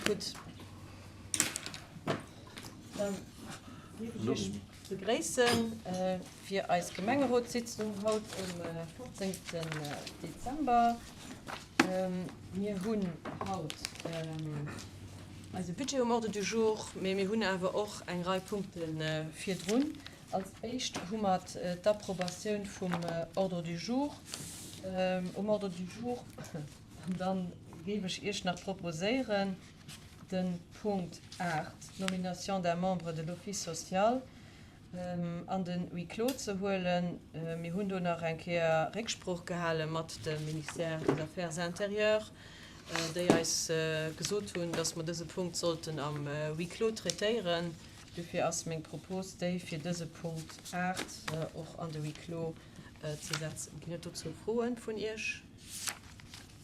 Gutt. Dann géif ech Iech begréissen fir eis Gemengerotssitzung haut um 15. Dezember. Mir hunn haut eise Budget um Ordre du jour, mee mir hunn awer och eng Rei Punkte virdrun. Als éischt hu mer d'Approbatioun vum Ordre du jour um Ordre du jour. An da géif ech Iech nach proposéieren, de Punkt 8, d'Nomination d'un membre de l'Office social, an den Huis clos ze huelen. Mir hunn do nach eng Kéier Récksprooch gehale mat dem Ministère des Affaires intérieures, déi eis gesot hunn, dass mer dëse Punkt sollten am Huis clos traitéieren. Dofir ass meng Propos déi, fir dëse Punkt 8 och an de Huis clos ze setzen. Ginn et dozou Froen vun Iech?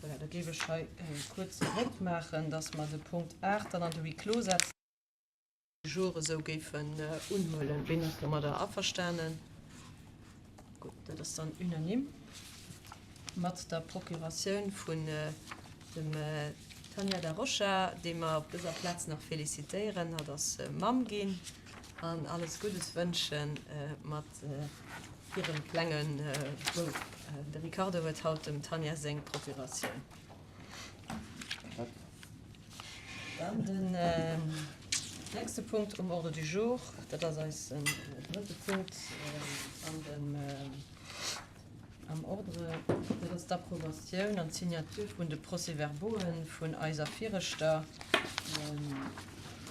Voilà, da géif ech hei e kuerze Vott maachen, dass mer de Punkt 8 dann an de Huis clos setzen. Jour esou géifen unhuelen. Ween ass domadder averstanen? Gutt, dat ass dann unanime mat der Procuratioun vun dem Tanja Da Rocha, déi mer op dëser Plaz nach felicitéieren. Hatt ass Mamm ginn an alles Guddes wënsche mat hirem klenge Bouf. De Ricardo huet haut dem Tanja seng Procuratioun. Dann den nächste Punkt um Ordre du jour, dat ass eisen drëtte Punkt an dem, am Ordre, dat ass d'Approbatioun an d'Signature vun de Procès-verbauen vun eiser viregter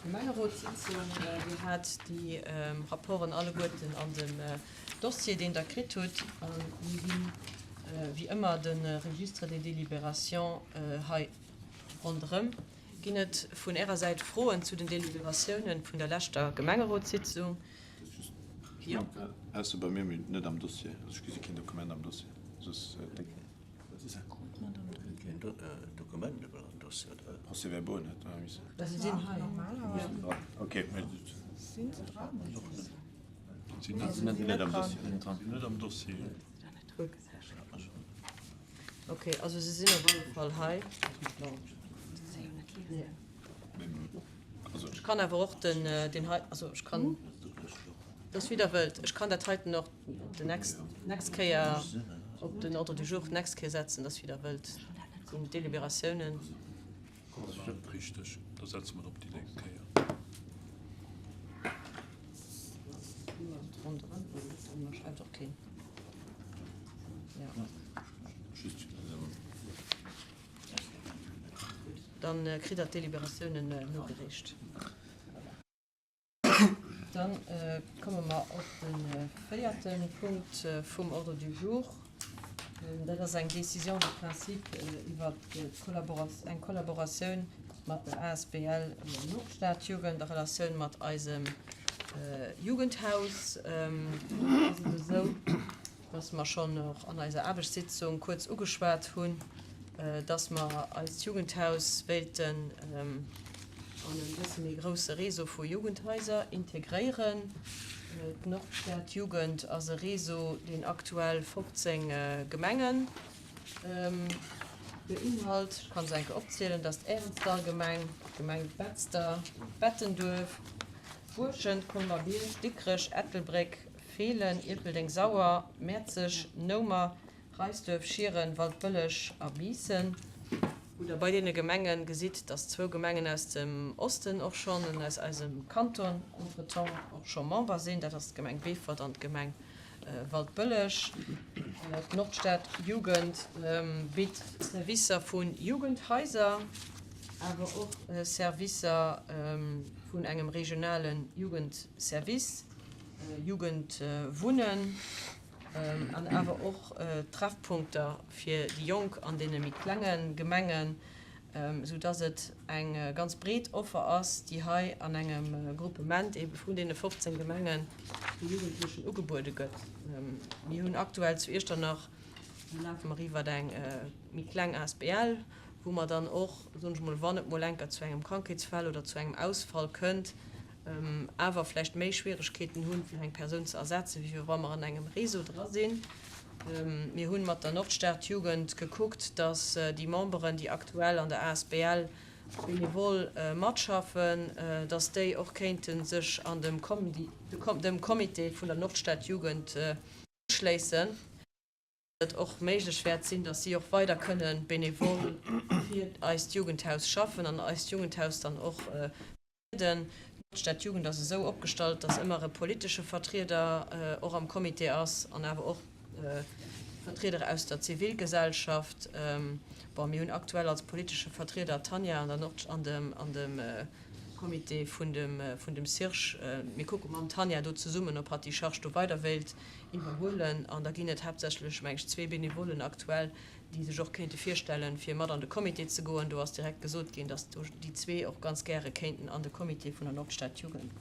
Gemengerotssitzung. Dir hat déi Rapporten alleguerten an dem Dossier, deen Der kritt hutt. A mir hunn, wéi ëmmer, de Registre des délibérations hei ronderëm. Ginn et vun Ärer Säit Froen zu den Deliberatiounen vun der leschter Gemengerotssitzung? Jo. Ausser bei mir, mee net am Dossier. Also ech gesi keen Dokument am Dossier. Soss déck. Keen Dokument am Dossier, oder? Procès-verbaux net, oder wéi? Se sinn hei. Ok, mee. Sinn se dran? Sinn net am Dossier. Sinn net am Dossier. Ok, also se sinn op alle Fall hei. Ech kann awer och den, deen hei, also ech kann, dat ass wéi Der wëllt. Ech kann dat heiten och de nächst, nächst Kéier op den Ordre du jour d'nächst Kéier setzen, dat ass wéi Der wëllt. Dat sinn d'Deliberatiounen. Richteg, da setze mer et op déi nächst Kéier. Dann kritt Der d'Deliberatiounen nogereecht. Dann komme mer op de véierte Punkt vum Ordre du jour. Dat ass eng Décision de principe iwwer eng Kollaboratioun mat der asbl Nordstadjugend a Relatioun mat eisem Jugendhaus. Do ass et esou, dass mer schonn och an eiser Aarbechtssitzung kuerz ugeschwat hunn, dass mer eist Jugendhaus wéilten an e bësse méi grousse Réseau vu Jugendhaiser integréieren. D'Nordstadjugend ass e Réseau, deen aktuell 15 Gemenge beinhalt. Ech kann se eng Kéier opzielen, dat ass d'Ärenzdallgemeng, d'Gemeng Betzder, Bettenduerf, Buerschent, Colmer-Bierg, Dikrech, Ettelbréck, Feelen, Ierpeldeng-Sauer, Mäerzeg, Noumer, Reisduerf, Schieren, Waldbëlleg a Biissen. Wou Der bei deene Gemenge gesitt, dass zwou Gemengen aus dem Osten och schonn, an aus eisem Kanton entretemps och scho Member sinn, dat ass d'Gemeng Beefort an d'Gemeng Waldbëlleg. D'Nordstad-Jugend bitt Servicer vu Jugendhaiser, awer och Servicer vun engem regionale Jugendservice. Jugendwunnen an awer och Treffpunkter fir déi Jonk an deene méi klenge Gemengen, esou dass et eng ganz breet Offer ass, déi hei an engem Gruppement ebe vun deene 15 Gemengen de Jugendlechen ugebuede gëtt. Mir hunn aktuell zu Iechternach, do lafe mer iwwert eng méi kleng asbl, wou mer dann och, soen ech mol, wann et mol enker zu engem Krankheetsfall oder zu engem Ausfall kënnt, awer vläicht méi Schwieregkeeten hunn, fir eng Persoun ze ersetzen, wéi wa mer an engem Réseau dra sinn. Mir hunn mat der Nordstadjugend gekuckt, dass déi Memberen, déi aktuell an der asbl. benevol matschaffen, dass déi och kéinte sech an dem Comité vun der Nordstadjugend uschléissen. Et och méiglech wäert sinn, dass si och weider kënne benevol fir eist Jugendhaus schaffen an eist Jugendhaus dann och vertrieden. D'Nordstadjugend ass esou opgestallt, dass ëmmer e politesche Vertrieder och am Comité ass an awer och Vertrieder aus der Zivilgesellschaft. Bon, mir hunn aktuell als politesche Vertrieder d'Tanja an der Nord an dem an dem Comité vun dem vun dem CIRGE. Mir kucke mam Tanja do zesummen, ob hatt déi Charge do weider wéilt iwwerhuelen. An da ginn et haaptsächlech, meng ech, zwee Benevollen aktuell, déi sech och kéinte virstellen, fir mat an de Comité ze goen. Do ass direkt gesot ginn, datt do déi zwee och ganz gäre kéinten an de Comité vun der Nordstadjugend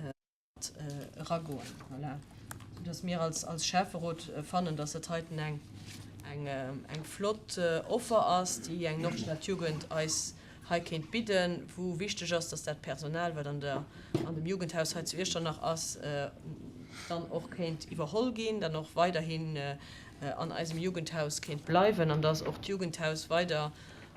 mat eragoen. Voilà. Soudass mir als, als Schäfferot fannen, datt dat heiten eng, eng, eng flott Offer ass, déi eng Nordstadjugend eis hei kéint bidden, wou wichteg ass, dass dat Personal, wat an der, an dem Jugendhaus hei zu Iechternach ass, dann och kéint iwwerholl ginn, dann och weiderhin an eisem Jugendhaus kéint bleiwen an dass och d'Jugendhaus weider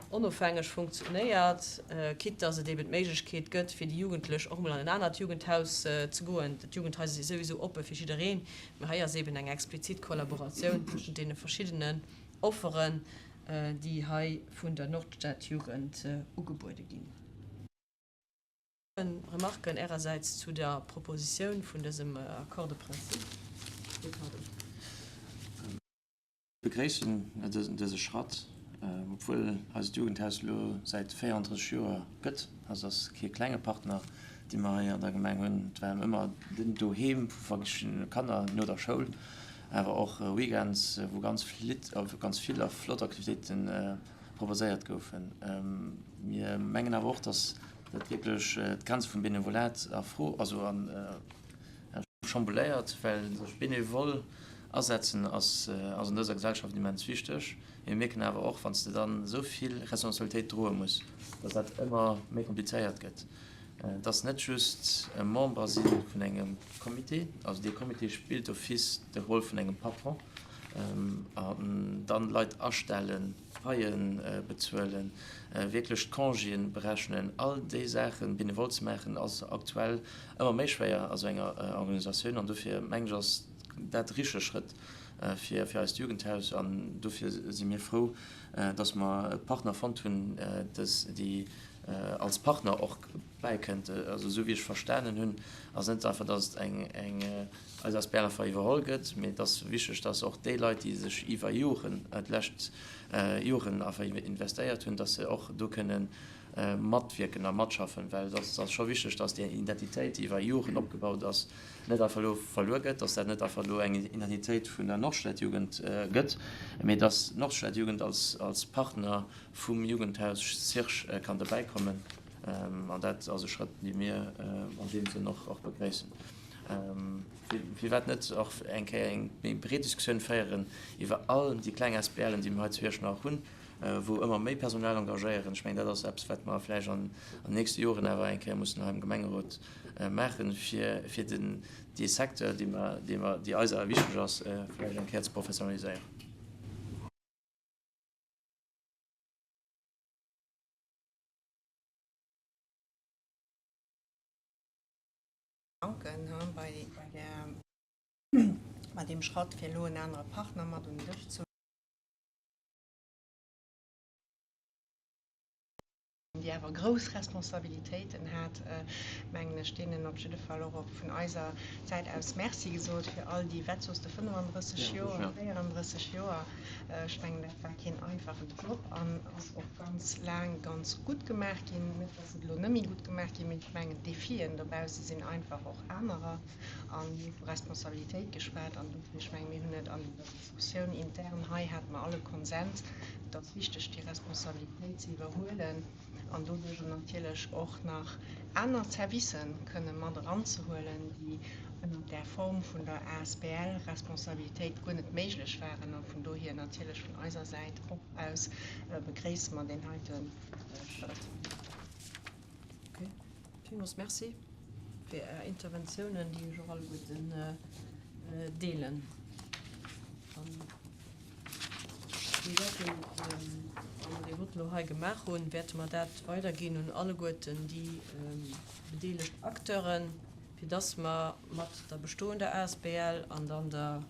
onofhängeg funktionéiert, quitte dass et eben d'Méiglechkeet gëtt, fir déi Jugendlech och emol an en anert Jugendhaus ze goen. D'Jugendhaiser si souwisou oppe fir jiddereen, mä hei ass eben eng explizit Kollaboratioun tëschent deene verschiddenen Offeren, déi hei vun der Nordstadjugend ugebuede ginn. Remarken Ärersäits zu der Propositioun vun dësem Accord de principe? Ricardo. Ech begréissen dëse Schratt, obwuel eist Jugendhaus elo säit 34 Joer gëtt. Also ass kee klenge Partner, dee mer hei an der Gemeng hunn. Et war ëmmer den Doheem vu verschiddene Kanner no der Schoul. Awer och Weekends, wou ganz ganz vill a flott Aktivitéite proposéiert goufen. Mir mengen awer och, dass dat wierklech d'Grenze vum Benevolat a Fro, also chambouléiert, well sech benevol asetzen ass an dëser Gesellschaft immens wichteg. Mir mierken awer och, wann s de dann esou vill Responsabilitéit droe muss, dass dat ëmmer méi komplizéiert gëtt. Et ass net just e Member si vun engem Comité, also dee Comité spillt d'office de Rôle vun engem Patron, an dann Leit astellen, Paie bezuelen, wierklech d'Congéen berechnen, all déi Saache benevol ze maachen, ass aktuell ëmmer méi schwéier a sou enger Organisatioun. An dofir mengen ech, ass dat de richtege Schrëtt fir eist Jugendhaus. An dofir si mir frou, dass mer e Partner fonnt hunn, déi als Partner och bäikënnt. Also esou wéi ech verstanen hunn, ass net einfach, dass et eng eng eis asbl einfach iwwerholl gëtt, mee et ass wichteg, dass och déi Leit, déi sech iwwer Joren, d'lescht Joren einfach investéiert hunn, dass se och do kënne matwierken a matschaffen, well et ass scho wichteg, dass déi Identitéit, déi iwwer Joren opgebaut ass, net einfach elo verluer gëtt, dass dat net einfach elo eng Identitéit vun der Nordstadjugend gëtt, mee dass d'Nordstadjugend als als Partner vum Jugendhaus Sirch kann dobäi kommen. An dat ass e Schrëtt, dee mir an deem Sënn och begréissen. Firwat net och eng Kéier eng méi breet Diskussioun féieren iwwer all déi kleng ASBLen, déi mir hei zu Iechternach hunn, wou ëmmer méi Personal engagéieren. Ech mengen, dat ass eppes, wat mer vläicht an den nächste Joren awer eng Kéier mussen hei am Gemengerot maachen, fir den, dee Secteur, dee mer, dee mer, dee eis awer wichteg ass, vläicht eng Kéier ze professionaliséieren. Danken bei der, bei deem Schratt, fir elo en anere Partner mat un den Dësch ze. Déi awer grouss Responsabilitéiten hat, mengen ech, deenen op jidde Fall och och vun eiser Säit aus Merci gesot fir all déi, wat soos de, 35 Joer, 34 Joer. Ech mengen, dat war keen einfachen Job an ass och ganz laang ganz gutt gemaach ginn. Net, dass et elo net méi gutt gemaach ginn, mee ech mengen, d'Defien dobausse sinn einfach och anerer an mir hu vu Responsabilitéit geschwat an dofir, ech mengen, mir hunn et an der Diskussioun intern hei hate mer alle Konsens, et ass wichteg, déi Responsabilitéit ze iwwerhuelen an doduerjer natierlech och nach aner Servicë kënne mat eranzehuelen, déi ënnert där Form vun der asbl Responsabilitéit guer net méiglech waren. A vun dohier natierlech vun eiser Säit och aus begréisse mer deen heite Schrëtt. Okay. Villmools Merci fir Är Interventiounen, déi ech och alleguerten deelen. An mir wäerten, wa mer deen. dee Vott elo hei gemaach hunn, wäerte mer dat weiderginn un alleguerten déi bedeelegt Acteuren, fir dass mer mat der bestoender asbl an dann der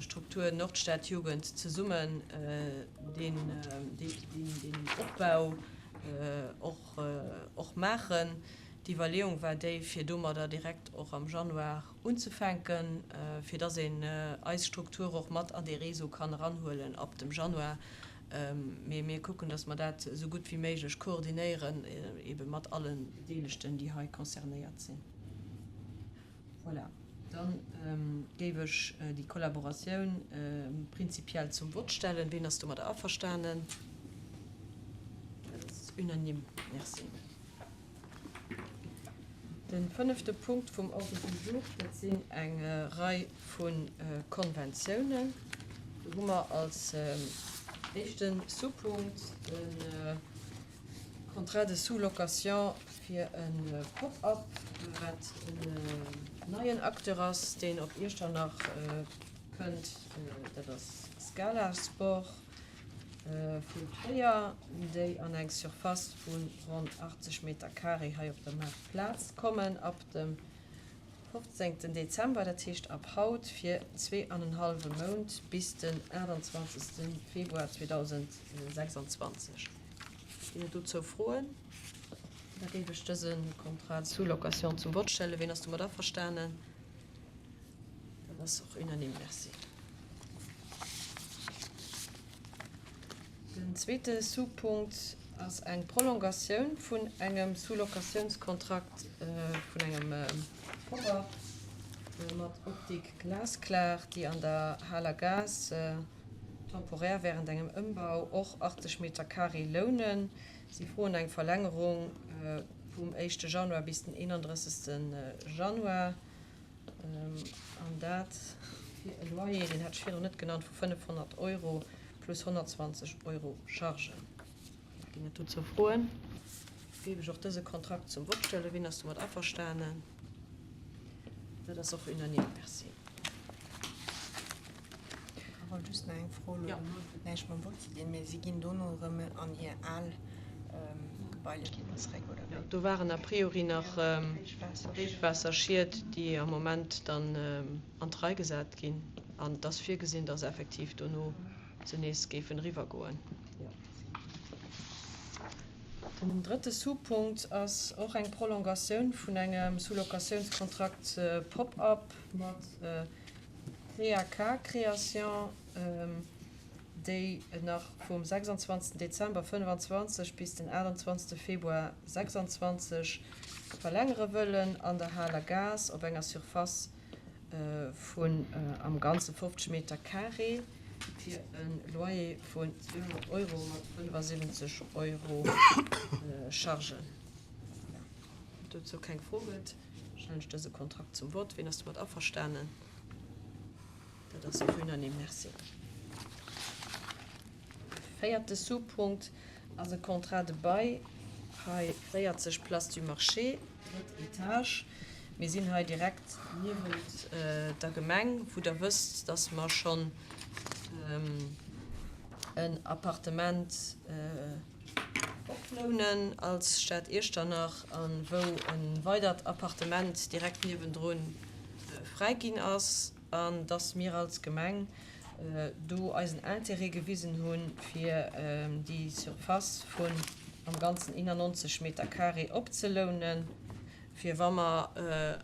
Struktur Nordstadjugend zesummen deen Opbau och maachen. D'Iwwerleeung war déi, fir domadder direkt och am Januar unzefänken, fir dass een eis Struktur och mat an dee Réseau kann eranhuelen ab dem Januar. Mee mir kucken, dass mer dat esou gutt wéi méiglech koordinéieren, eebe mat alle Bedeelegten, déi hei concernéiert sinn. Voilà, da géif ech déi Kollaboratioun prinzipiell zum Vott stellen. Ween ass domadder averstanen? Dat ass unanime. Merci. De fënnefte Punkt vum Ordre du jour, dat sinn eng Rei vu Konventiounen. Do hu mer als éischte Sous-Punkt de Contrat de sous-location fir e Pop-up, wat en neien Acteur ass, deen op Iechternach kënnt. Dat ass Scala Sport. Vu Tréier, déi an eng Surface vu ronn 80 Meter carré hei op der Maartplaz kommen, ab dem 15 Dezember, dat heescht ab haut fir zweeanenhallwe Mount bis den 28 Februar 2026. Ginn et dozou Froen? Da géif ech dëse Contrat de sous-location zum Vott stellen. Ween ass domat averstanen? Dat ass och unanime. Merci. Den zweete Sous-Punkt ass eng Prolongatioun vun engem Sous-locatiounskontrakt vun engem Pop-up mat Optique Glasklar, déi an der Haler Gaass temporär während engem Ëmbau och 80 Meter carré lounen. Si froen eng Verlängerung vum éischte Januar bis den 31. Januar. An dat fir e Loyer, deen hat ech virdrun net genannt, vu 500 Euro plus 120 Euro Chargen. Ginn et dozou Froen? Géif ech och dëse Kontrakt zum Vott stellen. Wien ass domat averstanen? Dat ass och unanime. Merci. Ech wollt just nach eng Fro, elo huet näischt mam Vott ze dinn, mee si ginn dono erëm an hir al Gebailechkeeten zeréck, oder wéi? Do waren a priori nach Héichwaasserschied, déi am Moment dann an d'Rei gesat ginn. An et ass virgesinn, dass effektiv dono se nees géifen eriwwergoen. Den drëtte Sous-Punkt ass och eng Prolongatioun vun engem Sous-locatiounskontrakt Pop-up mat CAK Création, déi nach vum 26 Dezember 25 bis den 28 Februar 26 verlängere wëllen an der Haler Gaass op enger Surface vun am Ganze 50 Meter carré fir e Loyer vun 200 Euro mat 75 Euro Chargen. Wann et dozou keng Fro gëtt, stellen ech dëse Kontrakt zum Vott. Wien ass domat averstanen? Dat ass och unanime. Merci. Véierte Sous-Punkt ass e Contrat de bail hei 40 Place du Marché, drëtt Etage. Mir sinn hei direkt niewent der Gemeng, wou Der wësst, dass mer schonn en Appartement oplounen als Stad Iechternach a wou e weidert Appartement direkt niewendru fräi ginn ass an dass mir als Gemeng do eisen Intérêt gewisen hunn, fir déi Surface vun am Ganzen 91 Meter carré opzelounen, fir wa mer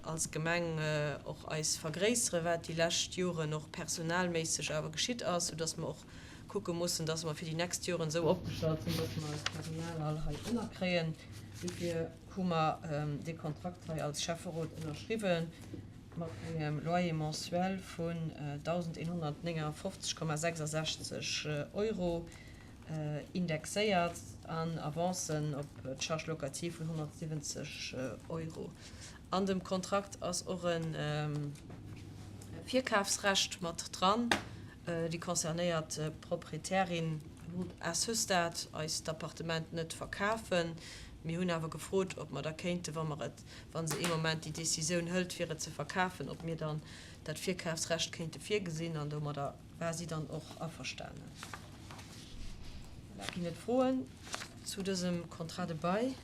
als Gemeng och eis vergréissere, wat déi lescht Joren och personalméisseg awer geschitt ass, soudass mer och kucke mussen, dass mer fir déi nächst Joren esou opgestallt sinn, dass mer eist Personal all hei ënnerkréien. Dofir hu mer dee Kontrakt hei als Schäfferot ënnerschriwwe mat engem Loyer mensuel vun 1.159,66 Euro indexéiert an Avancen op d'Charge locative vun 170 Euro. An dem Kontrakt ass och e Virkafsrecht mat dran. Déi concernéiert Proprietärin wollt à ce stade eis d'Appartement net verkafen. Mir hunn awer gefrot, ob mer da kéinten, wa mer et, wa se ee Moment déi Decisioun hëlt, fir et ze verkafen, ob mir dann dat Virkafsrecht kéinte virgesinn. An domadder war si dann och averstanen. Voilà, ginn et Froen zu dësem Contrat de bail?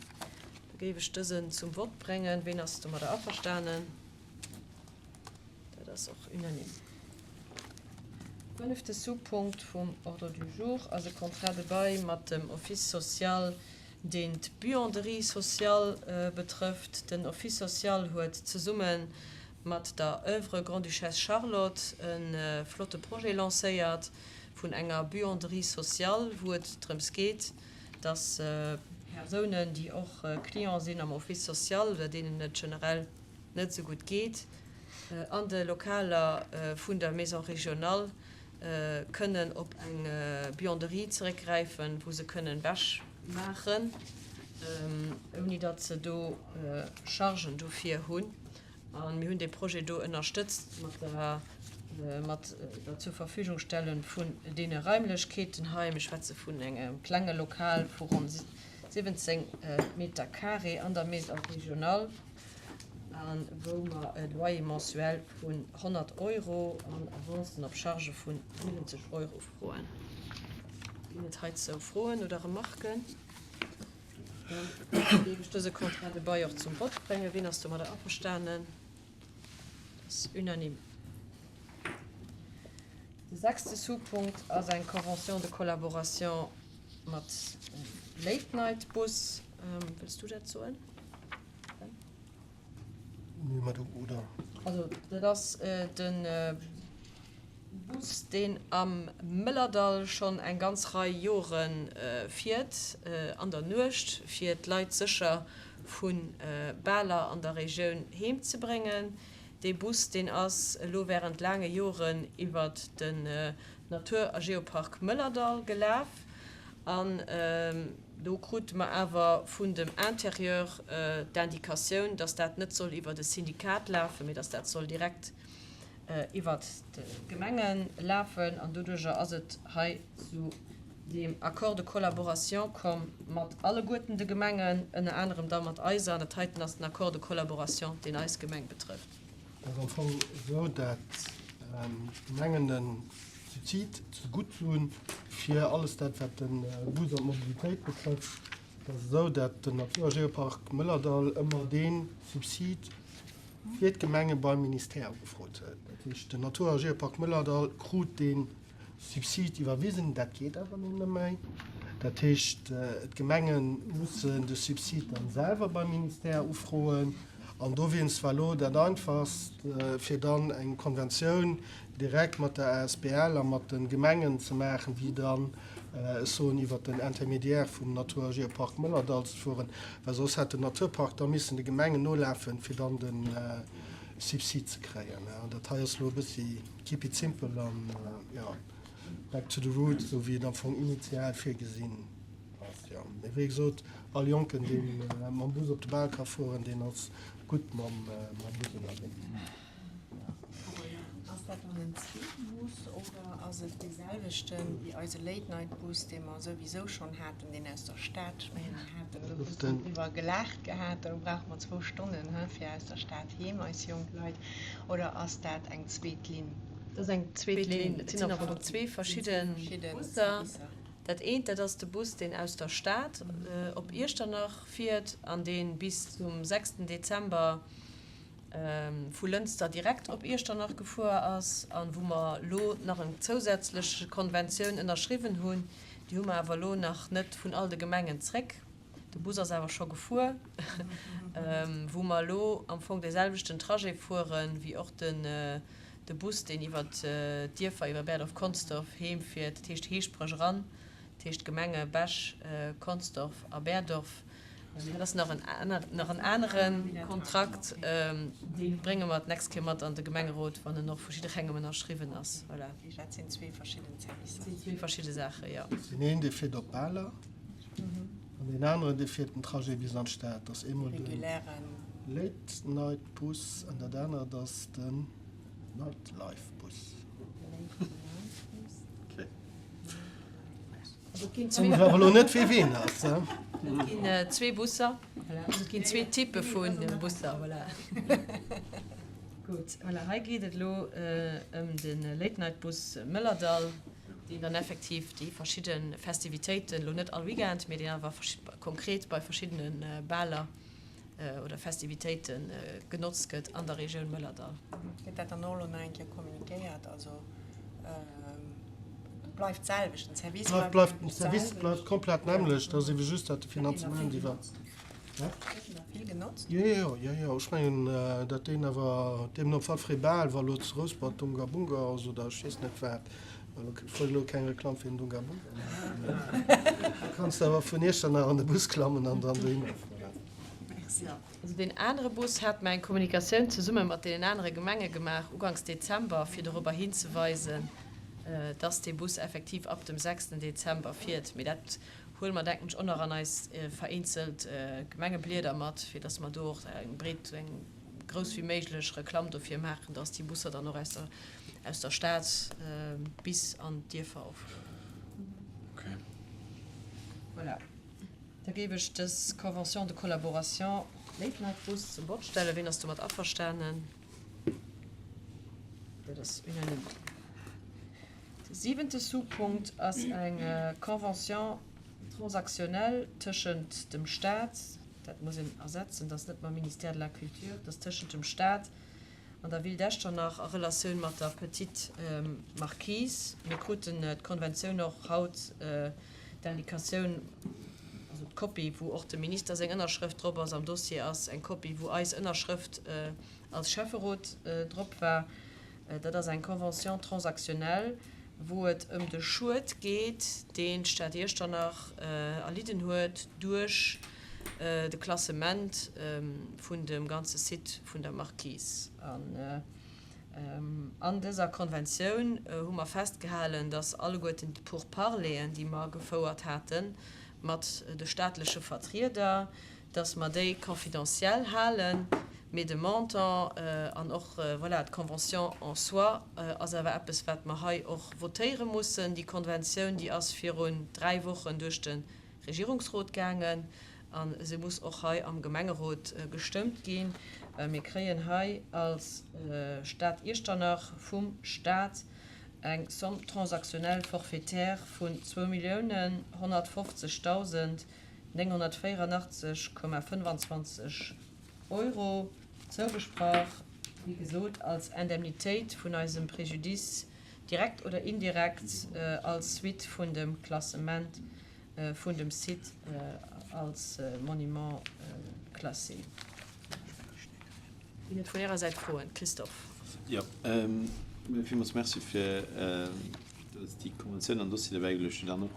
Da géif ech dësen zum Vott bréngen. Ween ass domadder averstanen? Dat ass och unanime. Fënnefte Sous-Punkt vum Ordre du jour ass e Contrat de bail mat dem Office social, deen d'Buanderie sociale betrëfft. Den Office social huet zesumme mat der Oeuvre Grande-Duchesse Charlotte e flotte Projet lancéiert vun enger Buanderie sociale, wou et drëms geet, dass Persounen, déi och Client sinn am Office social oder deenen et generell net esou gutt geet, an de Lokaler vun der Maison régionale kënnen op eng Buanderie zeréckgräifen, wou se kënnen Wäsch maachen, ouni datt se do Chargen dofir hunn. A mir hunn dee Projet do ënnerstëtzt mat der mat der Zurverfügungstelle vun deene Raimlechkeeten hei. Mir schwätze vun engem klenge Lokal vu ronn 17 Meter carré an der Maison régionale, a wou mer e Loyer mensuel vun 100 Euro an Avancen op Charge vu 70 Euro froen. Ginn et heizou Froen oder Remarken? Dann géif ech dëse Contrat de bail och zum Vott bréngen. Wien ass domadder averstanen? Dat ass unanime. De sechste Sous-Punkt ass eng Convention de collaboration mat Late Night Bus. Wëlls du dat soen, Ben? Nee, mä du, oder? Also dat ass de Bus, deen am Mëllerdall schonn eng ganz Rei Jore fiert, an der Nuecht, fir d'Leit sécher vu Baler an der Regioun heem ze bréngen. Dee Bus, deen ass elo wärend laange Joren iwwert den Natur a Geopark Mëllerdall gelaf an do krute mer awer vun dem Intérieur d'Indicatioun, dass dat net soll iwwert e Syndikat lafen, mee dass dat soll direkt iwwert d'Gemenge lafen. An doduerjer ass et hei zu deem Accord de collaboration komm mat alleguerten de Gemengen, ënner anerem da mat eiser. An dat heiten ass den Accord de collaboration, deen eis Gemeng betrëfft. Et ass am Fong esou, dat d'Gemengen e Subsid zegutt hunn fir alles dat, wat de Bus an d'Mobilitéit betrëfft. Et ass esou, dat den Natur a Geopark Mëllerdall ëmmer dee Subsid fir d'Gemenge beim Ministère ugefrot huet. Dat heescht, den Natur a Geopark Mëllerdall krut dee Subsid iwwerwisen, dat geet awer elo net méi. Dat heescht, d'Gemenge mussen de Subsid dann selwer beim Ministère ufroen. An dowéinst war elo dat Einfachst, fir dann eng Konventioun direkt mat der asbl a mat de Gemengen ze maachen, wéi dann, ech soen, iwwert den Intermédiaire vum Natur a Geopark Mëllerdall ze fueren, well soss hätt den Naturpark da missen de Gemengen nolafen, fir dann de Subsid ze kréien. Dat hei ass elo e bëssi Keep it simple an jo, back to the roots, esou wéi et am Fong initial virgesinn ass. Jo, mee wéi gesot, all Jonken, dee mam Bus op de Bal ka fueren, deen ass gutt mam Bus ënnerwee. Ass dat dann en zweete Bus oder ass et dee selwechten wéi eise Late-Night-Bus, dee mer souwisou schonn haten, deen aus der Stad? Ech mengen, mir haten e bëssen driwwer gelaacht gehat, do brauche mer zwou Stonnen, he, fir aus der Stad heem, eis jonk Leit. Oder ass dat eng zweet Linn? Dat ass eng zweet Linn. Et sinn am Fong zwee verschidde Busser. Dat eent, dat ass de Bus, deen aus der Stad op Iechternach fiert an dee bis zum sechsten Dezember vu Lënster direkt op Iechternach gefuer ass a wou mer elo nach eng zousätzlech Konventioun ënnerschriwwen hunn. Déi hu mer awer elo nach net vun all de Gemengen zréck. De Bus ass awer scho gefuer, wou mer elo am Fong dee selwechten Trajet fuere wéi och de Bus, deen iwwer d'Dierfer, iwwer Berdorf-Consdorf heem fiert, dat heescht Heeschbreg eran, dat heescht d'Gemenge Bech, Consdorf a Berdorf. Dat ass nach en anere Kontrakt, dee brénge mer d'nächst Kéier mat an de Gemengerot, wann en och vu jidderengem ënnerschriwwen ass. Voilà. Dat sinn zwee verschidden Servicer. Dat sinn zwee verschidde Saachen, jo. Deen een, dee fiert op Baler. An deen aneren, dee fiert den Trajet bis an d'Stad. Dat ass eemol de Late Night Bus an dat anert ass den Night Life Bus. Ech awer elo net wee ween ass. Et ginn zwee Busser, voilà. Also et ginn zwee Typpe vu Busser, voilà. Gutt, voilà, hei geet et elo ëm de Late Night Bus Mëllerdall. Deen dann effektiv déi verschidde Festivitéiten, elo net all Weekend, mee deen awer konkret bei verschiddene Baler oder Festivitéite genotzt gëtt an der Regioun Mëllerdall. Gëtt dat dann och elo nach eng Kéier kommuniquéiert? Also et bleift d'selwecht, den Service bleift Den Service bleift komplett nämmlecht, dat ass ebe just, dat de Finanzement iwwer. Gëtt en nach vill genotzt? Jo, jo, jo, jo. Ech mengen, datt deen awer deemno op Walfréi Bal, wa lo zu Rouspert Dunga Bunga ass oder ech weess net wat, ech wëll elo keng Reklamm fir den Dunga Bunga maachen, do kanns de awer vun Iechternach an de Bus klammen an dann dohinner fueren. Merci. Also deen anere Bus hat mer eng Kommunikatioun zesumme mat deenen anere Gemenge gemaach uganks Dezember, fir dorobber hinzeweisen, dass dee Bus effektiv ab dem sechsten Dezember fiert. Mee dat huele mer, denken ech, och nach an eis vereenzelt Gemengeblieder mat, fir dass mer do och eng breet, eng grouss wéi méiglech Reklamm dofir maachen, dass déi Busser dann och aus der, aus der Stad bis an d'Dierfer och fueren. Voilà. Da géif ech dës Convention de collaboration Late Night Bus zum Vott stellen. Ween ass domat averstanen? Dat ass unanime. De siwente Sous-Punkt ass eng Convention transactionnelle tëschent dem Stat, dat muss een ersetzen, dat ass net mam Ministère de la Culture, dat ass tëschent dem Stat an der Ville d'Echternach a Relatioun mat der Petite Marquise. Mir kruten d'Konventioun och haut, d'Indikatioun, also d'Kopie, wou och dem Minister seng Ënnerschrëft drop ass. Am Dossier ass eng Kopie, wou eis Ënnerschrëft als Schäfferot drop war. Dat ass eng Convention transactionnelle, wou et ëm de Schued geet, deen d'Stad Iechternach erlidden huet duerch de Klassement vun dem ganze Site vun der Marquise. An an dëser Konventioun hu mer festgehalen, dass alleguerten d'Pourparleeën, déi mer gefouert hate mat de staatleche Vertrieder, dass mer déi confidentiel halen, mee de Montant an och, voilà, d'Convention en soi ass awer eppes, wat mer hei och votéiere mussen. Déi Konventioun, déi ass virun dräi Wochen duerch de Regierungsrot gaangen a se muss och hei am Gemengerot gestëmmt ginn, well mir kréien hei als Stad Iechternach vum Stat eng Somme transactionnelle forfaitaire vun 2.150.000 984,25 Euro zougesprach, wéi gesot als Indemnitéit vun eisem Préjudice, direkt oder indirekt als Suite vun dem Klassement vun dem Site als Monument classé. Ginn et vun Ärer Säit Froen? Christophe. Jo, villmools Merci fir déi Konventioun an Dossier derbäi geluecht hutt. An och,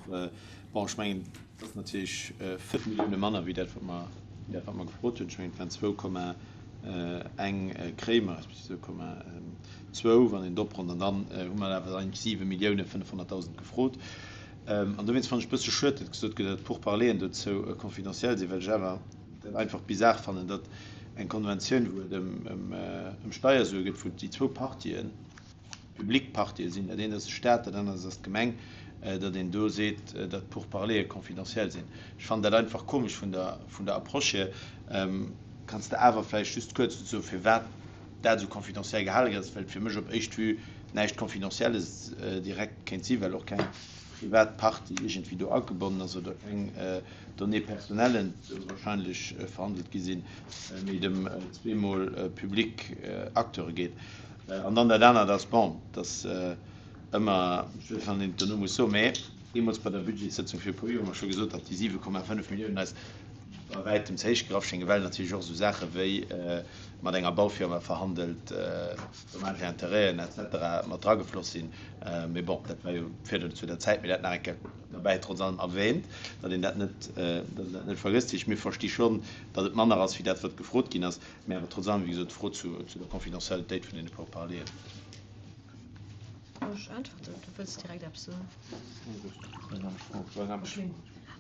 bon, ech mengen, et ass natierlech 5 Millioune manner wéi dat, wat mer, wéi dat, wat mer gefrot hunn. Ech mengen, et waren 2,1 kréie mer, respektiv 2,2, wann een et opronnt. An dann hu mer awer eigentlech 7 Milliounen 500.000 gefrot. An dowéinst fannen ech e bësse schued, datt gesot gëtt, datt d'Pourparleeën dozou confidentiel sinn, well ech awer dat einfach bizar fannen, datt eng Konventioun, wou et ëm Steiersue geet, wou déi zwou Partien public Partien sinn, dat eent ass de Stat, dat anert ass d'Gemeng, datt een do seet, datt d'Pourparleeë confidentiel sinn. Ech fannen dat einfach komesch vun der, vun der Approche hier. Kanns de awer vläicht just kuerz dozou soen, firwat dat esou confidentiel gehale gëtt, well et fir mech op éischt Vue näischt Confidentielles direkt kéint sinn, well och keng privat Partie iergendwéi do agebonnen ass oder keng Données personnelles wahrscheinlech verhandelt gi sinn, mee et ëm zweemol public Acteure geet. An dann dat anert ass, bon, dass ëmmer, ech weess net, wann een et dono muss soen, mä deemools bei der Budgetssëtzung viru e puer Joer hu mer scho gesot, datt déi 7,5 Milliounen eis bei wäitem ze héich gegraff schéngen, well natierlech och esou Saache wéi mat enger Baufirma verhandelt, Dommages et intérêts et cetera mat dragefloss sinn. Mee bon, dat war jo virdrun zu der Zäit, mee dat nach eng Kéier derbäi trotz allem erwähnt, datt een dat net, datt een dat net vergësst. Mir versti schonn, datt et manner ass wéi dat, wat gefrot ginn ass. Mä awer trotz allem, wéi gesot, d'Fro zu der Confidentialitéit vun deene Pourparleren. Ech äntwerten, du wëlls direkt eppes soen?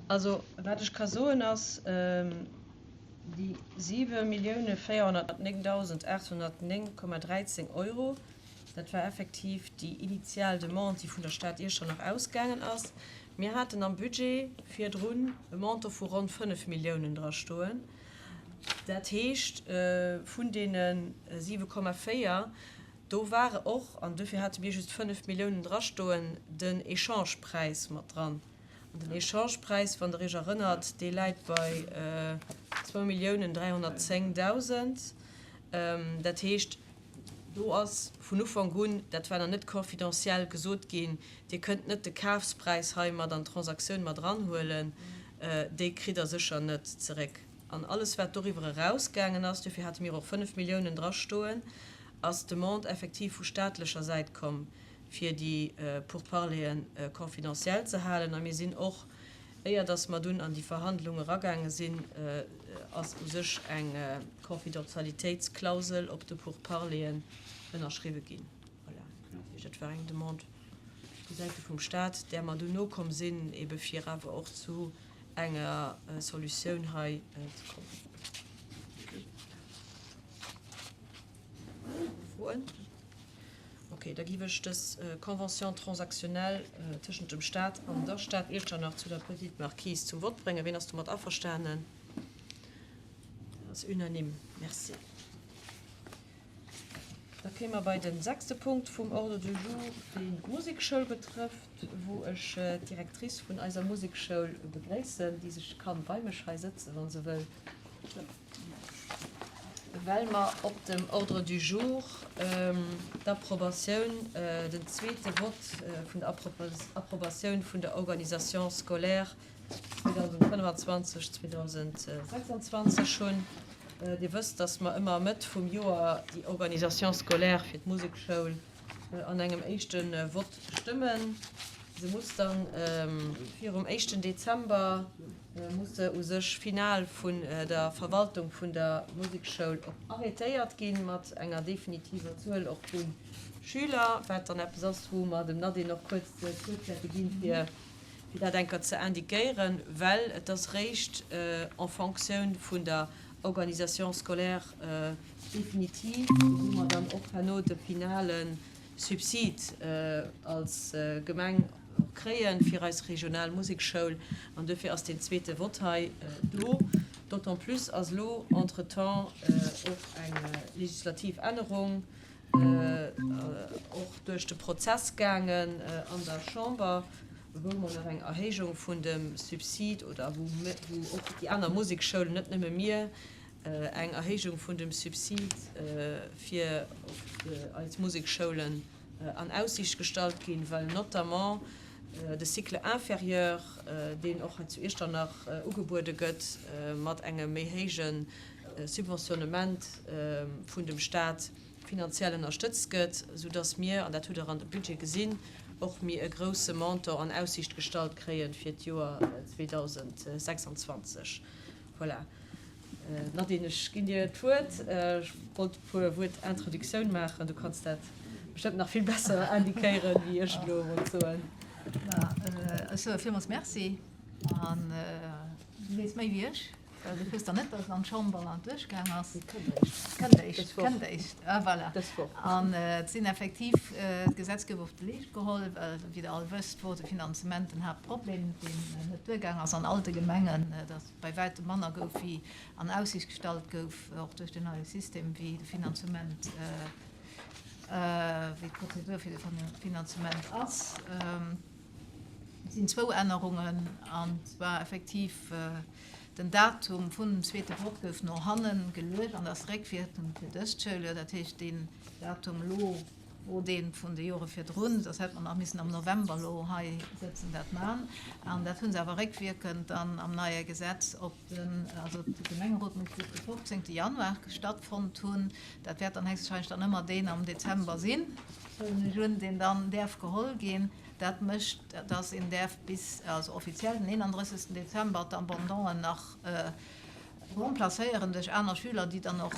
Also, wat ech ka soen ass, déi 7.409.809,13 Euro, dat war effektiv déi initial Demande, déi vun der Stad Iechternach ausgaangen ass. Mir haten am Budget virdrun e Montant vu ronn 5 Milliounen drastoen. Dat heescht, vun deene 7,4. Do war och, an dofir hate mir just 5 Milliounen drastoen, den Echangepräis mat dran. An den Echangepräis, wann Der Iech erënnert, dee läit bei 2.310.000. Dat heescht, do ass vun Ufank un, dat war nach net confidentiel, gesot ginn, Dir kënnt net de Kafspräis hei mat an d'Transaktioun mat eranhuelen, déi kritt Der sécher net zeréck. An alles, wat doriwwer erausgaangen ass, dofir hate mir och 5 Milliounen drastoen, ass d'Demande effektiv vu staatlecher Säit komm, fir déi Pourparleren confidentiel ze halen. A mir sinn och, éier datt mer dunn an déi Verhandlung eragaange sinn, ass u sech eng Confidentialitéitsklausel op de Pourparleren ënnerschriwwe ginn. Voilà. Dat heescht, dat war eng Demande vu Säite vum Stat, där mer dunn nokomm sinn, ebe fir awer och zu enger Solutioun hei ze kommen. Froen? Ok, da giff ech dës Convention transactionnelle tëschent dem Stat an der Stad Iechternach zu der Petite Marquise zum Vott bréngen. Ween ass domat averstanen? Dat ass unanime. Merci. Da kéime mer bei de sechste Punkt vum Ordre du jour, deen d'Musekschoul betrëfft, wou ech d'Directrice vun eiser Musekschoul begréissen, déi sech ka bei mech hei sëtzen, wa se wëll. Well mer op dem Ordre du jour d'Approbatioun, den zweete Vott vun der Approbatioun vun der Organisation scolaire 2025, 2026 hunn. Dir wësst, dass mer ëmmer Mëtt vum Joer déi Organisation scolaire fir d'Musekschoul an engem éischte Vott stëmmen. Se muss dann virum éischten Dezember muss se u sech final vun der Verwaltung vun der Musekschoul och arrêtéiert ginn, mat enger definitiver Zuel och vu Schüler, wat dann eppes ass, wou mer dem Nadine och kuerz d'Wuert wäerte ginn, fir dat eng Kéier ze indiquéieren, well et ass réischt en Fonctioun vun der Organisation scolaire définitive, wou mer dann och herno de finale Subsid als Gemeng och kréie fir eis regional Musekschoul. An duerfir ass deen zweete Vott hei do. D'autant plus ass elo entretemps och eng legislativ Ännerung och duerch de Prozess gaangen an der Chamber, wou mer nach eng Erhéijung vun dem Subsid oder wou och déi aner Museksschoulen, net nëmme mir, eng Erhéijung vun dem Subsid fir eis Museksschoulen an Aussiicht gestallt ginn, well notamment de Cycle inférieur, deen och hei zu Iechternach ugebuede gëtt, mat engem méi héije Subventionnement vun dem Stat finanziell ënnerstëtzt gëtt, soudass mir, an dat hutt Der an dem Budget gesinn, och méi e grouse Montant an Aussiicht gestallt kréie fir d'Joer 2026. Voilà. Nadine, ech ginn dir d'Wuert. Ech wollt e puer Wuert Introductioun maachen. Du kanns dat bestëmmt nach vill besser indiquéieren, wéi ech et elo wollt soen. Ma ech soe villmools Merci. An du weess méi wéi ech, well du wusst dann net, datt et an d'Chamber duerchgaang ass. Et kënnt eréischt. Kënnt eréischt. Dës Woch. Kënnt eréischt. Ah, voilà. Dës Woch. An et sinn effektiv, d'Gesetz gouf op de Leescht geholl, well, wéi Der all wësst, wor de Finanzement den Haaptproblem, deen net duergaang ass an all de Gemengen. Datt bei wäitem manner gouf wéi an Aussicht gestallt gouf, och duerch den neie System, wéi de Finanzement, wéi d'Prozedur fir de Finanzement ass. Et sinn zwou Ännerungen, an zwar effektiv den Datum vun dem zweete Vott gouf no hanne geluecht an ass réckwierkend fir dëst Schouljoer, dat heescht deen Datum elo, Wor dee vun de Jore virdrun, soss hätt mer nach missen am November elo hei sëtzen dat man. An dat hu se awer réckwierkend dann am neie Gesetz op den, also de Gemengerot muss bis de 15. Januar stattfonnt hunn. Dat wäert dann héchstwahrscheinlech dann ëmmer deen am Dezember sinn, huelen ech un, deen dann däerf geholl ginn. Dat mécht, dass een däerf bis, also offiziell den 31. Dezember d'Abandon'en nach remplacéieren duerch aner Schüler, déi dann och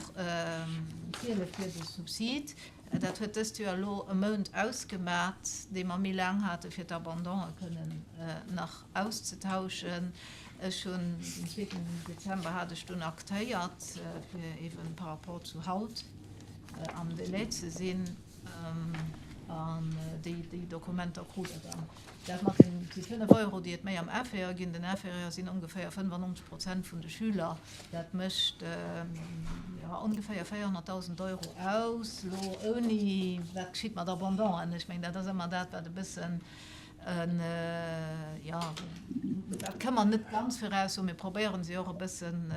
ziele fir de Subsid. Dat huet dëst Joer elo e Mount ausgemat, dee mer méi laang hate fir d'Abandone kënnen nach auszetauschen. Ech hunn den zweeten Dezember hat ech dunn aktéiert, fir eeben par rapport zu haut am Delai ze sinn. An déi Dokumenter krut Der dann. Dat mat den déi 5 Euro, déi et méi am Inférieur ginn, den Inférieur sinn ongeféier 95 Prozent vun de Schüler, dat mécht jo ongeféier 400.000 Euro aus, elo ouni, wat geschitt mat Abondanten? Ech mengen, dat ass ëmmer dat, wat e bëssen, jo, dat kënne mer net ganz viraussoen. Mir probéieren se jo och e bëssen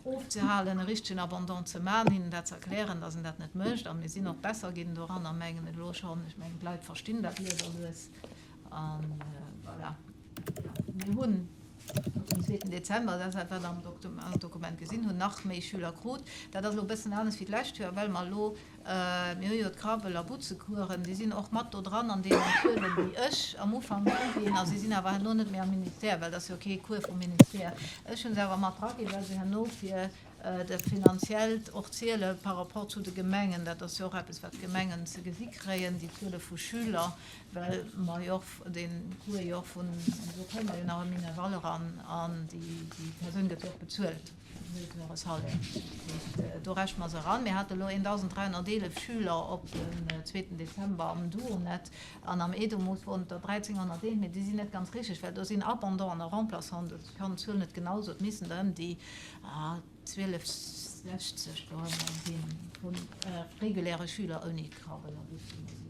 ofzehalen, e richtegen Abandon ze maachen, hinnen dat ze erklären, dass en dat net mécht. A mir sinn och besser ginn doranner, mengen ech elo schonn. Ech mengen, d'Leit verstinn dat lues a lues. A voilà, mir hunn um zweeten Dezember, dat ass dat, wat Der am Dokument gesinn hunn, nach méi Schüler krut. Dat ass elo e bëssen anescht wéi d'lescht Joer, well mer elo, Mir hu jo d'Krabbel a Butzecoursen, déi sinn och mat do dran an deenen Zuelen, déi ech am Ufank uginn. A si sinn awer herno net méi am Ministère, well dat ass jo kee Cours vum Ministère. Ech hu se awer mat draginn, well se herno fir dat Finanziellt och ziele par rapport zu de Gemengen. Dat ass jo och eppes, wat d'Gemengen ze gesi kréien, déi Zuele vu Schüler, well mer jo och dee Cours jo och vun, do kréie mer jo nach e Minerval eran an déi Persoun gëtt jo och bezuelt. Do rechne mer se eran. Mir hate elo 1.311 Schüler op den zweeten Dezember am Duonet an am Edumus woren et der 1.301, mee déi sinn net ganz richteg, well do sinn Abandon a Remplaçant. Ech kann d'Zuel net genau soen, et missten der ëm déi 1.260 do ëmmer sinn vu reguläre Schüler ouni Krabbel a Butzemusek.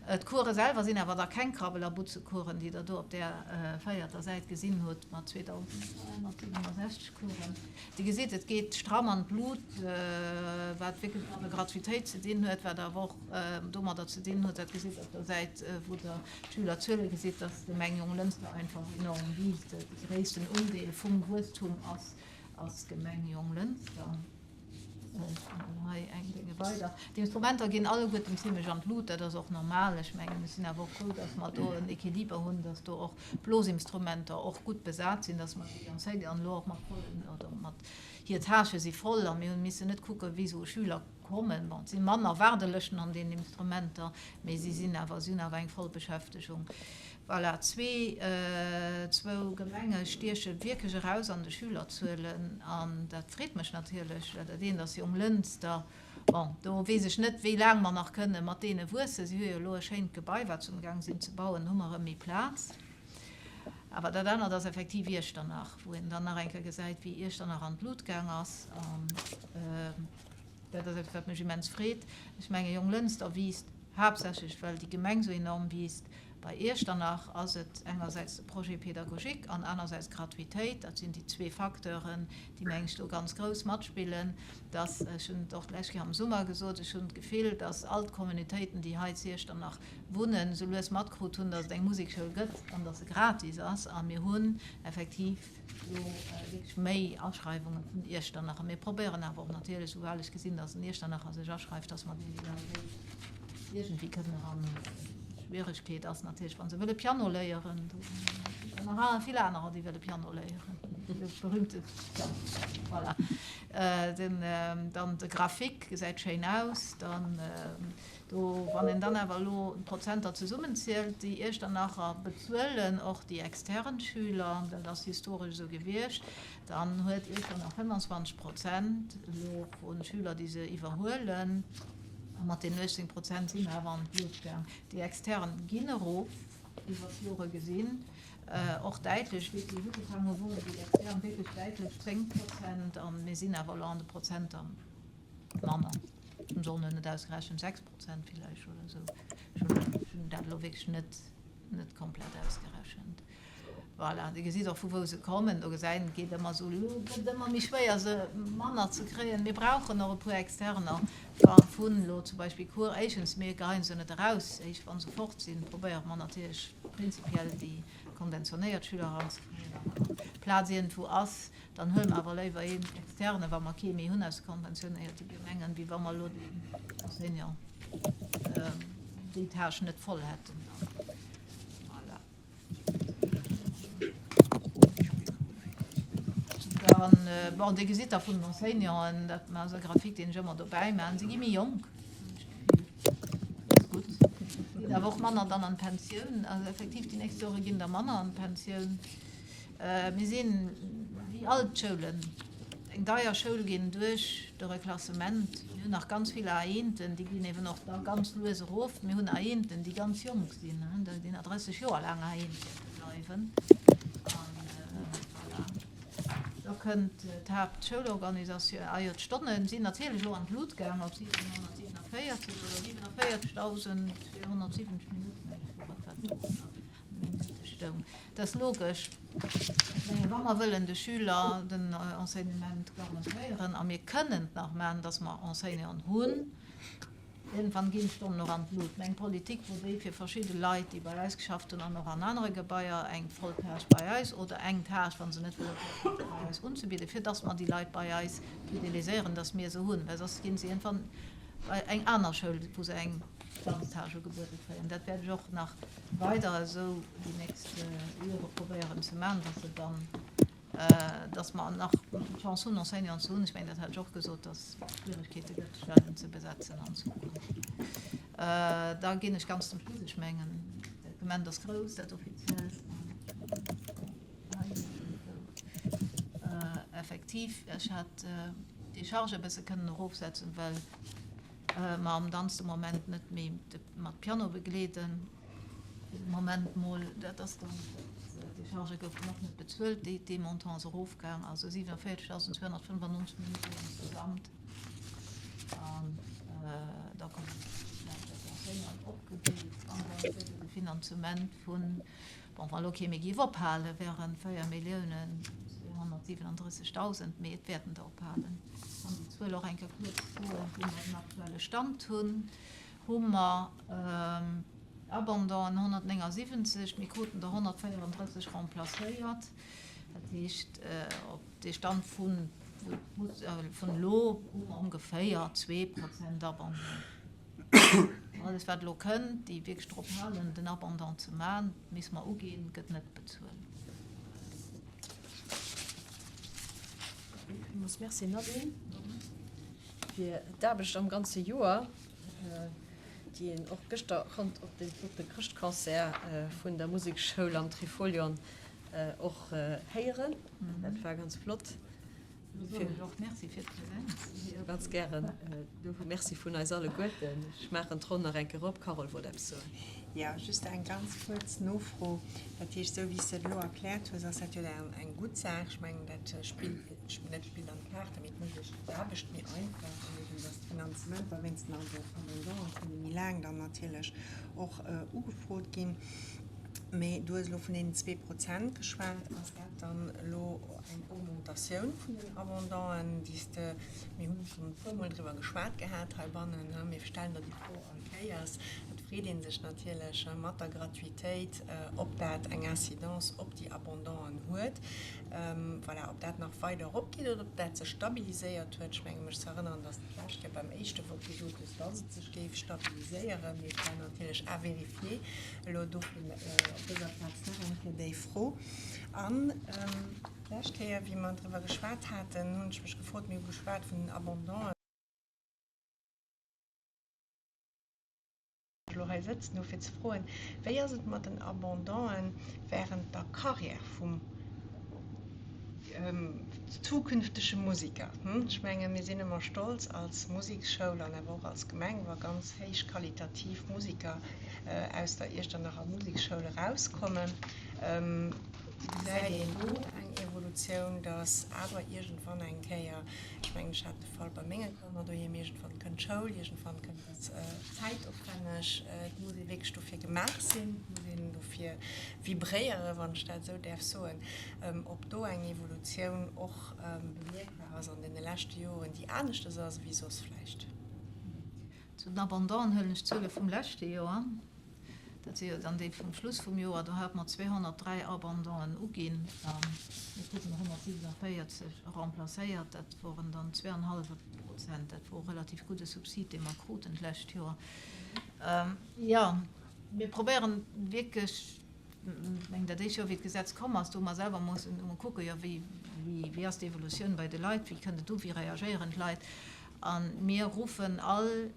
D'Course selwer sinn awer da keng Krabbel a Butzecoursen, déi Der do op där véierter Säit gesinn hutt, mat 2.267 Coursen. Dir gesitt, et geet stramm an d'Lut, wat wierklech mat der Gratuitéit ze dinn huet, wat awer och domadder ze dinn huet, dat gesitt Der op der Säit, wou Der d'Schülerzuele gesitt, dass d'Gemeng Jonglënster einfach enorm wiisst. De gréissten Undeel vum Wuesstum ass d'Gemeng Jonglënster. Hei eng Dénge weider. D'Instrumenter ginn alleguerten zimlech an d'Lut, dat ass och normal. Ech mengen, ech sinn awer och frou, dass mer do en Equiliber hunn, dass do och d'Blosinstrumenter och gutt besat sinn, dass mer déi Enseignanten an elo och mat vollen oder mat hir Tâchë si voll a mir hunn missen net kucken, wéi esou Schüler kommen. Bon, et si manner Waardelëschten an deenen Instrumenter, mee si sinn awer, si hunn awer eng voll Beschäftegung. Voilà, zwee, zwou Gemenge stieche wierklech eraus an de Schülerzuelen an dat freet mech natierlech. Dat eent ass Jonglënster. Bon, do weess ech net, wéi laang mer nach kënne mat deene wuessen. Si hu jo elo e schéint Gebai, wat se amgaang sinn ze bauen, hu mer erëm méi Plaz. Awer dat anert ass effektiv Iechternach, wou een dann nach eng Kéier gesäit, wéi Iechternach an d'Lut gaang ass. An dat ass eppes, wat mech immens freet. Ech menge Jonglënster wiisst haaptsächlech, well déi Gemeng esou enorm wiisst. Bei Iechternach ass et engersäits de Projet pédagogique an anersäits d'Gratuitéit. Dat sinn déi zwee Facteuren, déi, meng ech, do ganz grouss matspillen. Dass, ech hunn et och d'lescht Kéier am Summer gesot, ech hunn d'Gefill, dass all d'Communautéiten, déi hei zu Iechternach wunnen, esou lues matkrut hunn, dass et eng Musekschoul gëtt an dass se gratis ass. A mir hunn effektiv elo wierklech méi Aschreiwunge vun Iechternacher. Mir probéieren awer och natierlech, soubal ech gesinn, dass en Iechternacher sech aschreift, dass mer deen Iwwerwee iergendwéi kënnen eranhuelen. D'Schwieregkeet ass natierlech, wa se wëlle Piano léieren, do sinn nach vill anerer, déi wëlle Piano léieren, de berühmte Piano. Voilà. Den, dann de Graphique gesäit schéin aus. Dann Do, wann een dann awer elo d'Prozenter zesummenzielt, déi Iechternacher bezuelen och déi extern Schüler, dat ass historesch esou gewiescht, dann huet Iechternach 25 Prozent elo vu Schüler, déi se iwwerhuelen. A mat deenen 18 Prozent si mer awer an d'Lut gaang. Déi extern ginn erof iwwer d'Jore gesinn, och däitlech. Wéi se ugefaangen hu woren déi extern wierklech däitlech 10 Prozent a mir sinn awer elo an de Prozenter manner. Ech hunn se net ausgerechent, 6 Prozent villäicht oder esou. Ech hunn dat elo wierklech net, net komplett ausgerechent. Voilà, Dir gesitt och, vu wou se kommen. Do gesäit een, et geet ëmmer esou, elo gëtt et ëmmer méi schwéier, se manner ze kréien. Mir brauchen och e puer Externer wa vun elo zum Beispill Cours. Éischtens, mir geheien se net eraus. Éischt, wa se fort sinn, probéiere mer natierlech prinzipiell déi konventionéiert Schüler eranzekréien. A wann Plaz iergendwou ass, Dann huele mer awer léiwer een externe, wa mer kee méi hunn aus de konventionéierte Gemengen, wéi wa mer elo deen Enseignant déi Tâche net voll hätten. Voilà. Dann, bon, Dir gesitt da vun den Enseignanten, dat ass e Graphique, deen ech ëmmer dobäi maachen, se gi méi jonk, hunn ech d'Gefill. Dat ass gutt. Geet awer och manner dann an d'Pensioun. Also effektiv, déi nächst Jore ginn der manner an d'Pensioun. Mir sinn, wéi all d'Schoulen. eng deier Schoul ginn duerch de Reklassement. Mir hunn nach ganz vill A-Eenten, déi ginn eben och da ganz lues erof. Mir hunn A-Eenten, déi ganz jonk sinn, déi nach 30 Joer laang A-Eent wäerte bleiwen. An voilà, da kënnt d'Haaptschoulorganisatioun. Ah jo, d'Stonne sinn natierlech elo an d'Lut gaang op 747 oder 47.270 Minutten, ech wor et wat do Minutte stoung. Dat ass logesch. Ech mengen, wa mer wëllen de Schüler den Enseignement garantéieren, a mir kënnen et nach maachen, dass mer Enseignanten hunn, iergendwann ginn d'Stonnen och an d'Lut. Meng Politik wor déi, fir verschidde Leit, déi bei eis geschafft hunn an och an anere Gebaier, eng voll Tâche bei eis oder eng Tâche, wa se net wëlle voll Tâche bei eis, unzebidden, fir dass mer déi Leit bei eis fideliséieren, dass mir se hunn, well soss ginn se iergendwann bei eng aner Schoul, wou se eng ganz Tâche ugebuede kréien. Dat wäert ech och nach weider esou déi nächst Jore probéieren ze maachen, dass se dann, dass mer nach d'Chance hunn, Enseignanten ze hunn. Ech mengen, dat hat ech och gesot, dass et Schwieregkeete gëtt, Stellen ze besetzen an Zukunft. Da ginn ech ganz zum Schluss. Ech mengen, dat Dokument ass grouss, dat offiziellt. Effektiv, ech hat d'Décharge e bësse kënnen erofsetzen, well mer am Danz de Moment net méi mat Piano begleeden. Fir de Moment mol, dat ass dann, d'Déchargë goufen och net bezuelt, déi, dee Montant ass erofgaang, also 47.295 Minutten insgesamt. An da kommen d'Enseignanten opgedeelt an dann gëtt et e Finanzement vun, bon, wa lo kee méi géif ophalen, wären 4 Milliounen 237.000, mee et wäerten der ophalen. Kann déi Zuel och eng Kéier kuerz soen, wou mer den aktuelle Stand hunn, hu mer Abandon'en 179, mir kruten der 134 remplacéiert. Dat heescht, op dee Stand vun elo hu mer ongeféier 2 Prozent Abandon. Alles wat elo kënnt, déi wierklech drop halen, den Abandon ze man, misse mer uginn, gëtt net bezuelt. Villmools Merci Nadine fir d'Aarbecht am ganze Joer, déi een och gëschter konnt op deem flotte Chrëschtconcert vun der Musekschoul am Trifolion och héieren. Dat war ganz flott. Och Merci fir d'Präsenz. Jo, ganz gären. Dofir Merci vun eis alleguerten. Ech maachen d'Ronn nach eng Kéier op. Carole wollt eppes soen. Jo, just eng ganz kuerz Nofro. Dat heescht, esou wéi s de et elo erkläert hues, ass dat jo eng gutt Saach. Ech mengen, dat spillt, net spillt an d'Kaarte, mee et mécht iech d'Aarbecht méi einfach an eben, dass d'Finanzementer wéinst den Abondanten kënne méi laang dann natierlech och ugefrot ginn. Mee du hues elo vun deenen 2% geschwat. Ass dat dann elo eng Augmentatioun vun den Abondanten, déi s de, mir hunn schonn e puermol driwwer geschwat gehat heibannen, mir stellen der déi Fro all Kéiers, et freet ee sech natierlech mat der Gratuitéit, ob dat eng Incidence op déi Abondanten huet, voilà, ob dat nach weider eropgeet oder ob dat sech stabiliséiert huet. Ech menge mech ze erënneren, dass de d'lescht Kéier beim éischte Vott gesot hues, dass et sech géif stabiliséieren, mee et wär natierlech à vérifier. Elo dofir op dëser Plaz nach eng Kéier déi Fro. An d'lescht Kéier, wéi mer driwwer geschwat haten, hunn ech mech gefrot, mir hu geschwat vun den Abondanten, elo hei sëtzen hu fir ze froen, Wéi ass et mat den Abondanten während der Carrière vum zukünftege Musiker? Ech mengen, mir sinn ëmmer stolz als Museksschoul an awer och als Gemeng, wa ganz héich qualitativ Musiker aus der Iechternacher Museksschoul erauskommen. Gesäit een do eng Evolutioun, dass awer iergendwann eng Kéier, ech mengen, ech hat de Fall bei menge Kanner doheem, iergendwann kënnt d'Schoul, iergendwann kënnt dat zäitopwänneg, et muss ee wierklech dofir gemaach sinn, et muss een dofir vibréieren, wann ech dat esou däerf soen, ob do eng Evolutioun och bemierkbar ass an deene leschte Joren, déi aneschtes ass ewéi soss vläicht. Zu den Abandon'en huelen ech d'Zuele vum leschte Joer. Dat si jo dann déi vum Schluss vum Joer. Do hate mer 203 Abandon'en uginn. Mir kruten 147 remplacéiert. Dat woren dann zweeanhallwe Prozent. Dat wor e relativ gudde Subsid, dee mer kruten d'lescht Joer. Jo, mir probéieren wierklech, ech mengen dat éischt Joer, wéi d'Gesetz komm ass, do hu mer selwer mussen emol kucken, jo wéi, wéi ass d'Evolutioun bei de Leit, wéi kënnt et u, wéi reagéieren d'Leit. A mir ruffen all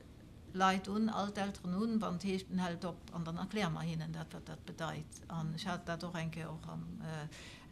Leit un, all d'Elteren un, wann et heescht, en hält op, an dann erkläre mer hinnen dat, wat dat bedeit. An ech hat dat och eng Kéier och am.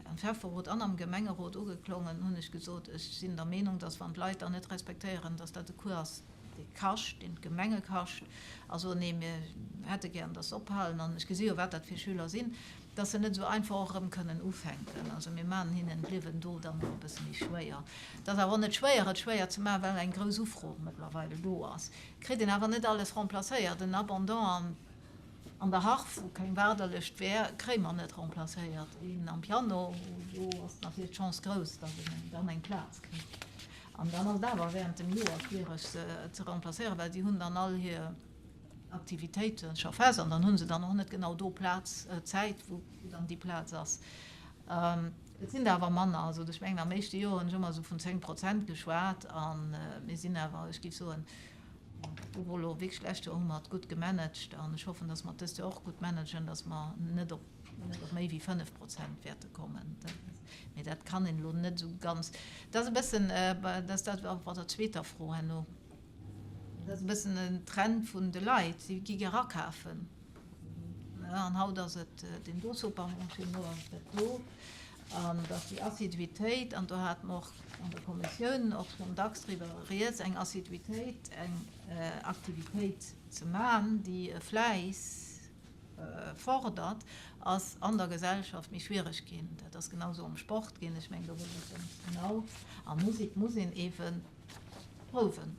Am Schäfferot an am Gemengerot ugeklongen, hunn ech gesot, ech sinn der Meenung, dass wann d'Leit dann net respektéieren, dass dat e Cours ass, dee kascht, deen d'Gemenge kascht, a soen, nee, mir hätte gären, dass se ophalen, an ech gesi jo, wat dat fir Schüler sinn, dass se net esou einfach och erëm kënnen ufänken. Also mir maachen hinnen d'Liewen do dann och e bësse méi schwéier. Et ass awer och net schwéier, et schwéier ze maachen, well eng grouss Ufro mëttlerweile do ass. Kritt een awer net alles remplacéiert. En Abandon an An der Harf, wou keng Waardelëscht wär, kréie mer net remplacéiert. Een am Piano, do ass natierlech d'Chance grouss, datt een dann eng Plaz kritt. An dann ass et awer während dem Joer schwiereg se ze remplacéieren, well si hunn dann all hir Aktivitéite scho fest an dann hu se dann och net genau do Plaz, Zäit, wou dann déi Plaz ass. Et sinn der awer manner. Also ech mengen am éischte Joer hunn ech ëmmer esou vun 10 Prozent geschwat a mir sinn awer, ech géif soen, Obwuel elo wierklech d'lescht Joer hu mer et gutt gemanagt an ech hoffen, dass mer et dëst Joer och gutt managen, dass mer net op net op méi wéi 5 Prozent wäerte kommen. Mee dat kann een elo net esou ganz, dat ass e bëssen, dat ass dat och bei der zweeter Fro herno, dat ass e bëssen en Trend vun de Leit, si gi gär akafen. An haut ass et deen do Supermarché, muer ass et dat do. An dass déi Assiduitéit, an do hate mer och an der Kommissioun och schonn dacks driwwer rieds, eng Assiduitéit, eng Aktivitéit ze maachen, déi e Fläiss fordert, ass an der Gesellschaft méi schwiereg ginn. Dat ass genau esou am Sport ginn, ech mengen, do wësst Der ganz genau. A Musek muss een eebe prouwen.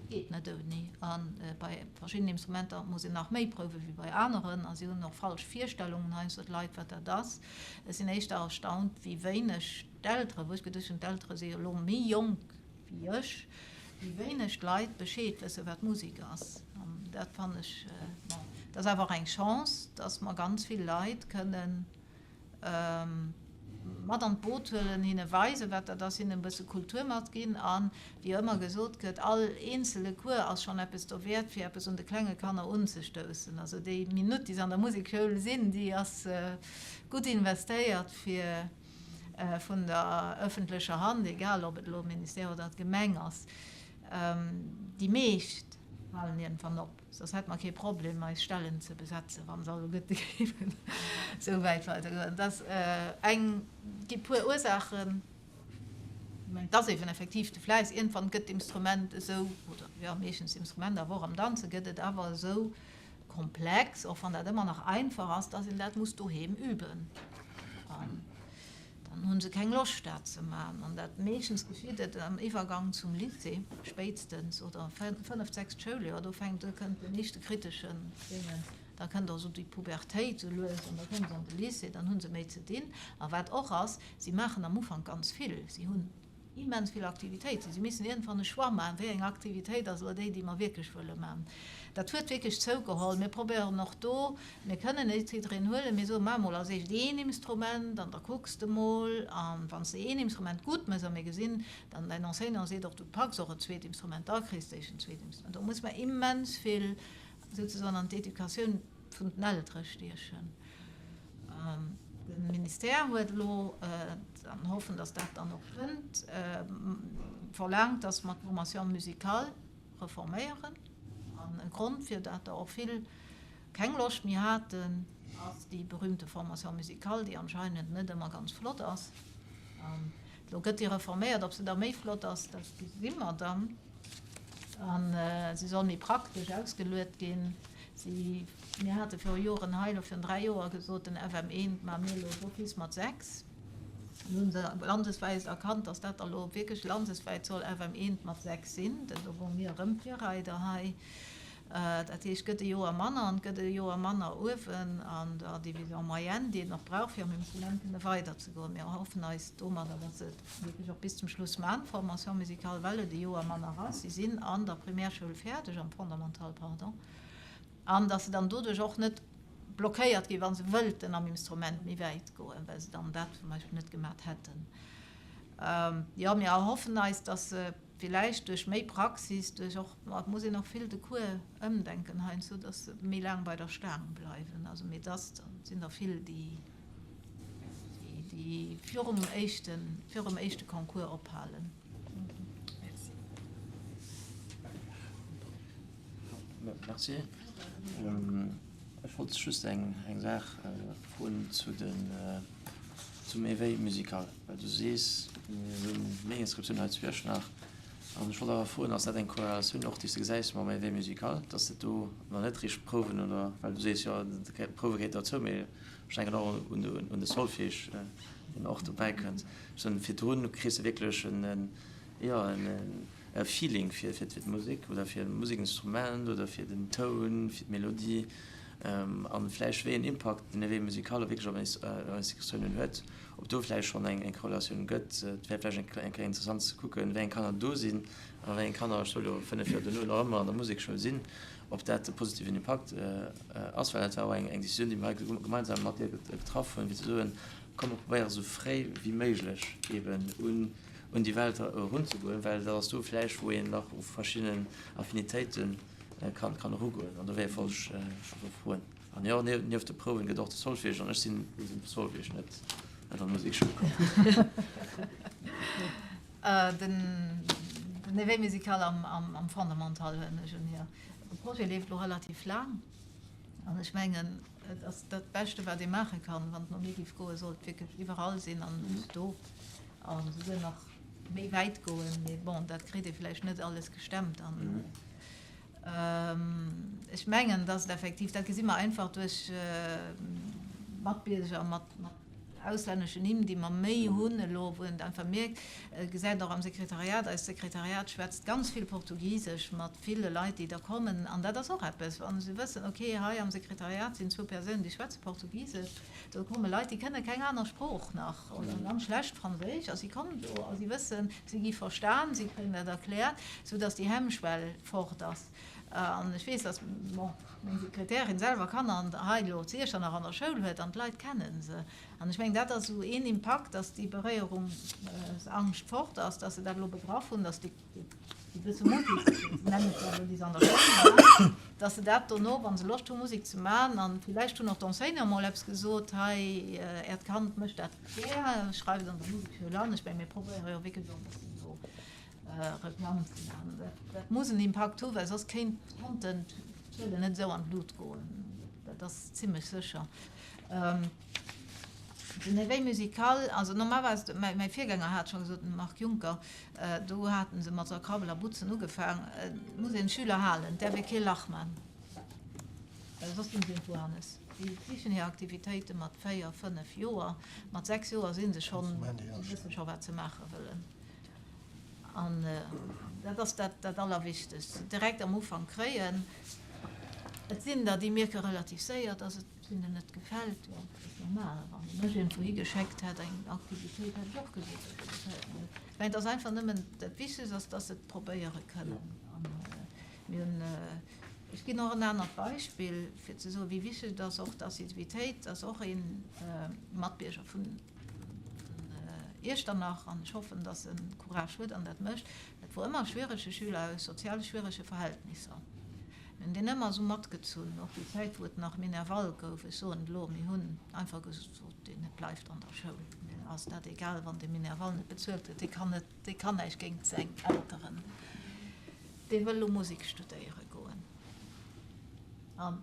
Geet net ouni. A bei verschiddenen Instrumenter muss een nach méi prouwe wéi bei aneren. A si hunn och falsch Virstellungen heiansdo, d'Leit, wat dat ass. Ech sinn éischter erstaunt, wéi wéineg d'Elteren, wou ech geduecht hunn, d'Eltere si jo elo méi jonk wéi ech, wéi wéineg d'Leit Bescheed wëssen, wat Musek ass. An dat fannen ech, bon, dat ass awer och eng Chance, dass mer ganz vill Leit kënnen mat an d'Boot huelen, hinne weisen, wat dat ass, hinnen e bësse Kultur matginn. A wéi ëmmer gesot gëtt, all eenzele Cours ass schonn eppes dowäert, fir eppes un de klenge Kanner unzestoussen. Also déi Minutt, déi se an der Musekschoul sinn, déi ass gutt investéiert fir vun der ëffentlecher Hand, egal ob et elo Ministère oder d'Gemeng ass. Déi meescht halen iergendwann op. Soss hätte mer kee Problem, eis Stellen ze besetzen, wa se alleguerte géifen esou wäit weidergoen. Et ass eng, et gi puer Ursaachen. Ech mengen, et ass eben effektiv de Fläiss. Iergendwann gëtt d'Instrument esou, oder jo, meeschtens d'Instrument, awer och am Danze gëtt et awer esou komplex, och wann dat ëmmer nach einfach ass, dass een dat muss doheem üben. An Dann hu se keng Loscht dat ze maachen. An dat meeschtens geschitt et am Iwwergang zum Lycée spéitstens oder fënneft, sechst Schouljoer, do fänkt, do kënnt den éischte kriteschen Déngen, da kënnt och esou déi Pubertéit esou lues an da komme se an de Lycée, dann hu se méi ze dinn. A wat och ass, si maachen am Ufank ganz vill, si hunn immens vill Aktivitéiten. Si missen iergendwann e Choix maachen, wéi eng Aktivitéit ass elo déi, déi mer wierklech wëlle maachen. Dat huet wierklech zougeholl. Mir probéieren och do, mir kënnen net jiddereen huelen, mir soen, maach mol als éischt een Instrument an da kucks de mol. A wann s de een Instrument gutt méchs a mir gesinn dann, däin Enseignant seet och, du packs och e zweet Instrument, da kriss de éischt en zweet Instrument. Do muss mer immens vill souzesoen an d'Educatioun vun den Eltere stiechen. De Ministère huet elo, an hoffen, datt dat dann och kënnt, verlaangt, datt mer d'Formation musicale reforméieren. An e Grond, fir dat der och vill keng Loscht méi haten, ass déi berühmte Formation musicale, déi anscheinend net ëmmer ganz flott ass. An elo gëtt déi reforméiert. Ob se da méi flott ass, dat gesi mer dann. A se soll méi praktesch ausgeluet ginn. Si, mir hate viru Joren hei, elo virun 3 Joer, gesot, den FM1 maache mir elo d'office mat 6. Elo hu se landeswäit erkannt, datt dat da elo wierklech landeswäit soll FM1 mat 6 sinn. Do wore mir erëm Virreider hei. Dat heescht, et gëtt e Joer manner an et gëtt e Joer manner uewen an der Division moyenne, déi een och brauch, fir am Instrument kënne weiderzegoen. Mir erhoffen eis domadder, datt se et wierklech och bis zum Schluss maachen, d'Formation musicale, well et e Joer manner ass. Si sinn an der Primärschoul fäerdeg, am Fondamental, pardon, an datt se dann doduerch och net blockéiert ginn, wa se wëllten am Instrument méi wäit goen, well se dann dat zum Beispill net gemat hätten. Jo, mir erhoffen eis, datt se Villäicht duerch méi Praxis, duerch och, ma et muss een och vill de Cours ëmdenken heiansdo, dass se méi laang bei der Staang bleiwen. Also mee dass, da sinn der vill, déi, déi virum éischten, virum éischte Concours ophalen. Merci. Merci. Ech wollt just eng, eng Saach froen zu den. Zum Éveil musical, well du sees, mir hu méi Inscriptiounen hei zu Iechternach, an ech wollt awer froen, ass dat eng Korrelatioun och, déi s de gesäis mam Éveil musical, dass et do nach net richteg Prouwen oder, well du sees jo, d'Prouwe gehéiert dozou, mee ech denken och un de Solfège, deen och dobäi kënnt. Ech soen, virdrun kriss de wierklech en, jo, e Feeling fir d'Musek oder fir e Musekinstrument oder fir den Toun, fir d'Melodie an vläicht wéi en Impakt den Éveil musical wierklech op Institutiounen huet, ob do vläicht schonn eng Korrelatioun gëtt. Et wär vläicht eng Kéier interessant ze kucken, wéi eng Kanner do sinn a wéi eng Kanner, ech soe lo 5 Joer dono, nach ëmmer an der Musekschoul sinn, ob dat e positiven Impakt ass, well dat war och eng Decisioun, déi mir hei gemeinsam mat dir getraff hunn, fir ze soen, komm mer probéiere sou fréi wéi méiglech eeben un un déi Welt erunzegoen, well dat ass do vläicht, wou een nach u verschidden Affinitéite kann kann erugoen. An dofir wollt ech ech froen. An jo, nieft de Prouwen gëtt och de Solfège, an ech sinn um Solfège net an der Musekschoul komm. Den den Éveil musical am am Fondamental huelen ech un, jo. De Projet leeft elo relativ laang an ech mengen, et ass dat Beschte wat ee maache kann, wann et no mir géif goen, sollt wierklech iwwerall sinn an net do. An esouguer nach méi wäit goen, mee bon, dat kritt ee vläicht net alles gestemmt. An ech mengen, dass et effektiv, dat gesi mer einfach duerch Matbierger mat auslänneschen Nimm, déi mer méi hunn elo, wou een et einfach mierkt, et gesäit och am Sekretariat, eist Sekretariat schwätzt ganz vill Portugisesch mat ville Leit, déi da kommen. An dat ass och eppes, wa se wëssen, okay, hei am Sekretariat sinn zwou Persounen, déi schwätze Portugisesch, Do komme Leit, déi kënne keng aner Sprooch nach oder ganz schlecht Franséisch a si kommen do a si wëssen, si gi verstan, si kréien dat erkläert, soudass déi Hemmschwell fort ass. An ech weess, dass, bon, meng Sekretärin selwer Kanner an hei elo zu Iechternach an der Schoul huet an d'Leit kenne se. An ech mengen, dat ass esou een Impakt, dass déi Beréierungsangscht fort ass, dass se dat elo begraff hunn, dass déi, déi bësse Musek, nennen ech dat elo, déi se an der Schoul maachen, dass se dat dono, wa se Loscht hu Musek ze maachen, a villäicht hunn och d'Enseignanten mol eppes gesot, hei äert Kand mécht dat gär, schreift et an der Musekschoul an. Ech mengen, mir probéiere jo wierklech och e bëssen do Reklamm ze maachen. Dat muss en Impakt hu, well soss kéint, konnten d'Zuelen net esou an d'Lut goen, dat ass zimlech sécher. Den Éveil musical, also normalerweis, mäi Virgänger hat scho gesot, den Marc Juncker, do hate se mat der Krabbel a Butzen ugefaang, et muss een d'Schüler halen, et däerf ee kee Lach man, well soss ginn se iergendwou anes. Déi sichen hir Aktivitéite mat 4, 5 Joer, mat 6 Joer si se schonn, se wësse scho wat se maache wëllen. An dat ass dat, dat Allerwichtegst, direkt am Ufank kréien. Et sinn der, déi mierke relativ séier, dass et hinnen net gefält. Jo, dat ass normal. Wann ee mech iergendwou higeschéckt hätt, eng Aktivitéit, hätt ech och gesot, dat gefält mir net. Ech mengen, et ass einfach nëmmen, dat Wichtegst ass, dass se et probéiere kënnen. An mir hunn, ech ginn och en anert Beispill, fir ze soen, wéi wichteg et ass, och d'Assiduitéit, ass och ee Matbierger vun Iechternach, an ech hoffen, dass en Courage huet an dat mécht, dat wor ëmmer e schwierege Schüler aus sozial schwierege Verhältnisser. Mir hunn deen ëmmer esou matgezunn, och déi Zäit, wou et nach Minerval gouf. Ech soen et elo, mir hunn einfach gesot, deen bleift an der Schoul. Mir ass dat egal, wann dee Minerval net bezuelt gëtt, dee kann net, dee kann näischt géint seng Elteren. Dee wëll elo Musek studéiere goen. An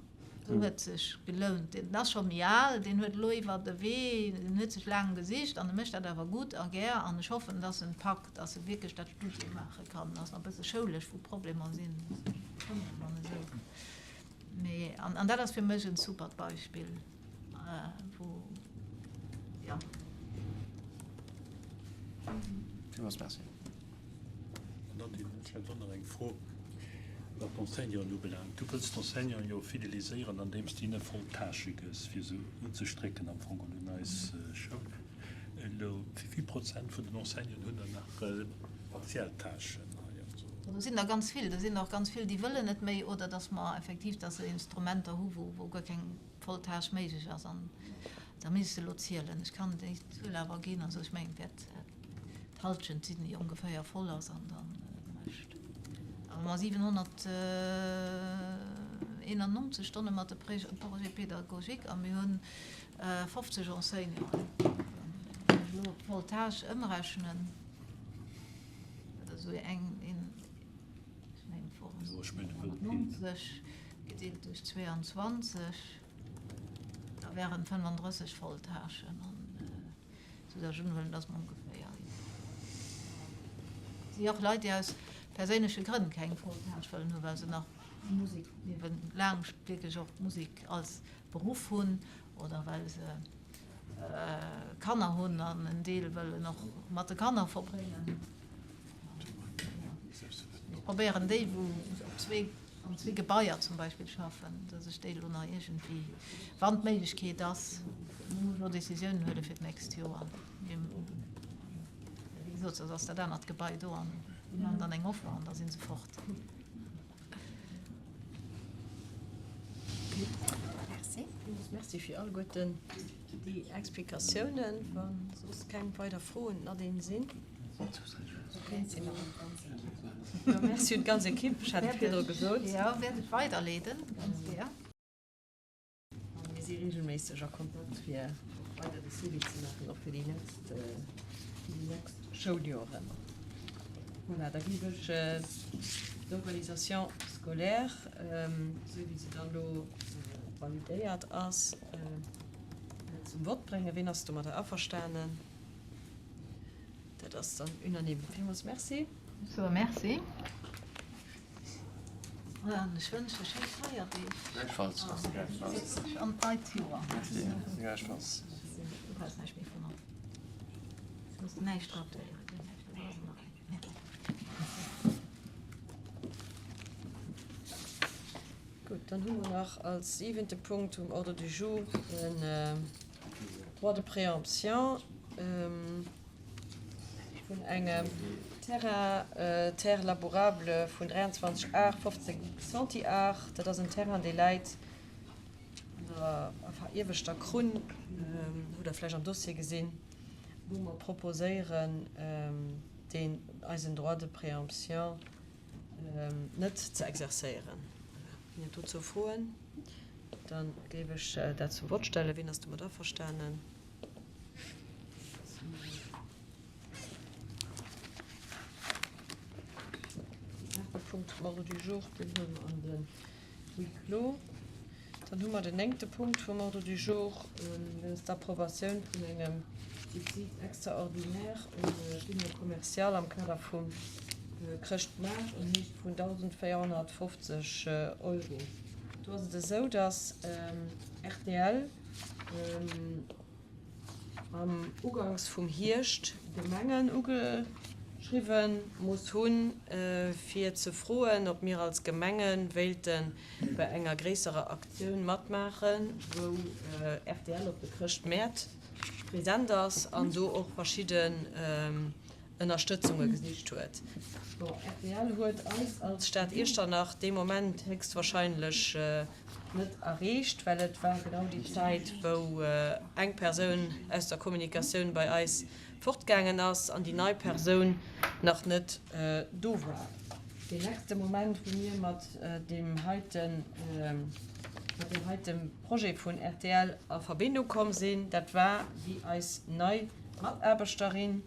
do huet sech gelount. Deen ass scho méi al, deen huet elo iwwer de Wee, deen huet sech laang gesicht an e mécht dat awer gutt a gär. An ech hoffen, dass en packt, dass e wierklech dat Studium maache kann. Ass nach e bësse schoulesch, wou Problemer sinn, an esou. Mee, an dat ass fir mech en supert Beispill, wou, jo. Villmools Merci. Nadine, ech hätt och nach eng Fro, wat d'Enseignanten ubelaangt. Du wëlls d'Enseignanten jo fideliséieren, andeems de hinne voll Tâchë gëss, fir se unzestrécken am Fong un eis Schoul. Elo, wéi vill Prozent vun den Enseignanten hunn dann nach partiell Tâchen hei an esou? Do sinn der ganz vill. Do sinn och ganz vill, déi wëllen net méi oder dass mer effektiv, dass se Instrumenter hu wou guer keng voll Tâche méiglech ass. An da misst ech elo zielen. Ech kann déi Zuel awer ginn. Also ech mengen, et wäert. D'Halschent sinn, déi ongeféier voll ass an dann de Rescht. A wa mer 791 Stonne mat de Projet pédagogique a mir hunn 50 Enseignanten, wann ech elo d'voll Tâche ëmrechnen, dat ass esou eng, een, ech mengen et woren 790 gedeelt duerch 22, da wären 35 voll Tâchen. Soudass ech unhuelen, dass mer ongeféier, et si och Leit, déi aus perséinleche Grënn keng voll Tâche wëllen hunn, well se nach Musek liewen laang wierklech och Musek als Beruff hunn oder well se Kanner hunn an en Deel wëllen och mat de Kanner verbréngen. Ech probéieren déi, wou op zwee, an zwee Gebaier zum Beispill schaffen, datt ech déi elo nach iergendwéi, wann d'Méiglechkeet ass, mir mussen elo Décisiounen huele fir d'nächst Joer. Wéi gesot, soss ass dat anert Gebai do an déi maachen dann eng Offer an da si se fort. Merci fir alleguerten déi Explikatiounen. Wa soss keng weider Froen, Nadine, sinn. Merci un d'ganz Ekipp, ech hat et virdru gesot. Jo, wäert et weiderleeden, ganz gär. A mir si reegelméisseg a Kontakt, fir och weider de Suivi ze maachen, och fir déi nächst, fir déi nächst Schouljoren. Voilà, da géif ech d'Organisation scolaire, esou wéi se dann elo validéiert ass, zum Vott bréngen. Ween ass domadder averstanen? Dat ass dann unanime. Villmools Merci. Ech soe Merci an ech wënsche schéi Feierdeeg. Gläichfalls. An d'neit Joer. Merci, gläichfalls. Du brauchs näischt méi vu mer. Du muss näischt rappeléieren. Gutt, dann hu mer nach als siwente Punkt um Ordre du jour den Droit de préemption vun engem Terrain, Terre labourable vun 23 Ar 15 Centiar. Dat ass en Terrain, dee läit an der ieweschter Krunn, hutt Der vläicht am Dossier gesinn, wou mer proposéieren, deen eisen Droit de préemption net ze exerzéieren. Ginn et dozou Froen? Da géif ech dat zum Vott stellen. Wien ass domat averstanen? Deen aachte Punkt vum Ordre du jour, deen huele mer an de Huis clos. Dann hu mer den néngte Punkt vum Ordre du jour, dat ass d'Approbatioun vun engem Subside extraordinaire un d'Union commerciale am Kader vum Chrëschtmaart an Héicht vun 1.450 Euro. Do ass et esou, dass rtl am Uganks vum Hierscht d'Gemengen ugeschriwwen muss hunn, fir ze froen, ob mir als Gemenge wéilte bei enger gréisserer Aktioun matmaachen, wou rtl op de Chrëschtmäert present ass an do och verschidden Ënnerstëtzunge gesicht huet. Bon, rtl huet eis als Stad Iechternach dee Moment héchstwahrscheinlech net erreecht, well et war genau déi Zäit, wou eng Persoun aus der Kommunikatioun bei eis fortgaangen ass an déi nei Persoun nach net do war. Deen nächste Moment, wou mir mat deem heiten, mat deem heite Projet vun rtl a Verbindung komm sinn, dat war, wéi eis nei Mataarbechterin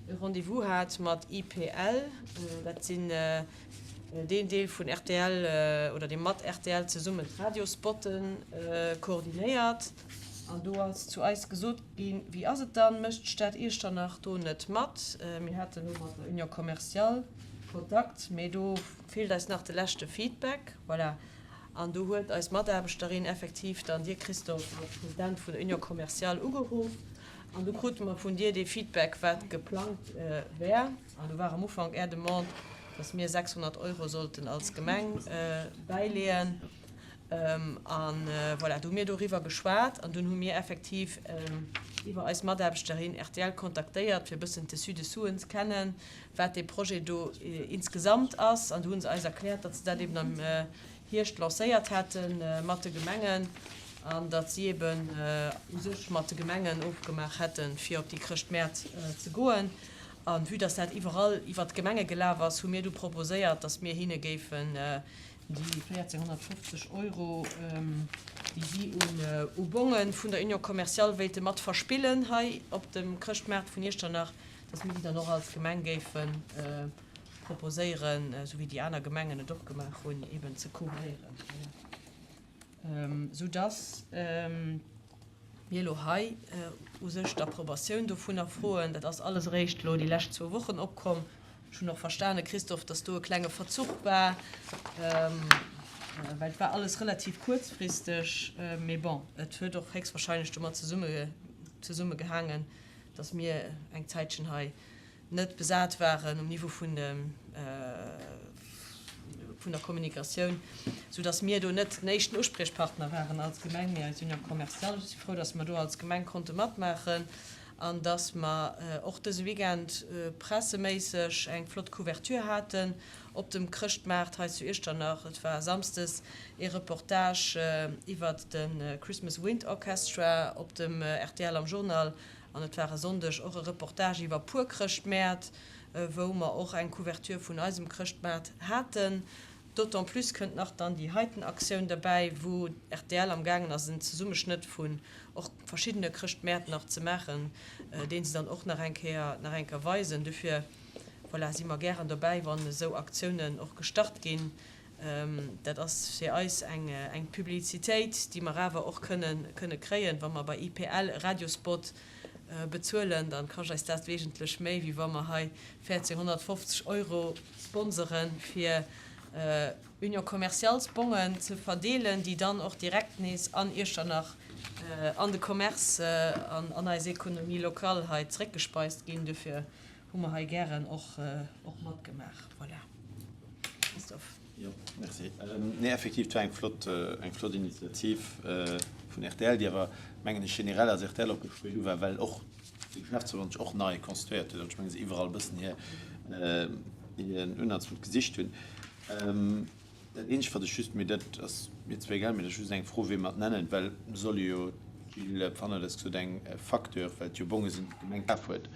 e Rendez-vous hat mat IPL, dat sinn deen Deel vun rtl oder dee mat rtl zesummen d'Radiospotte koordinéiert. An do ass zu eis gesot ginn, Wéi ass et dann, mécht d'Stad Iechternach do net mat? Mir haten elo mat der Union commerciale Kontakt, mee do feelt eis nach de leschte Feedback. Voilà. An do huet eis Mataarbechterin effektiv dann dir, Christophe, als President vun der Union commerciale ugeruff. An du krute mer vun dir dee Feedback, wat geplangt wär. An do war am Ufank Är Demande, dass mir 600 Euro sollten als Gemeng bäileeën. A voilà, du hu mir doriwwer geschwat an dunn hu mir effektiv iwwer eis Mataarbechterin rtl kontaktéiert, fir e bëssen d'Dessus dessousen ze kennen, wat dee Projet do insgesamt ass. An du hu se eis erkläert, datt se dat eben am Hierscht lancéiert hätte mat de Gemengen an datt si eben u sech mat de Gemengen ofgemaach hätten, fir op déi Chrëschtmäert ze goen. A vue datt dat iwwerall iwwert d'Gemenge gelaf ass, hu mir du proposéiert, datt mir hinne géifen déi 1.450 Euro, déi si u Bonge vun der Union commerciale wéilte mat verspillen hei op dem Chrëschtmaart vun Iechternach, datt mir déi dann och als Gemeng géife proposéieren, esou wéi déi aner Gemengen et och gemaach hunn, eben ze couvréieren, soudass. mir elo hei u sech d'Approbatioun dovunner froen. Dat ass alles eréischt elo déi lescht zwou Wochen opkomm. Ech hunn och verstane, Christophe, dass do e klenge Verzuch war, well et war alles relativ kuerzfristeg. Mee bon, et huet och héchstwahrscheinlech domat zesummegehaangen, dass mir eng Zäitchen hei net besat waren um Niveau vun der Kommunikatioun, soudass mir do net den éischten Uspriechpartner waren als Gemeng, mee eis Union commerciale. Ech si frou, dass mer do als Gemeng konnte matmaachen an dass mer och dëse Weekend presseméisseg eng flott Couverture haten op dem Chrëschtmaart hei zu Iechternach. Et war samsdes ee Reportage iwwert de Christmas Wind Orchestra op dem rtl am Journal An et war e Sonndeg och e Reportage iwwer puer Chrëschtmäert, wou mer och eng Couverture vun eisem Chrëschtmaart haten. D'autant plus kënnt nach dann déi heiten Aktioun derbäi, wou rtl am gaangen ass en Zesummeschnëtt vun och verschiddene Chrëschtmäert nach ze maachen, dee se dann och nach eng Kéier nach eng Kéier weisen. Dofir, voilà, si mer gären dobäi, wann esou Aktiounen och gestart ginn. Dat ass fir eis eng Publicitéit, déi mer awer och kënne kréien. Wa mer bei IPL e Radiospot bezuelen, da kascht eis dat wesentlech méi, wéi wa mer hei 1.450 Euro sponsere fir Union Commerciales Bongen ze verdeelen, déi dann och direkt nees an Iechternach an de Commerce an an eis Économie locale hei zeréckgespeist ginn. Dofir hu mer hei gären och matgemaach. Voilà. Christophe. Jo, merci. Nee, effektiv, et war eng flott, eng flott Initiativ vun rtl, déi awer, mengen ech, generell als rtl opgespillt hu war, well och de Geschäftsverband sech och nei konstituéiert huet an ech mengen, se iwwerall e bëssen hir, hiren Unhaltspunkt gesicht hunn. Dat eenzegt, wat ech just, mee dat ass mir zwar egal, mee dat ass just eng Fro, wéi mer et nennen, well mir solle jo, d'Jill Pfanner huet eis gesot, eng Facture, well et jo Bonge sinn, déi d'Gemeng kaf huet,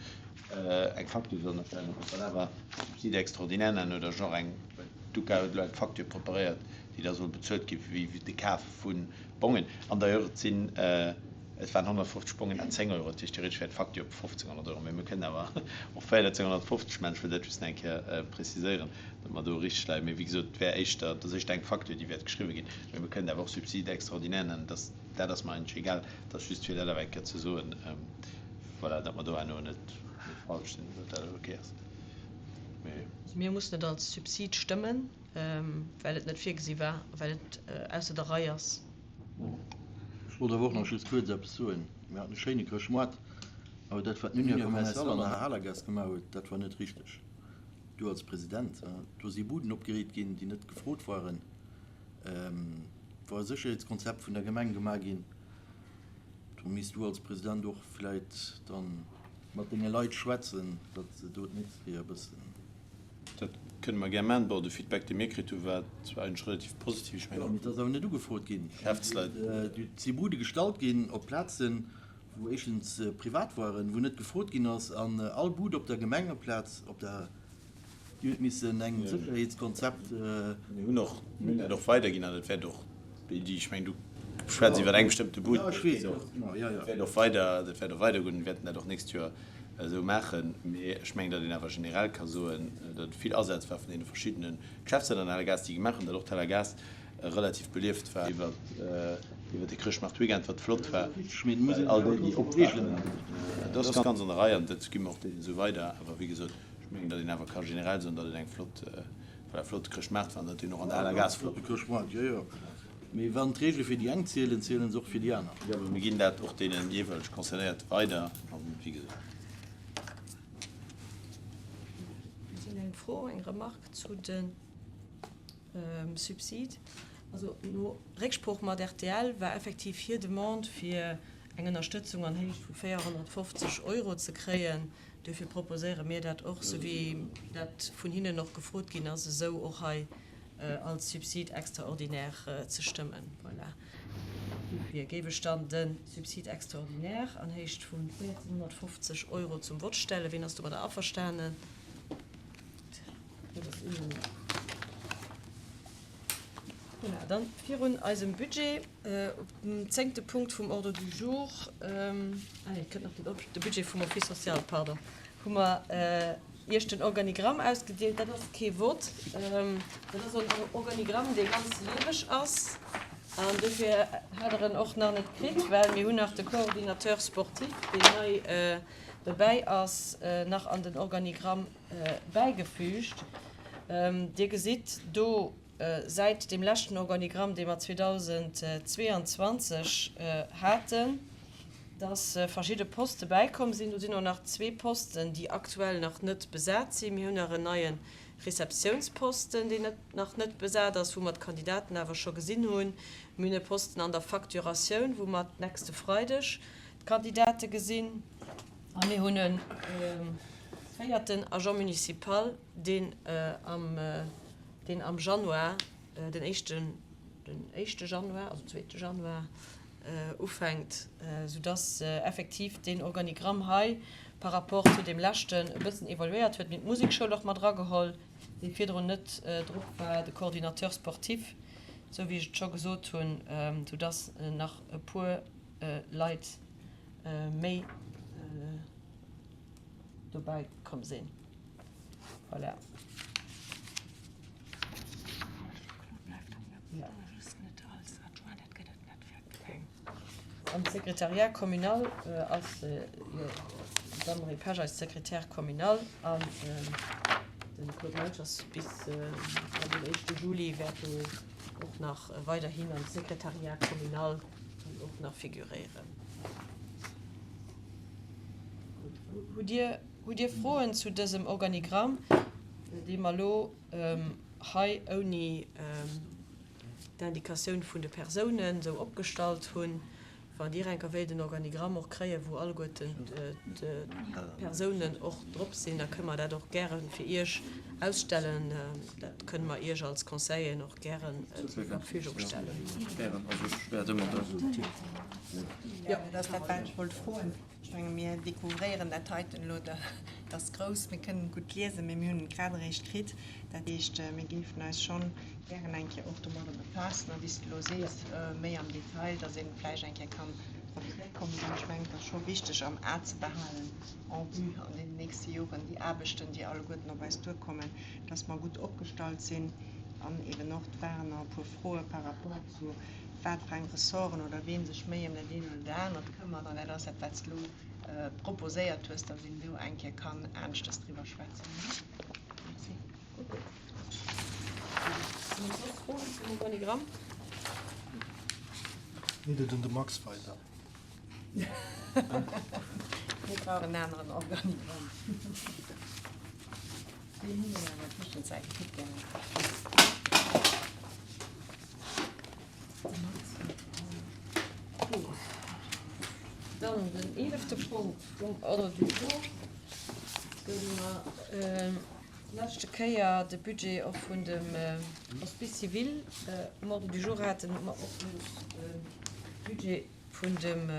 eng Facture sollen erstellen. Ob mer dat awer Subside extraordinaire nennen oder genre eng, well d'UCA huet elo eng Facture preparéiert, déi da soll bezuelt gi wéi de Kaf vu Bongen. An d'ailleurs, et sinn, et waren 150 Bongen à 10 Euro, dat heescht theoretesch wär d'Facture op 1.500 Euro, mee mir kënnen awer och 1.450 maachen. Ech wëll dat just nach eng Kéier preziséieren. Datt mer do richteg leien. Mee wéi gesot, et wär éischter, et ass éischter eng Facture, déi wäert geschriwwe ginn. Mee mir kënnen awer och Subside extraordinaire nennen. Dass, dat ass mer eigentlech egal. Et ass just fir dat awer eng Kéier ze soen, voilà, datt mer do herno net falsch sinn, datt dat ok ass. Mee. Also mir mussen et als Subsid stëmmen, well et net virgesi war a well et ausser der Rei ass. Ech wollt awer och nach just kuerz eppes soen. Mir haten e schéine Chrëschtmoart, awer dat, wat d'Union commerciale an der Halergaass gemaach huet, dat war net richteg. Du als President, do si Buden opgeriit ginn, déi net gefrot waren. Et war e Sécherheetskonzept vun der Gemeng gemaach ginn. Do misst du als President och vläit da mat denge Leit schwätzen, datt se do d'nächst Kéier e bëssen. Dat kënne mer gär maachen. Bon, de Feedback, dee mir kritt hunn, war zwar eigentlech relativ positiv. Ech mengen och. Mee et ass awer net ugefrot ginn. D'Geschäftsleit. Et si Bude gestallt ginn op Plazen, wou éischtens privat waren, wou net gefrot ginn ass, an all Bud op der Gemengeplaz, op der, déi huet missen eng Sécherheetskonzept. Mir hunn och, mir hunn dat och weiderginn an et wäert och déi, déi, ech mengen, du schwätz iwwer eng bestëmmte Bud, Jo, ech weess, ganz genau, jo, jo. Dat wäert och weider, dat wäert och weidergoen, mir wäerten dat och nächst Joer esou maachen. Mee ech mengen, datt een awer generell ka soen, datt et vill Asaz war vun deene verschiddene Geschäftsleit an der Hale Gaass, déi gemaach hunn, datt och d'Hale Gaass relativ belieft war iwwer de Chrëschtmaart-Weekend, wat flott war, well all déi, déi op waren, dat ass ganz an der Rei an dat gi mer och deenen esou weider. Awer wéi gesot, ech mengen, datt een awer ka generell soen, datt et eng flott, voilà, flotte Chrëschtmaart war an datt deen och an der Haler Gaass flott war. Chrëschtmaart, jo, jo. Mee wann d'Reegele fir déi eng zielen, ziele se och fir déi aner. Jo, awer mir ginn dat och deene jeeweileg Concernéierte weider an, wéi gesot. Eng Fro, eng Remarque zu de. Subsid. Also no Récksprooch mat rtl war effektiv hir Demande fir eng Ënnerstëtzung an Héicht vu 450 Euro ze kréien. Duerfir proposéiere mir dat och, sou wéi dat vun hinnen och gefrot ginn ass, esou och hei als Subside extraordinaire ze stëmmen. Voilà. Duerfir géif ech dann de Subside extraordinaire an Héicht vu 1450 Euro zum Vott stellen. Wien ass domadder averstanen? Voilà, dann virun eisem Budget, op dem zéngte Punkt vum Ordre du jour, ah nee, et kënnt nach den, de Budget vum Office social, pardon, hu mer Iech den Organigramm ausgedeelt. Dat ass kee Vott, dat ass en Organigramm, dee ganz lieweg ass. An dofir hat Der en och nach net kritt, well mir hunn nach de Coordinateur sportif, deen nei dobäi ass, nach an den Organigramm bäigefügt. Dir gesitt do säit deem leschten Organigramm, dee mer 2022 haten, dass verschidde Poste bäikomm sinn. Do sinn och nach zwee Posten, déi aktuell nach net besat sinn. Mir hunn nach en neie Receptiounsposten, deen net nach net besat ass, wou mer d'Kandidaten awer scho gesinn hunn. Mir hunn e Posten an der Facturatioun, wou mer d'nächste Freideg d'Kandidate gesinn. A mir hunn e véierten Agent municipal, deen am, deen am Januar, den éischten, den éischte Januar, also zweete Januar ufänkt, soudass effektiv deen Organigramm hei par rapport zu deem leschten e bëssen evoluéiert huet. Mir hunn d'Musekschoul och mat erageholl, déi virdrun net drop war, de Coordinateur sportif, esou wéi ech et scho gesot hunn, soudass nach e puer Leit méi dobäi komm sinn. Voilà. Am Secrétariat communal ass jo d'Anne-Marie Pesch eis Secrétaire communale an de Claude Meisch ass bis an den éischte Juli wäert do och nach weiderhin am Secrétariat communal dann och nach figuréieren. Gutt, hutt Dir, hutt Dir Froen zu dësem Organigramm, dee mer elo hei ouni d'Indicatioun vun de Persounen esou opgestallt hunn. Wann Dir enker wéilt en Organigramm och kréien, wou alleguerten d'Persounen och drop sinn, da kënne mer dat och gäre fir Iech ausstellen. Dat kënne mer Iech als Conseilleren och gären zur Verfügung stellen. Jo, dat ass dat, wat ech wollt froen. Ech menge mir découvréieren dat heiten elo, dat ass grouss, mir kënnen et gutt liesen, mee mir hunn et grad eréischt kritt. Dat heescht, mir géifen eis schonn gären eng Kéier och domadder befaassen a wéi s de elo sees, méi am Detail, datt ee vläicht eng Kéier kann drop zréckkommen. Well ech mengen, et ass scho wichteg am A ze behalen en vue an deenen nächste Joren déi Aarbechten, déi alleguerten op eis duerkommen, datt mer gutt opgestallt sinn. An eeben och, et waren nach e puer Froe par rapport zu wat fir eng Ressorten oder ween sech méi ëm dat eent oder dat anert këmmert, an dat ass dat, wat s de elo proposéiert hues, dass een do eng Kéier kann aneschtes driwwer schwätzen. Merci. Sinn nach soss Froen zum Organigramm? Leet et un de Max weider. Mir brauchen en aneren Organigramm. Deen hu mir an der Tëschenzäit kritt, gell? Dann den eelefte Punkt vum Ordre du jour, wou mer d'leschte Kéier de Budget och vun dem Hospice civil um Ordre du jour haten, hu mer och elo de Budget vun dem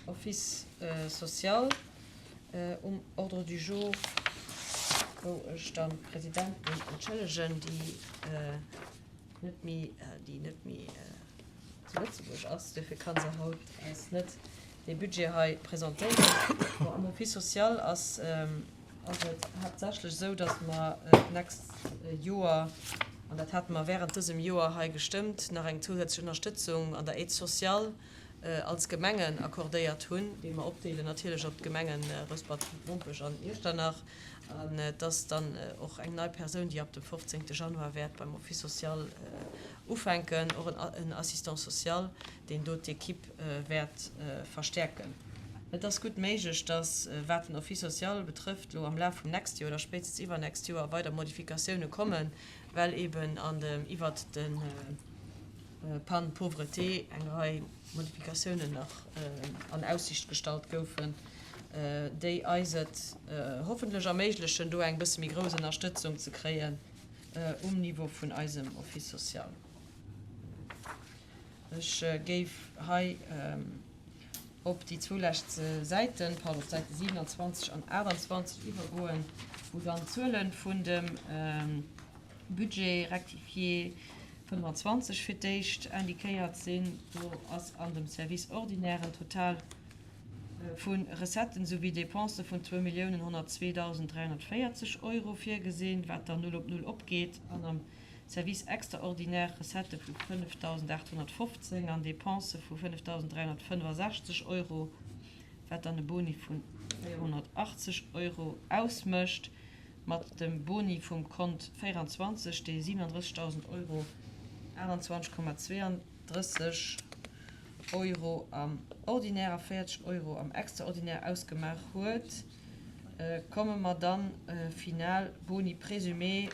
Office social um Ordre du jour, wou ech dann d'Presidentin entschëllegen, déi net méi, déi net méi zu Lëtzebuerg ass. Duerfir ka se haut eis net dee Budget hei presentéieren. Bon, am Office social ass, ass et haaptsächlech esou, datt mer d'nächst Joer, an dat hate mer während dësem Joer hei gestëmmt, nach eng zousätzlech Ënnerstëtzung an der Aide sociale als Gemengen accordéiert hunn, déi mer opdeelen natierlech op d'Gemenge Rouspert-Mompech an Iechternach. An et ass dann och eng nei Persoun, déi ab dem 15. Januar wäert beim Office social ufänken, och en Assistant social, deen do d'Equipe wäert verstäerken. Et ass gutt méiglech, dass, wat den Office social betrëfft, elo am Laf vum nächste Joer oder spéitstens iwwernächst Joer weider Modifikatioune kommen, well eeben an dem iwwert de PAN Pauvreté eng Rei Modifikatiounen nach an Aussicht gestallt goufen, déi eis et hoffentlech erméiglechen, do eng bësse méi grouss Ënnerstëtzung ze kréien um Niveau vun eisem Office social. Ech géif hei op déi zwou lescht Säiten, pardon, op d'Säite 27 an 28 iwwergoen, wou dann d'Zuele vun dem Budget rectifié 25 fir d'éischt indiquéiert sinn. Do ass an dem Service ordinaire en Total vu Recetten esouwéi Dépensë vun 2.102.340 Euro virgesinn, wat dann Null op Null opgeet. An am. Service extraordinaire Recettë vu 5.815 an Depensë vu 5.365 Euro, wat dann e Boni vu 480 Euro ausmécht. Mat dem Boni vum Kont 24, dee 37.000 Euro, 28,32 Euro am Ordinaire a 40 Euro am Extraordinaire ausgemaach huet, komme mer dann final Boni présumé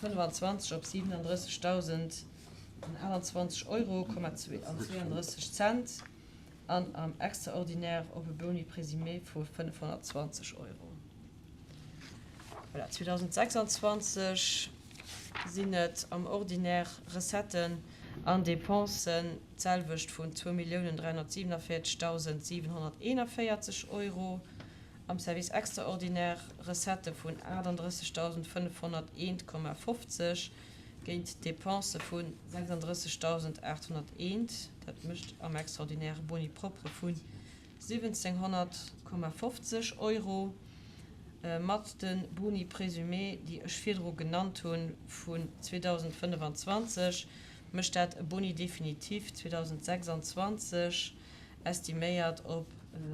25 op 37.028 Euro, 32 Cent an am Extraordinaire op e Boni présumé vu 520 Euro. Voilà, 2026 sinn et am Ordinaire Recetten an Dépensen d'selwecht vun 2.347.741 Euro, am Service extraordinaire Recettë vun 38.501,50 géint Dépensë vu 36.801. Dat mécht am Extraordinaire e Boni propre vu 1.700,50 Euro. Mat de Boni présumés, déi ech virdru genannt hunn, vun 2025, mécht dat e Boni définitif 2026, estiméiert op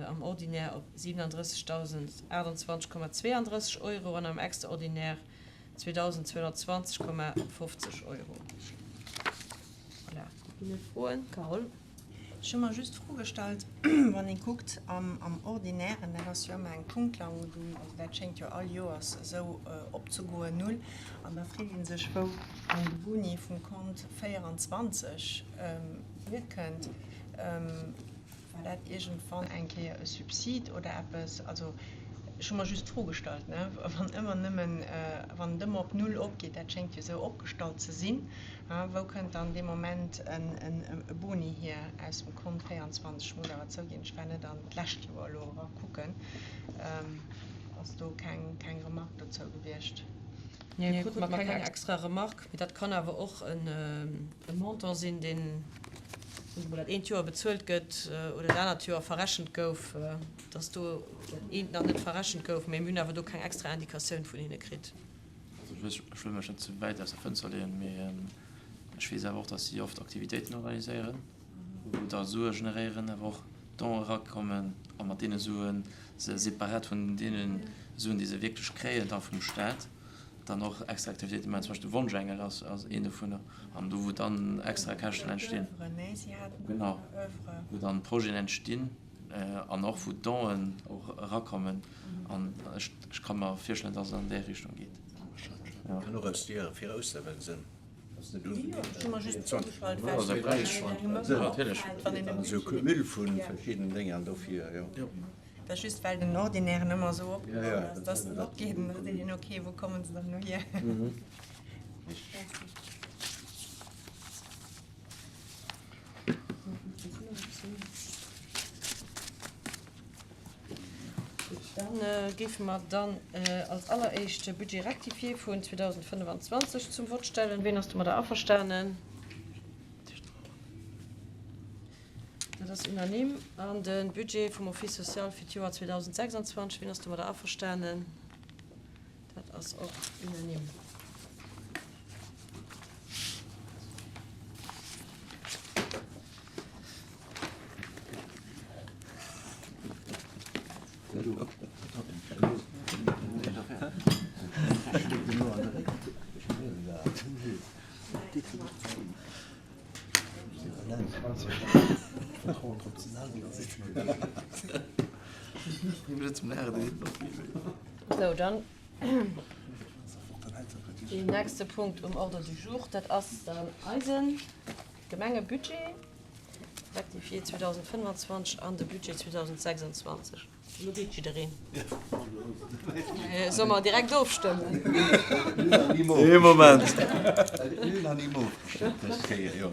am Ordinaire op 37.028,32 Euro an am Extraordinaire 2.220,50 Euro. Voilà. Ginn et Froen? Carole. Ech hu mer just d'Fro gestallt, wann ee kuckt am Ordinairen, dat ass jo ëmmer eng Punktlandung, also dat schéngt jo all Joers esou opzegoen, null, an da freet ee sech, wou dann de Boni vum Kont 24 hierkënnt. War dat iergendwann eng Kéier e Subsid oder eppes? Also ech hu mer just d'Fro gestallt, ne, wann ëmmer nëmmen, wann et ëmmer op Null opgeet, dat schéngt jo esou opgestallt ze sinn, wou kënnt dann dee Moment e Boni hier aus dem Kont 24? Ech muss awer zouginn, ech war net an d'lescht Joer elo erakucken. Ass do keng Remarque dozou gewiescht? Nee, krute mer keng extra Remarque. Mee dat kann awer och e Montant sinn, deen soen mer dat eent Joer bezuelt gëtt oder dat anert Joer verrechent gouf, dass do dat eent nach net verrechent gouf. Mee mir hunn awer do keng extra Indikatioun vun hinne kritt. Also ech wëll mech net ze wäit aus der Fënster leeën, mee ech weess awer och, dass si oft Aktivitéiten organiséieren, wou da Sue generéieren, awer och Donen erakommen a mat deene Sue se separat vun deene Suen, déi se wierklech kréien da vum Staat, dann och extra Aktivitéite maachen. Zum Beispill de Wonschengel ass een dovunner an do wou dann extra Käschten entstinn, genau, wou dann Projeten entstinn an och wou Donen och erakommen an ech ka mer virstellen, dass et an déi Richtung geet. Kann och aus de Jahre viraus ewell sinn. Esou Cumul vu verschiddenen Dénger an dofir, jo. Dat ass just well den Ordinairen ëmmer esou opgebaut ass, dass en opgeet an da seet een, ok, wou kommen se dann elo hier? Merci. Gutt, da géife mer dann als alleréischt de Budget rectifié vun 2025 zum Vott stellen. Ween ass domadder averstanen? Dat ass unanime. An de Budget vum Office social fir d'Joer 2026, wien ass domadder averstanen? Dat ass och unanime. Sou, dann deen nächste Punkt um Ordre du jour, dat ass dann eise Gemengebudget rectifié 2025 an de Budget 2026. Elo geet jiddereen. Solle mer direkt ofstëmmen? Ee Moment. Unanime ofgestëmmt dës Kéier, jo.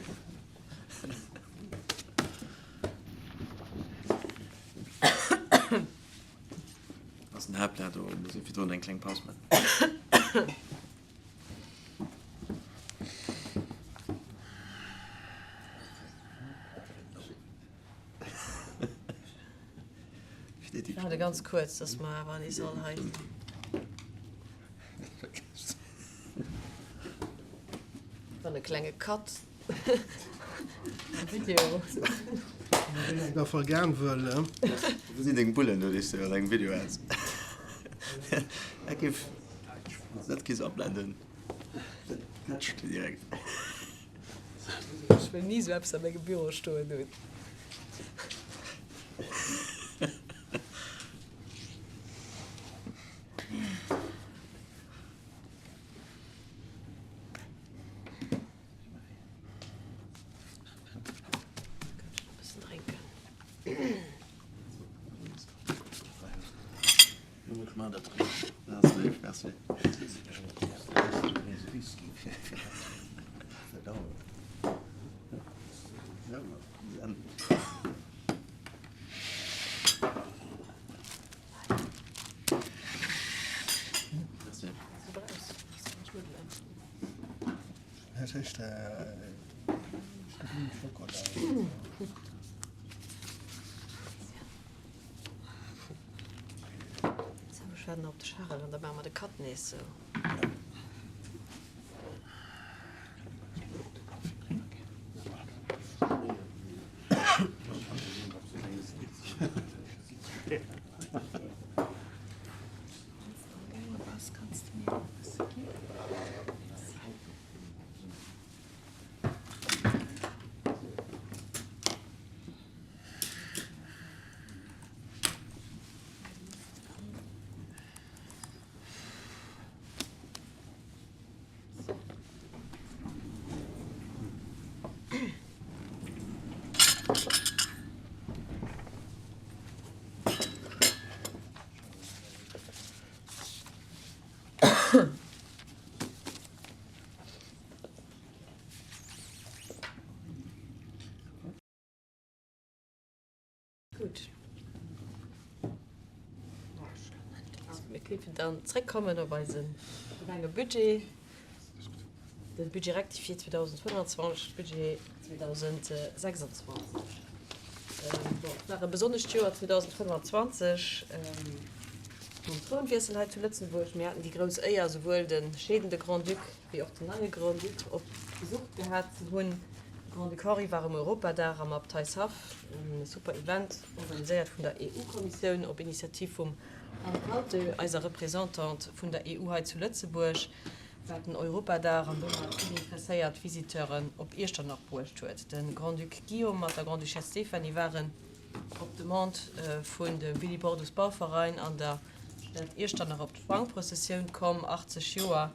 Ass den Haaptdag do, muss ee virdrun eng kleng Paus man. Waarde ganz kuerz, dass mer awer nees all hei sinn. Dann e klenge Cut am Video. Ween eng da vergaan wëll. Wou sinn deng Bullen do déi s du an dengem Video has? Dat géif, dat kéints ablenden. Dat klatscht direkt. Ech wëll ni sou eppes a mengem Büro stoen hunn. Sou, ech waarden nach op de Charel an da maache mer de Cut nees sou. Gutt. Mir géifen dann zréckkommen op eise Gemengebudget, de Budget rectifié 2025, Budget 2026. Bon, et war e besonnescht Joer 2025 mam Trounwiessel hei zu Lëtzebuerg. Mir haten déi grouss Éier, souwuel de scheedende Grand-Duc wéi och den neie Grand-Duc op Besuch gehat ze hunn. De Grand-Duc Henri war um Europadag am Abteishaff, e super Event, organiséiert vun der EU-Kommissioun op Initiativ vum Anne Kaltö, eiser Représentante vun der EU hei zu Lëtzebuerg, wat den Europadag an domat vill interesséiert Visiteuren op Iechternach bruecht huet. De Grand-Duc Guillaume mat der Grande-Duchesse Stéphanie waren op Demande vun dem Willibrordus Bauverein an der Stad Iechternach op d'Sprangprëssessioun komm, 80 Joer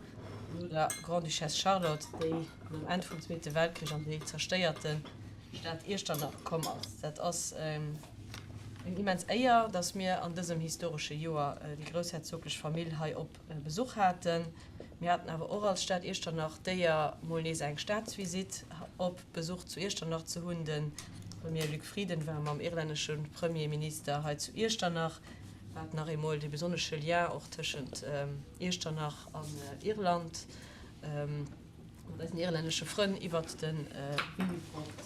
no der Grande-Duchesse Charlotte, déi nom Enn vum Zweete Weltkrich an déi zerstéierte Stad Iechternach komm ass. Dat ass eng immens Éier, dass mir an dësem historesche Joer déi groussherzoglech Famill hei op Besuch haten. Mir haten awer och als Stad Iechternach d'Éier, mol nees eng Staatsvisitt op Besuch zu Iechternach ze hunn. De Premier Luc Frieden war mam irlännesche Premierminister hei zu Iechternach, wat nach eemol dee besonnesche Lien och tëschent Iechternach an Irland mat eisen irlännesche Frënn iwwert de Willibrord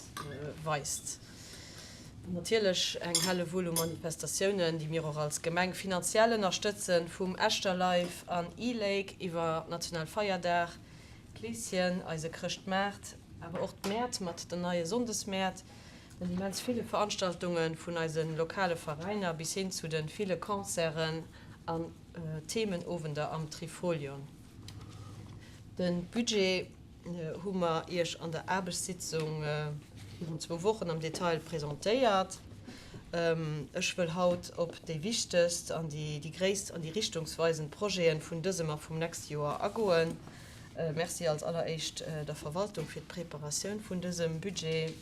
weist. Natierlech eng Hellewull u Manifestatiounen, déi mir och als Gemeng finanziell ënnerstëtzen, vum Echterlife an E-Lake iwwer Nationalfeierdag, Kleeschen, eise Chrëschtmaart, awer och d'Mäert mat den neie Sonndesmäert, den immens ville Veranstaltunge vun eise lokale Veräiner bis hin zu de ville Concerten an Themenowender am Trifolion. De Budget hu mer Iech an der Aarbechtssitzung virun zwou Wochen am Detail presentéiert. Ech wëll haut op déi wichtegst an déi gréisst an déi richtungsweisend Projete vun dësem a vum nächste Joer agoen. Merci als alleréischt der Verwaltung fir d'Preparatioun vun dësem Budget,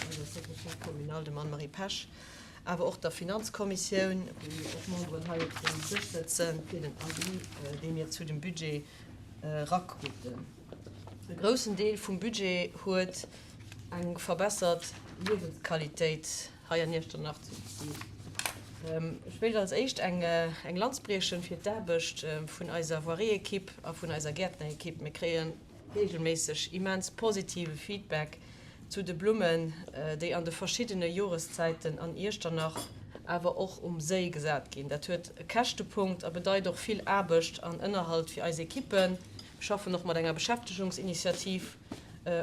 eiser Secrétaire communale, dem Anne-Marie Pesch, awer och der Finanzkommissioun, wou jo och Memberen hei op dem Dësch sëtzen, fir den Avis, dee mir zu dem Budget erakruten. E groussen Deel vum Budget huet eng verbessert Liewensqualitéit hei an Iechternach zum Zil. Ech wéilt als éischt eng Lanz briechen fir d'Aarbecht vun eiser Voirieekipp a vun eiser Gäertnerekipp. Mir kréie reegelméisseg immens positive Feedback zu de Blummen, déi an de verschiddene Joreszäiten an Iechternach, awer och um Séi gesat ginn. Dat huet e Käschtepunkt a bedeit och vill Aarbecht an Ënnerhalt fir eis Ekippen. Mir schaffen och mat enger Beschäftegungsinitiativ.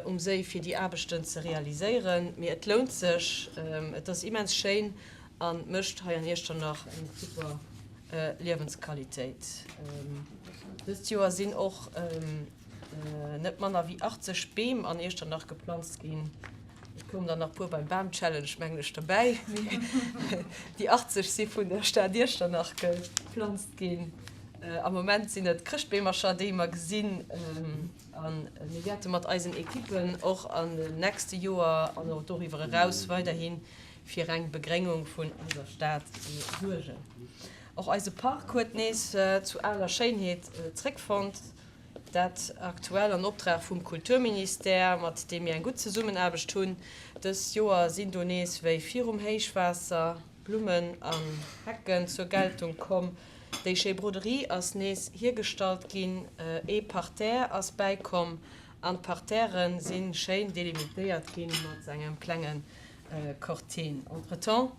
um Séi fir déi Aarbechten ze realiséieren. Mee et lount sech, et ass immens schéin a mécht hei an Iechternach eng super Liewensqualitéit. Dëst Joer sinn och net manner wéi 80 Beem an Iechternach geplanzt ginn. Et koumen der nach puer beim Bam-Challenge, mengen ech, derbäi. Mee déi 80 si vun der Stad Iechternach geplanzt ginn. Am Moment sinn et Chrëschtbeemercher, déi mer gesinn. A mir wäerte mat eisen Ekippen och an den nächste Joer an och doriwwer eraus weiderhi fir eng Begréngung vun eiser Stad suergen. Och eise Park huet nees zu aler Schéinheet zréckfonnt. Dat aktuell an Optrag vum Kulturministère, mat deem mir eng gutt Zesummenaarbecht hunn. Dës Joer sinn do nees wéi virum Héichwaasser Blummen an Hecken zur Geltung komm. Déi schéi Broderie ass nees hiergestallt ginn, ee Parterre ass bäikomm an d'Parterren si schéin delimitéiert ginn mat engem klenge Cortine. Entretemps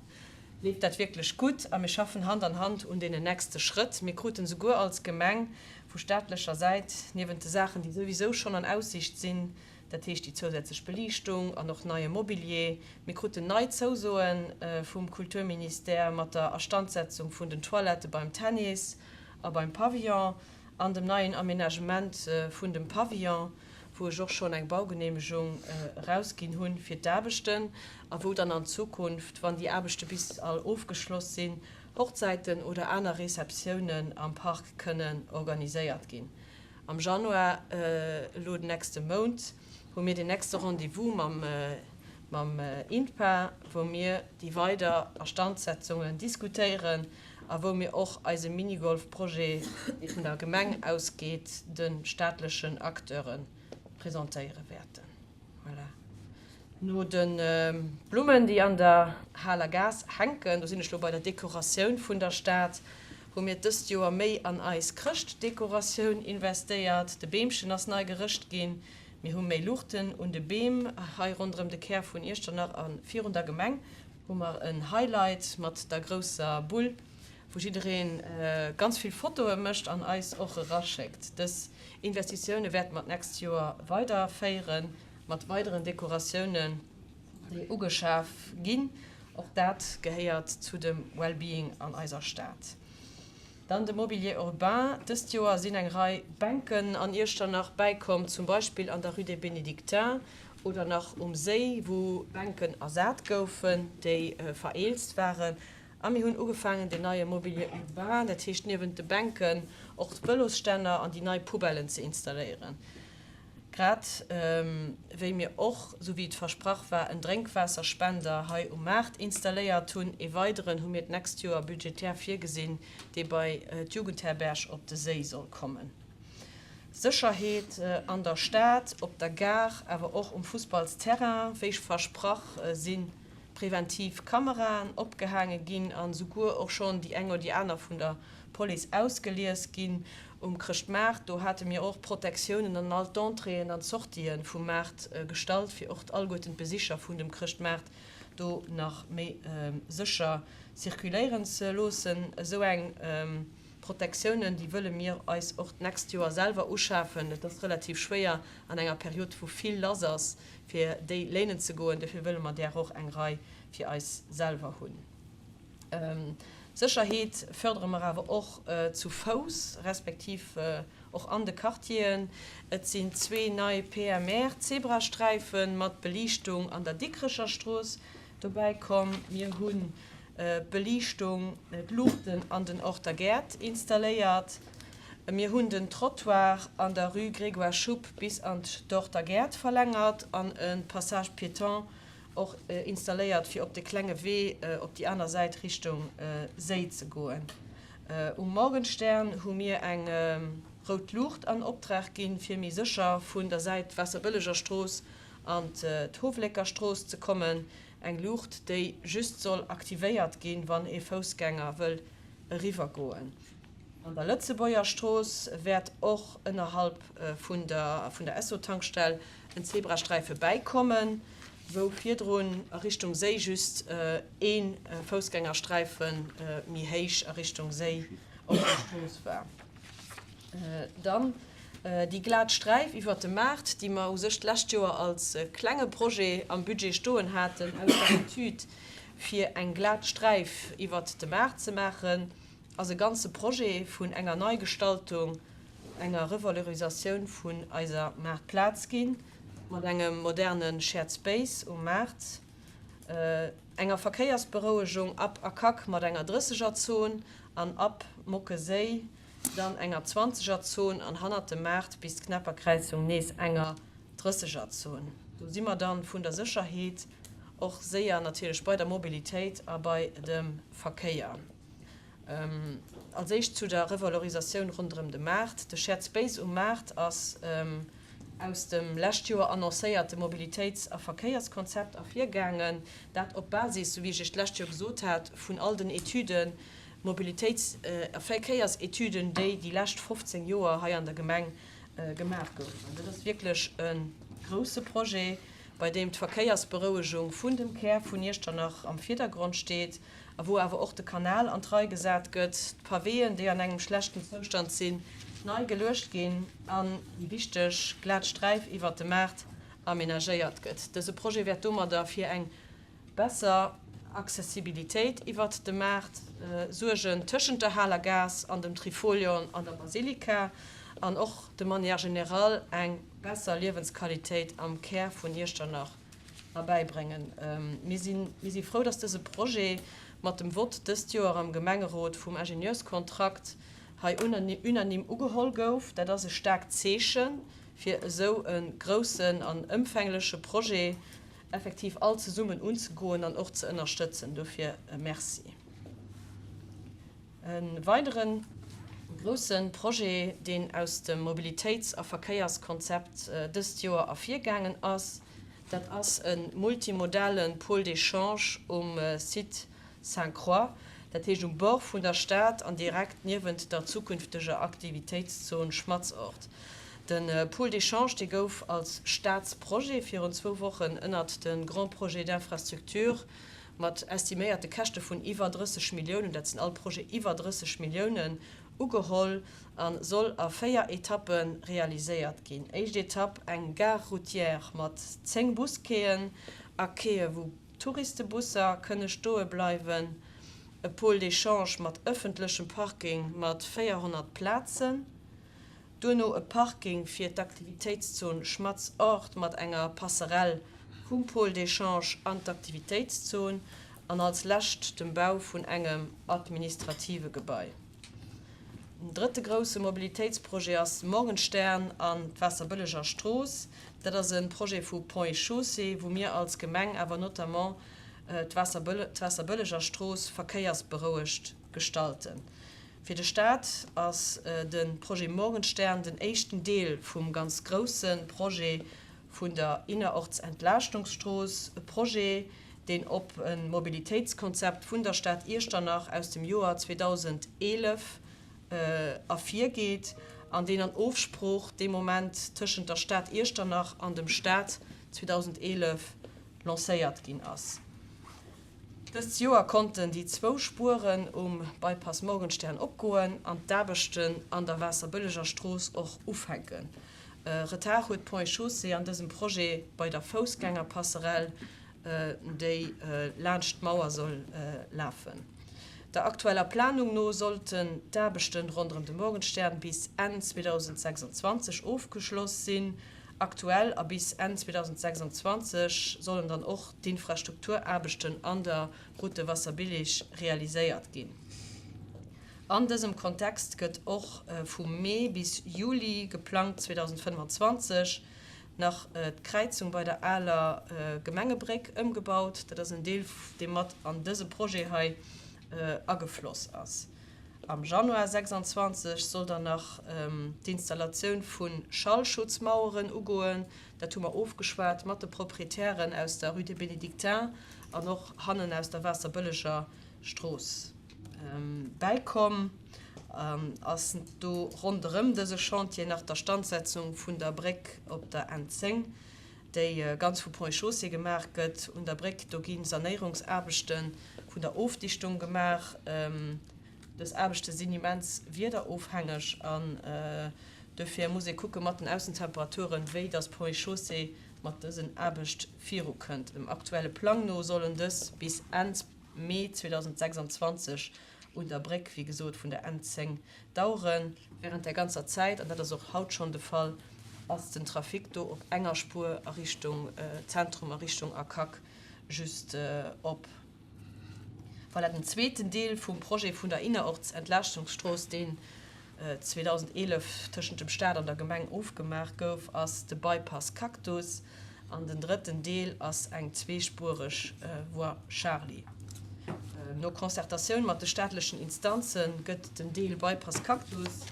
leeft dat wierklech gutt a mir schaffen Hand an Hand un deenen nächste Schrëtt. Mir kruten souguer als Gemeng vu staatlecher Säit, niewent de Saachen, déi souwisou schonn an Aussicht sinn, dat heescht déi zousätzlech Beliichtung an och neie Mobilier, mir kruten nei Zousoe vum Kulturministère mat der Astandsetzung vun den Toilettë beim Tennis a beim Pavillon an dem neien Aménagement vun dem Pavillon, wou ech och schonn eng Baugenehmegung erausginn hunn fir d'Aarbechten a wou dann an Zukunft, wann déi Aarbechte bis all ofgeschloss sinn, Hochzäiten oder aner Receptiounen am Park kënnen organiséiert ginn. Am Januar, elo den nächste Mount, hu mir den nächste Rendez-vous mam INPA, wou mir déi weider Astandsetzungen diskutéieren a wou mir och eise Minigolf-Projet, dee vun der Gemeng ausgeet, de staatlechen Acteure presentéiere wäerten. Voilà. No de Blummen, déi an der Haler Gaass hänken, do sinn ech lo bei der Dekoratioun vun der Stad, hu mir dëst Joer méi an eis Chrëschtdekoratioun investéiert. De Beemchen ass nei gerëscht ginn, mir hu méi Luuchten un de Beem hei ronderëm de Kär vun Iechternach a virun der Gemeng hu mer en Highlight mat der grousser Bull, wou jiddereen ganz vill Fotoe mécht an eis och eraschéckt. Dës Investitioune wäerte mer d'nächst Joer weiderféieren, mat weideren Dekoratiounen, déi ugeschaf ginn. Och dat gehéiert zu dem Wellbeing an eiser Stad. Dann de Mobilier urbain. Dëst Joer sinn eng Rei Bänken an Iechternach bäikomm, zum Beispill an der Rue des Bénédictins oder nach um Séi, wou Bänken ersat goufen, déi vereelzt waren. A mir hunn ugefaangen, deen neie Mobilier urbain, dat heescht niewent de Bänken och d'Vëlosstänner an déi nei Poubellen ze installéieren. Grad wéi mir och, sou wéi et versprach war, en Drénkwaasserspender hei um Maart installéiert hunn. Ee weideren hu mir d'nächst Joer budgetär virgesinn, dee bei d'Jugendherberg op de Séi soll kommen. Sécherheet an der Stad, op der Gare, awer och um Fussballsterrain, wéi versprach, si Präventiv Kameraen opgehaange ginn an esouguer och schonn déi eng oder déi aner vun der Police ausgelies ginn. Um Chrëschtmaart, do hate mir och Protektiounen an all d'Entréeën an d'Sortië vum Maart gestallt, fir och alleguerten d'Besicher vun dem Chrëschtmaart do nach méi sécher circuléieren ze loossen. Esou eng Protektiounen, déi wëlle mir eis och d'nächst Joer selwer uschafen. Et ass relativ schwéier an enger Period, wou vill lass ass, fir déi léinen ze goen. Dofir wëlle mer där och eng Rei fir eis selwer hunn. Sécherheet fördere mer awer och zu Fouss, respektiv och an de Quartieren. Et sinn zwee nei PMR-Zebrasträife mat Beliichtung an der Dikrecher Strooss dobäi komm. Mir hunn d'Beliichtung, d'Luuchten an den Orter Gäert installéiert. Mir hunn den Trottoir an der Rue Grégoire Schupp bis an d'Orter Gäert verlängert an e Passage piéton och installéiert, fir op de klenge Wee op déi aner Säit Richtung Séi ze goen. Um Morgenstern hu mir eng rout Luucht an Optrag ginn, fir méi sécher vun der Säit Waasserbëlleger Strooss an d'Howlécker Strooss ze kommen. Eng Luucht, déi just soll aktivéiert ginn, wann ee Foussgänger wëll eriwwer goen. An der Lëtzebuerger Strooss wäert och ënnerhalb vun der vun der Esso-Tankstell en Zebrasträife bäikommen, wou virdrun a Richtung Séi just ee Foussgängersträife méi héich a Richtung Séi op der Strooss war. Dann. Déi glat Sträif iwwert de Maart, déi mer u sech d'lescht Joer als klenge Projet am Budget stoen haten aus der Etüd, fir eng glat Sträif iwwert de Maart ze maachen, ass e ganze Projet vun enger Neigestaltung, enger Revalorisatioun vun eiser Maartplaz ginn, mat engem moderne Shared Space um Maart, enger Verkéiersberouegung ab Akac mat enger Drëssegerzon an ab Mockeséi dann enger Zwanzegerzon an hannert dem Maart bis d'Knepperkräizung nees enger Drëssegerzon. Do si mer dann vun der Sécherheet och séier natierlech bei der Mobilitéit a bei dem Verkéier. Als éischt zu der Revalorisatioun ronderëm de Maart. De Shared Space um Maart ass aus dem lescht Joer annoncéierte Mobilitéits a Verkéierskonzept ervirgaangen, dat op Basis, esou wéi ech Iech d'lescht Joer gesot hat, vun all den Etüden, Mobilitéits a Verkéiersetüden, déi déi lescht 15 Joer hei an der Gemeng gemaach goufen. Dat ass wierklech e grouse Projet, bei deem d'Verkéiersberouegung vun dem Kär vun Iechternach am Virdergrond steet a wou awer och de Kanal an d'Rei gesat gëtt, d'Paweeën, déi an engem schlechten Zoustand sinn, nei geluecht ginn an déi wichteg glat Sträif iwwert de Maart amenagéiert gëtt. Dëse Projet wäert domadder fir eng besser Accessibilitéit iwwert de Maart suergen, tëschent der Haler Gaass an dem Trifolion an der Basilika, an och de manière générale eng besser Liewensqualitéit am Kär vun Iechternach erbäibréngen. Mir si frou, dass dëse Projet mat dem Vott dëst Joer am Gemengerot vum Ingenieurskontrakt hei unanime ugeholl gouf. Dat ass e staarkt Zeeche fir esou e groussen an ëmfängleche Projet effektiv all zesummen unzegoen an och ze ënnerstëtzen. Dofir e Merci. E weidere grousse Projet, deen aus dem Mobilitéits a Verkéierskonzept dëst Joer ervirgaangen ass, dat ass e multimodale Pôle d'échange um Site Sainte-Croix, dat heescht um Bord vun der Stad an direkt niewent der zukünfteger Aktivitéitszon Schmatzort. De Pôle d'échange, dee gouf als Staatsprojet virun zwou Wochen ënnert de Grand Projet d'infrastructure mat estiméierte Käschte vun iwwer 30 Milliounen, dat sinn all Projet iwwer 30 Milliounen, ugeholl a soll a 4 Etappe realiséiert ginn. Éischt Etapp, eng Gare routière mat 10 Busquaien a Quaie wou Touristebusser kënne stoe bleiwen, e Pôle d'échange mat ëffentlechem Parking mat 400 Plazen, duerno e Parking fir d'Aktivitéitszon Schmatz-Ort mat enger Passerelle vum Pôle d'échange an d'Aktivitéitszon an als lescht dem Bau vun engem administrative Gebai. Den drëtte grousse Mobilitéitsprojet ass Morgenstern an d'Waasserbëlleger Strooss. Dat ass e Projet vu Ponts et Chaussées, wou mir als Gemeng awer notamment d'Waasserbëlleger Strooss verkéiersberouegt gestalten. Fir de Staat ass de Projet Morgenstern den éischten Deel vum ganz grousse Projet vun der Innerortsentlaaschtungsstrooss, e Projet, deen op e Mobilitéitskonzept vun der Stad Iechternach aus dem Joer 2011 ervirgeet an deen an Ofsprooch dee Moment tëschent der Stad Iechternach an dem Staat 2011 lancéiert ginn ass. Dëst Joer konnten déi zwou Spueren um Bypass Morgenstern opgoen an d'Aarbechten an der Waasserbëlleger Strooss och ufänken. Retard huet Ponts et Chaussées an dësem Projet bei der Foussgängerpasserell, déi laanscht d'Mauer soll lafen. Der aktueller Planung no sollten d'Aarbechten ronderëm de Morgenstern bis Enn 2026 ofgeschloss sinn. Aktuell a bis Enn 2026 sollen dann och d'Infrastrukturaarbechten an der Route Wasserbillig realiséiert ginn. An dësem Kontext gëtt och vu Mee bis Juli geplangt 2025 nach d'Kräizung bei der aler Gemengebréck ëmgebaut. Dat ass en Deel, dee mat an dëse Projet hei agefloss ass. Am Januar 26 soll dann nach d'Installatioun vu Schallschutzmaueren ugoen. Dat hu mer ofgeschwat mat de Proprietären aus der Rue des Bénédictins an och hannen aus der Waasserbëlleger Strooss. Bäikomm ass do ronderëm dëse Chantier nach d'Astandsetzung vun der Bréck op der N 10, déi ganz vu Ponts et Chaussées gemaach gëtt. Un der Bréck do gi Sanéierungsaarbechte vun der Ofdichtung gemaach. Dës Aarbechte sinn immens wiederofhängeg an. Dofir muss ee kucke mat den Aussentemperaturen, wéi datt Ponts et Chaussées mat dësen Aarbecht virukënnt. Dem aktuelle Plang no sollen dës bis Enn Mee 2026 un der Bréck, wéi gesot, vun der N10 daueren. Wärend där ganzer Zäit, an dat ass och haut schonn de Fall, ass den Trafic do op enger Spuer a Richtung Zentrum, a Richtung Akac just op. Voilà, den zweeten Deel vum Projet vun der Innerortsentlaaschtungsstrooss, deen 2011 tëschent dem Staat an der Gemeng ofgemaach gouf, ass de Bypass Cactus an den drëtten Deel ass eng zweespuereg Voie Charly. No Concertatioun mat de staatlechen Instanze gëtt den Deel Bypass Cactus,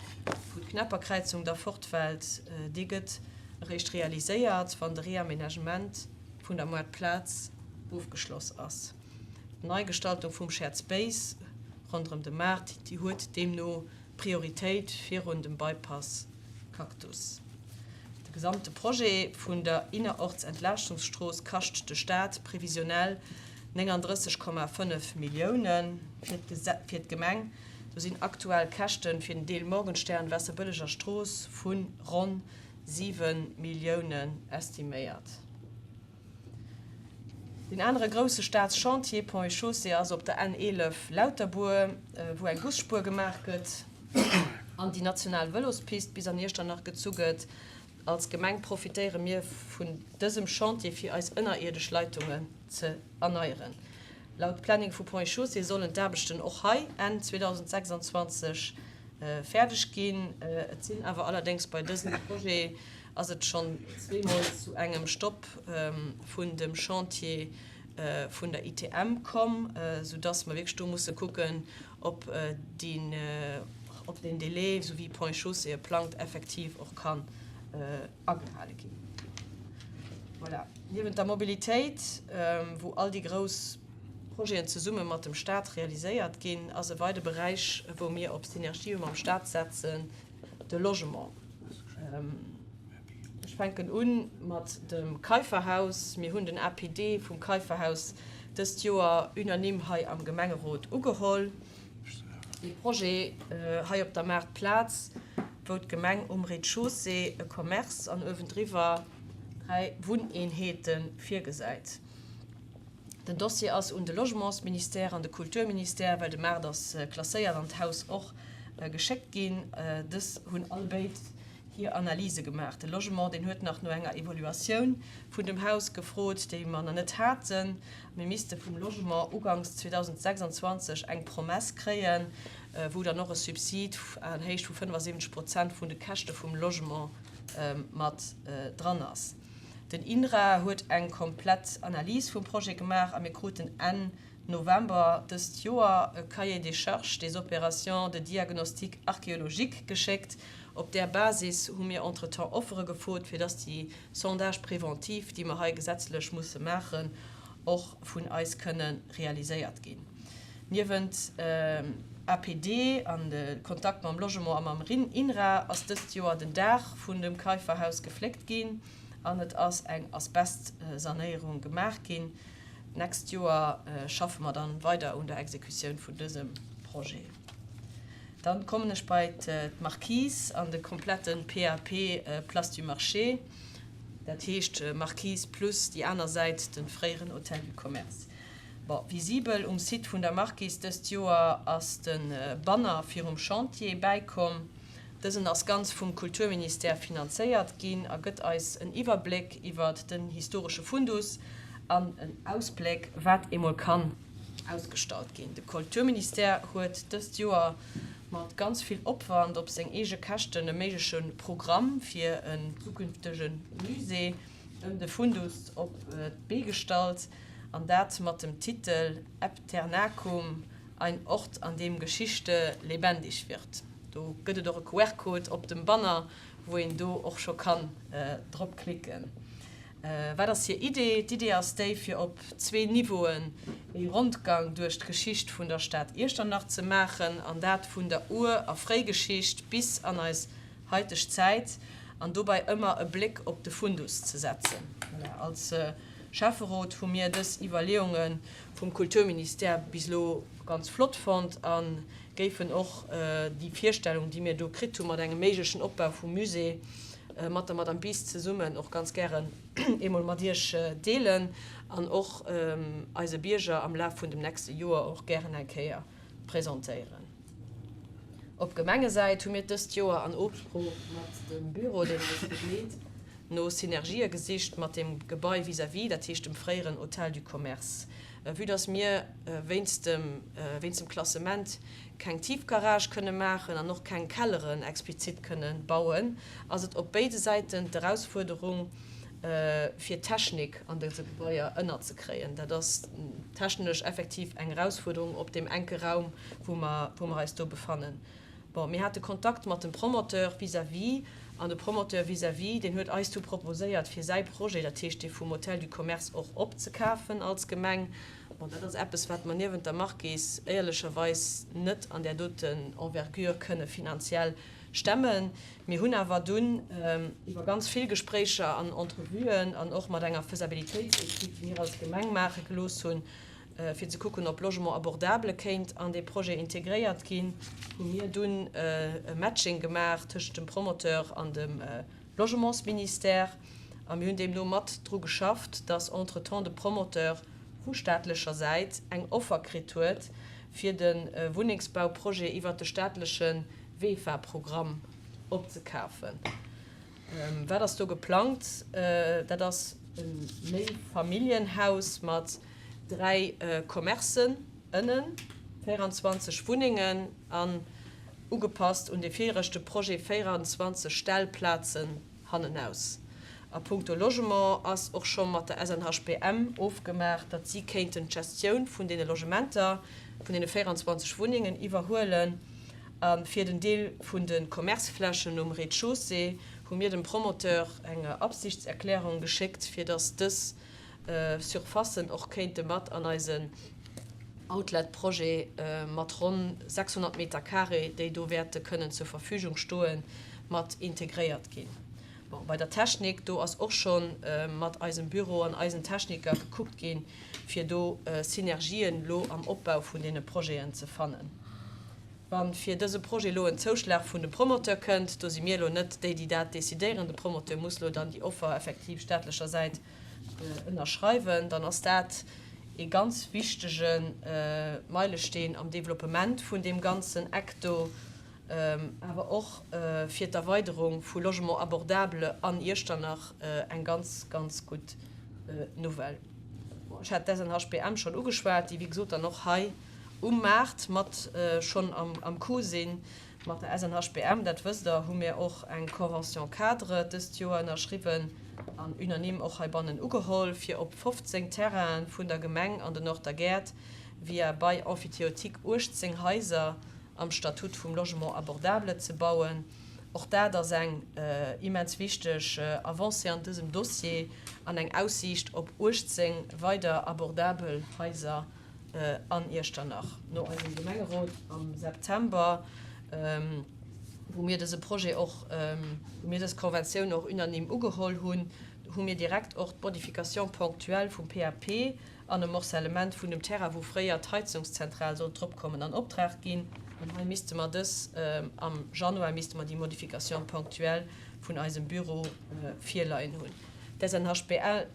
wou d'Knepperkräizung da fortfält, dee gëtt eréischt realiséiert, wann de Reaménagement vun der Moartplaz ofgeschloss ass. D'Neigestaltung vum Shared Space ronderëm de Maart, déi huet deemno Prioritéit virun dem Bypass Cactus. De gesamte Projet vun der Innerortsentlaaschtungsstrooss kascht de Staat previsionell 39,5 Millioune. Fir d'Gemeng, do sinn aktuell Käschte fir den Deel Morgenstern-Waasserbëlleger Strooss vu ronn 7 Milliounen estiméiert. Deen anere grousse Staatschantier, Ponts et Chaussées, ass op der N 11 Lauterbuer, wou eng Busspuer gemaach gëtt an déi national Vëlospist bis an Iechternach gezu gëtt. Als Gemeng profitéiere mir vun dësem Chantier fir eis ënnerierdesch Leitungen ze erneieren. Laut Planning vu Ponts et Chaussées sollen d'Aarbechten och hei Enn 2026 fäerdeg ginn. Et sinn awer allerdéngs bei dësem Projet ass et schonn zweemol zu engem Stopp vun dem Chantier vun der ITM komm, soudass mer wierklech do musse kucken, ob deen Délai, esou wéi Ponts et Chaussées e plangt, effektiv och kann agehale ginn. Voilà. Niewent der Mobilitéit, wou all déi grouss Projeten zesumme mat dem Stat realiséiert ginn, ass e weide Beräich, wou mir op Synergië mam Stat setzen, De Logement. Ech fänken u mat dem Keiferhaus. Mir hunn den APD vum Keiferhaus dëst Joer unanime hei am Gemengerot ugeholl. Dee Projet hei op der Maartplaz, wou d'Gemeng um Rez-de-chaussée e Commerce an uewendriwwer 3 Wunneenheete virgesäit. Den Dossier ass un de Logementsministère an de Kulturministère, well de Maart ass klasséiert an d'Haus och, geschéckt ginn. Dës hunn all béid hir Analyse gemaach. De Logement, deen huet nach no enger Evaluatioun vun dem Haus gefrot, déi mer nach net haten. Mir misste vum Logement uganks 2026 eng Promesse kréien, wou dann och e Subsid an Héicht vu 75 Prozent vun de Käschte vum Logement mat dran ass. Den INRA huet eng komplett Analys vum Projet gemaach a mir kruten Enn November dëst Joer e Cahier des charges des opérations de diagnostic archéologique geschéckt. Op där Basis hu mir entretemps Offere gefrot, fir dass déi Sondages préventifs, déi mer hei gesetzlech musse maachen, och vun eis kënne realiséiert ginn. Niewent APD an de Kontakt mam Logement a mam INRA ass dëst Joer den Daach vun dem Keiferhaus gefléckt ginn an et ass eng Asbestsanéierung gemaach ginn. D'nächst Joer schaffe mer dann weider un der Exekutioun vun dësem Projet. Dann kommen ech bei d'Marquise an de komplette PAP Place du Marché, dat heescht Marquise plus déi aner Säit, de fréieren Hôtel du Commerce. Bon, visibel um Site vun der Marquise dëst Joer ass de Banner virum Chantier bäikomm. Dësen ass ganz vum Kulturministère finanzéiert ginn a gëtt eis en Iwwerbléck iwwert den historesche Fundus an en Ausbléck, wat eemol kann ausgestallt ginn. De Kulturministère huet dëst Joer mat ganz vill Opwand op seng eege Käschten e méigleche Programm fir en zukünftege Musée ëm de Fundus op d'Bee gestallt, an dat mat dem Titel Epternacum, ein Ort, an dem Geschichte lebendig wird. Do gëtt et och e QR-Code op dem Banner, wou een do och scho kann drop klicken. Wat ass hir Idee? D'Idee ass déi, fir op zwee Niveauen ee Rondgang duerch d'Geschicht vun der Stad Iechternach ze maachen, an dat vun der Ur a Fréigeschicht bis an eis haiteg Zäit an dobäi ëmmer e Bléck op de Fundus ze setzen. Voilà, als. Schäfferot hu mir dës Iwwerleeunge vum Kulturministère bis elo ganz flott fonnt a géifen och déi Virstellung, déi mir do kritt hu mat engem méiglechen Opbau vum Musée, mat der Madame Bies zesummen och ganz gären eemol mat Iech deelen an och eise Bierger am Laf vun dem nächste Joer och gären eng Kéier presentéieren. Op Gemengesäit hu mir dëst Joer an Ofsprooch mat dem Büro, deen eis begleet, no Synergië gesicht mat dem Gebai vis-à-vis, dat heescht dem fréieren Hôtel du Commerce. Vue dass mir wéinst dem wéinst dem Klassement keng Tiefgarage kënne maachen an och keng Kelleren explizit kënne bauen, ass et op béide Säiten d'Erausfuerderung, fir d'Technik an dëse Gebaier ënnerzekréien. Dat ass technesch effektiv eng Erausfuerderung op deem enke Raum, wou mer wou mer eis do befannen. Bon, mir hate Kontakt mat dem Promoteur vis-à-vis, an de Promoteur vis-à-vis, deen huet eis du proposéiert, fir säi Projet, dat heescht dee vum Hôtel du Commerce, och opzekafen als Gemeng. Bon, dat ass eppes, wat mer niewent der Markis éierlecherweis net an där doten Envergure kënne finanziell stemmen. Mir hunn awer dunn iwwer ganz vill Gespréicher an Entrevuen an och mat enger Faisabilitéitsetüd, déi mir als Gemeng maache gelooss hunn, Fir ze kucken, ob Logement abordable kéint an dee Projet integréiert ginn, hu mir dunn e Matching gemaach tëschent dem Promoteur an dem Logementsministère. A mir hunn deemno mat dru geschafft, dass entretemps de Promoteur vu staatlecher Säit eng Offer kritt huet, fir de Wunnengsbauprojet iwwert de staatleche VEFA-Programm opzekafen. Wat ass do geplangt? Dat ass e Méifamilljenhaus mat 3 Commercen ënnen, 24 Wunnengen an ugepasst un de viregte Projet 24 Stellplazen hannenaus. A punkto Logement ass och scho mat der SNHBM ofgemaach, datt si kéinten d'Gestioun vun deene Logementer, vun deene 24 Wunnengen iwwerhuelen. A fir den Deel vun de Commerceflächen um Rez-de-chaussée hu mir dem Promoteur eng Absichtserklärung geschéckt, fir datt dës Surfacen och kéinte mat an eisen Outlet-Projet mat ronn 600 Meter carré, déi do wäerte kënnen zur Verfügung stoen, mat integréiert ginn. Bon, bei der Technik, do ass och scho mat eisem Büro an eisen Techniker gekuckt ginn, fir do Synergien elo am Opbau vun deene Projeten ze fannen. Wa fir dëse Projet elo en Zouschlag vun dem Promoteur kënnt, do si mir elo net déi, déi dat decidéieren, de Promoteur muss elo dann déi Offer effektiv staatlecher Säit ënnerschreiwen, dann ass dat ee ganz wichtege Meilesteen am Développement vun deem ganzen Eck do, awer och fir d'Erweiderung vu Logement abordable an Iechternach eng ganz, ganz gutt Nouvelle. Ech hat d'SNHBM schonn ugeschwat, déi wéi gesot dann och hei um Maart mat schonn am Coup sinn. Mat der SNHBM, dat wësst Der, hu mir och eng Convention-cadre dëst Joer ënnerschriwwen an unanime och heibannen ugeholl, fir op 15 Terrainen vun der Gemeng an den Orter Gäert via Bail emphytéotique 18 Haiser am Statut vum Logement abordable ze bauen. Och dat ass eng immens wichteg Avancée an dësem Dossier an eng Aussiicht op 18 weider abordabel Haiser an Iechternach. No eisem Gemengerot am September, wou mir dëse Projet och, wou mir dës Conventioun och unanime ugeholl hunn, hu mir direkt och d'Modification ponctuelle vum PAP an e Morcellement vun dem Terrain, wou fréier d'Heizungszentral sollt drop kommen, an Optrag ginn. An hei misste mer dës, am Januar misste mer déi Modification ponctuelle vun eisem Büro virleien hunn. D'SNHBL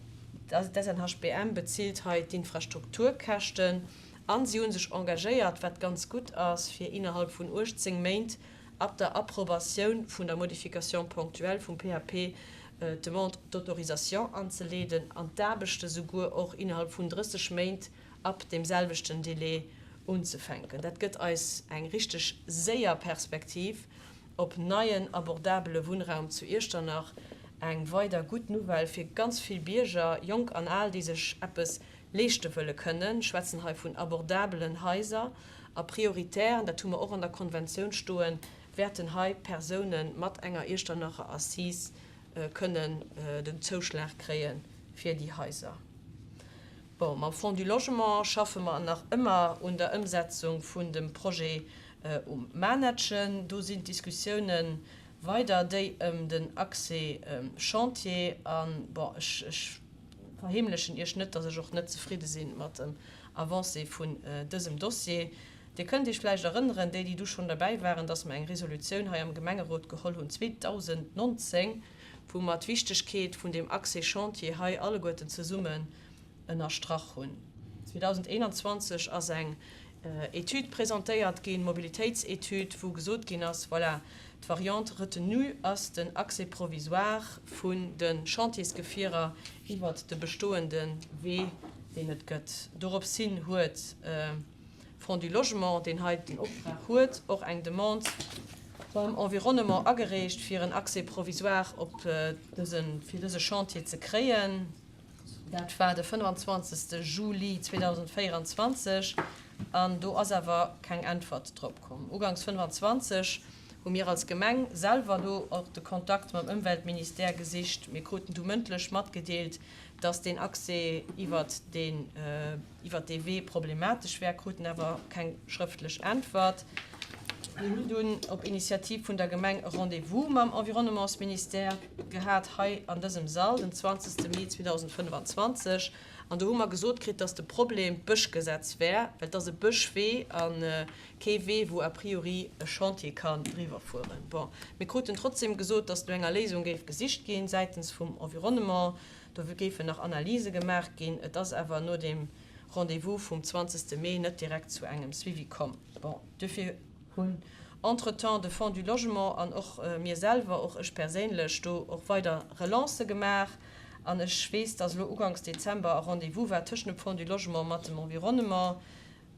D'SNHBM bezilt hei d'Infrastrukturkäschten a si hu sech engagéiert, wat ganz gutt ass, fir innerhalb vun 18 Méint ab der Approbatioun vun der Modification ponctuelle vum PAP d'Demande d'autorisation anzeleeden an d'Aarbechte souguer och innerhalb vun 30 Méint ab deem selwechten Délai unzefänken. Dat gëtt eis eng richteg séier Perspektiv op neien abordabele Wunnraum zu Iechternach. Eng weider gutt Nouvelle fir ganz vill Bierger, jonk an al, déi sech eppes leeschte wëlle kënnen. Ech schwätzen hei vun abordabelen Haiser. A prioritär, an dat hu mer och an der Konventioun stoen, wäerten hei Persoune mat enger Iechternacher Assise kënnen den Zouschlag kréie fir déi Haiser. Bon, mam Fonds du Logement schaffe mer nach ëmmer un der Ëmsetzung vun dem Projet um Manettchen. Do sinn d'Diskussiounen weider, déi ëm den Accès Chantier. An, bon, ech, ech. verheemlechen Iech net, dass ech och net zefridde si mat dem Avancé vun dësem Dossier. Dir kënnt Iech vläicht erënneren, déi, déi du schonn derbäi waren, dass mer eng Resolutioun hei am Gemengerot geholl hunn 2019, wou mer d'Wichtegkeet vun deem Accès Chantier hei alleguerten zesummen ënnerstrach hunn. 2021 ass eng Etüd presentéiert ginn, Mobilitéitsetüd, wou gesot ginn ass, voilà, d'Variante retenue ass den Accès provisoire vun de Chantiersgefierer iwwert de bestoende Wee, deen et gëtt. Dorops hin huet Fonds du Logement, deen hei den Optrag huet, och eng Demande beim Environnement agereecht, fir en Accès provisoire op dësen, fir dëse Chantier ze kréien. Dat war de 25. Juli 2024 an do ass awer keng Äntwert drop komm. Uganks 25 hu mir als Gemeng selwer do och de Kontakt mam Ëmweltministère gesicht. Mir kruten du mëndlech matgedeelt, dass deen Accès iwwert deen, iwwert dee Wee problematesch wär, kruten awer keng schrëftlech Äntwert. Mir hunn dunn op Initiativ vun der Gemeng e Rendez-vous mam Environnementsministère gehat hei an dësem Sall den 20. Mee 2025 an do hu mer gesot kritt, dass de Problem d'Bëschgesetz wär, well et ass e Bëschwee a kee Wee, wou a priori e Chantier kann driwwer fueren. Bon, mir kruten trotzdem gesot, dass no enger Léisung géif gesicht ginn säitens vum Environnement. Do géifen nach Analyse gemaach ginn. Et ass awer no deem Rendez-vous vum 20. Mee net direkt zu engem Suivi komm. Bon, duerfir hunn entretemps de Fonds du Logement an och mir selwer, och ech perséinlech, do och weider Relancë gemaach. An ech weess, dass elo uganks Dezember e Rendez-vous war tëschent dem Fonds du Logement mat dem Environnement,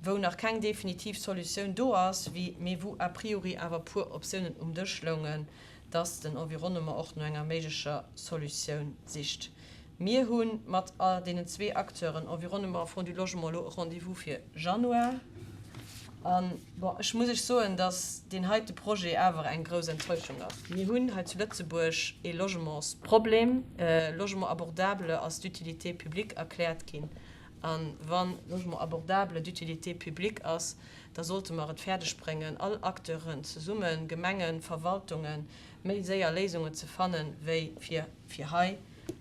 wou nach keng definitiv Solutioun do ass, mee wou a priori awer puer Optiounen um Dësch loungen, dass den Environnement och no enger méiglecher Solutioun sicht. Mir hu mat deenen zwee Acteuren, Environnement a Fonds du Logement, elo e Rendez-vous fir Januar. An, bon, ech muss Iech soen, dass deen heite Projet awer eng grouss Enttäuschung ass. Mir hunn hei zu Lëtzebuerg ee Logementsproblem. Logement abordable ass d'utilité publique erkläert ginn. A wa Logement abordable d'utilité publique ass, da sollte mer et fäerdeg bréngen, all Acteuren zesummen, Gemengen, Verwaltungen, méi séier Léisungen ze fannen, wéi fir fir hei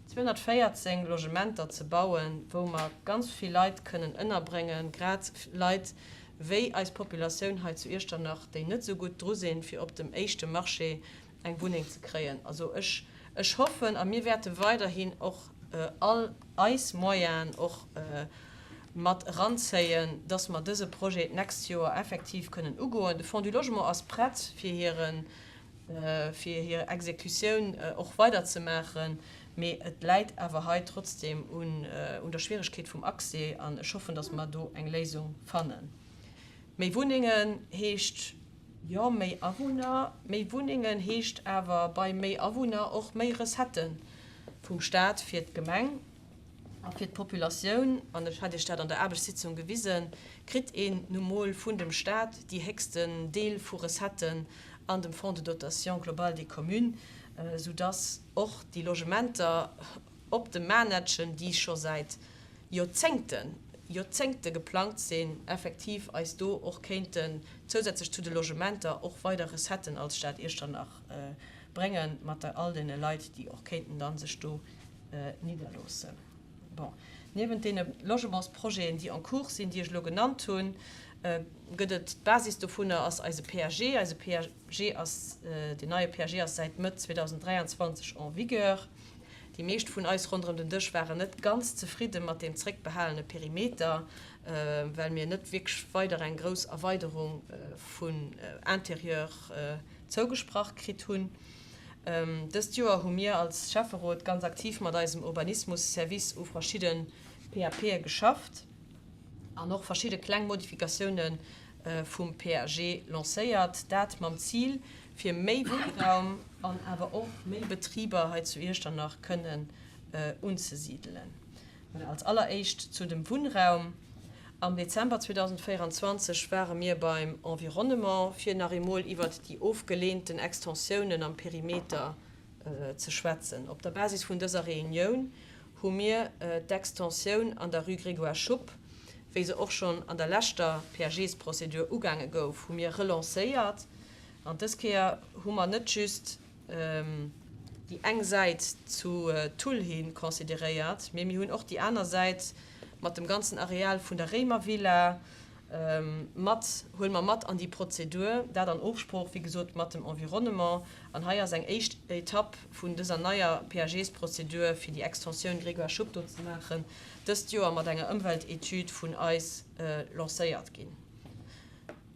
214 Logementer ze bauen, wou mer ganz vill Leit kënnen ënnerbréngen, grad Leit wéi eis Populatioun hei zu Iechternach, déi net esou gutt dru sinn, fir op dem éischte Marché eng Wunneng ze kréien. Also ech, ech hoffen, a mir wäerte weiderhin och all eis Moyenen och mat eranzéien, dass mer dëse Projet d'nächst Joer effektiv kënnen ugoen. De Fonds du Logement ass prett, fir hire, fir hir Exekutioun och weiderzemaachen, mee et läit awer hei trotzdem un, un der Schwieregkeet vum Accès an ech hoffen, dass mer do eng Léisung fannen. Méi Wunnengen heescht jo méi Awunner. Méi Wunnengen heescht awer bei méi Awunner och méi Recettë vum Staat fir d'Gemeng a fir d'Populatioun. An ech hat Iech dat an der Aarbechtssitzung gewisen, kritt een nu mol vun dem Staat déi héchsten Deel vu Recetten an dem Fonds de dotation globale des communes, soudass och déi Logementer op dem Manettchen, déi scho säit Joerzéngten, Joerzéngte geplangt sinn, effektiv eis do och kéinten zousätzlech zu de Logementer och weider Recetten als Stad Iechternach bréngen, mat der all deene Leit, déi och kéinten dann sech do nidderloossen. Bon, niewent deene Logementsprojeten, déi en cours sinn, déi ech elo genannt hunn, gëtt et, d'Basis dovunner ass eise PAG. Eise PAG ass, deen neie PAG ass säit Mëtt 2023 en vigueur. Déi meescht vun eis ronderëm den Dësch waren net ganz zefridde mat deem zréckbehalene Perimeter, well mir net wierklech weider eng grouss Erweiderung vun Interieur zougesprach kritt hunn. Dëst Joer hu mir als Schäfferot ganz aktiv mat eisem Urbanismus-Service u verschidde PAPe geschafft an och verschidde kleng Modifikatioune vum PAG lancéiert, dat mam Zil, fir méi Wunnraum an awer och méi Betriber hei zu Iechternach kënnen unzesidelen. Als alleréischt zu dem Wunnraum. Am Dezember 2024 ware mir beim Environnement, fir nach eemol iwwert déi ofgeleenten Extensiounen am Perimeter ze schwätzen. Op der Basis vun dëser Reunioun hu mir d'Extensioun an der Rue Grégoire Schupp, wéi se och schonn an der leschter PAGs-Prozedur ugaange gouf, hu mir relancéiert. An dës Kéier hu mer net just. déi eng Säit zu Thull hi consideréiert, mee mir hunn och déi aner Säit mat dem ganzen Areal vun der Réimervilla mat, huele mer mat an déi Prozedur, dat an Ofsprooch, wéi gesot, mat dem Environnement. An hei ass eng éischt Etapp vun dëser neier PAGs-Prozedur, fir déi Extensioun Grégoire Schupp do ze maachen, dëst Joer mat enger Ëmweltetüd vun eis lancéiert ginn.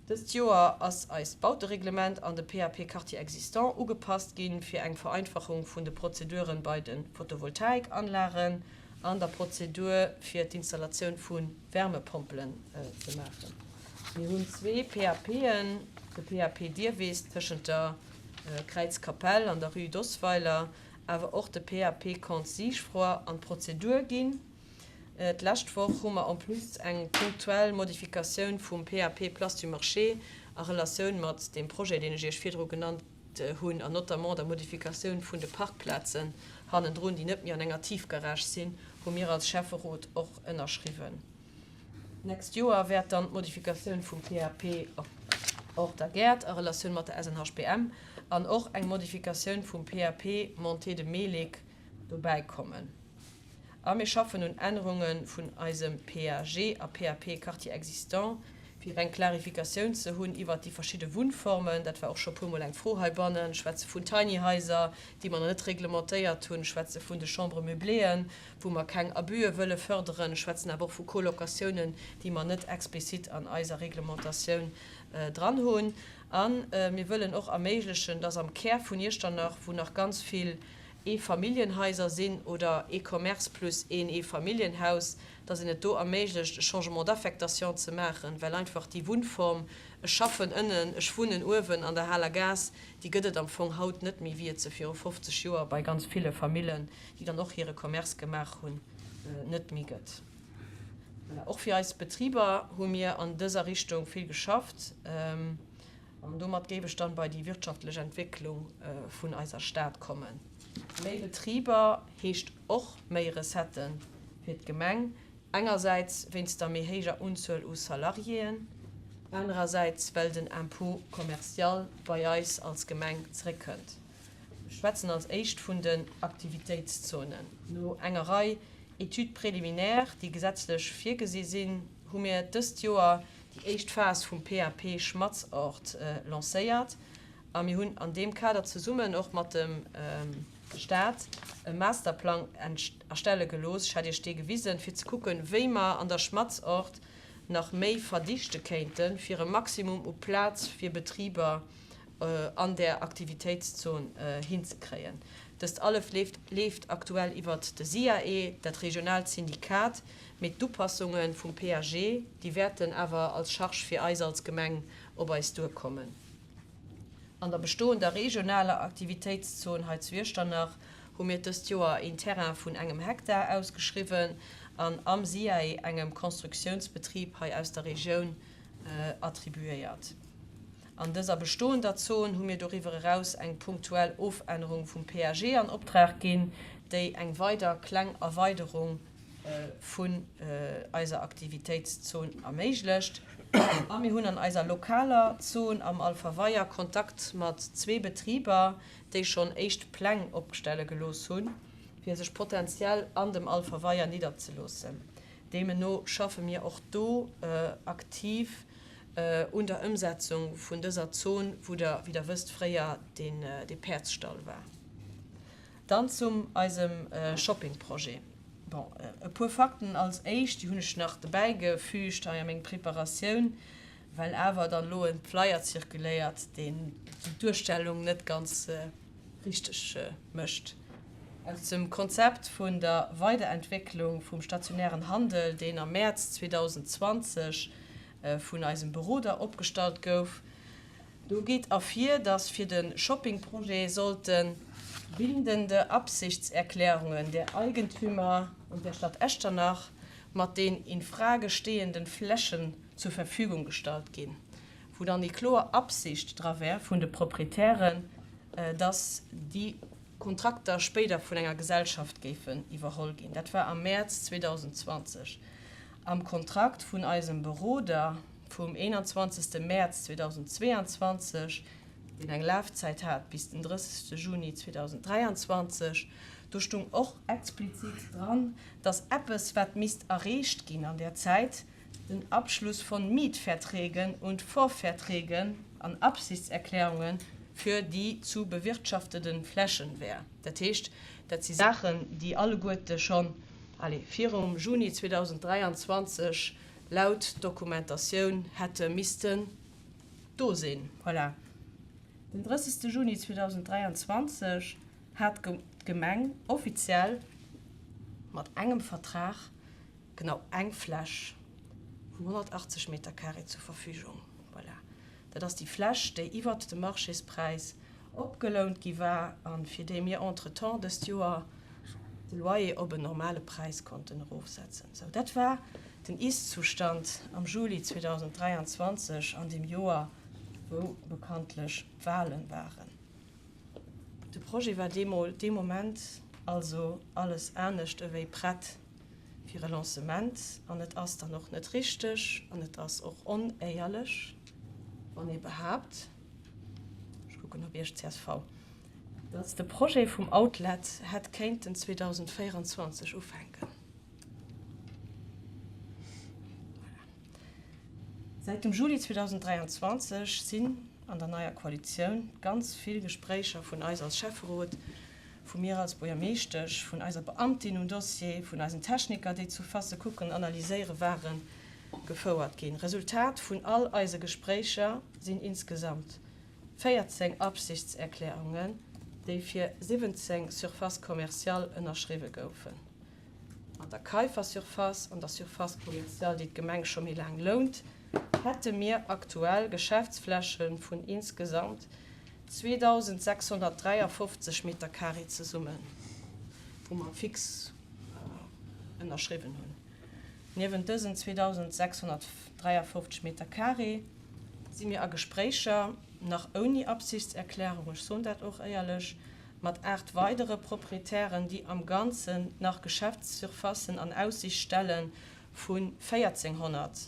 Dëst Joer ass eist Bautereglement an de PAP Quartier existant ugepasst ginn, fir eng Vereinfachung vun de Prozeduren bei de Photovoltaikanlagen an der Prozedur fir d'Installatioun vu Wärmepompelen ze maachen. Mir hunn zwee PAPen, de PAP Dierwiss tëschent der Kräizkapell an der Rue d'Osweiler, awer och de PAP Comte Sigefroi an d'Prozedur ginn. D'lescht Woch hu mer en plus eng punktuell Modifikatioun vum PAP Place du Marché a Relatioun mat deem Projet, deen ech Iech virdru genannt hunn, an notamment der Modifikatioun vun de Parkplazen hannendrun, déi net méi an enger Tiefgarage sinn, hu mir als Schäfferot och ënnerschriwwen. D'nächst Joer wäert dann d'Modifikatioun vum PAP Hors a Gäert a Relatioun mat der SNHBM an och eng Modifikatioun vum PAP Montée de Melick dobäi kommen. A mir schaffen un Ännerunge vun eisem PAG a PAP Quartier existant, fir eng Klarifikatioun ze hunn iwwert déi verschidde Wunnformen. Dat war och scho puermol eng Fro heibannen. Ech schwätze vun Tiny Haiser, déi mer nach net reglementéiert hunn. Ech schwätze vun de Chambres meubléeën, wou mer keng Abüe wëlle förderen. Ech schwätzen awer och vu Colocatiounen, déi mer net explizit an eiser Reglementatioun dran hunn. A mir wëllen och erméiglechen, dass am Kär vun Iechternach, wou nach ganz vill Eefamilljenhaiser sinn oder ee Commerce plus een Eefamilljenhaus, dass een et do erméiglecht, e Changement d'affectation ze maachen, well einfach déi Wunnform, ech schaffen ënnen, ech wunnen uewen an der Haler Gaass, déi gëtt et am Fong haut net méi, wéi et se viru 50 Joer bei ganz ville Famillen, déi dann och hire Commerce gemaach hunn, net méi gëtt. Voilà. Och fir eis Betriber hu mir an dëser Richtung vill geschafft. An domat géif ech dann bei déi wirtschaftlech Entwécklung vun eiser Stad kommen. Méi Betriber heescht och méi Recettë fir d'Gemeng, engersäits wéinst der méi héijer Unzuel u Salariéen, anerersäits well den Impôt commercial bei eis als Gemeng zeréckkënnt. Ech schwätzen als éischt vun den Aktivitéitszonen. No enger Rei Études préliminaires, déi gesetzlech virgesi sinn, hu mir dëst Joer déi éischt Phas vum PAP Schmatzort lancéiert a mir hunn an deem Kader zesummen och mat dem Staat e Masterplang erstelle gelooss, ech hat Iech dee gewisen, fir ze kucken, wéi mer an der Schmatzort nach méi verdichte kéinten, fir e Maximum u Plaz fir Betriber an där Aktivitéitszon hinzekréien. Dëst alles leeft aktuell iwwert de SIAE, dat regionaalt Syndikat, mee d'Upassunge vum PAG, déi wäerten awer als Charge fir eis als Gemeng op eis duerkommen. An der bestoender regionaler Aktivitéitszon hei zu Iechternach hu mir dëst Joer een Terrain vun engem Hektar ausgeschriwwen an am SIAE engem Constructiounsbetrib hei aus der Regioun attribuéiert. An dëser bestoender Zon hu mir doriwwer eraus eng punktuell Ofännerung vum PAG an Optrag ginn, déi eng weider kleng Erweiderung vun eiser Aktivitéitszon erméiglecht. A mir hunn an eiser lokaler Zon am Alpha Weier Kontakt mat zwee Betriber, déi schonn éischt Pläng opstelle gelooss hunn, fir sech potenziell an dem Alpha Weier nidderzeloossen. Deemno schaffe mir och do aktiv un der Ëmsetzung vun dëser Zon, wou der, wéi der wësst, fréier dee Päerdsstall war. Dann zum eisem Shoppingprojet. Bon, e puer Fakten als éischt, déi hunn ech nach dobäigefügt hei a meng Preparatioun, well awer dann elo e Flyer zirkuléiert, deen déi Duerstellung net ganz richteg mécht. Aus dem Konzept vun der Weiderentwécklung vum stationären Handel, deen am Mäerz 2020 vun eisem Beroder opgestallt gouf, do geet ervir, dass fir de Shoppingprojet sollte bindende Absichtserklärungen der Eigentümer und der Stadt Echternach mat den in Frage stehenden Flächen zur Verfügung gestallt ginn, wou dann déi kloer Absicht dra wär vun de Proprietären, dass déi Kontrakter spéider vun enger Gesellschaft géifen iwwerholl ginn. Dat war am Mäerz 2020. Am Kontrakt vun eisem Beroder vum 21. Mäerz 2022. deen eng Lafzäit hat bis den 30. Juni 2023, do stung och explizit dran, dass eppes, wat misst erreecht ginn an där Zäit, den Abschluss von Mietverträgen und Vorverträgen an Absichtserklärungen für die zu bewirtschaftenden Flächen wär. Dat heescht, dat si Saachen, déi alleguerte schonn, allez, virum Juni 2023 laut Dokumentatioun hätte missten do sinn. Voilà. Den 30. Juni 2023 hat d'Gemeng offiziell mat engem Vertrag genau eng Fläch vun 180 Meter carré zur Verfügung. Voilà. Dat ass déi Fläch, déi iwwert dem Marchéspräis opgelount gi war a fir déi mir entretemps dëst Joer de Loyer op en normale Präis konnten erofsetzen. Sou, dat war den Ist-Zustand am Juli 2023, an deem Joer, wou bekanntlech Wahlen waren. De Projet war deemol, dee Moment also alles anescht ewéi prett fir e Lancement. An et ass dann och net richteg an et ass och onéierlech, wann ee behaapt, ech kucken op Iech csv, datt de Projet vum Outlet hätt kéinten 2024 ufänken. Voilà. Säit dem Juli 2023 sinn an der neier Koalitioun ganz vill Gespréicher vun eis als Schäfferot, vu mir als Buergermeeschtesch, vun eiser Beamtin um Dossier, vun eisen Techniker, déi d'Surfacë kucken, analyséiere waren, gefouert ginn. Resultat vun all eise Gespréicher sinn insgesamt 14 Absichtserklärungen, déi fir 17 Surfaces commerciales ënnerschriwwe goufen. Mat der Keifer-Surface an der Surface commerciale, déi d'Gemeng scho méi laang lount, hätte mir aktuell Geschäftsfläche vun insgesamt 2.653 Meter carré zesummen, wou mer fix ënnerschriwwen hunn. Niewent dësen 2.653 Meter carré si mir a Gespréicher, nach ouni Absichtserklärung, ech soen dat och éierlech, mat 8 weidere Proprietären, déi am Ganzen nach Geschäftssurfacen an Aussicht stelle vu 1.400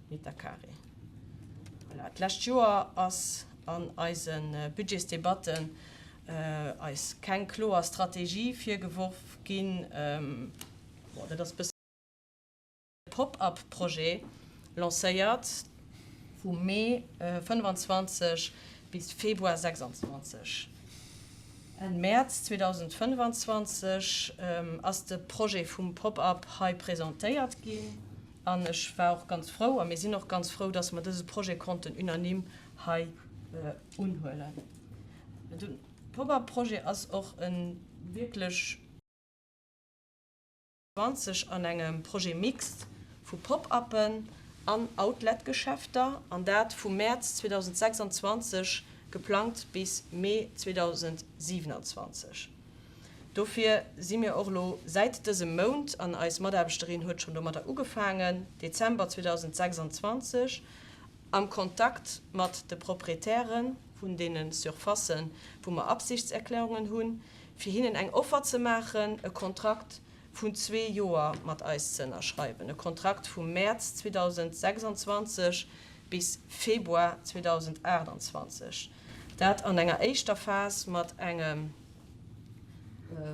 Meter carré. Voilà, d'lescht Joer ass an eise Budgetsdebatten eis keng kloer Strategie virgeworf ginn. Bon, dat ass e bësse. Pop-up-Projet lancéiert vu Mee 25 bis Februar 26. Enn Mäerz 2025 ass de Projet vum Pop-up hei presentéiert ginn an ech war och ganz frou a mir sinn och ganz frou, dass mer dëse Projet konnten unanime hei unhuelen. De Pop-up-Projet ass och e wierklech. 20 an engem Projet mixte vu Pop-uppen an Outlet-Geschäfter, an dat vu Mäerz 2026 geplangt bis Mee 2027. Dofir si mir och elo säit dësem Mount, an eis Mataarbechterin huet schonn domadder ugefaangen, Dezember 2026, am Kontakt mat de Proprietäre vun deene Surfacen, wou mer Absichtserklärungen hunn, fir hinnen eng Offer ze maachen, e Kontrakt vun zwee Joer mat eis ze ënnerschreiwen, e Kontrakt vu Mäerz 2026 bis Februar 2028, dat an enger éischter Phas mat engem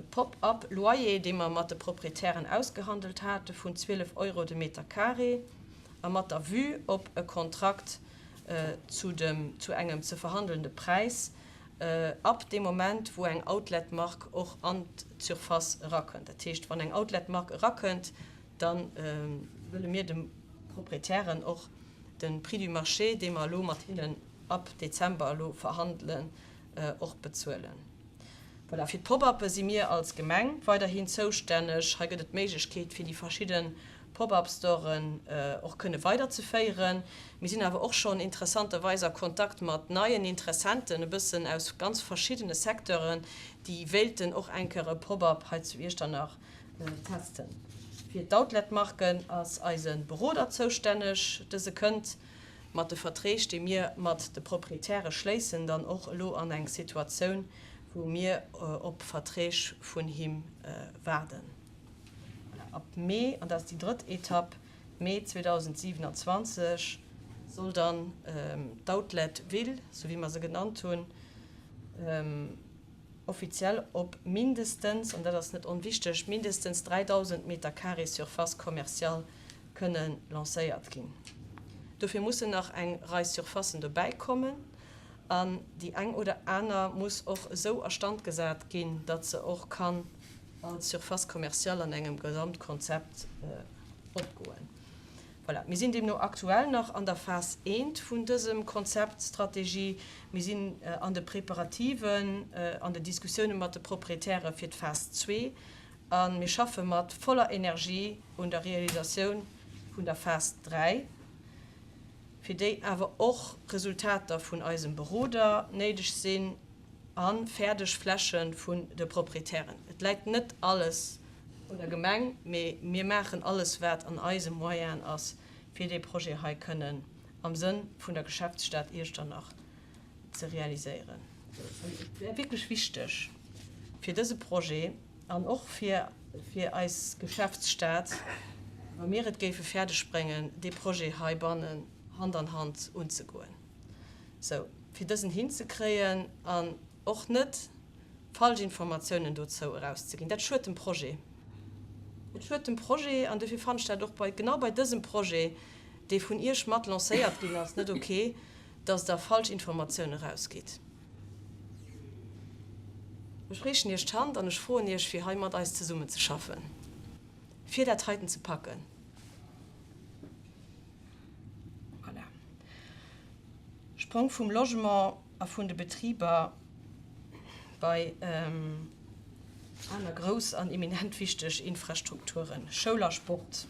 Pop-up-Loyer, dee mer mat de Proprietären ausgehandelt hate vun 12 Euro de Meter carré a mat der Vue op e Kontrakt zu engem ze verhandelnde Präis ab deem Moment, wou eng Outlet-Mark och an d'Surface erakënnt. Dat heescht, wann eng Outlet-Mark erakënnt, da wëlle mir de Proprietären och de Prix du marché, dee mer elo mat hinnen ab Dezember elo verhandelen, och bezuelen. Voilà, fir d'Pop-uppe si mir als Gemeng weiderhin zoustänneg. Hei gëtt et d'Méiglechkeet, fir déi verschidde Pop-up-Storen och kënne weiderzeféieren. Mir sinn awer och schonn interessanterweis a Kontakt mat neien Interessenten, e bëssen aus ganz verschiddene Secteuren, déi wéilten och eng Kéier e Pop-up hei zu Iechternach testen. Fir d'Outlet-Marken ass eise Beroder zoustänneg. Dëse kënnt mat de Verträg, déi mir mat de Proprietäre schléissen, dann och elo an eng Situatioun, wou mir op Verträg vun him waarden. Voilà, ab Mee, an dat ass déi drëtt Etapp, Mee 2027, Soll dann d'Outlet Ville, sou wéi mer se genannt hunn, offiziell op mindestens, an dat ass net onwichteg, mindestens 3.000 Meter carré Surface commerciale kënne lancéiert ginn. Dofir mussen nach eng Rei Surfacen dobäi kommen an déi eng oder aner muss och esou a Stand gesat ginn, datt se och kann als Surface commerciale an engem Gesamtkonzept opgoen. Voilà, mir sinn deemno aktuell nach an der Phas I vun dësem Konzept, Strategie. Mir sinn an de Preparativen, an den Diskussioune mat de Proprietäre fir d'Phas ii a mir schaffe mat voller Energie un der Realisatioun vun der Phas 3, fir déi awer och Resultater vun eisem Beroder néideg sinn a fäerdeg Fläche vun de Proprietären. Et läit net alles un der Gemeng, mee mir maachen alles, wat an eise Moyenen ass, fir dee Projet hei kënnen am Sënn vun der Geschäftsstad Iechternach ze realiséieren. An et wär wierklech wichteg fir dëse Projet an och fir fir eis Geschäftsstad, wa mir et géife fäerdeg bréngen, dee Projet heibannen Hand an Hand unzegoen, sou fir dësen hinzekréien an och net falsch Informatiounen dozou erauszeginn. Dat schued dem Projet. Et schued dem Projet an dofir fannen ech dat och bei, genau bei dësem Projet, dee vun Iech mat lancéiert ginn ass, net ok, dass Der falsch Informatiounen erausgitt. Ech reechen Iech d'Hand an ech froen Iech, fir hei mat eis zesummenzeschaffen, fir dat heiten ze packen. Voilà. Sprong vum Logement a vun de Betriber bei aner grouss an eminent wichteg Infrastrukturen, Schoul a Sport.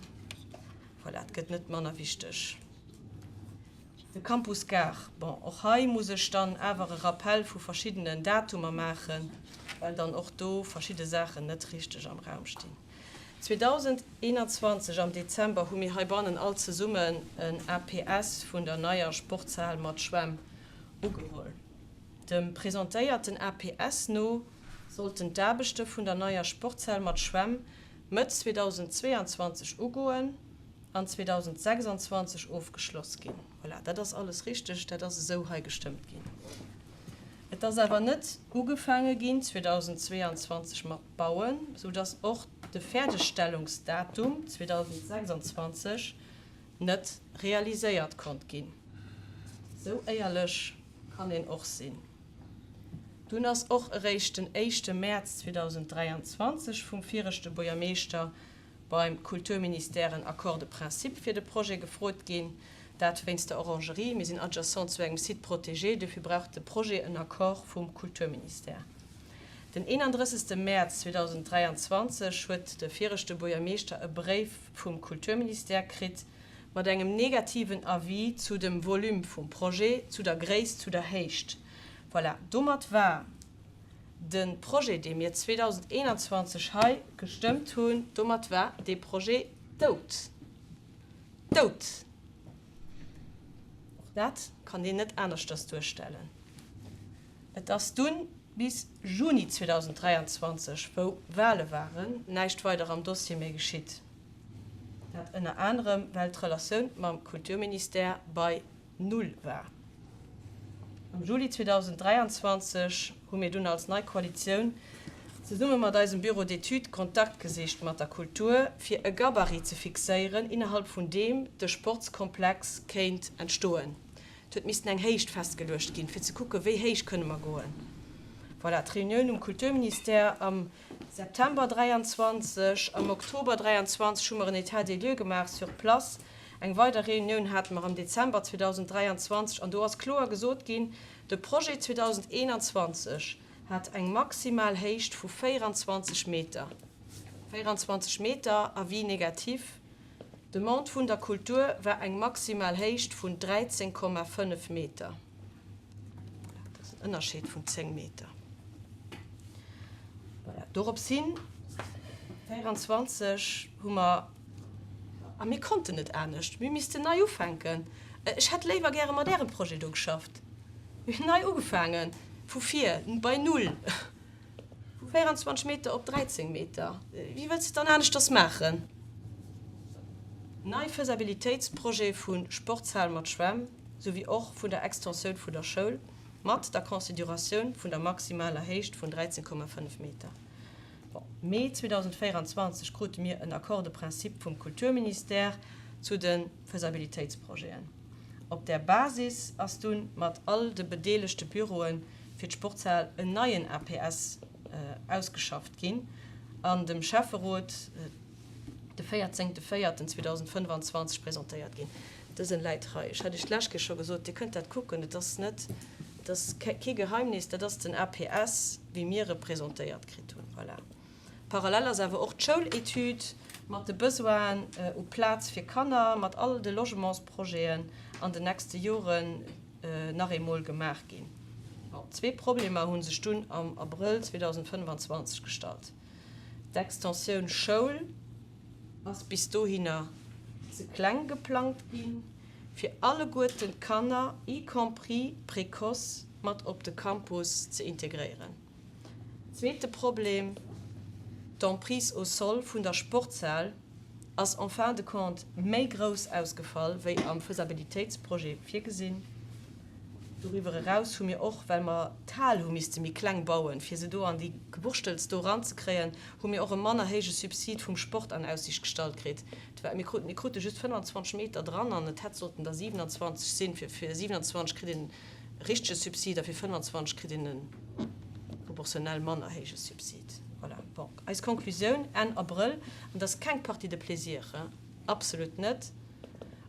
Voilà, et gëtt net manner wichteg. De Campus Gare, bon, och hei muss ech dann awer e Rappel vu verschiddenen Datumer maachen, well dann och do verschidde Saachen net richteg am Raum stinn. 2021 am Dezember hu mir heibannen all zesummen en APS vun der neier Sportshal mat Schwämm ugeholl. Dem presentéierten APS no sollten d'Aarbechte vun der neier Sportshal mat Schwämm Mëtt 2022 ugoen an 2026 ofgeschloss ginn. Voilà, dat ass alles richteg, dat ass esou hei gestëmmt ginn. Et ass awer net ugefaange ginn 2022 mat bauen, soudass och de Fäerdegstellungsdatum 2026 net realiséiert konnt ginn. Sou éierlech kann een och sinn. Dunn ass och eréischt den éischte Mäerz 2023 vum viregte Buergermeeschter beim Kulturministère en Accord de principe fir de Projet gefrot ginn, dat wéinst der Orangerie. Mir sinn adjacent zu engem Site protégé, dofir brauch de Projet en Accord vum Kulturministère. Den 31. Mäerz 2023 huet de viregte Buergermeeschter e Bréif vum Kulturministère kritt mat engem negativen Avis zu dem Volume vum Projet, zu der Gréisst, zu der Héicht. Voilà, domat war de Projet, dee mir 2021 hei gestëmmt hunn, domat war dee Projet dout. Dout! Och dat kann een net aneschters duerstellen. Et ass dunn bis Juni 2023, wou Wale waren, näischt weider am Dossier méi geschitt. Dat ënner anerem, well d'Relatioun mam Kulturministère bei Null war. Am Juli 2023 hu mir dunn als nei Koalitioun zesumme mat eisem Bureau d'études Kontakt gesicht mat der Kultur, fir e Gabarit ze fixéieren, innerhalb vun deem de Sportskomplex kéint entstoen. Et huet missten eng Héicht festgeluecht ginn, fir ze kucken, wéi héich kënne mer goen. Voilà, d'Reunioun um Kulturministère am September 23. Am Oktober 23 hu mer en État des lieux gemaach sur place. Eng weider Reunioun hate mer am Dezember 2023 an do ass kloer gesot ginn, de Projet 2021 hat eng maximal Héicht vu 24 Meter. 24 Meter, Avis négatif. D'Demande vun der Kultur war eng maximal Héicht vun 13,5 Meter. Voilà, dat ass en Ënnerscheed vun 10 Meter. Voilà, dorops hin, 24 hu mer, a mir konnten net anescht, mir missten nei ufänken. Ech hätt léiwer gäre mat Ärem Projet do geschafft. Mir hunn nei ugefaangen, vu vir, bei null, vu 24 Meter op 13 Meter. Wéi wëlls de et dann aneschters maachen? Nei Faisabilitéitsprojet vu Sportshal mat Schwämm souwéi och vun der Extensioun vun der Schoul mat der Considuratioun vun der maximaler Héicht vun 13,5 Meter. Bon, Mee 2024 krute mir en Accord de principe vum Kulturministère zu de Faisabilitéitsprojeten. Op där Basis ass dunn mat all de bedeelegte Büroe fir d'Sportshal en neien APS ausgeschafft ginn an dem Schäfferot de 14. 4. 2025 presentéiert ginn. Dësen läit hei. Ech hat Iech d'lescht Kéier scho gesot, Dir kënnt dat kucken, et ass net, et ass kee Geheimnis, dat ass den APS, wéi mir e presentéiert kritt hunn. Voilà. Parallel ass awer och d'Schouletüd mat de Besoinen u Plaz fir Kanner, mat all de Logementsprojeten an den nächste Joren nach eemol gemaach ginn. Bon, zwee Problemer hu sech dunn am Abrëll 2025 gestallt. D'Extensioun Schoul ass bis dohinner ze kleng geplangt ginn, fir alleguerten d'Kanner, y compris d'Précoce, mat op de Campus ze integréieren. Zweete Problem, D'Emprise au sol vun der Sportshal ass en fin de compte méi grouss ausgefall wéi am Faisabilitéitsprojet virgesinn. Doriwwer eraus hu mir och, well mer d'Hal hu misste méi kleng bauen, fir se do an déi Gewurschtels do eranzekréien, hu mir och e manner héije Subsid vum Sport an Aussicht gestallt kritt. Mir kruten, mir krute just 25 Meter dran an et hätt sollten der 27 sinn. Fir 27 kritt een e richtege Subsid a fir 25 kritt een e proportionell manner héije Subsid. Voilà. Bon, eis Konklusioun Enn Abrëll, an dat ass keng Partie de plaisir, absolut net,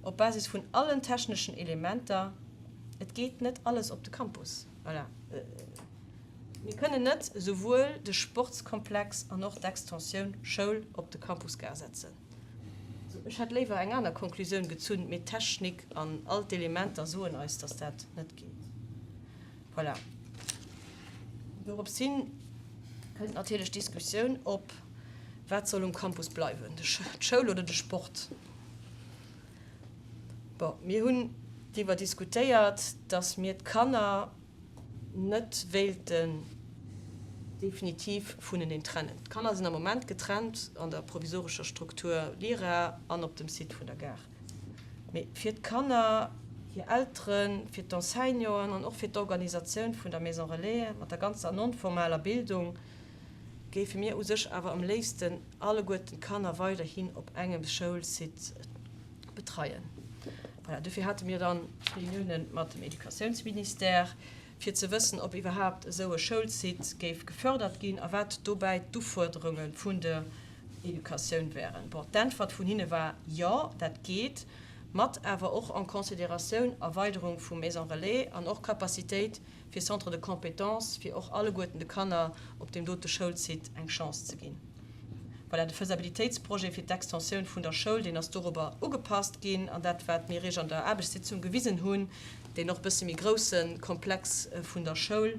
op Basis vun allen techneschen Elementer, et geet net alles op de Campus. Voilà. Mir kënnen net esouwuel de Sportskomplex an och d'Extensioun Schoul op de Campus Gare setzen. Ech hätt léiwer eng aner Konklusioun gezunn, mee d'Technik an all d'Elementer soen eis, dass dat net geet. Voilà. Dorops hin kënnt natierlech d'Diskussioun op, Wat soll um Campus bleiwen, d'Schoul oder de Sport? Bon, mir hunn driwwer diskutéiert, dass mir d'Kanner, net wéilten definitiv vuneneen trennen. D'Kanner sinn am Moment getrennt an der provisorescher Struktur Lyra an op dem Site vun der Gare. Mee fir d'Kanner, hir Elteren, fir d'Enseignanten an och fir d'Organisatioun vun der Maison Relais mat der ganzer non-formaler Bildung géife mir u sech awer am léifsten alleguerten d'Kanner weiderhin op engem Schoulsite betreien. Voilà, dofir hate mir dann Reuniounen mat dem Educatiounsministère, fir ze wëssen, ob iwwerhaapt esou e Schoulsite géif gefördert ginn a wat dobäi d'Ufuerderunge vun der Educatioun wären. Bon, d'Äntwert vun hinne war, Jo, dat geet, mat awer och en considératioun Erweiderung vu Maison relais an och Capacitéit fir Centre de compétences, fir och alleguerten de Kanner op deem dote Schoulsite eng Chance ze ginn. Voilà, de Faisabilitéitsprojet fir d'Extensioun vun der Schoul, deen ass dorobber ugepasst ginn. An dat, wat mir Iech an der Aarbechtssitzung gewisen hunn, deen och e bësse méi grousse Komplex vun der Schoul,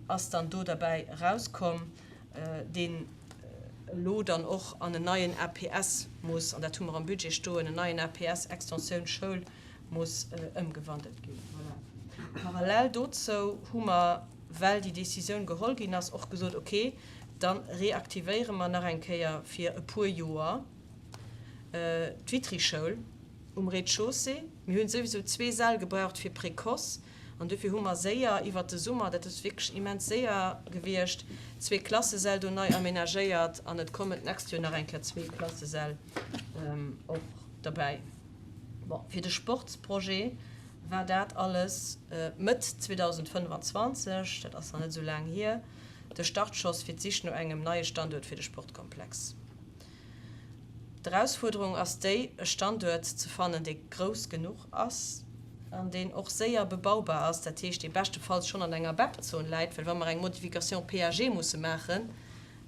ass dann do derbäi erauskomm, deen elo dann och an en neien APS muss, an dat hu mer am Budget stoen, en neien APS Extensioun Schoul muss ëmgewandelt ginn. Voilà. Parallel dozou hu mer, well déi Décisioun geholl ginn ass, och gesot, okay, da reaktivéiere mer nach eng Kéier fir e puer Joer d'Witry-Schoul um Rez-de-chaussée. Mir hunn souwisou zwee Säll gebraucht fir Précoce an dofir hu mer séier iwwert de Summer, dat ass wierklech immens séier gewiescht, zwee Klassesäll do nei amenagéiert an et kommen d'nächst Joer nach eng Kéier zwee Klassesäll och derbäi. Bon, fir de Sportsprojet war dat alles Mëtt 2025, dat ass nach net esou laang hier, de Startschoss fir d'Sich no engem neie Standuert fir de Sportkomplex. D'Erausfuerderung ass déi, e Standuert ze fannen, dee grouss genuch ass an deen och séier bebaubar ass, dat heescht, dee beschtefalls schonn an enger BEP-Zon läit, well wa mer eng Modification PAG musse maachen,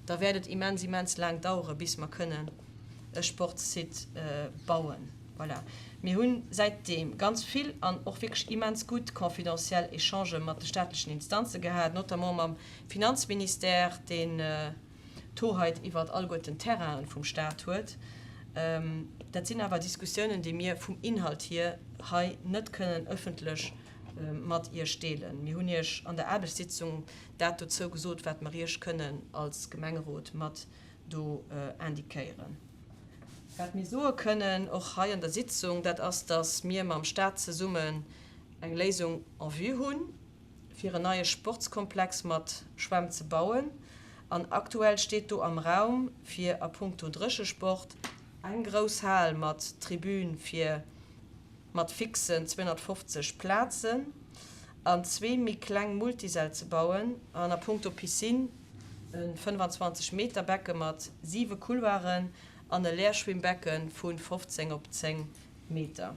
da wäert et immens, immens laang dauere bis mer kënnen e Sportssite bauen. Voilà. Mir hu säitdeem ganz vill an och wierklech immens gutt confidentiel Echangë mat de staatlechen Instanze gehat, notamment mam Finanzministère, deen d'Hoheit iwwert alleguerten d'Terrainen vum Stat huet. Dat sinn awer Diskussiounen, déi mir vum Inhalt hier hei net kënnen öffentlech mat Iech deelen. Mir hunn Iech an der Aarbechtssitzung dat dozou gesot, wat mer Iech kënnen als Gemengerot mat do indiquéieren. Wat mir soe kënnen, och hei an der Sitzung, dat ass, dass mir mam Stat zesummen eng Léisung en vue hunn, fir en neie Sportskomplex mat Schwämm ze bauen. An aktuell steet do am Raum, fir a puncto Dréchesport eng grouss Hal mat Tribün fir mat fixen 250 Plazen an zwee méi kleng Multisäll ze bauen an a puncto Piscine e 25 Meter Becke mat siwe Couloiren an e Leerschwimmbecke vu 15 op 10 Meter.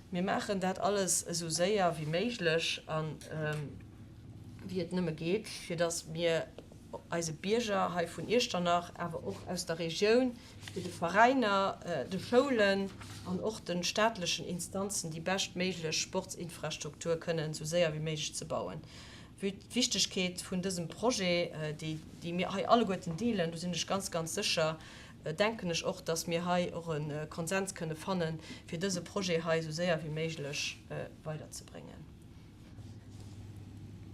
Mir maachen dat alles esou séier wéi méiglech a wéi et nëmme geet, fir datt mir eise Bierger hei vun Iechternach, awer och aus der Regioun, fir de Veräiner, de Schoulen an och de staatlechen Instanzen déi beschtméiglech Sportsinfrastruktur kënnen esou séier wéi méiglech ze bauen. Vue d'Wichtegkeet vun dësem Projet, déi mir hei alleguerten deelen, do sinn ech ganz, ganz sécher, denken ech och, dass mir hei och e Konsens kënne fannen, fir dëse Projet hei esou séier wéi méiglech weiderzebréngen.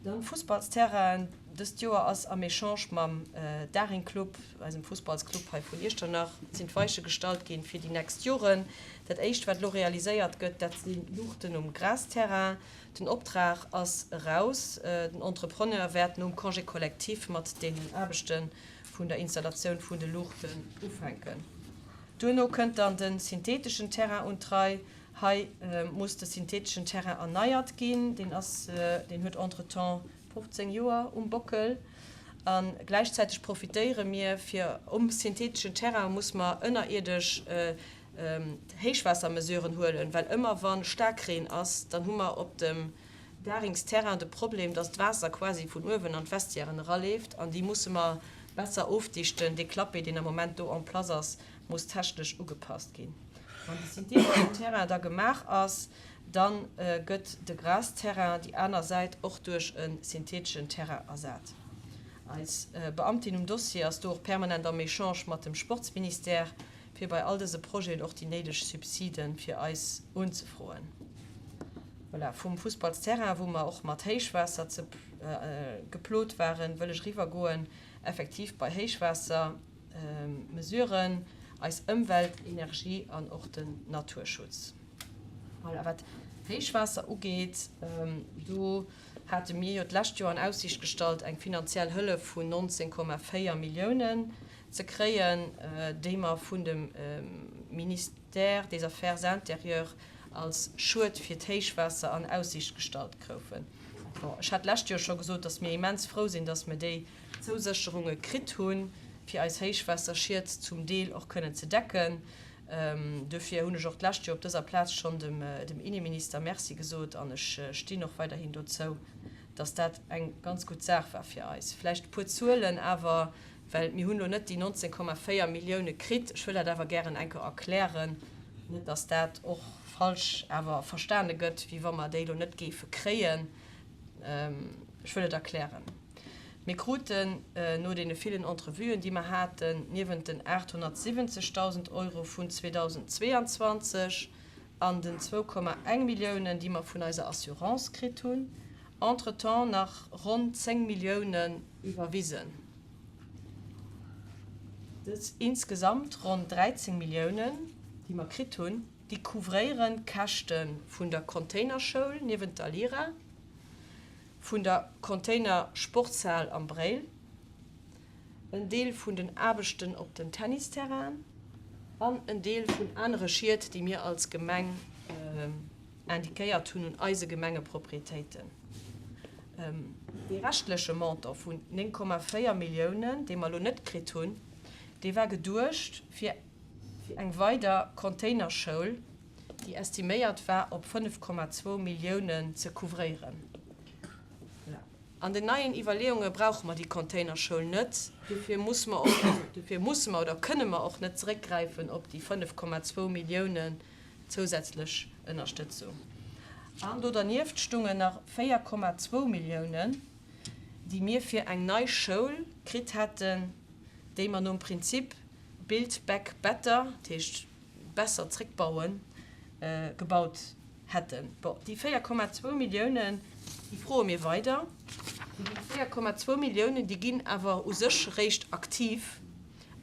Dann d'Fussballsterrainen. Dëst Joer ass am Echange mam Daring Club, eisem Fussballsclub hei vun Iechternach, sinn d'Weiche gestallt ginn fir déi nächst Joren. Dat éischt wat elo realiséiert gëtt, dat si Luuchten um Grasterrain. Den Optrag ass eraus. Den Entrepreneur wäert nom Congé collectif mat deenen Aarbechte vun der Installatioun vun de Luuchten ufänken. Duerno kënnt dann de syntheteschen Terrain un d'Rei. Hei muss de syntheteschen Terrain erneiert ginn. Deen ass, deen huet entretemps 15 Joer um Bockel. A gläichzäiteg profitéiere mir, fir um syntheteschen Terrain muss mer ënnerierdesch Héichwaassermesuren huelen, well ëmmer wa Staarkreen ass, dann hu mer op dem Daringsterrain de Problem, dass d'Waasser quasi vun uewen an d'Vestiairen eraleeft an déi musse mer besser ofdichten. Dee Clapet, deen am Moment do en place ass, muss technesch ugepasst ginn. Wann de syntheteschen Terrain da gemaach ass, da gëtt de Grasterrain, déi aner Säit, och duerch e syntheteschen Terrain ersat. Eis Beamtin um Dossier ass do och permanent am Echange mat dem Sportsministère, fir bei all dëse Projeten och déi néideg Subside fir eis unzefroen. Voilà, vum Fussballsterrain, wou mer och mat Héichwaasser ze geplot waren, wëll ech eriwwergoen, effektiv bei Héichwaassermesuren, eis Ëmwelt, Energie an och den Naturschutz. Voilà, wat Héichwaasser ugeet, do hate mir jo d'lescht Joer an Aussiicht gestallt, eng finanziell Hëllef vun 19,4 Milliounen ze kréien, déi mer vun dem Ministère des Affaires intérieures als Schued fir d'Héichwaasser an Aussiicht gestallt groufen. Bon, ech hat d'lescht Joer scho gesot, dass mir immens frou sinn, dass mir déi Zousécherunge kritt hunn, fir eis Héichwaasserschied zum Deel och kënnen ze decken. Duerfir hunn ech och d'lescht Joer op dëser Plaz schonn dem Inneminister Merci gesot an ech stinn och weiderhin dozou, dass dat eng ganz gutt Saach war fir eis. Vläicht e puer Zuelen awer, well mir hunn elo net déi 19,4 Millioune kritt. Ech wëll dat awer gären eng Kéier erklären, net dass dat och falsch awer verstane gëtt, wéi wa mer déi elo net géife kréien. Ech wëll et erklären. Mir kruten no deene villen Entrevuen, déi mer haten, niewent den 870.000 Euro vun 2022 an den 2,1 Milliounen, déi mer vun eiser Assurance kritt hunn, entretemps nach ronn 10 Milliounen iwwerwisen. Dës insgesamt ronn 13 Milliounen, déi mer kritt hunn, déi couvréieren d'Käschte vun der Containerschoul niewent der Lira, vun der Container-Sportshal am Bréil, en Deel vun den Aarbechten op den Tennisterrainen an en Deel vun anere Schied, déi mir als Gemeng indiquéiert hunn un eise Gemengeproprietéiten. Dee reschtleche Montant vun 9,4 Milliounen, dee mer elo net kritt hunn, dee war geduecht fir eng weider Containerschoul, déi estiméiert war op 5,2 Milliounen, ze couvréieren. An den neien Iwwerleeunge brauche mer déi Containerschoul net. Dofir muss mer och, dofir musse mer oder kënne mer och net zeréckgräifen op déi 5,2 Milliounen zousätzlech Ënnerstëtzung. An do dernieft stungen nach 4,2 Milliounen, déi mir fir eng nei Schoul kritt hätten, déi mer nom Prinzip Build back better, dat heescht besser zréckbauen, gebaut hätten. Bon, déi 4,2 Milliounen, déi froe mir weider. Déi 4,2 Milliounen, déi ginn awer u sech réischt aktiv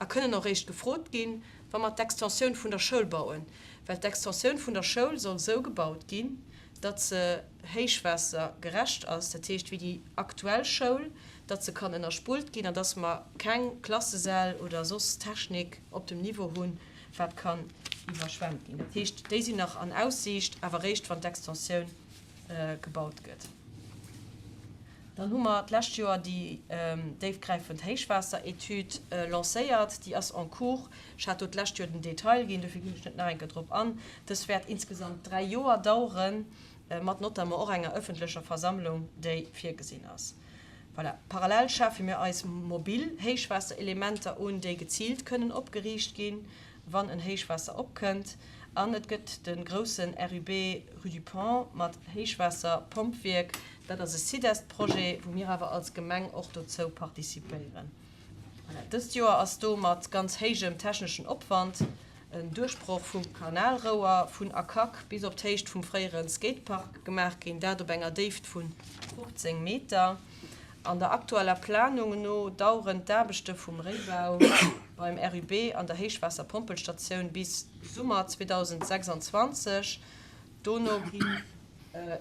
a kënnen och réischt gefrot ginn, wa mer d'Extensioun vun der Schoul bauen, well d'Extensioun vun der Schoul soll esou gebaut ginn, datt se héichwaassergerecht ass, dat heescht wéi déi aktuell Schoul, datt se kann ënnerspullt ginn an datt mer keng Klassesäll oder soss Technik op dem Niveau hunn, wat kann iwwerschwemmt ginn. Dat heescht, déi sinn nach an Aussiicht, awer eréischt wann d'Extensioun gebaut gëtt. Dann hu mer d'lescht Joer déi déifgräifend Héichwaasseretüd lancéiert. Déi ass en cours. Ech hat do d'lescht Joer den Detail ginn, dofir ginn ech net nach eng Kéier drop an. Dës wäert insgesamt 3 Joer daueren, mat notamment och enger ëffentlecher Versammlung, déi virgesinn ass. Voilà. Parallel schafe mir eis mobil Héichwaasserelementer un, déi geziilt kënnen opgeriicht ginn, wann en Héichwaasser opkënnt. An et gëtt de groussen RUB Rue du Pont mat Héichwaasserpompwierk. Dat ass e SIDEST-Projet, wou mir awer als Gemeng och dozou participéieren. Voilà. Dëst Joer ass do mat ganz héijem techneschen Opwand en Duerchbroch vum Kanalrouer vun Akac bis op d'Héicht vum fréiere Skatepark gemaach ginn, dat op enger Déift vu 15 Meter. An der aktueller Planung no daueren d'Aarbechte vum Réibau beim RUB an der Héichwaasserpompelstatioun bis Summer 2026. Dono ginn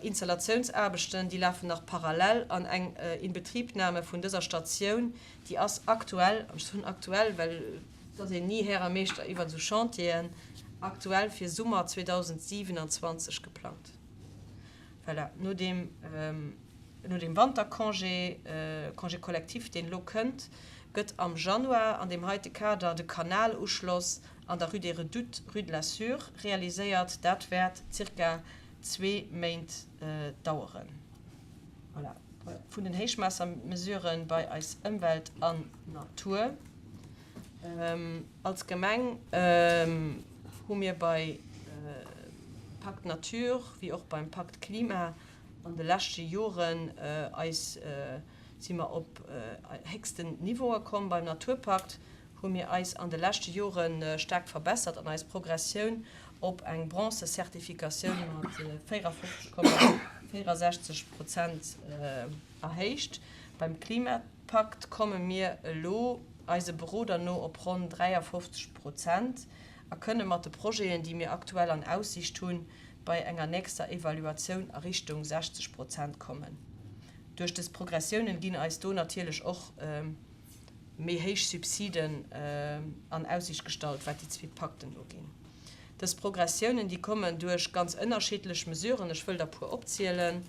Installatiounsaarbechten, déi lafen nach parallel, an eng Inbetriebnahme vun dëser Statioun, déi ass aktuell, an ech soen aktuell, well et ass een ni Här a Meeschter iwwer esou Chantieren, aktuell fir Summer 2027 geplangt. Voilà, no deem, no deem Wantercongé, Congé collectif, deen elo kënnt, gëtt am Januar an deem heite Kader de Kanaluschloss an der Rue des Redoutes, Rue de la Sûre realiséiert. Dat wäert zirka zwee Méint daueren. Voilà, vun den Héichwaassermesuren bei eis Ëmwelt an Natur. Als Gemeng hu mir bei Pacte Nature wéi och beim Pacte Klima an de leschte Joren eis, si mer op héchsten Niveaue komm. Beim Naturpakt hu mir eis an de leschte Jore staark verbessert an eis Progressioun op eng Bronze-Certificatioun mat 54,64 Prozent erhéicht. Beim Klimapakt komme mir elo eise Beroder no op ronn 53 Prozent a kënne mat de Projeten, déi mir aktuell an Aussiicht hunn, bei enger nächster Evaluatioun a Richtung 60 Prozent kommen. Duerch des Progressiounen ginn eis do natierlech och méi héich Subsiden an Aussiicht gestallt, wat déi zwee Pakten uginn. Dës Progressiounen, déi kommen duerch ganz ënnerschiddlech Mesuren. Ech wëll der e puer opzielen.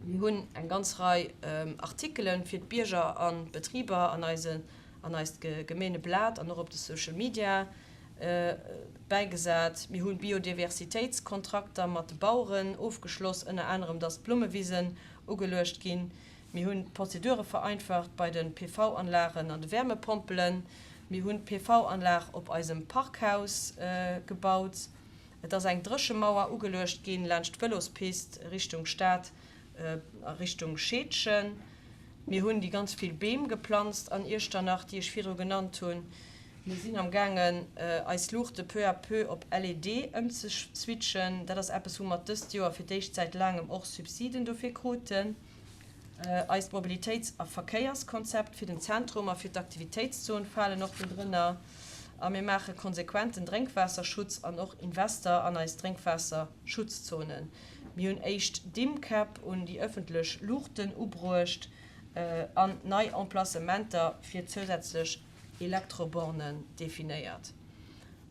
Mir hunn eng ganz Rei Artikele fir d'Bierger an d'Betriber an eise, an eist Gemeeneblat an och op de Social Media bäigesat. Mir hu Biodiversitéitskontrakter mat de Baueren ofgeschloss, ënner anerem, dass d'Blummewisen ugeluecht ginn. Mir hunn d'Prozedure vereinfacht bei de PV-Anlagen an de Wärmepompelen. Mir hunn d'PV-Anlag op eisem Parkhaus gebaut. Et ass eng Dréchemauer ugeluecht ginn laanscht d'Vëlospist Richtung Stad a Richtung Scheedgen. Mir hunn déi ganz vill Beem geplanzt an Iechternach, déi ech virdru genannt hunn. Mir sinn am gaangen, eis Luuchte peu à peu op LED ëmzeswitchen. Dat ass eppes, wou mer dëst Joer fir d'éischt säit laangem och Subsiden dofir kruten. Eist Mobilitéits a Verkéierskonzept fir den Zentrum a fir d'Aktivitéitszon falen och do drënner. A mir maache konsequenten Drénkwaasserschutz an och Invester an eis Drénkwaasserschutzzonen. Mir hunn éischt Dimmkäpp un déi ëffentlech Luuchten ubruecht an nei Emplacementer fir zousätzlech Elektrobornen definéiert.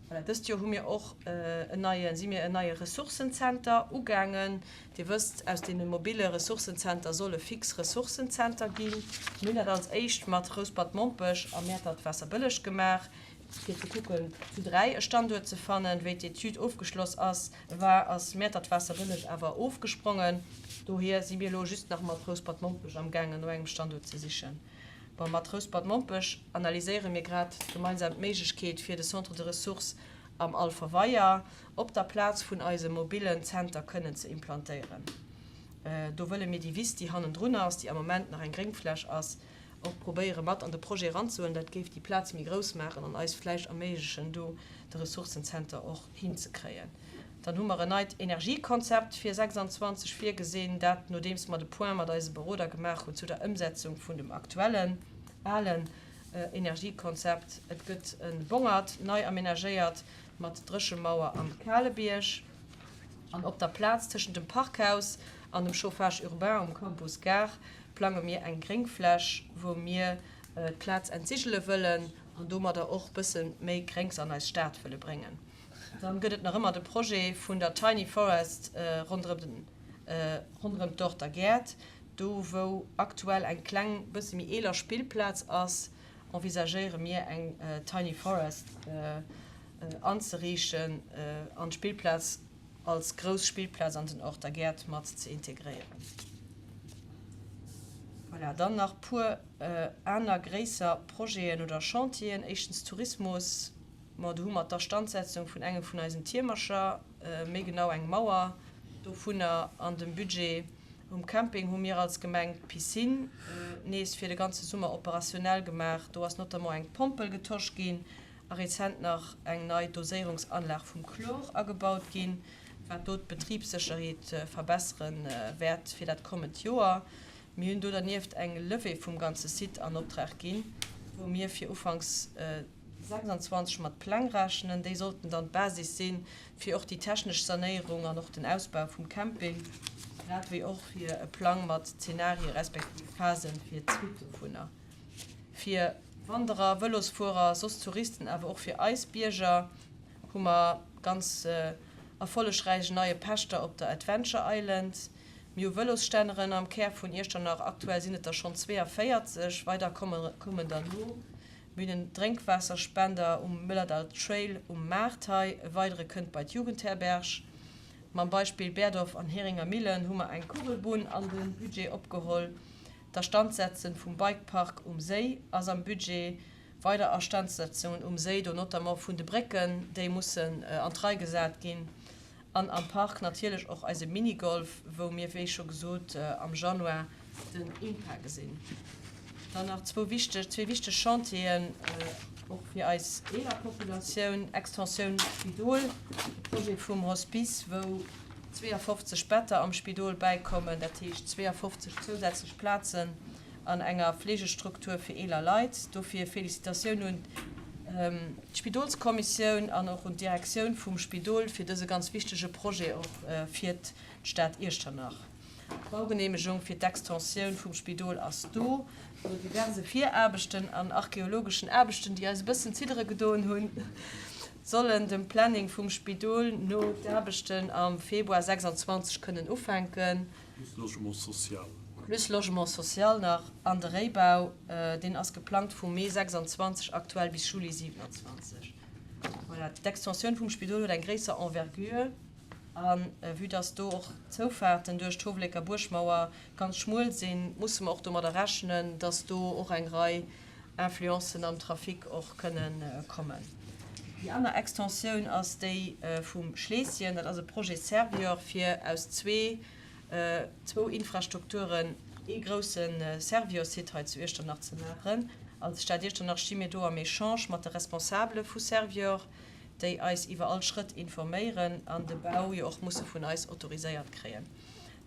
Voilà, dëst Joer hu mir och en neie, si mir en neie Ressourcenzenter ugaangen. Dir wësst, aus deene mobile Ressourcenzenter soll e fix Ressourcenzenter ginn. Mir hunn dat als éischt mat Rouspert-Mompech a Mäertert-Waasserbëlleg gemaach, fir ze kucken, zu 3 e Standuert ze fannen. Wéi d'Etüd ofgeschloss ass, war, ass Mäertert-Waasserbëlleg awer ofgesprongen. Dohier si mir elo just nach mat Rouspert-Mompech amgaangen, no engem Standuert ze sichen. Bon, mat Rouspert-Mompech analyséiere mir grad gemeinsam d'Méiglechkeet fir de Centre de ressources am Alfer Weier op der Plaz vun eisem mobillen Zenter kënnen ze implantéieren. Do wëlle mir déi Wiss, déi hannendrun ass, déi am Moment nach eng Gréngfläch ass, och probéiere mat an de Projet eranzehuelen. Dat géif déi Plaz méi grouss maachen an eis vläicht erméiglechen, do de Ressourcenzenter och hinzekréien. Dann hu mer en neit Energiekonzept fir 26 virgesinn, dat nodeems mer de Point mat eise Beroder gemaach hunn zu der Ëmsetzung vun dem aktuellen, alen. Energiekonzept. Et gëtt e Bongert nei amenagéiert mat Dréchemauer am Kalebierg an op der Plaz tëschent dem Parkhaus an dem Chauffage urbain um Campus Gare plange mir eng Gréngfläch, wou mir d'Plaz entsigele wëllen an domadder och bësse méi Gréngs an eis Stad wëlle bréngen. Dann gëtt et nach ëmmer de Projet vun der Tiny Forest ronderëm ronderëm d'Dorter Gäert. Do wou aktuell eng kleng, bësse méi eeler Spillplaz ass, envisagéiere mir eng Tiny Forest anzeriichten an d'Spillplaz als grouss Spillplaz an den Orter Gäert mat ze integréieren. Voilà, dann nach puer aner gréisser Projeten oder Chantieren. Éischtens Tourismus. Ma do hu mer d'Astandsetzung vun engem vun eisen Tiermercher, méi genau eng Mauer dovunner an dem Budget. Um Camping hu mir als Gemeng d'Piscine nees fir de ganze Summer operationnel gemaach. Do ass notamment eng Pompel getosch ginn a rezent nach eng nei Doséierungsanlag vum Chlor agebaut ginn, wat do d'Betribssécherheet verbessere wäert fir dat kommend Joer. Mir hunn do dernieft eng Levée vum ganze Site an Optrag ginn, wou mir fir ufanks 26 mat Pläng rechnen. Déi sollten dann d'Basis si fir och déi technesch Sanéierung an och den Ausbau vum Camping, grad wéi och fir e Plang mat Zenarie respektiv Phasen fir d'Suite dovunner. Fir Wanderer, Vëlosfuerer, soss Touristen, awer och fir eis Bierger hu mer ganz erfollegräich en neie Pächter op der Adventure Island. Mir hu Vëlosstänneren am Kär vun Iechternach, aktuell sinn et der schonn 42, weider kommen der no. Mir hunn en Drénkwaasserspender um Mëllerdall Trail um Maart hei, e weidere kënnt bei d'Jugendherberg. Mam Beispill Berdorf an Heringer Millen hu mer eng Kugelbunn an de Budget opgeholl. D'Astandsetzen vum Bikepark um Séi ass am Budget. Weider Astandsetzungen um Séi, do notamment vun de Brécken, déi mussen an d'Rei gesat ginn. An am Park natierlech och eise Minigolf, wou mir, wéi scho gesot, am Januar den INPA gesinn. Dann nach zwou wichteg, zwee wichteg Chantieren och fir eis eeler Populatioun, Extensioun Spidol, de Projet vum Hospice, wou 52 Better am Spidol bäikommen, dat heescht 52 zousätzlech Plazen an enger Fleegestruktur fir eeler Leit. Dofir Felicitatioun un d'Spidolskommissioun an och un d'Direktioun vum Spidol fir dëse ganz wichtege Projet och fir d'Stad Iechternach. D'Baugeneemegung fir d'Extensioun vum Spidol ass do. No diverse Viraarbechten an archeologeschen Aarbechten, déi eis e bëssen ziddere gedoen hunn, sollen dem Planning vum Spidol no d'Aarbechten am Februar 26 kënnen ufänken. Plus Logement social. Plus Logement social nach. An de Réibau, deen ass geplangt vu Mee 26 aktuell bis Juli 27. Voilà, d'Extensioun vum Spidol huet eng gréisser Envergure. A vue dass do och d'Zoufaarten duerch d'Howelécker Buergmauer ganz schmuel sinn, musse mer och domadder rechnen, dass do och eng Rei Influencen am Trafic och kënnen kommen. Déi aner Extensioun ass déi vum Schleesschen. Dat ass e Projet Servior, fir aus zwee, zwou Infrastrukturen ee grousse Servior-Site hei zu Iechternach ze maachen. Als Stad Iechternach sti mir do am Echange mat de Responsabele vu Servior, déi eis iwwer all Schrëtt informéieren an de Bau jo och musse vun eis autoriséiert kréien.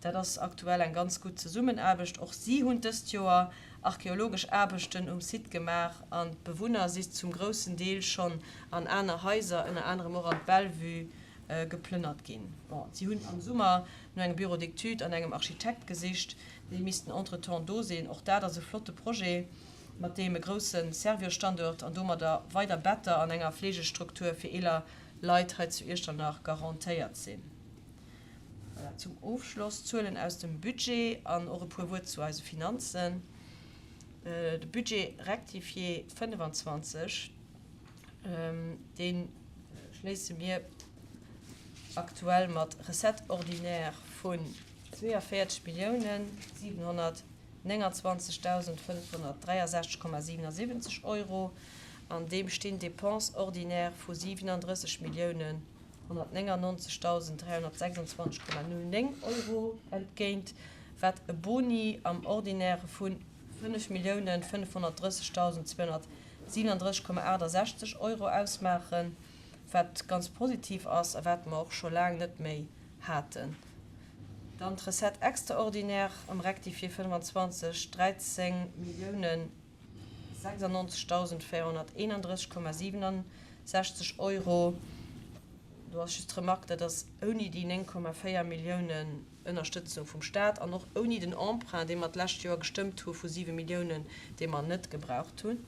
Dat ass aktuell eng ganz gutt Zesummenaarbecht. Och si hunn dëst Joer archeologesch Aarbechten um Site gemaach an d'Bewunner si zum groussen Deel schonn an aner Haiser, ënner anerem och an d'Bellevue, geplënnert ginn. Bon, si hunn am Summer no engem Bureau d'études an engem Architekt gesicht, déi missten entretemps do sinn. Och dat ass e flotte Projet, mat deem e grousse Servior-Standuert an domadder weider Better an enger Fleegestruktur fir eeler Leit hei zu Iechternach garantéiert sinn. Voilà, zum Ofschloss Zuelen aus dem Budget an och e puer Wuert zu eise Finanzen. De Budget rectifié 25, dee schléisse mir aktuell mat Recettes ordinaires vun 42 Milliounen 729.563,77 Euro an deem stinn Dépenses ordinaires vu 37 Milliounen 199.326,09 Euro entgéint, wat e Boni am Ordinaire vu 5.530.237,68 Euro ausmaachen, wat ganz positiv ass a wat mer och scho laang net méi haten. Dann d'Recette extraordinaire am Rectifié 25, 13 Milliounen. 96.431,67 Euro. Do ass just d'Remark, dat ass ouni déi 9,4 Milliounen Ënnerstëtzung vum Staat an och ouni den Emprunt, dee mer d'lescht Joer gestëmmt hu vu 7 Milliounen, dee mer net gebraucht hunn,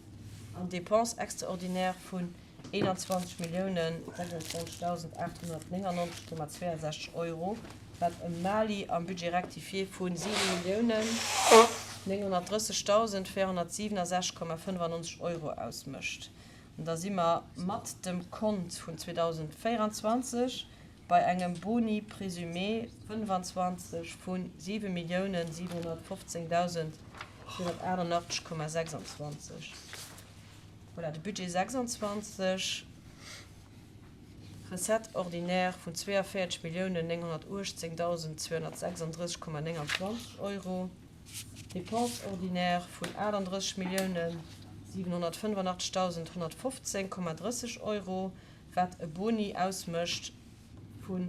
an Dépenses extraordinaires vun 21.026.899,62 Euro, wat e Mali am Budget rectifié vu 7.930.467,95 Euro ausmécht. An da si mer mat dem Kont vun 2024 bei engem Boni présumé 25 vu 7.715.488,26. Voilà, de Budget 26, Recettes ordinaires vun 42.918.236,29 Euro, Dépenses ordinaires vun 38.785.115,30 Euro, wat e Boni ausmécht vu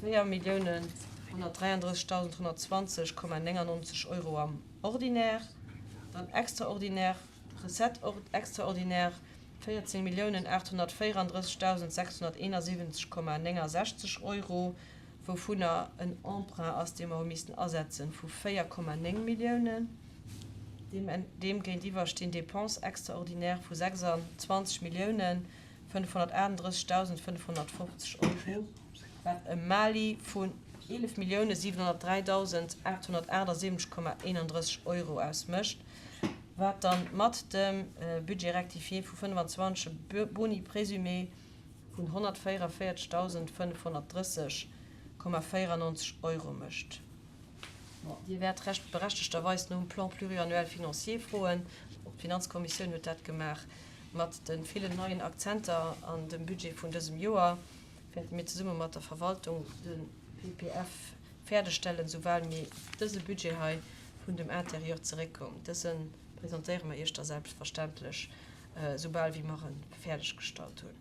4.133.120,99 Euro am Ordinaire, dann extraordinaire Recettes extraordinaires 14.834.671,69 Euro, wouvunner en Emprunt ass, dee mer hu missten asetzen, vu 4,9 Milliounen. Deem géintiwwer stinn Dépenses extraordinaires vu 26.538.550 Euro, wat e Mali vun 11.703.878,31 Euro ausmécht, wat dann mat dem Budget rectifié vu 25 e Boni présumé vun 144.530,94 Euro mécht. Bon, Dir wäert recht berechtegterweis nom Plan pluriannuel financier froen. Och d'Finanzkommissioun huet dat gemaach. Mat de villen neien Akzenter an dem Budget vun dësem Joer wäerte mir zesumme mat der Verwaltung de PPF fäerdegstellen, soubal mir dëse Budget hei vun dem Interieur zeréckkoum. Dëse presentéiere mer Iech da selbstverständlech, soubal wéi mer e fäerdeggestallt hunn.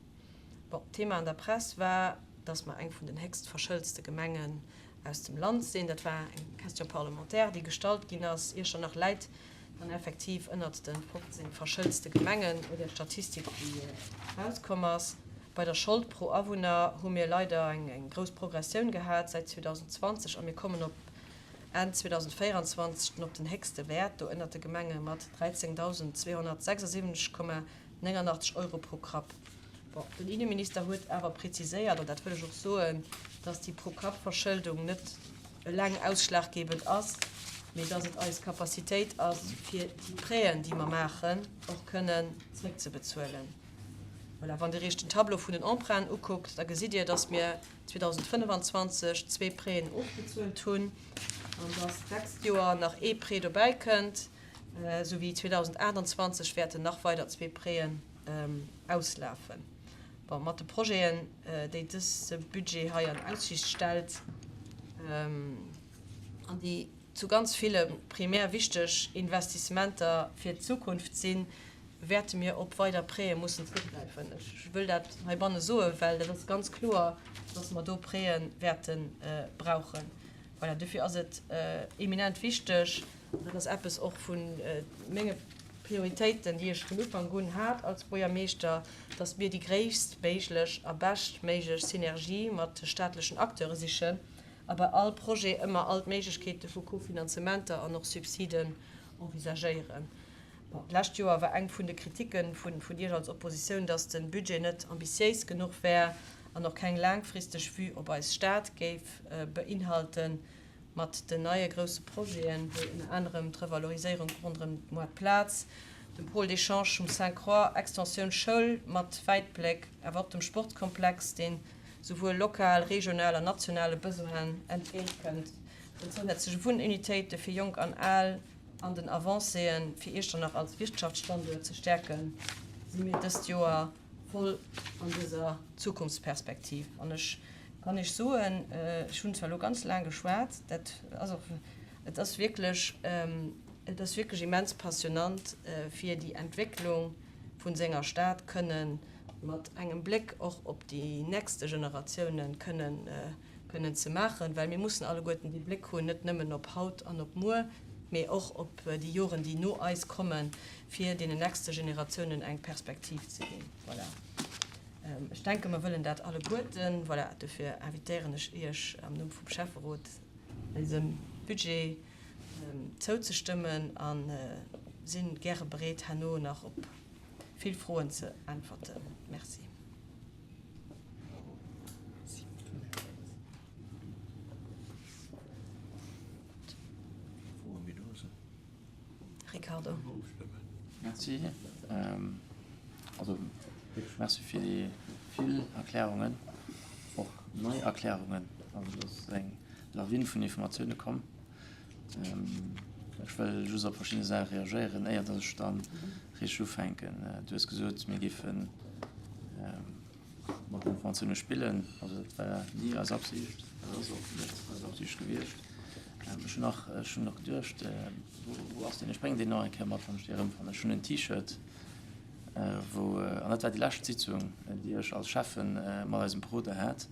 Bon, d'Thema an der Press war, dass mer eng vun den héchst verschëldste Gemengen aus dem Land sinn. Dat war eng Question parlementaire, déi gestallt ginn ass. Iechternach läit dann effektiv ënnert de 15 verschëldste Gemengen no där Statistik, déi erauskomm ass. Bei der Schold pro Awunner hu mir leider eng grouss Progressioun gehat säit 2020 a mir kommen op Enn 2024 den op den héchste Wäert do ënnert de Gemenge mat 13.276,89 Euro pro Kapp. Bon, den Inneminister huet awer preziséiert, an dat wëll ech och soen, dass déi Pro-Kapp-Verschëldung net eleng ausschlaggebend ass, mee dass et eis Capacitéit ass, fir déi Prêten, déi mer maachen, och kënnen zréckzebezuelen. Voilà, wann Dir Iech den Tableau vun den Emprunten ukuckt, da gesitt Dir, dass mir 2025 zwee Prêten ofbezuelt hunn an dass d'nächst Joer nach ee Prêt dobäikënnt, souwéi 2028 wäerten nach weider zwee Prêten auslafen. Bon, mat de Projeten, déi dëse Budget hei an Aussicht stellt an déi zu ganz ville primär wichteg Investissementer fir d'Zukunft sinn, wäerte mir op weider Prêtë mussen zréckgräifen. Ech wëll dat heibanne soen, well dat ass ganz kloer, dass mer do Prêtë wäerte brauchen. Voilà, dofir ass et eminent wichteg, an dat ass eppes och vu menge Prioritéiten, déi ech vun Ufank un hat als Buergermeeschter, dass mir déi gréisstméiglech a beschtméiglech Synergie mat de staatlechen Acteure sichen a bei all Projet ëmmer all d'Méiglechkeete vu Kofinanzementer an och Subsiden envisagéieren. Bon, d'lescht Joer war eng vun de Kritikke vun Iech als Oppositioun, dass de Budget net ambitiéis genuch wär an och keng laangfristeg Vue op eis Stad géif beinhalten. Mat den neie grousse Projeten, wéi ënner anerem d'Revaloriséierung ronderëm d'Moartplaz, dem Pôle d'échange um Sainte-Croix, Extensioun Schoul mat Wäitbléck, awer och dem Sportskomplex, deen souwuel lokal, regional an nationale Besoinen entgéintkënnt, den zousätzleche Wunnunitéite fir Jonk an Al an den Avancéeën, fir Iechternach als Wirtschaftsstanduert ze stäerken, si mir dëst Joer voll an dëser Zukunftsperspektiv. An ech kann Iech soen, ech hunn zwar elo ganz laang geschwat, dat ass och, et ass wierklech, et ass wierklech immens passionnant, fir déi Entwécklung vu senger Stad kënnen mat engem Bléck och op déi nächste Generatiounen kënnen, kënnen ze maachen, well mir mussen alleguerten dee Bléck hunn, net nëmmen op haut an op muer. mee och op déi Joren, déi no eis kommen, fir deenen nächste Generatiounen eng Perspektiv ze ginn. Voilà. Ech denken, mer wëllen dat alleguerten. Voilà, dofir invitéieren ech Iech am Numm vum Schäfferot, eisem Budget zouzestëmmen a si gäre bereet, herno nach op vill Froen ze äntwerten. Merci. Ricardo. Merci. Also wierklech Merci fir déi vill Erklärungen, och nei Erklärungen. Also et ass eng Lawin vun Informatioune komm. Ech wëll just op verschidde Saache reagéieren, éier datt ech da richteg ufänken. Du hues gesot, mir géifen mat Informatioune spillen. Also dat war ni eis Absicht, dat ass och net eis Absicht gewiescht. Ech hunn nach, ech hunn nach geduecht, wou ass deen? Ech bréngen deen nach eng Kéier mat, wann ech dee erëmfannen. Ech hunn en T-Shirt, wou, an dat war déi lescht Sitzung, déi ech als Schäffen mat eisem Beroder hat,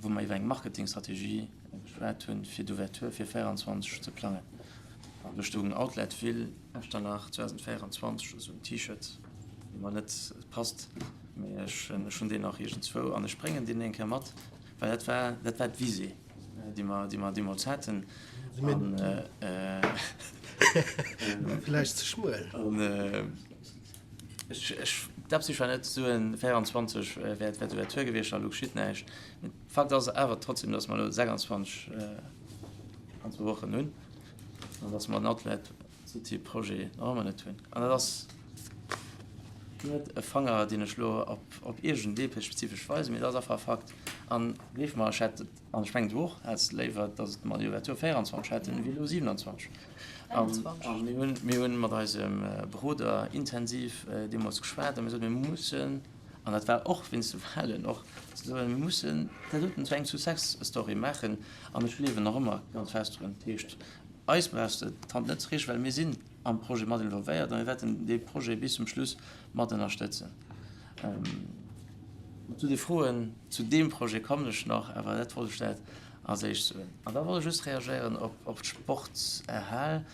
wou mer iwwer eng Marketingstrategie geschwat hunn, fir d'Ouverture fir 24 ze plangen. An do stoung Outlet Ville Echternach 2024, esou en T-Shirt, dee mer net passt, mee ech hunn deen nach iergendzwou an ech bréngen deen eng Kéier mat, well dat war, dat war d'Visée, déi mer, déi mer deemools haten. An, Vläicht ze schmuel. An ech, ech, d'Absicht war net ze soen, 24 wär, wär d'Ouverture gewiescht a lo geschitt näischt. Mee Fakt ass awer trotzdem, dass mer elo 26 an zwou Wochen hunn an dass mer den Outlet City Projet nach ëmmer net hunn. An dat ass net e Fanger, deen ech elo op, op iergendee spezifesch weisen, mee dat ass einfach e Fakt. An gleef mer, ech hätt et, an ech mengen du och, häss léiwer, dass mer déi Ouverture 24 hätten, wéi elo 27. An mir hunn, mir hunn mat eisem Beroder intensiv deemools geschwat a mir soten, mir mussen, an dat war och wéinst de Wahlen och, ze soen, mir mussen dat doten zu engem Success Story maachen. An ech gleewen nach ëmmer ganz fest drun. Dat heescht, eis brauchs de d'Hand net ze reechen, well mir sinn am Projet mat involvéiert a mir wäerten dee Projet bis zum Schluss mat ënnerstëtzen. Zu de Froen zu deem Projet kommen ech nach, awer dat wollt ech dat als éischt soen. An da wollt ech just reagéieren op d'Sportshal.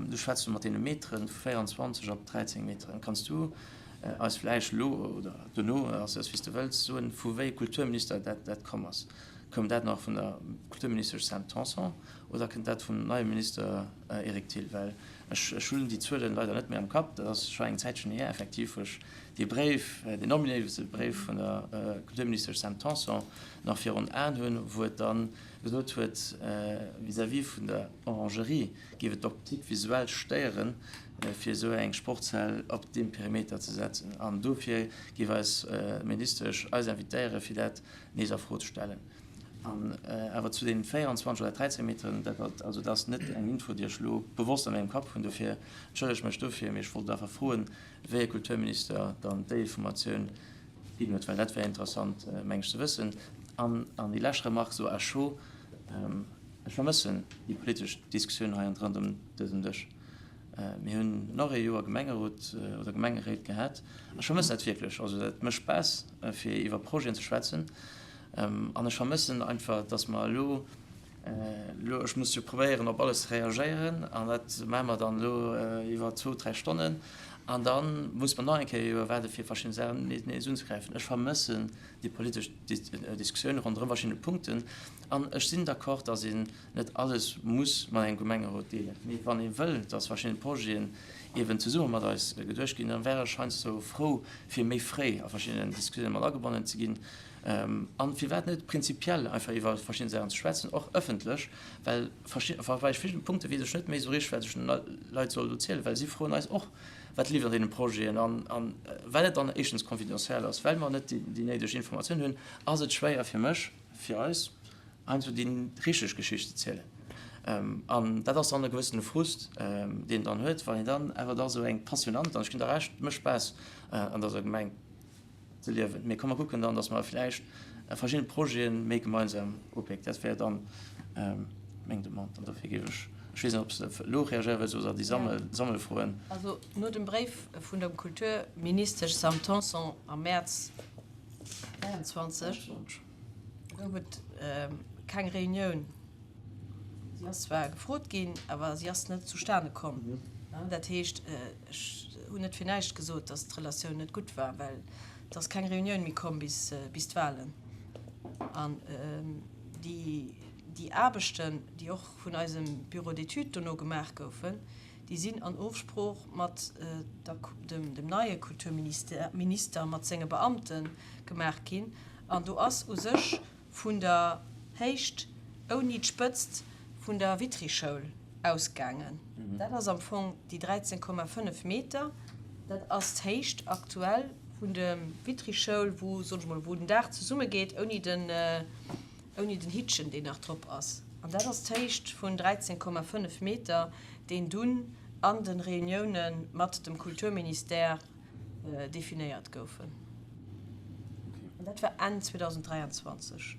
Du schwätz mat deene Meteren, vu 24 op 13 Meteren. Kanns du eis vläicht elo oder dono, ass wéi s de wëlls, soen, vu wéi Kulturminister dat komm ass? Koum dat nach vun der Kulturministesch Sam Tanson oder kënnt dat vum neie Minister Eric Thill? Well ech hunn déi Zuelen leider net méi am Kapp, dat ass scho eng Zäitchen hier effektiv, wou ech dee Bréif, deen ominéise Bréif vun der Kulturministesch Sam Tanson nach virun Aen hunn, wou et da gesot huet, vis-à-vis vun der Orangerie géif et d'Optique visuelle stéieren, fir esou eng Sportshal op deem Perimeter ze setzen. An dofir géif eis Ministesch eis invitéieren, fir dat nees a Fro ze stellen. An awer zu den 24 oder 13 Meteren, dat ass, also dat ass net eng Info, déi ech elo bewosst a mengem Kapp hunn, dofir entschëllege ech mech dofir, mee ech wollt einfach froen, wéi e Kulturminister dann déi Informatioun ginn huet, well dat wär interessant, meng ech, ze wëssen. An, an déi lescht Remarque esou à chaud, Ech vermëssen déi politesch Diskussioun hei ronderëm dësen Dësch. Mir hunn nach ee Joer Gemengerot oder Gemengeréit gehat. Ech vermëssen dat wierklech. Also dat mécht Spaass, fir iwwer Projeten ze schwätzen. An ech vermëssen einfach, dass mer elo, elo, ech muss jo probéieren, op alles ze reagéieren, an dat maache mer dann elo iwwer zwou, dräi Stonnen. An da muss mer nach eng Kéier e Joer waarde fir verschidden Saachen nees unzegräifen. Ech vermëssen déi politesch Diskussioun ronderëm verschidde Punkten. An ech sinn d'accord, dass een net alles muss mat engem Gemengerot deelen, mee wann ee wëll, dass verschidden Projeten eeben zesumme mat eis geduecht ginn, dann wär ech heiansdo frou, fir méi fréi a verschiddenen Diskussiounen mat agebonnen ze ginn. An firwat net prinzipiell einfach iwwer verschidden Saachen ze schwätzen, och ëffentlech, well bei verschiddene Punkte weess ech net méi esou richteg, wat ech den Leit soll do zielen, well si froen eis och, wat leeft an deene Projeten. An well et dann éischtens confidentiel ass, well mer net déi néideg Informatioun hunn, ass et schwéier fir mech, fir eis heiansdo déi richteg Geschicht ze zielen. An dat ass dann e gewëssene Frust, deen een dann huet, wann een dann awer da sou eng passionant, an ech ginn der Recht, et mécht Spaass an dëser Gemeng ze liewen, mee komm mer kucken dann, datt mer vläicht verschidde Projete méi gemeinsam upéckt. Dat wär dann meng Demande. An dofir géif ech, ech weess net, ob s de elo reagéiere wëlls oder déi Sammelfroen. Also no dem Bréif vun der Kulturministesch Sam Tanson am Mäerz 23 gouf et keng Reunioun. Si ass zwar gefrot ginn, awer si ass net zustane komm. Dat heescht, ech hunn net fir näischt gesot, datt d'Relatioun net gutt war, well et ass keng Reunioun méi komm bis d'Wahlen. An déi Aarbechten, déi och vun eisem Bureau d'études dono gemaach goufen, déi sinn an Ofsprooch mat dem neie Kulturminister, Minister, mat senge Beamte gemaach ginn. An do ass u sech vun der Héicht ouni d'Spëtzt vun der Vitry-Schoul ausgaangen. Dat ass am Fong déi 13,5 Meter. Dat ass d'Héicht aktuell vun der Vitry-Schoul, wou, soen ech mol, wou den Daach zesummegeet, ouni den, ouni den Hittchen, deen nach drop ass. An dat ass d'Héicht vun 13,5 Meter, deen dunn an de Reunioune mat dem Kulturministère definéiert goufen. An dat war Enn 2023.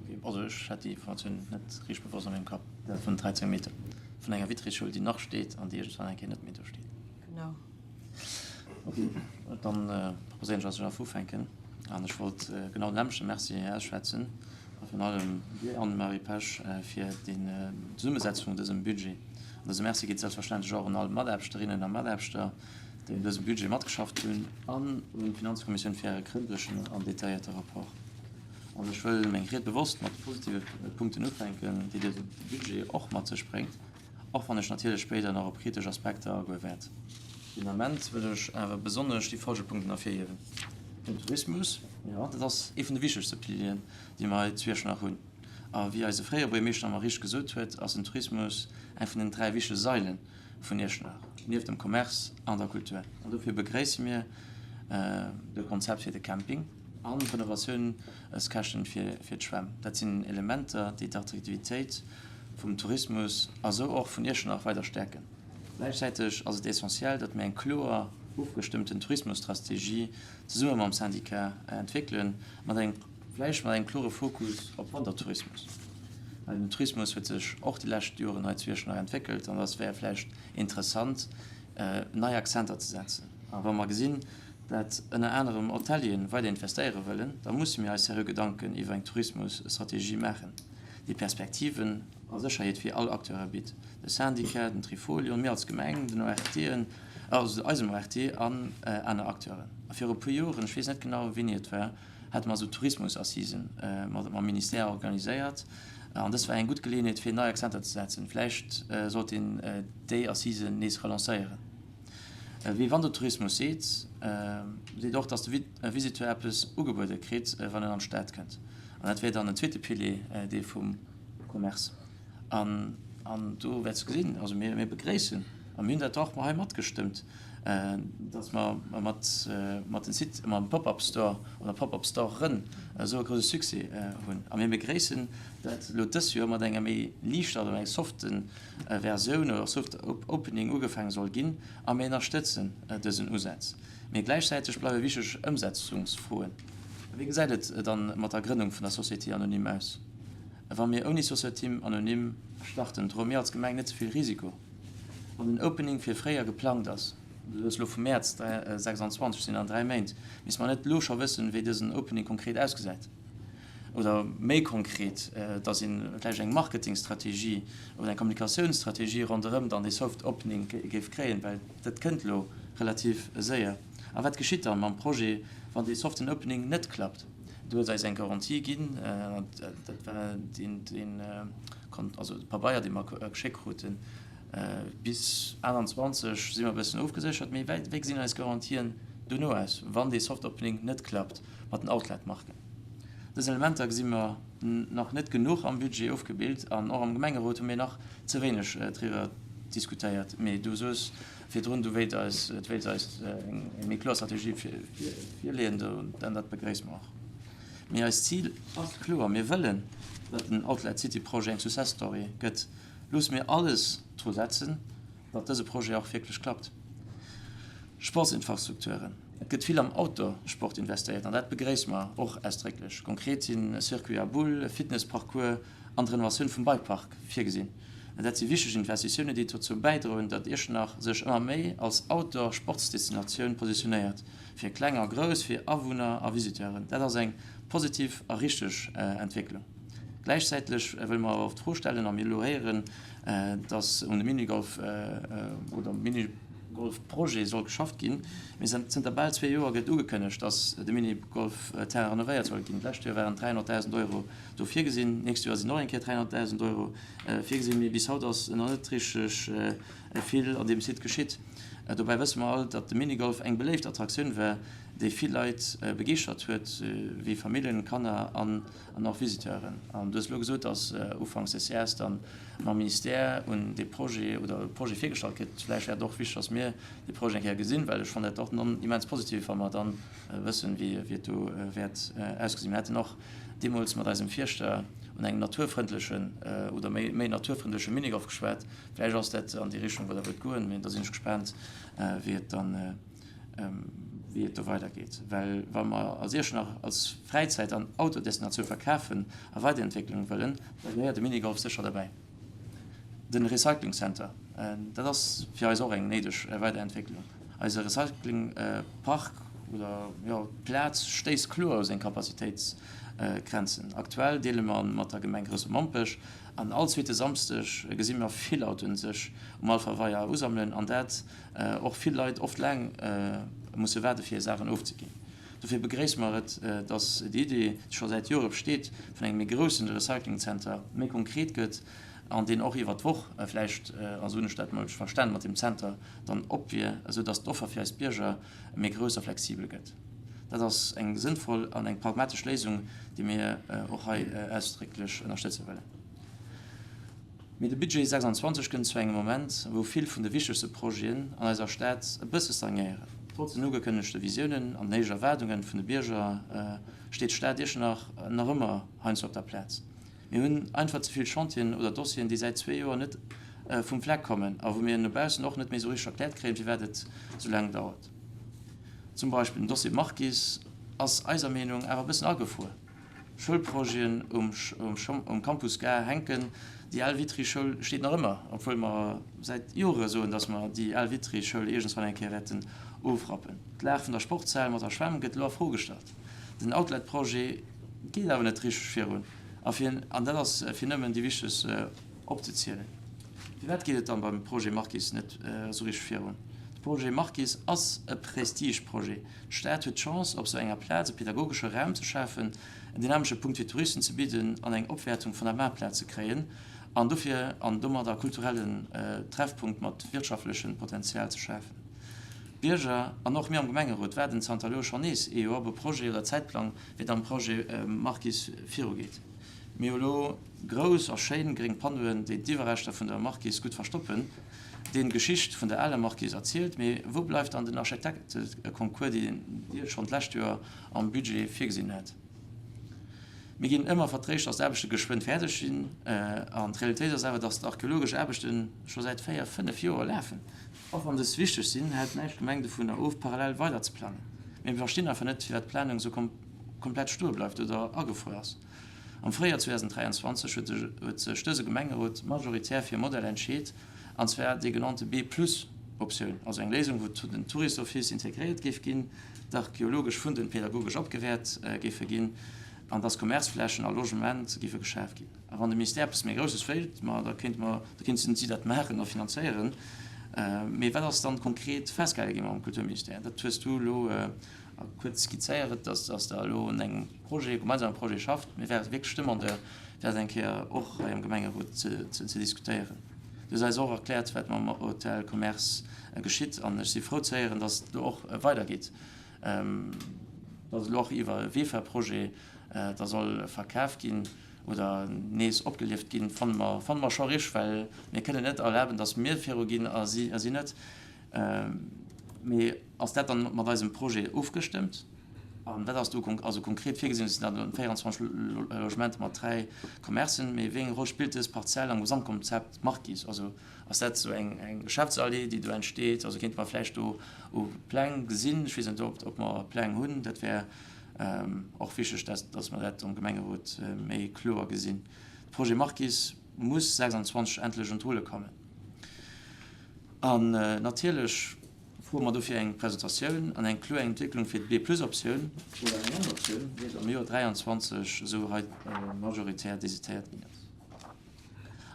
Ok, also ech hat déi Informatioun net richteg bewosst a mengem Kapp, dat vun 13 Meter vun enger Vitrischoul, déi nach steet an déi iergendwann eng Kéier net méi do steet. Genau. Ok, dann proposéieren ech, dass ech einfach ufänken. An ech wollt genau den nämmlechte Merci ausschwätzen, a virun allem dir, Anne-Marie Pesch, fir d'Zesummesetzung vun dësem Budget. An dëse Merci geet selbstverständlech och un all Mataarbechterinnen a Mataarbechter, déi un dësem Budget matgeschafft hunn, an un d'Finanzkommissioun fir Äre grëndlechen an detailléierte Rapport. An ech wëll meng Ried bewosst mat positive Punkten ufänken, déi dëse Budget och mat sech bréngt, och wann ech natierlech spéider nach op kritesch Aspekter agoe wäert. Den Ament wëll ech awer besonnesch déi folgend Punkten ervirhiewen, Den Tourismus, jo, dat ass ee vun de wichtegste Pilieren, déi mer hei zu Iechternach hunn. A wéi eise fréiere Buergermeeschter ëmmer richteg gesot huet, ass den Tourismus eng vun den 3 wichtege Sailen vun Iechternach, nieft dem Commerce an der Kultur. An dofir begréisse mir de Konzept fir de Camping an d'Renovatiounskäschten fir d'Schwämm. Dat sinn Elementer, déi d'Attraktivitéit vum Tourismus a sou och vun Iechternach weider stäerken. Gläichzäiteg ass et essentiell, datt mir eng kloer ofgestëmmten Tourismusstrategie zesumme mam Syndicat entwéckelen, mat engem vläicht mat engem klore Fokus op Wandertourismus. Well den Tourismus huet sech och déi lescht Joren hei zu Iechternach entwéckelt an et wär vläicht interessant, nei Akzenter ze setzen. A wa mer gesinn, dat ënner anerem Hotelieren weider investéiere wëllen, da musse mir eis seriö Gedanken iwwer eng Tourismusstrategie maachen, déi Perspektiven a Sécherheet fir all Acteure bitt, de Syndicat, den Trifolion, mir als Gemeng, den ORTen, also eisem ORT an aner Acteuren. A viru e puer Joren, ech weess net genau wéini et war, hate mer esou Tourismusassisen mam Ministère organiséiert an dës war eng gutt Geleeënheet fir nei Akzenter ze setzen. Vläicht sollt een déi Assisen nees relancéieren. Wee Wandertourismus seet, seet och, datt de Visiteur eppes ugebuede kritt, wann en an d'Stad kënnt. An dat wär dann en zweete Pilier, dee vum Commerce. An do wäerts de gesinn, also mir begréissen, a mir hunn dat och hei matgestëmmt, datt mer mat den Site, mam Pop-up Store oder Pop-up Storen esou e grouse Succès hunn. A mir begréissen dat elo dës Joer mat enger méi liichter oder méi softe Versioun oder soft opening ugefaange soll ginn a mir ënnerstëtzen dësen Usaz. Mee gläichzäiteg bleiwe wichteg Ëmsetzungsfroen. Wéi gesäit et dann mat der Grënnung vun der Société anonyme aus? Wa mir ouni Société anonyme starten, droe mir als Gemeng net ze vill Risiko? Wann den Opening fir fréier geplangt ass, du hues elo vu Mäerz 26, sinn an 3 Méint, misste mer net elo scho wëssen, wéi dësen Opening konkret ausgesäit? Oder méi konkret, dass ee vläicht eng Marketingstrategie oder eng Kommunikatiounsstrategie ronderëm dann dee Soft Opening géif kréien, well dat kënnt elo relativ séier. A wat geschitt dann mam Projet, wann dee Soften Opening net klappt? Du hues eis eng Garantie ginn, dat war deen, deen, also de Pabeier, dee mer geschéckt kruten. Bis 21 si mer e bëssen ofgeséchert, mee wéi gesinn eis Garantien dono aus, wann dee Soft Opening net klappt mat den Outlet-Marken? Dës Elementer gesi mer nach net genuch am Budget ofgebilt an och am Gemengerot hu mir nach ze wéineg driwwer diskutéiert. Mee du soos virdrun, du wéilt eis, du wéilts eis eng méi kloer Strategie virleeën, dann dat begréisse mer och. Mee eist Zil ass kloer, Mir wëllen, datt den Outlet City Projet eng Success Story gëtt. Loosse mir alles dru setzen, datt dëse Projet och wierklech klappt. Sportsinfrastrukturen, Et gëtt vill am Outdoor-Sport investéiert an dat begréisse mer och ausdrécklech. Konkret sinn e Circuit à boules, e Fitnessparcours an d'Renovatioun vum Bikepark virgesinn. Dat si wichteg Investitiounen, déi dozou bäidroen, datt Iechternach sech ëmmer méi als Outdoor-Sportsdestinatioun positionéiert, fir Kleng a Grouss, fir Awunner a Visiteuren. Dat ass eng positiv a richteg Entwécklung. Gläichzäiteg wëlle mer awer och d'Fro stellen, a mir elo héieren, dass un de Minigolf oder Minigolfprojet soll geschafft ginn. Mee zënter bal zwee Joer gëtt ugekënnegt, dass de Minigolfterrain renovéiert soll ginn. D'lescht Joer waren 300.000 Euro do virgesinn, d'nächst Joer sinn och eng Kéier 300.000 Euro virgesinn, mee bis haut ass nach net richteg vill an deem Site geschitt. Dobäi wësse mer all, datt de Minigolf eng beléift Attraktioun war, déi vill Leit begeeschtert huet, wéi Familljen, Kanner an och Visiteuren. An du hues elo gesot, datt ufanks des Jahres dann mam Ministère un dee Projet oder e Projet virgestallt gëtt. Vläicht wär et och wichteg, datt mir dee Projet eng Kéier gesinn, well ech fannen dat och dann immens positiv, wa mer dann wëssen, wéi et do wäert ausgesinn. Mir haten och deemools mat eisem Fierschter un engem naturfrëndlechen oder méi naturfrëndleche Minigolf geschwat. Vläicht ass dat an déi Richtung, wou Der wëllt goen, mee da sinn ech gespaant, wéi et dann, wéi et do weidergeet. Well wa mer als Iechternach als Fräizäit an Autodestinatioun verkafen a Weiderentwécklung wëllen, da gehéiert de Minigolf sécher derbäi. De Recycling Center, dat ass fir eis och eng néideg Weiderentwécklung. Eise Recyclingpark oder, jo, d'Plaz stéisst kloer u seng Capacitéitsgrenzen. Aktuell deele mer mat der Gemeng Groussemampech An all zweete Samsdeg gesi mer vill Autoen sech um Alpha Weier usammelen an dat och vill Leit oft laang musse waarde fir hir Saachen ofzeginn. Dofir begréisse mer et, dass déi Idee, déi scho säit Jore besteet, vun engem méi groussen Recyclingzenter méi konkret gëtt an deen och iwwert d'Woch vläicht, esou hunn ech dat emol verstanen, mat deem Zenter dann op wier, esou dass d'Offer fir eis Bierger méi grouss a flexibel gëtt. Dat ass eng sënnvoll an eng pragmatesch Léisung, déi mir och hei ausdrécklech ënnerstëtze wëllen. Mee de Budget 26 kënnt zu engem Moment, wou vill vun de wichtegste Projeten an eiser Stad e bësse stagnéieren. Trotz den ugekënnegte Visiounen an den héije Erwaardunge vun de Bierger steet d'Stad Iechternach nach ëmmer heiansdo op der Plaz. Mir hunn einfach ze vill Chantieren oder Dossieren, déi säit zwee Joer net vum Fleck kommen a wou mir no baussen och net méi esou richteg erkläert kréien, firwat et esou laang dauert. Zum Beispill den Dossier Marquis ass eiser Meenung awer e bëssen agefruer. Schoulprojeten um Campus Gare hänken, déi al Vitry-Schoul steet nach ëmmer, obwuel mer säit Jore soen, datt mer déi al Vitry-Schoul iergendswann eng Kéier wäerten ofrappen. D'Lag vun der Sportshal mat der Schwämm gëtt elo a Fro gestallt. Den Outlet-Projet geet awer net richteg virun, a fir, an dat ass fir nëmmen déi wichtegst opzezielen. Firwat geet et dann beim Projet Marquis net esou richteg virun? De Projet Marquis ass e Prestigeprojet. D'Stad huet d'Chance, op esou enger Plaz e pedagogesche Raum ze schafen, en dynamesche Punkt fir Touristen ze bidden an eng Opwäertung vun der Maartplaz ze kréien an dofir an domadder kulturellen Treffpunkt mat wirtschaftlechem Potenzial ze schafen. D'Bierger an och mir am Gemengerot waarden zanter elo schonn nees ee Joer op e Projet oder Zäitplang, wéi et am Projet Marquis virugeet. Mir hu lo grouss a schéin gréng Panneauen, déi d'Iwwerreschter vun der Marquise gutt verstoppen, deen d'Geschicht vun der aler Marquise erzielt. Mee wou bleift dann den Architekteconcours, deen Dir schonn d'lescht Joer am Budget virgesinn hat? Mir ginn ëmmer vertréischt, dass d'Aarbechte geschwënn fäerdeg sinn. An d'Realitéit ass awer, dass d'archeologesch Aarbechte scho säit véier, fënnef Joer lafen. Och wann dës wichteg sinn, hält näischt d'Gemeng dovunner of, parallel weider ze plangen. Mee mir verstinn einfach net, firwat d'Planung esou komplett stoe bleift oder agefruer ass. Am Fréijoer 2023 huet sech dëse Gemengerot majoritär fir e Modell entscheet, an zwar déi genannte B-Plus-Optioun, also eng Léisung, wou den Touristoffice integréiert géif ginn, d'archeologesch Funden pedagogesch opgewäert géife ginn an dass Commerceflächen a Logement géife geschaf ginn. A wann de Ministère eppes méi Grousses wéilt, ma da kéinte mer, da kéinten si dat maachen a finanzéieren. Mee wat ass dann konkret festgehale gi mam Kulturministère? Dat hues du elo kuerz skizzéiert, dass dass Der elo un engem Projet, gemeinsame Projet schafft. Mir wäre wierklech Demandeur, fir dat eng Kéier och hei am Gemengerot ze diskutéieren. Du hues eis och erkläert, wat mam Hotel Commerce geschitt an ech si frou ze héieren, dass et elo och weidergeet, dass elo och iwwer e VEFA-Projet da soll verkaf ginn oder nees opgelieft ginn, fanne mer, fanne mer scho richteg, well mir kënnen net erlaben, dass mir viruginn a si, a si net. Mee ass dat dann mat eisem Projet ofgestëmmt? A wat ass do also konkret virgesinn? Et sinn dann 24 Logementer mat 3 Commercen. Mee wéi eng Roll spillt dës Parzell am Gesamtkonzept Marquise? Also ass dat esou eng Geschäftsallee, déi do entsteet? Also kéinte mer vläicht do u Pläng gesinn? Ech weess net, ob mer Pläng hunn. Dat wär och wichteg, dass mer dat am Gemengerot méi kloer gesinn. De Projet Marquise muss 26 endlech un d'Rulle kommen. An natierlech froe mer dofir eng Presentatioun an eng kloer Entwécklung fir d'B-Plus-Optioun oder eng aner Optioun. Motioun, wéi et am Joer 23 esou hei majoritär décitéiert ginn ass.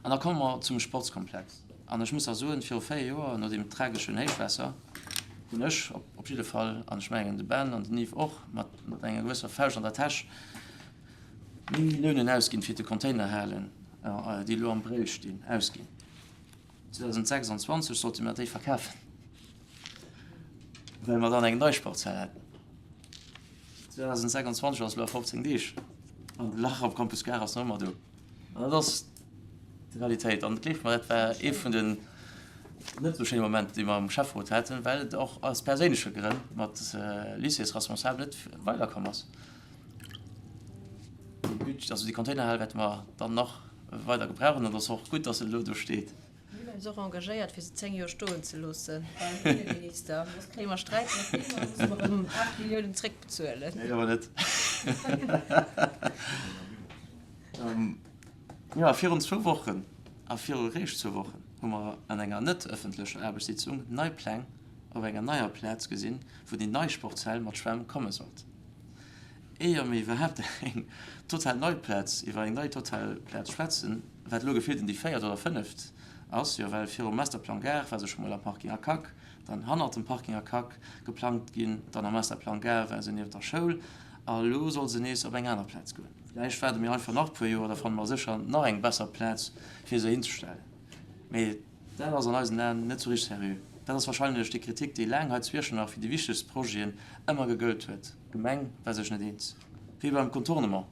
An da komme mer zum Sportskomplex. An ech muss da soen, viru 4 Joer, no deem trageschen Héichwaasser, hunn ech op jidde Fall, an ech mengen de Ben an den Yves och, mat enger gewësser Fauscht an der Täsch 9 Milliounen ausginn, fir de Containerhalen, déi elo am Breuil stinn, ausginn. 2026 sollte mer déi verkafen, well mer dann eng nei Sportshal hätten. 2026 ass elo a 15 Deeg an de Lach am Campus Gare ass nach ëmmer do. An dat ass d'Realitéit. An gleeft mer, dat war ee vun den net esou schéine Momenter, déi mer am Schäfferot haten, well et och aus perséinleche Grënn mat Lycéesresponsabel net weiderkomm ass. Also déi Containerhal wäerte mer dann nach weider gebrauchen an et ass och gutt, dass se elo do steet. Mir hunn eis och engagéiert, fir se 10 Joer stoen ze loossen beim Inneminister. Soss kréie mer Sträit mat him a musse mer erëm 8 Milliounen zréckbezuelen. Nee, awer net. Jo, virun zwou Wochen a viru réischt zwou Wochen hu mer an enger net ëffentlecher Aarbechtssitzung nei Pläng op enger neier Plaz gesinn, wou déi nei Sportshal mat Schwämm komme sollt. Éier mir iwwerhaapt eng total nei Plaz, iwwer eng nei total Plaz schwätzen, wat elo gefillten déi véiert oder fënneft ass, jo well virum Masterplan Gare war se scho mol am Parking Akac, dann hannert dem Parking Akac geplangt ginn, dann am Masterplan Gare war se nieft der Schoul a elo soll se nees op eng aner Plaz goen. Vläicht waarde mir einfach nach e puer Joer, da fanne mer sécher nach eng besser Plaz fir se hinzestellen. Mee dat ass an eisen Aen net sou richteg seriö. Dat ass wahrscheinlech déi Kritik, déi laang hei zu Iechternach fir déi wichtegst Projeten ëmmer gegëllt huet, D'Gemeng war sech net eens. Wéi beim Contournement,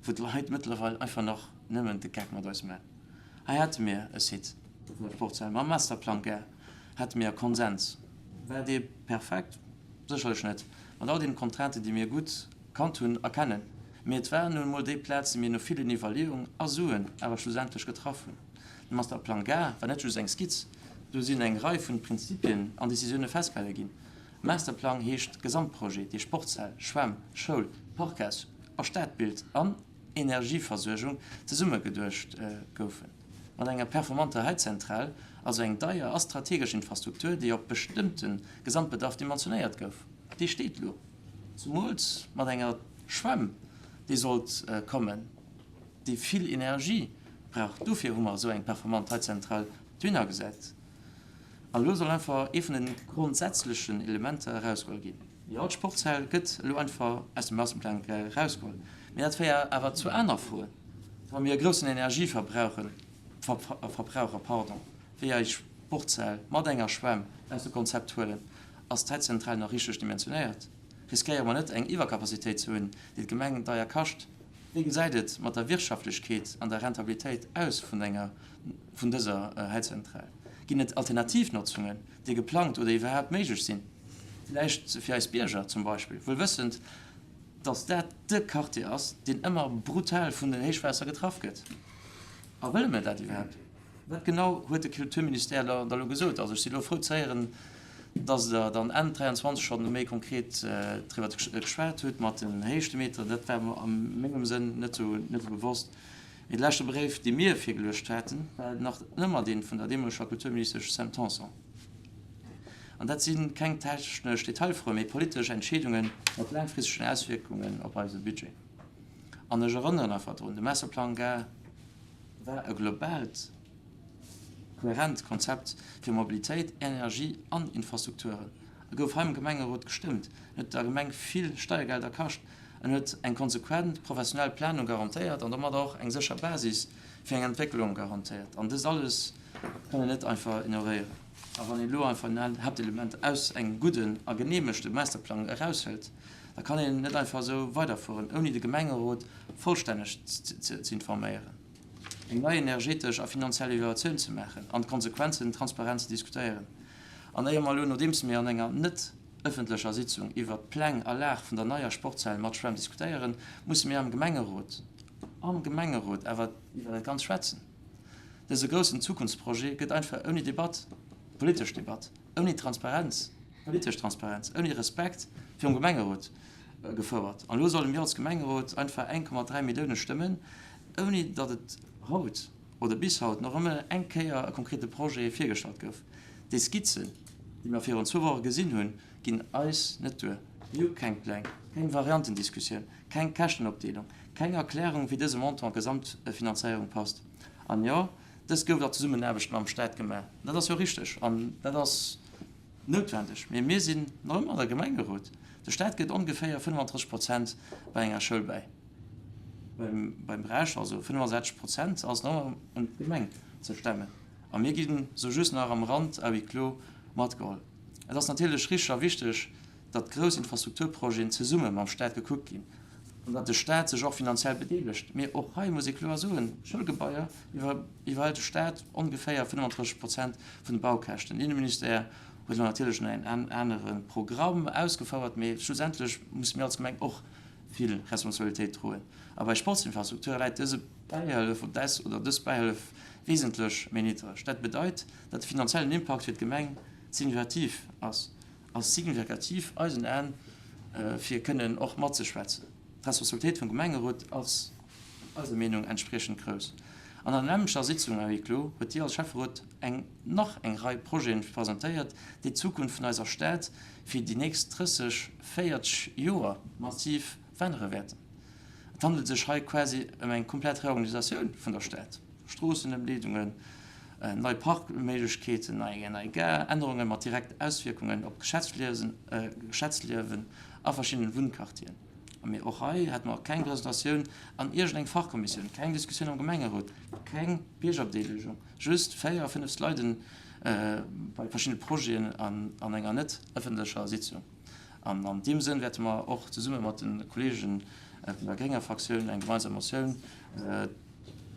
wou d'Leit mëttlerweil einfach nach nëmmen de Geck mat eis man. Hei hate mir e Site vun der Sportshal mam Masterplang Gare hate mir e Konsens. War dee perfekt? Sécherlech net, mat all deene Contrainten, déi mir gutt kannt hunn a kennen. Mee et war nun emol déi Plaz, déi mir no villen Iwwerleeung a Suen awer schlussendlech getraff hunn. De Masterplang Gare war net just eng Skizz, do sinn eng Rei vun Prinzipien an Decisioune festgehale ginn. Masterplang heescht Gesamtprojet, dee Sportshal, Schwämm, Schoul, Parkhaus a Stadbild an Energieversuergung zesumme geduecht goufen. Mat enger performanter Heizzentral, also eng deier a strategesch Infrastruktur, déi op bestëmmte Gesamtbedarf dimensionéiert gouf. Déi steet elo. Zumools mat enger Schwämm, déi sollt kommen, déi vill Energie brauch. Dofir hu mer esou eng performant Heizzentral dohinner gesat. An elo soll einfach ee vun den grondsätzlechen Elementer erausgeholl ginn. Jo, d'Sportshal gëtt elo einfach aus dem Masterplan erausgeholl. Mee dat féier awer zu aner Froen. Wa mir e groussen Energieverbrauchen, Verbraucher, pardon, wéi eis Sportshal mat enger Schwämm aus dem Konzept huelen, ass d'Heizentral nach richteg dimensionéiert? Riskéiere mer net eng Iwwercapacitéit ze hunn, déi d'Gemeng deier kascht? Wéi gesäit et mat der Wirtschaftlechkeet an der Rentabilitéit aus vun enger vun dëser Heizentral? Ginn et alternativ Notzungen, déi geplangt oder iwwerhaapt méiglech sinn? Villäicht fir eis Bierger zum Beispill, wuel wëssend, datt dat de Quartier ass, deen ëmmer brutal vun den Héichwaasser getraff gëtt. A wëlle mir dat iwwerhaapt? Wat genau huet de Kulturministère da elo gesot? Also ech si elo frou ze héieren, datt Der dann Enn 23 schonn méi konkret driwwer geschwat hutt mat den Héichtemeteren. Dat war mer a mengem Sënn net esou bewosst. Mee de leschte Bréif, dee mir virgeluecht haten, war nach ëmmer dee vun der deemoleger Kulturministesch Sam Tanson. An dat si keng technesch Detailfroen, mee politesch Entscheedunge mat laangfristegen Auswierkungen op eise Budget. An ech erënneren einfach drun, De Masterplan Gare war e globaalt, kohärent Konzept fir Mobilitéit, Energie an Infrastrukturen. E gouf hei am Gemengerot gestëmmt. En huet der Gemeng vill Steiergelder kascht. En huet eng konsequent professionell Planung garantéiert an domadder och eng sécher Basis fir eng Entwécklung garantéiert. An dëst alles kann een net einfach ignoréieren. A wann een elo einfach en Haaptelement aus engem gudden a geneemegte Masterplang eraushëlt, da kann een net einfach esou weiderfueren, ouni de Gemengerot vollstänneg ze informéieren, eng nei energetesch a finanziell Evaluatioun ze maachen an d'Konsequenzen transparent ze diskutéieren. An éier mer elo, nodeems mir an enger net ëffentlecher Sitzung iwwert d'Pläng a Lag vun der neier Sportshal mat Schwämm diskutéieren, musse mir am Gemengerot, am Gemengerot awer iwwer dat Ganz schwätzen. Dëse groussen Zukunftsprojet gëtt einfach ouni Debatt, politesch Debatt, ouni Transparenz, politesch Transparenz, ouni Respekt virum Gemengerot gefouert. An elo solle mir als Gemengerot einfach 1,3 Millioune stëmmen, ouni datt et haut oder bis haut nach ëmmer eng Kéier e konkrete Projet virgestallt gouf. Déi Skizzen, déi mer virun zwou Woche gesinn hunn, ginn eis net duer. Mir hu keng Pläng, keng Variantendiskussioun, keng Käschtenopdeelung, keng Erklärung, wéi dëse Montant an d'Gesamtfinanzéierung passt. An jo, dëst gouf a Zesummenaarbecht mam Staat gemaach. Dat ass jo richteg an dat ass noutwendeg. Mee mir sinn nach ëmmer der Gemengerot. De Staat gëtt ongeféier 35 Prozent bei enger Schoul bäi. Beim Brecht, also 65 Prozent, ass nach ëmmer un d'Gemeng ze stemmen. A mir ginn sou just nach am Rand à huis clos matgeholl. Et ass natierlech richteg a wichteg, datt grouss Infrastrukturprojeten zesumme mam Staat gekuckt ginn an datt de Staat sech och finanziell bedeelegt. Mee och hei muss ee kloer soen, Schoulgebaier iwwerhëlt de Staat ongeféier 35 Prozent vun de Baukäschten. Den Inneministère huet elo natierlech nach een anere Programm ausgefouert, mee schlussendlech musse mir als Gemeng och vill Responsabilitéit droen. A bei Sportsinfrastrukture läit dëse Bäihëllef oder dës Bäihëllef wesentlech méi niddreg. Dat bedeit, datt de finanziellen Impakt fir d'Gemeng signifikativ ass, ass signifikativ eisen Aen, fir kënnen och matzeschwätzen. D'Responsabilitéit vum Gemengerot ass eiser Meenung entspriechend grouss. An der nämmlechter Sitzung à huis clos huet Dir als Schäfferot eng nach eng Rei Projeten presentéiert, déi d'Zukunft vun eiser Stad fir déi nächst 30, 40 Joer massiv verännere wäerten. Et handelt sech hei quasi ëm eng komplett Reorganisatioun vun der Stad, Stroossenëmleedungen, nei Parkméiglechkeeten, nei Gare, Ännerunge mat direkt Auswierkungen op d'Geschäftsliewen a verschiddenen Wunnquartieren. Mee och hei hate mer keng Presentatioun an iergendeng Fachkommissioun, keng Diskussioun am Gemengerot, keng Biergerbedeelegung, just 4, 5 Sliden bei verschiddene Projeten an enger net ëffentlecher Sitzung. An an deem Sënn wäerte mer och zesumme mat de Kollege vun der grénger Fraktioun eng gemeinsam Motioun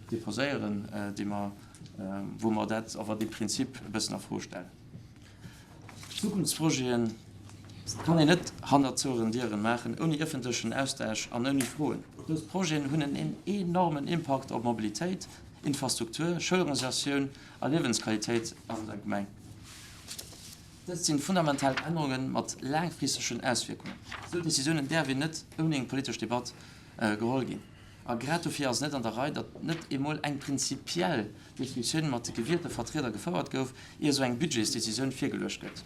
deposéieren, déi mer, wou mer dat awer dee Prinzip e bëssen a Fro stellen. Zukunftsprojete kann een net hannert zoueren Dieren maachen, ouni ëffentlechen Austausch an ouni Froen. Dës Projeten hunn en enormen Impakt op Mobilitéit, Infrastruktur, Schoulorganisatioun a Liewensqualitéit an der Gemeng. Dëst sinn fundamental Ännerunge mat laangfristegen Auswierkungen. Esou Decisiounen däerf een net ouni eng politesch Debatt geholl ginn. A grad dofir ass et net an der Rei, datt net emol eng prinzipiell Diskussioun mat de gewielte Vertrieder gefouert gouf, ier esou eng Budgetsdecisioun virgeluecht gëtt.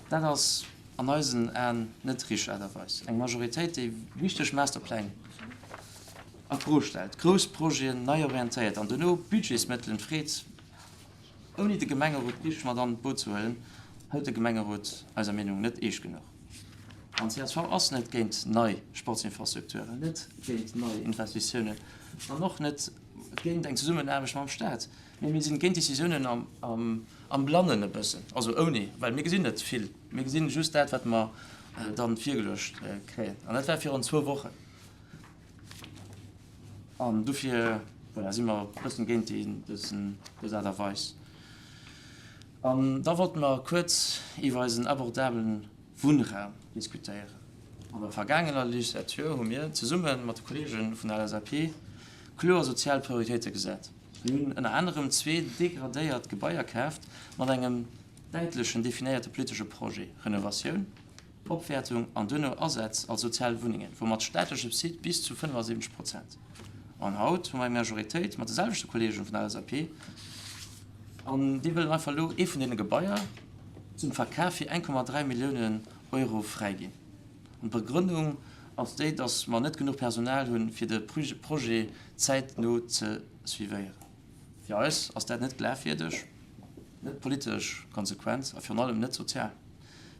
Dat ass an eisen Aen net richteg Aart a Weis. Eng Majoritéit, déi wichteg Masterpläng a Fro stellt, grouss Projeten nei orientéiert an dono Budgetsmëttelen freet, Ouni de Gemengerot richteg mat an d'Boot ze huelen, hëlt de Gemengerot eiser Meenung net eescht genuch. An csv ass net géint nei Sportsinfrastrukturen, net géint nei Investitiounen an och net géint eng Zesummenaarbecht mam Staat, mee mir sinn géint Decisiounen am Blannen e bëssen, also ouni, well mir gesinn net vill, mir gesinn just dat, wat mer dann virgeluecht kréien. An dat war virun zwou Wochen. An dofir, voilà, si mer e bëssen géint déi, dësen, dës Aart a Weis. An da wollte mer kuerz iwwer eisen abordabelen Wunnraum diskutéieren. An der vergaangener Legislatur hu mir zesumme mat de Kollege vun der LSAP kloer sozial Prioritéite gesat. Mir hunn ënner anerem zwee degradéiert Gebaier kaaft mat engem däitlechen definéierte politesche Projet, Renovatioun, Opwäertung an duerno Asaz als sozial Wunnengen, woumat staatlech Subsid bis zu 75 Prozent. An haut hu mer eng Majoritéit mat de selwechte Kolleegen vun der LSAP an déi wëllen einfach elo ee vun deene Gebaier zum Verkaf fir 1,3 Milliounen Euro fräiginn. An d'Begrënnung ass déi, datt mer net genuch Personal hunn, fir de Projet zäitno ze suivéieren. Fir eis ass dat net glafwierdeg, net politesch konsequent a virun allem net sozial.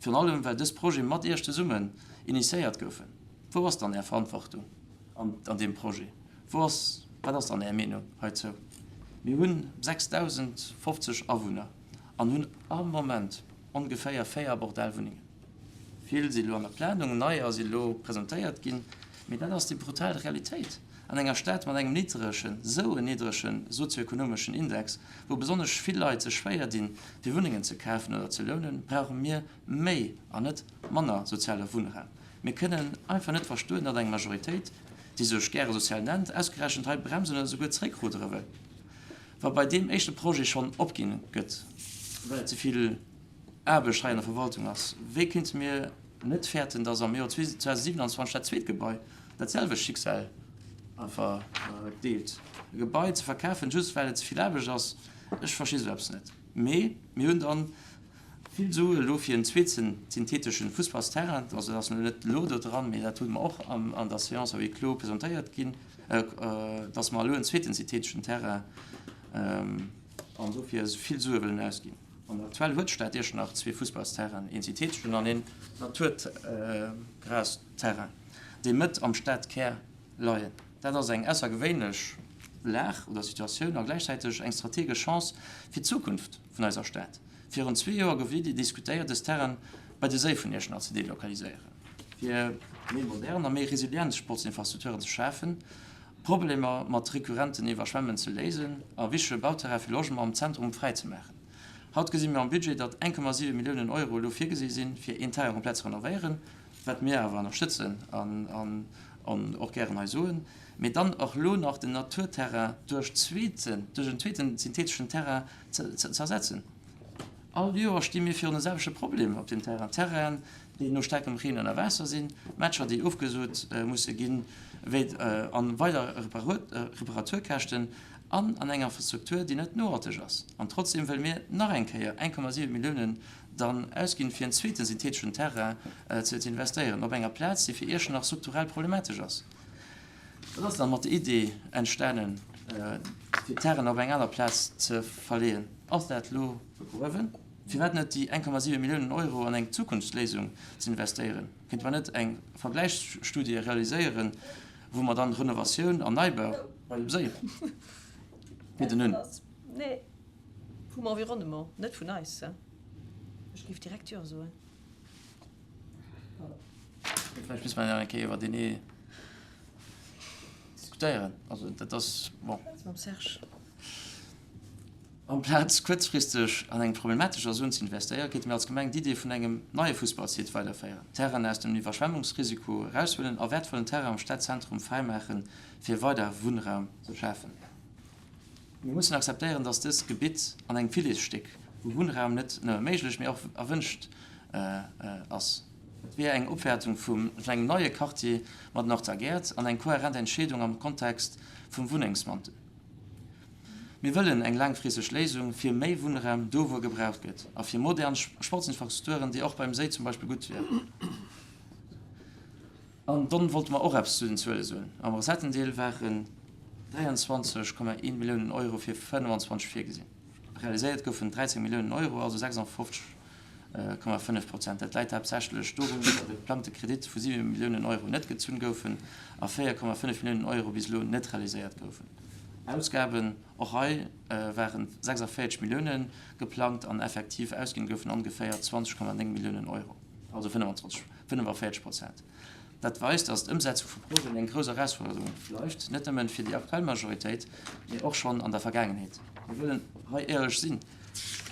Virun allem well dës Projete mat Iech zesummen initiéiert goufen. Wou ass dann Är Verantwortung an deem Projet? Wou ass, wat ass dann Är Meenung heizou? Mir hunn 6.050 Awunner an hunn am Moment ongeféier 4 abordabel Wunnengen. Vill si elo an der Planung, neier si elo presentéiert ginn, mee dat ass déi brutal Realitéit an enger Stad mat engem niddregen, esou en niddrege sozioekonomeschen Index, wou besonnesch vill Leit sech schwéier dinn, fir Wunnengen ze kafen oder ze lounen, brauche mir méi an net manner soziale Wunnraum. Mir kënnen einfach net verstoen, datt eng Majoritéit, déi sech gäre sozial nennt, ausgerechent hei bremsen oder souguer zeréckrudere wëll, wa bei deem éischte Projet schonn opginn gëtt, well et ze vill Aarbecht hei an der Verwaltung ass. Wéi kéinte mir net fäerten, datt am Joer 2027 dat zweet Gebai dat selwecht Schicksal einfach deelt? E Gebai ze verkafen, just well et ze vill Aarbecht ass, ech versti sou eppes net. Mee mir hunn dann. Vill Sue elo fir en zweeten syntheteschen Fussballsterrain, also dat ass elo net elo do dran, mee dat hu mer och an der Séance à huis clos presentéiert ginn, dass mer elo en zweeten syntheteschen Terrain an dofir vill Sue wëllen ausginn. An aktuell huet d'Stad Iechternach zwee Fussballsterrainen, een syntheteschen an een Naturgrasterrain, déi mëtt am Stadkär leien. Dat ass eng aussergewéinlech Lag oder Situatioun a gläichzäiteg eng strategesch Chance fir d'Zukunft vun eiser Stad. Virun zwee Joer gouf d'Iddi diskutéiert, dës Terraine bei de Séi vun Iechternach ze delokaliséieren, fir méi modern a méi resilient Sportsinfrastrukturen ze schafen, Problemer mat rekurrenten Iwwerschwemmen ze léisen a wichtege Bauterrain fir Logement am Zentrum fräi ze maachen. Haut gesi mir am Budget, datt 1,7 Milliounen Euro elo virgesi sinn, fir een Terrain komplett ze renovéieren, wat mir awer ënnerstëtzen an och gären hei soen, mee dann och elo nach den Naturterrain duerch zweeten, duerch en zweeten syntheteschen Terrain ze ersetzen. All Joer sti mir virun de selwechte Problem op deem Terrain, Terrainen, déi no staarkem Reen ënner Waasser sinn, Matcher, déi ofgesot musse ginn, wéi an weider Reparaturkäschten an an enger Infrastruktur, déi net nohalteg ass. An trotzdeem wëlle mir nach eng Kéier 1,7 Milliounen dann ausginn, fir en zweete syntheteschen Terrain ze investéieren, op enger Plaz, déi fir Iechternach strukturell problematesch ass. Wat ass dann mat der Idee entstanen, fir d'Terrainen op eng aner Plaz ze verleeën? Ass dat elo begruewen? Firwat net déi 1,7 Milliounen Euro an eng Zukunftsléisung ze investéieren? Kéinte mer net eng Vergläichsstudie realiséieren, wou mer dann Renovatioun an Neibau bei dem Séi bidden hunn? Nee, vum Environnement, net vun eis. Ech géif direkt Jo soen. Vläicht muss mer nach eng Kéier iwwer deen ee diskutéieren. Also dat ass, bon. Mam Serge. Amplaz kuerzfristeg an eng problematescher Zon ze investéieren, kéinte mir als Gemeng d'Idee vun engem neie Fussballsite weiderféieren, Terrainen aus dem Iwwerschwemmungsrisiko eraushuelen a wäertvollen Terrain am Stadzentrum fräimaachen, fir weider Wunnraum ze schafen. Mir mussen akzeptéieren, dass dëst Gebitt an engem Filetsstéck vu Wunnraum net nëmme méiglech, mee och erwënscht ass. Et wier eng Opwäertung vun engem neie Quartier mat Nord a Gäert an eng kohärent Entscheedung am Kontext vum Wunnengsmantel. Mir wëllen eng laangfristeg Léisung fir méi Wunnraum do wou e gebraucht gëtt a fir modern Sportsinfrastrukturen, déi och beim Séi zum Beispill gutt wieren. An dann wollte mer och eppes zu den Zuele soen. Am Recettendeel waren 23,1 Milliounen Euro fir 25 virgesinn. Realiséiert goufen 13 Milliounen Euro, also 56,5 Prozent. Dat läit haaptsächlech dorun, datt de geplangte Kredit vu 7 Milliounen Euro net gezunn goufen a 4,5 Milliounen Euro bis elo net realiséiert goufen. Ausgaben, och hei waren 46 Millioune geplangt an effektiv ausginn goufen ongeféier 20,9 Milliounen Euro, also 25, 45 Prozent. Dat weist, datt d'Ëmsetzung vu Projeten eng grouss Erausfuerderung bleift, net nëmmen fir déi aktuell Majoritéit, mee och schonn an der Vergaangenheet. Mir wëllen hei éierlech sinn,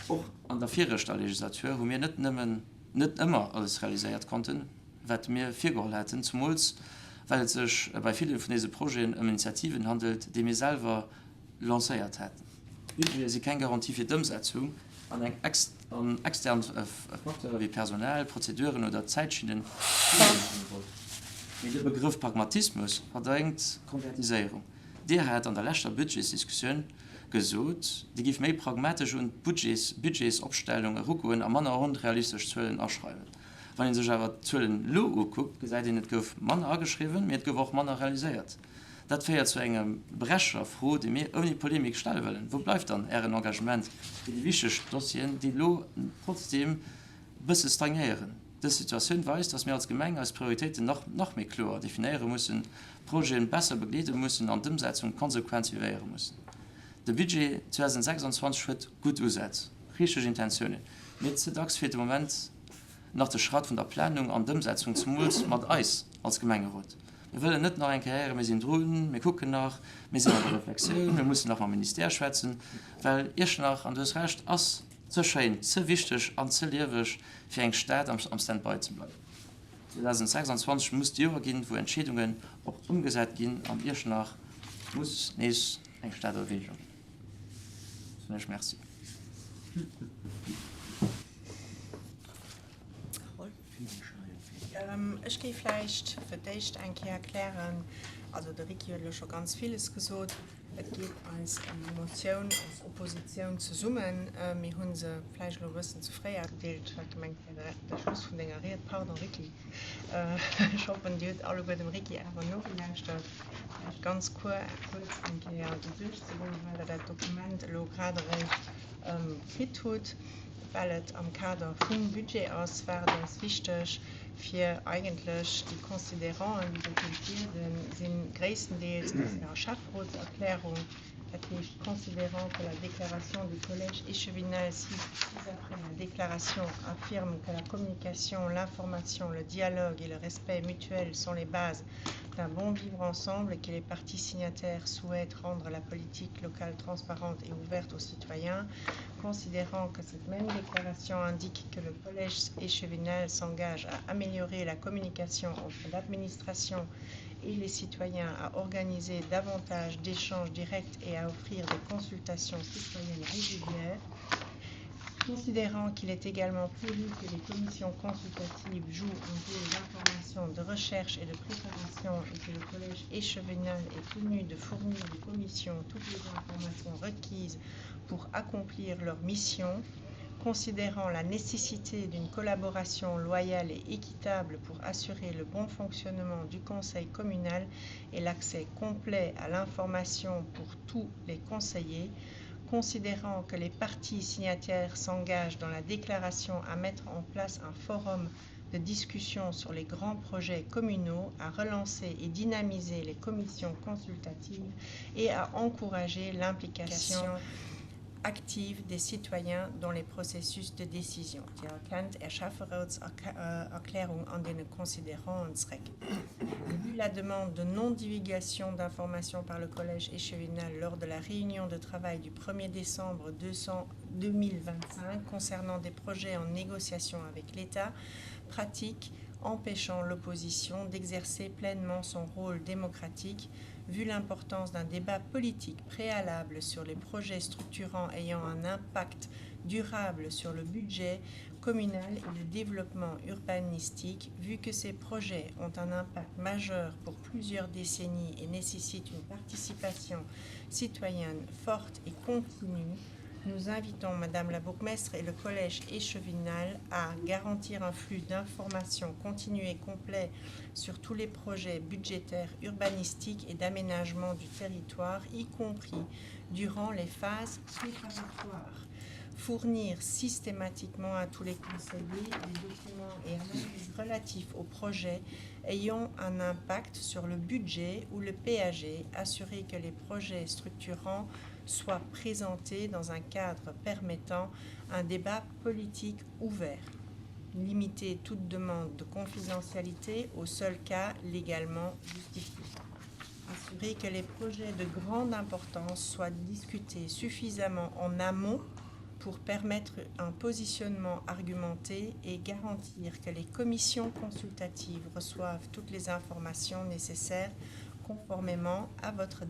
Och an der viregter Legislatur hu mir net nëmmen net ëmmer alles realiséiert konnten, wat mir virgeholl haten, zumools well et sech bei ville vun dese Projeten ëm Initiativen handelt, déi mir selwer lancéiert haten. D'Budgete si keng Garantie fir d'Ëmsetzung an eng an extern Facteure wéi Personal, Prozeduren oder Zäitschinnen spillen eng Roll. Mee de Begrëff Pragmatismus verdrängt Konkretiséierung. Dir hat an der leschter Budgetsdiskussioun gesot, Dir giff méi pragmatesch un d'Budgetsopstellung erugoen a manner onrealistesch Zuelen aschreiwen. Wann ee sech awer d'Zuelen elo ukuckt, gesäit een, et gouf manner ageschriwwen, mee et gouf och manner realiséiert. Dat féiert zu enger berechtegter Fro, déi mir ouni Polemik stelle wëllen, Wou bleift dann Ären Engagement fir déi wichteg Dossieren, déi elo trotzdeem e bësse stagnéieren? Dës Situatioun weist, dass mir als Gemeng eis Prioritéiten nach nach méi kloer definéiere mussen, d'Projeten besser begleede mussen an d'Ëmsetzung konsequent suivéiere mussen. De Budget 2026 huet gutt Usätz, richteg Intentiounen, mee ze dacks feelt de Moment nach de Schratt vun der Planung an d'Ëmsetzung, zemools mat eis als Gemengerot. Mir wëllen net nach eng Kéier héieren, mir sinn drun, mir kucken nach, mir sinn an der Reflexioun, mir mussen nach mam Ministère schwätzen, well Iechternach, an du hues Recht, ass ze schéin, ze wichteg an ze lieweg, fir eng Stad am Stand-by ze bleiwen. 2026 muss d'Joer ginn, wou Entscheedungen och ëmgesat ginn an Iechternach muss nees eng Stad a Beweegung ginn. Soen ech Merci. Ech géif vläicht fir d'éischt eng Kéier erklären, also de Ricky huet elo scho ganz villes gesot. Et geet eis ëm déi Motioun als Oppositioun zesummen. Mir hu se vläicht elo e bëssen ze fréi ausgedeelt. Ech hat gemengt, et wär de Schluss vun denger Ried. Pardon, Ricky. Ech hoffen, Dir hutt alleguer dem Ricky awer nogelauschtert. Vläicht ganz kuerz eng Kéier do duerchzegoen, well Der dat Dokument elo grad eréischt kritt hutt. Well et am Kader vum Budget ass, war et eis wichteg, fir eigentlech déi Considéranten, déi Der kéint liesen, si gréisstendeels aus Ärer Schäfferotserklärung, dat heescht, considérant que la déclaration du Collège échevinal ci-après la déclaration affirme que la communication, l'information, le dialogue et le respect mutuel sont les bases d'un bon vivre ensemble et que les parties signataires souhaitent rendre la politique locale transparente et ouverte aux citoyens, considérant que cette même déclaration indique que le collège échevinal s'engage à améliorer la communication entre l'administration et les citoyens, à organiser davantage d'échanges directs et à offrir des consultations citoyennes régulières, Considérant qu'il est également prévu que les commissions consultatives jouent un rôle d'information, de recherche et de préparation et que le collège échevinal est tenu de fournir aux commissions toutes les informations requises pour accomplir leur mission, considérant la nécessité d'une collaboration loyale et équitable pour assurer le bon fonctionnement du conseil communal et l'accès complet à l'information pour tous les conseillers, considérant que les parties signataires s'engagent dans la déclaration à mettre en place un forum de discussion sur les grands projets communaux, à relancer et dynamiser les commissions consultatives et à encourager l'implication active des citoyens dans les processus de décision. Dir erkennt Är Schäfferotserklärung an deene Considéranten zréck. Vu la demande de non-divulgation d'informations par le Collège échevinal lors de la réunion de travail du 1er décembre 2025 concernant des projets en négociation avec l'État, pratique empêchant l'opposition d'exercer pleinement son rôle démocratique, vu l'importance d'un débat politique préalable sur les projets structurants ayant un impact durable sur le budget communal et le développement urbanistique, vu que ces projets ont un impact majeur pour plusieurs décennies et nécessitent une participation citoyenne forte et continue, nous invitons Madame la bourgmestre et le collège échevinal à garantir un flux d'informations continu et complet sur tous les projets budgétaires, urbanistiques et d'aménagement du territoire, y compris durant les phases préparatoires. Fournir systématiquement à tous les conseillers des documents et analyses relatifs aux projets ayant un impact sur le budget ou le PAG, assurer que les projets structurants soient présentés dans un cadre permettant un débat politique ouvert. Limiter toute demande de confidentialité au seul cas légalement justifié. Assurer que les projets de grande importance soient discutés suffisamment en amont pour permettre un positionnement argumenté et garantir que les commissions consultatives reçoivent toutes les informations nécessaires conformément à votre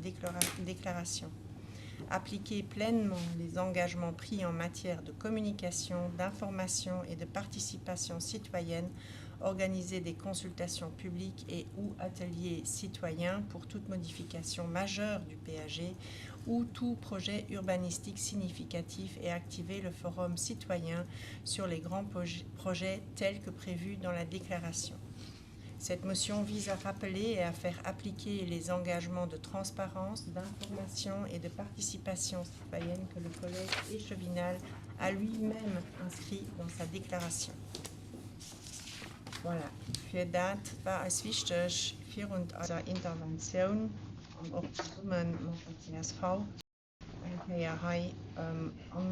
déclaration. Appliquer pleinement les engagements pris en matière de communication, d'information et de participation citoyenne, organiser des consultations publiques et ou ateliers citoyens pour toute modification majeure du PAG ou tout projet urbanistique significatif et activer le forum citoyen sur les grands projets tels que prévus dans la déclaration. Cette motion vise à rappeler et à faire appliquer les engagements de transparence, d'information et de participation citoyenne que le collège échevinal a lui-même inscrit dans sa déclaration. Voilà, fir dat war eis wichteg virun eiser Interventioun an och zesumme mat der csv eng Kéier hei an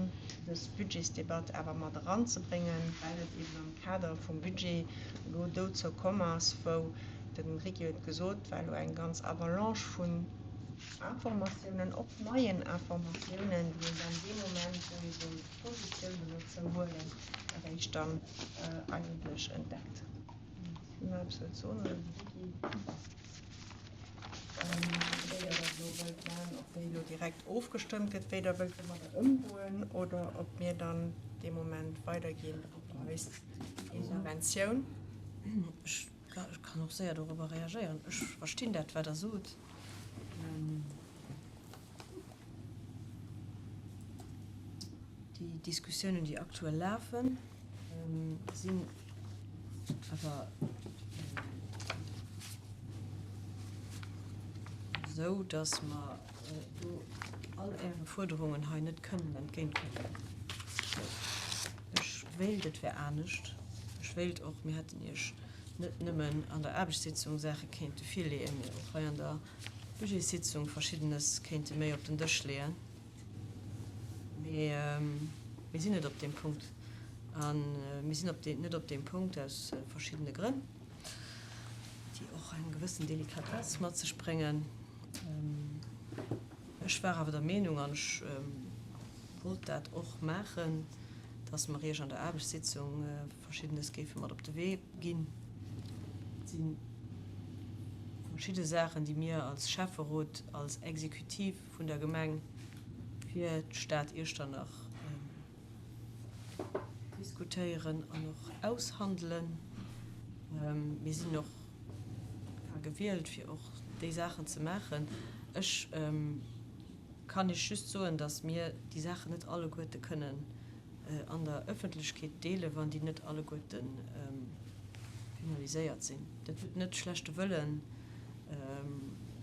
dës Budgetsdebatt awer mat eranzebréngen, well et eben am Kader vum Budget elo dozou komm ass, wou, den Ricky huet et gesot, war elo eng ganz Avalanche vun Informatiounen, och neien Informatiounen, déi een dann dee Moment, wou ee soll Positiounen dozou huelen, eréischt dann eigentlech entdeckt. Muss nach eppes wëllt soen, oder de Ricky? Wéi Der dat elo wëllt maachen, ob déi elo direkt ofgestëmmt gëtt, wéi Der wëllt domadder ëmgoen oder ob mir dann dee Moment weiderginn op eis Interventioun. Ech kann och séier dorobber reagéieren. Ech verstinn dat, wat Der sot. Déi Diskussiounen, déi aktuell lafen, sinn awer esou, dass mer do all Äre Fuerderungen hei net kënnen entgéintkommen. Ech wéilt, et wär anescht. Ech wéilt och, mir hätten Iech net nëmmen an der Aarbechtssitzung Saache kéinte virleeën, mee och hei an der Budgetssitzung Verschiddenes kéinte méi op den Dësch leeën. Mee mir sinn net op deem Punkt. A mir sinn op net op deem Punkt aus verschiddene Grënn, déi och eng gewëssen Delikatess mat sech bréngen. Ech war awer der Meenung, an ech wollt dat och maachen, dass mer Iech an der Aarbechtssitzung Verschiddenes géife mat op de Wee ginn. Et si verschidde Saachen, déi mir als Schäfferot, als Exekutiv vun der Gemeng fir d'Stad Iechternach diskutéieren an och aushandelen. Mir sinn och gewielt, fir och déi Saachen ze maachen. Ech kann Iech just soen, datt mir déi Saachen net alleguerte kënnen an der Ëffentlechkeet deelen, wann déi net alleguerte finaliséiert sinn. Dat huet net schlechte Wëllen,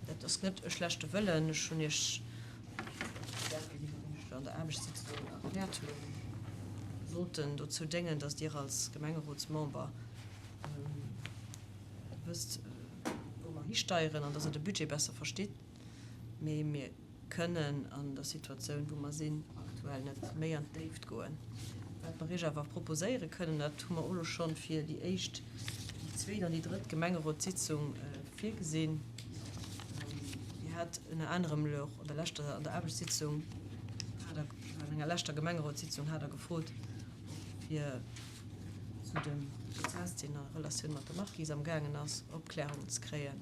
dat ass net e schlechte Wëllen. Ech hunn Iech déi Saachen, déi mer Iech an der Aarbechtssitzung erkläert hunn, sollten dozou déngen, datt Dir als Gemengerotsmember wësst, wou mer histeieren an datt Der de Budget besser verstitt. Mee mir kënnen an der Situatioun, wou mer sinn, aktuell net méi an d'Déift goen. Wat mer Iech awer proposéiere kënnen, dat hu mer och elo schonn fir déi éischt, déi zweet an déi drëtt Gemengerotssitzung virgesinn. Dir hat ënner anerem elo och an der leschter, an der Aarbechtssitzung hat Der, an enger leschter Gemengerotssitzung hat Der gefrot, och fir zu dem Prozess, deen a Relatioun mat der Markise amgaangen ass, Opklärungen ze kréien.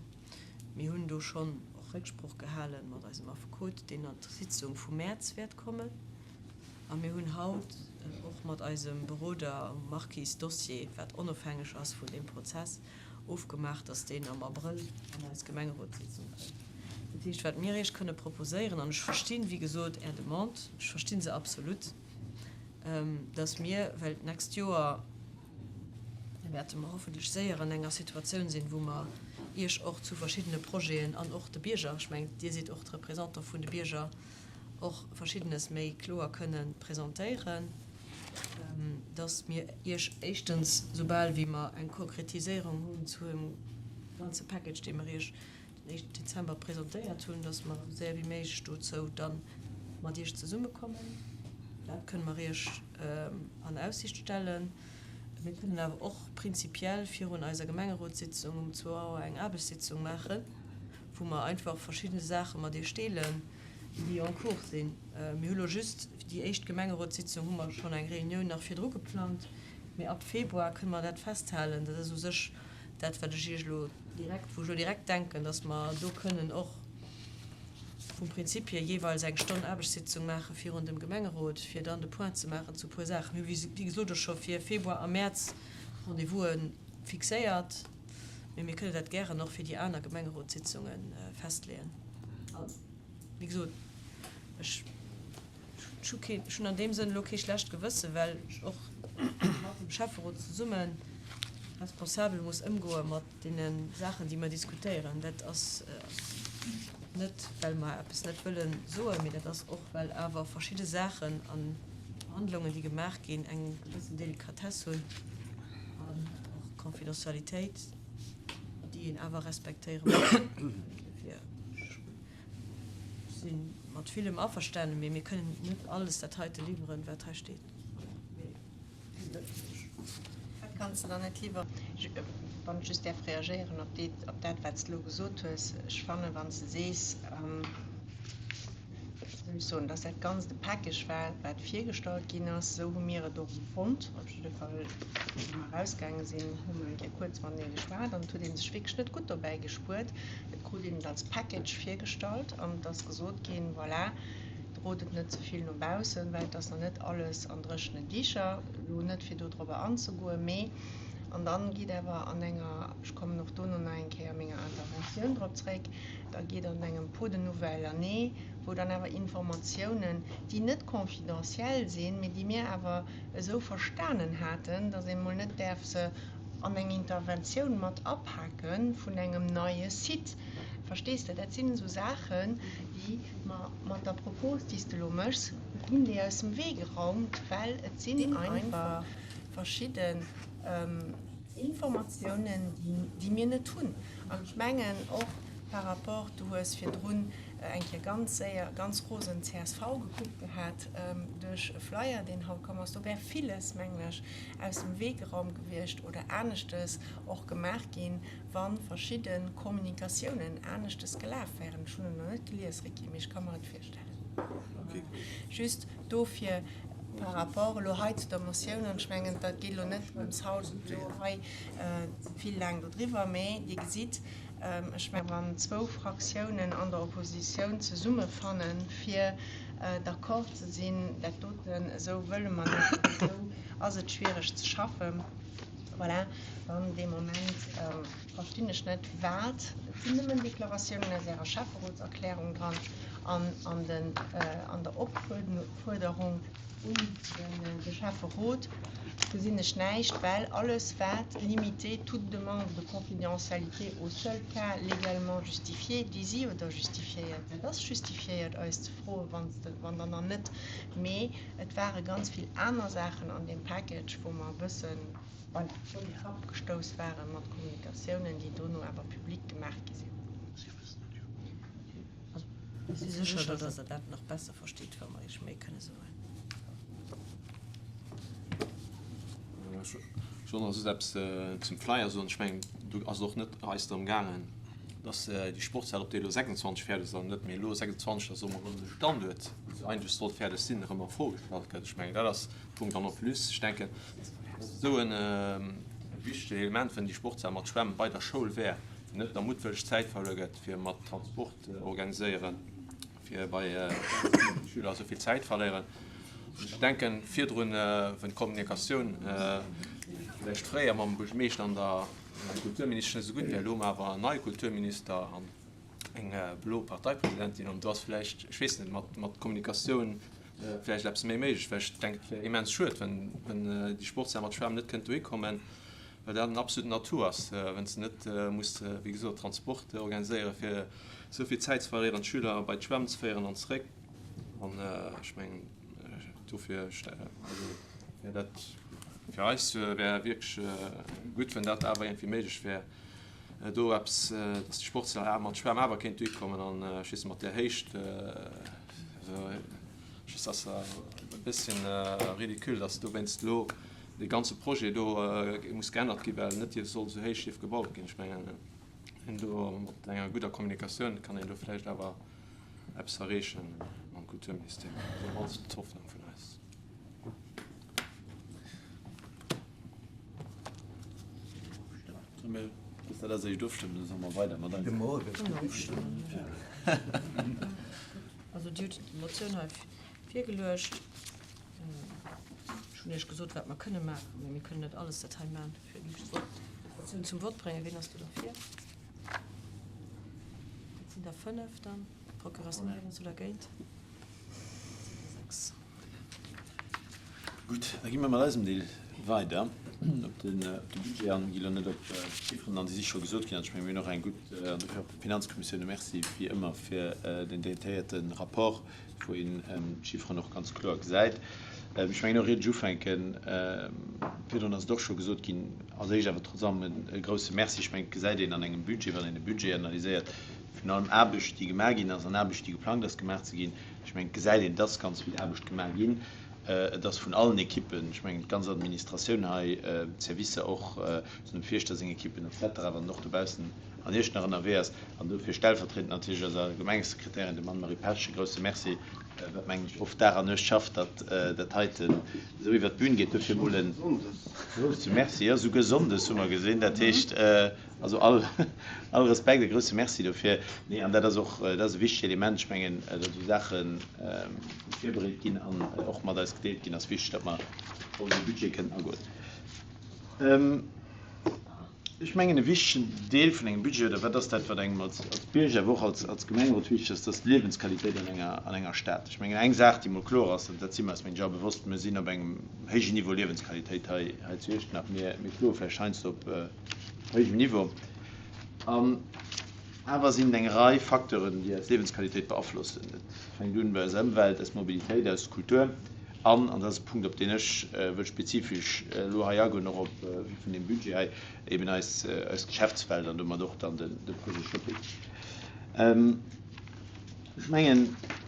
Mir hunn do schonn och Récksprooch gehale mat eisem Affekot, deen an d'Sitzung vum Mäerz wäert kommen. A mir hunn haut och mat eisem Beroder um Marquis-Dossier, wat onofhängeg ass vun deem Prozess, ofgemaach, dass deen am Abrëll an eis Gemengerotssitzung kënnt. Dat heescht, wat mir Iech kënne proposéieren, an ech verstinn, wéi gesot, Är Demande, ech versti se absolut, dass mir, well d'nächst Joer, Da wäerte mer hoffentlech séier an enger Situatioun sinn, wou mer Iech och zu verschiddene Projeten an och de Bierger, ech mengen, Dir sidd och d'Représentant vun de Bierger, och Verschiddenes méi kloer kënnen presentéieren, dass mir Iech éischtens, soubal wéi mer eng Konkretiséierung hunn zu dem ganze Package, dee mer Iech den éischten Dezember presentéiert hunn, dass mer esou séier wéi méiglech dozou da mat Iech zesummekommen. Dat kënne mer Iech an Aussicht stellen. Mir kënnen awer och prinzipiell virun eiser Gemengerotssitzung um zwou Auer eng Aarbechtssitzung maachen, wou mer einfach verschidde Saache mat Iech deelen, déi en cours sinn. Mir hu lo just déi éischt Gemengerotssitzung hu mer schonn eng Reunioun nach virdru geplangt, mee ab Februar kënne mer dat festhalen. Dat ass u sech dat, wat ech Iech elo direkt, wou ech elo direkt denken, dass mer do kënnen och vum Prinzip hier jeeweils eng Stonn Aarbechtssitzung maache virun dem Gemengerot, fir dann de Point ze maachen zu e puer Saachen. Mir hu wéi gesot och scho fir Februar a Mäerz Rendez-vouse fixéiert, mee mir kënne dat gären och fir déi aner Gemengerotssitzunge festleeën. A wéi gesot, ech hu keen, ech hunn an deem Sënn elo kee schlecht Gewësse well ech och mat dem Schäfferot zesumme responsabel muss ëmgoe mat Deene Saachen, déi mer diskutéieren. Dat ass net, well mer eppes net wëlle soen, mee dat ass och, well awer verschidde Saachen a Verhandlungen, déi gemaach ginn, eng gewëssen Delikatess hunn an och Confidentialitéit, déi een awer respektéiere muss. Dofir, ech si mat villem averstanen, mee mir kënnen net alles dat heite liwweren, wat hei steet. Wat kanns de dann net liwweren? Wann ech just däerf reagéieren op déi, op dat, wat s de elo gesot hues. Ech fannen, wann s de sees, wéi soll ech soen, dass dat Ganzt e Package war, wat virgestallt ginn ass, esou hu mir et och empfonnt, op jidde Fall wéi mer erausgaange sinn, hu mer eng Kéier kuerz matenee geschwat an et huet ee sech wierklech net gutt dobäi gespuert. Et krut een et als Package virgestallt an et ass gesot ginn, voilà, Drot et net ze vill no baussen, well et ass nach net alles an dréchenen Dicher. Elo net fir do drobber anzegoen, mee. An dann geet awer an enger, ech kommen och dono nach eng Kéier a menger Interventioun drop zréck, da geet an engem Pot de nouvelle année, wou dann awer Informatiounen, déi net confidentiel sinn, mee déi mir awer esou verstanen haten, dass ee mol net däerf se an eng Interventioun mat apake vun engem neie Site. Verstees de? Dat sinn esou Saachen, déi mer mat der Propos, déi s de elo méchs, ginn déi aus dem Wee geraumt, well et sinn einfach verschidden Informatiounen, déi mir net hunn. An ech mengen och par rapport, du hues virdrun eng Kéier ganz séier, ganz rosen csv gekuckt gehat duerch e Flyer, deen haut komm ass, do wär villes, mengen ech, aus dem Wee geraumt gewiescht oder aneschtes och gemaach ginn, wa verschidde Kommunikatiounen aneschtes gelaf wären. Ech hunn en nach net gelies, Ricky, mee ech ka mer et virstellen. Just dofir par rapport elo hei zu der Motioun, an ech mengen, dat geet elo net drëms haut elo hei ze vill laang dodriwwer, mee Dir gesitt, ech mengen, wann zwou Fraktiounen an der Oppositioun zesummefannen, fir d'accord ze sinn, dat doten esou wëlle mer net oder esou ass et schwiereg ze schaffen, voilà, dann dee Moment verstinn ech net, wat, et sinn nëmmen Deklaratiounen aus Ärer Schäfferotserklärung dran an an den, an der Opfuerderung un de Schäfferot gesinn ech näischt, well alles wat limiter toute demande de confidentialité au seul cas légalement justifié, déi si jo da justifiéiert, dat ass justifiéiert eis ze froen, wann s de, wann der nach net, mee et ware ganz vill aner Saachen an deem Package, wou mer e bëssen, voilà, vrun de Kapp gestouss ware mat Kommunikatiounen, déi dono awer public gemaach gi sinn. Ech si sécher, datt Der dat nach besser verstitt, wa mer Iech méi kënne soen. Ech wollt nach just eppes zum Flyer soen. Ech mengen, do ass et och net eis drëm gaangen, datt déi Sportshal, ob déi elo 26 fäerdeg ass oder net, mee elo 26, datt se och mol erëm de Standuert, wou se eigentlech sollt fäerdeg sinn, erëm a Fro gestallt gëtt. Ech mengen, dat ass de Punkt. An en plus, ech denken, dat ass esou e wichtegt Element, wenn déi Sportshal mat Schwämm bei der Schoul wär, wou net da muttwëlleg Zäit verluer gëtt, fir mat Transport organiséieren, fir bei Schüler esou vill Zäit verléieren. Ech denken, virdrun, wou d'Kommunikatioun vläicht fréier mam Buergermeeschter an der Kulturministesch net esou gutt war, elo hu mer awer en neie Kulturminister an eng blo Parteipresidentin an do ass vläicht, ech weess net, mat Kommunikatioun vläicht eppes méi méiglech, well ech denken, et wär immens schued, wenn déi Sportshal mat Schwämm net kënnt dohi kommen, well dat en absoluten Atout ass, wenn s de net muss, wéi gesot, Transport organiséieren, fir esou vill Zäit ze verléieren, d'Schüler bei d'Schwämm ze féieren an zeréck. An ech mengen, dofir also wär dat fir eis wär wierklech gutt, wenn dat awer iergendwéi méiglech wär, do eppes, dass déi Sportshal mat Schwämm awer kéint duerchkommen. An ech weess net, mat där Héicht, also ech ass e bësschen ridicule, dass dowéinst elo dee ganze Projet do muss geännert ginn, well net dierf soll esou héich dierf gebaut ginn. Ech mengen, een do mat enger gudder Kommunikatioun kann een do vläicht awer eppes erreechen mam Kulturministère. Dat ass op mannst d'Hoffnung vun eis. Solle mir dat als éischt ofstëmmen, da soe mer weider mat eisem. Also Dir hutt d'Motioun hei virgeluecht. Ech hunn Iech gesot, wat mer kënne maachen, mee mir kënnen net alles dat hei maachen. Dofir géif ech d'Motioun zum Vott bréngen. Wien ass do derfir? Dat sinn der fënnef dann. D'Procuration, wien ass do dergéint? Dat sinn der sechs. Gutt, da gi mer mat eisem Deel weider op de Budget an, gi elo net op d'Chifferen an, déi si scho gesot ginn. An ech menge mir hunn och eng gutt, an dofir och der Finanzkommissioun e Merci wéi ëmmer fir den detailléierte Rapport, wou een d'Chifferen och ganz kloer gesäit. Ech mengen och, iert ech ufänken, virdrun ass et och scho gesot ginn, als éischt awer trotz allem e grouse Merci. Ech mengen, et gesäit een an engem Budget, wann een e Budget analyséiert, virun allem Aarbecht, déi gemaach ginn ass an Aarbecht, déi geplangt ass gemaach ze ginn. Ech mengen, et gesäit een, dass ganz vill Aarbecht gemaach ginn. Et ass vun allen Ekippen, ech mengen, d'ganz Administratioun hei, d'Servicer och, dem Fierschter seng Ekippen et cetera, wann en och dobaussen an Iechternach ënnerwee ass. An dofir stellvertriedend natierlech eiser Gemengesekretärin, dem Anne-Marie Pesch, e grouse Merci, wat, mengen ech, oft Dag an Nuecht schafft, datt dat heiten esou iwwert d'Bün geet. Dofir emol e grouse Merci. Jo, souguer sonndes hu mer gesinn. Dat heescht also all, all Respekt, e grouse Merci dofir. Nee, an dat ass och, dat ass e wichtegt Element. Ech mengen, datt esou Saache virbereet ginn an och mat eis gedeelt ginn, ass wichteg, datt mer op esou e Budget kënnen agoen. Ech mengen, e wichtegen Deel vun engem Budget, oder wat ass dat, wat engem als Bierger, awer och als Gemengerot wichteg ass, dat ass d'Liewensqualitéit an enger, an enger Stad. Ech mengen, eng Saach, déi mol kloer ass, an dat si mer eis, mengen ech, all bewosst, Mir sinn op engem héijen Niveau Liewensqualitéit hei, hei zu Iechternach. Mir, mir kloe vläicht heiansdo op héijem Niveau. An awer sinn et eng Rei Facteuren, déi eis Liewensqualitéit beaflossen. Dat fänkt un bei eiser Ëmwelt, eis Mobilitéit, eis Kultur. An, an dat ass e Punkt, op deen ech wëll spezifesch elo hei agoen, och op vue vun deem Budget hei, eben eis, eis Geschäftswelt an domat och dann de, de Projet Shopping. Ech mengen,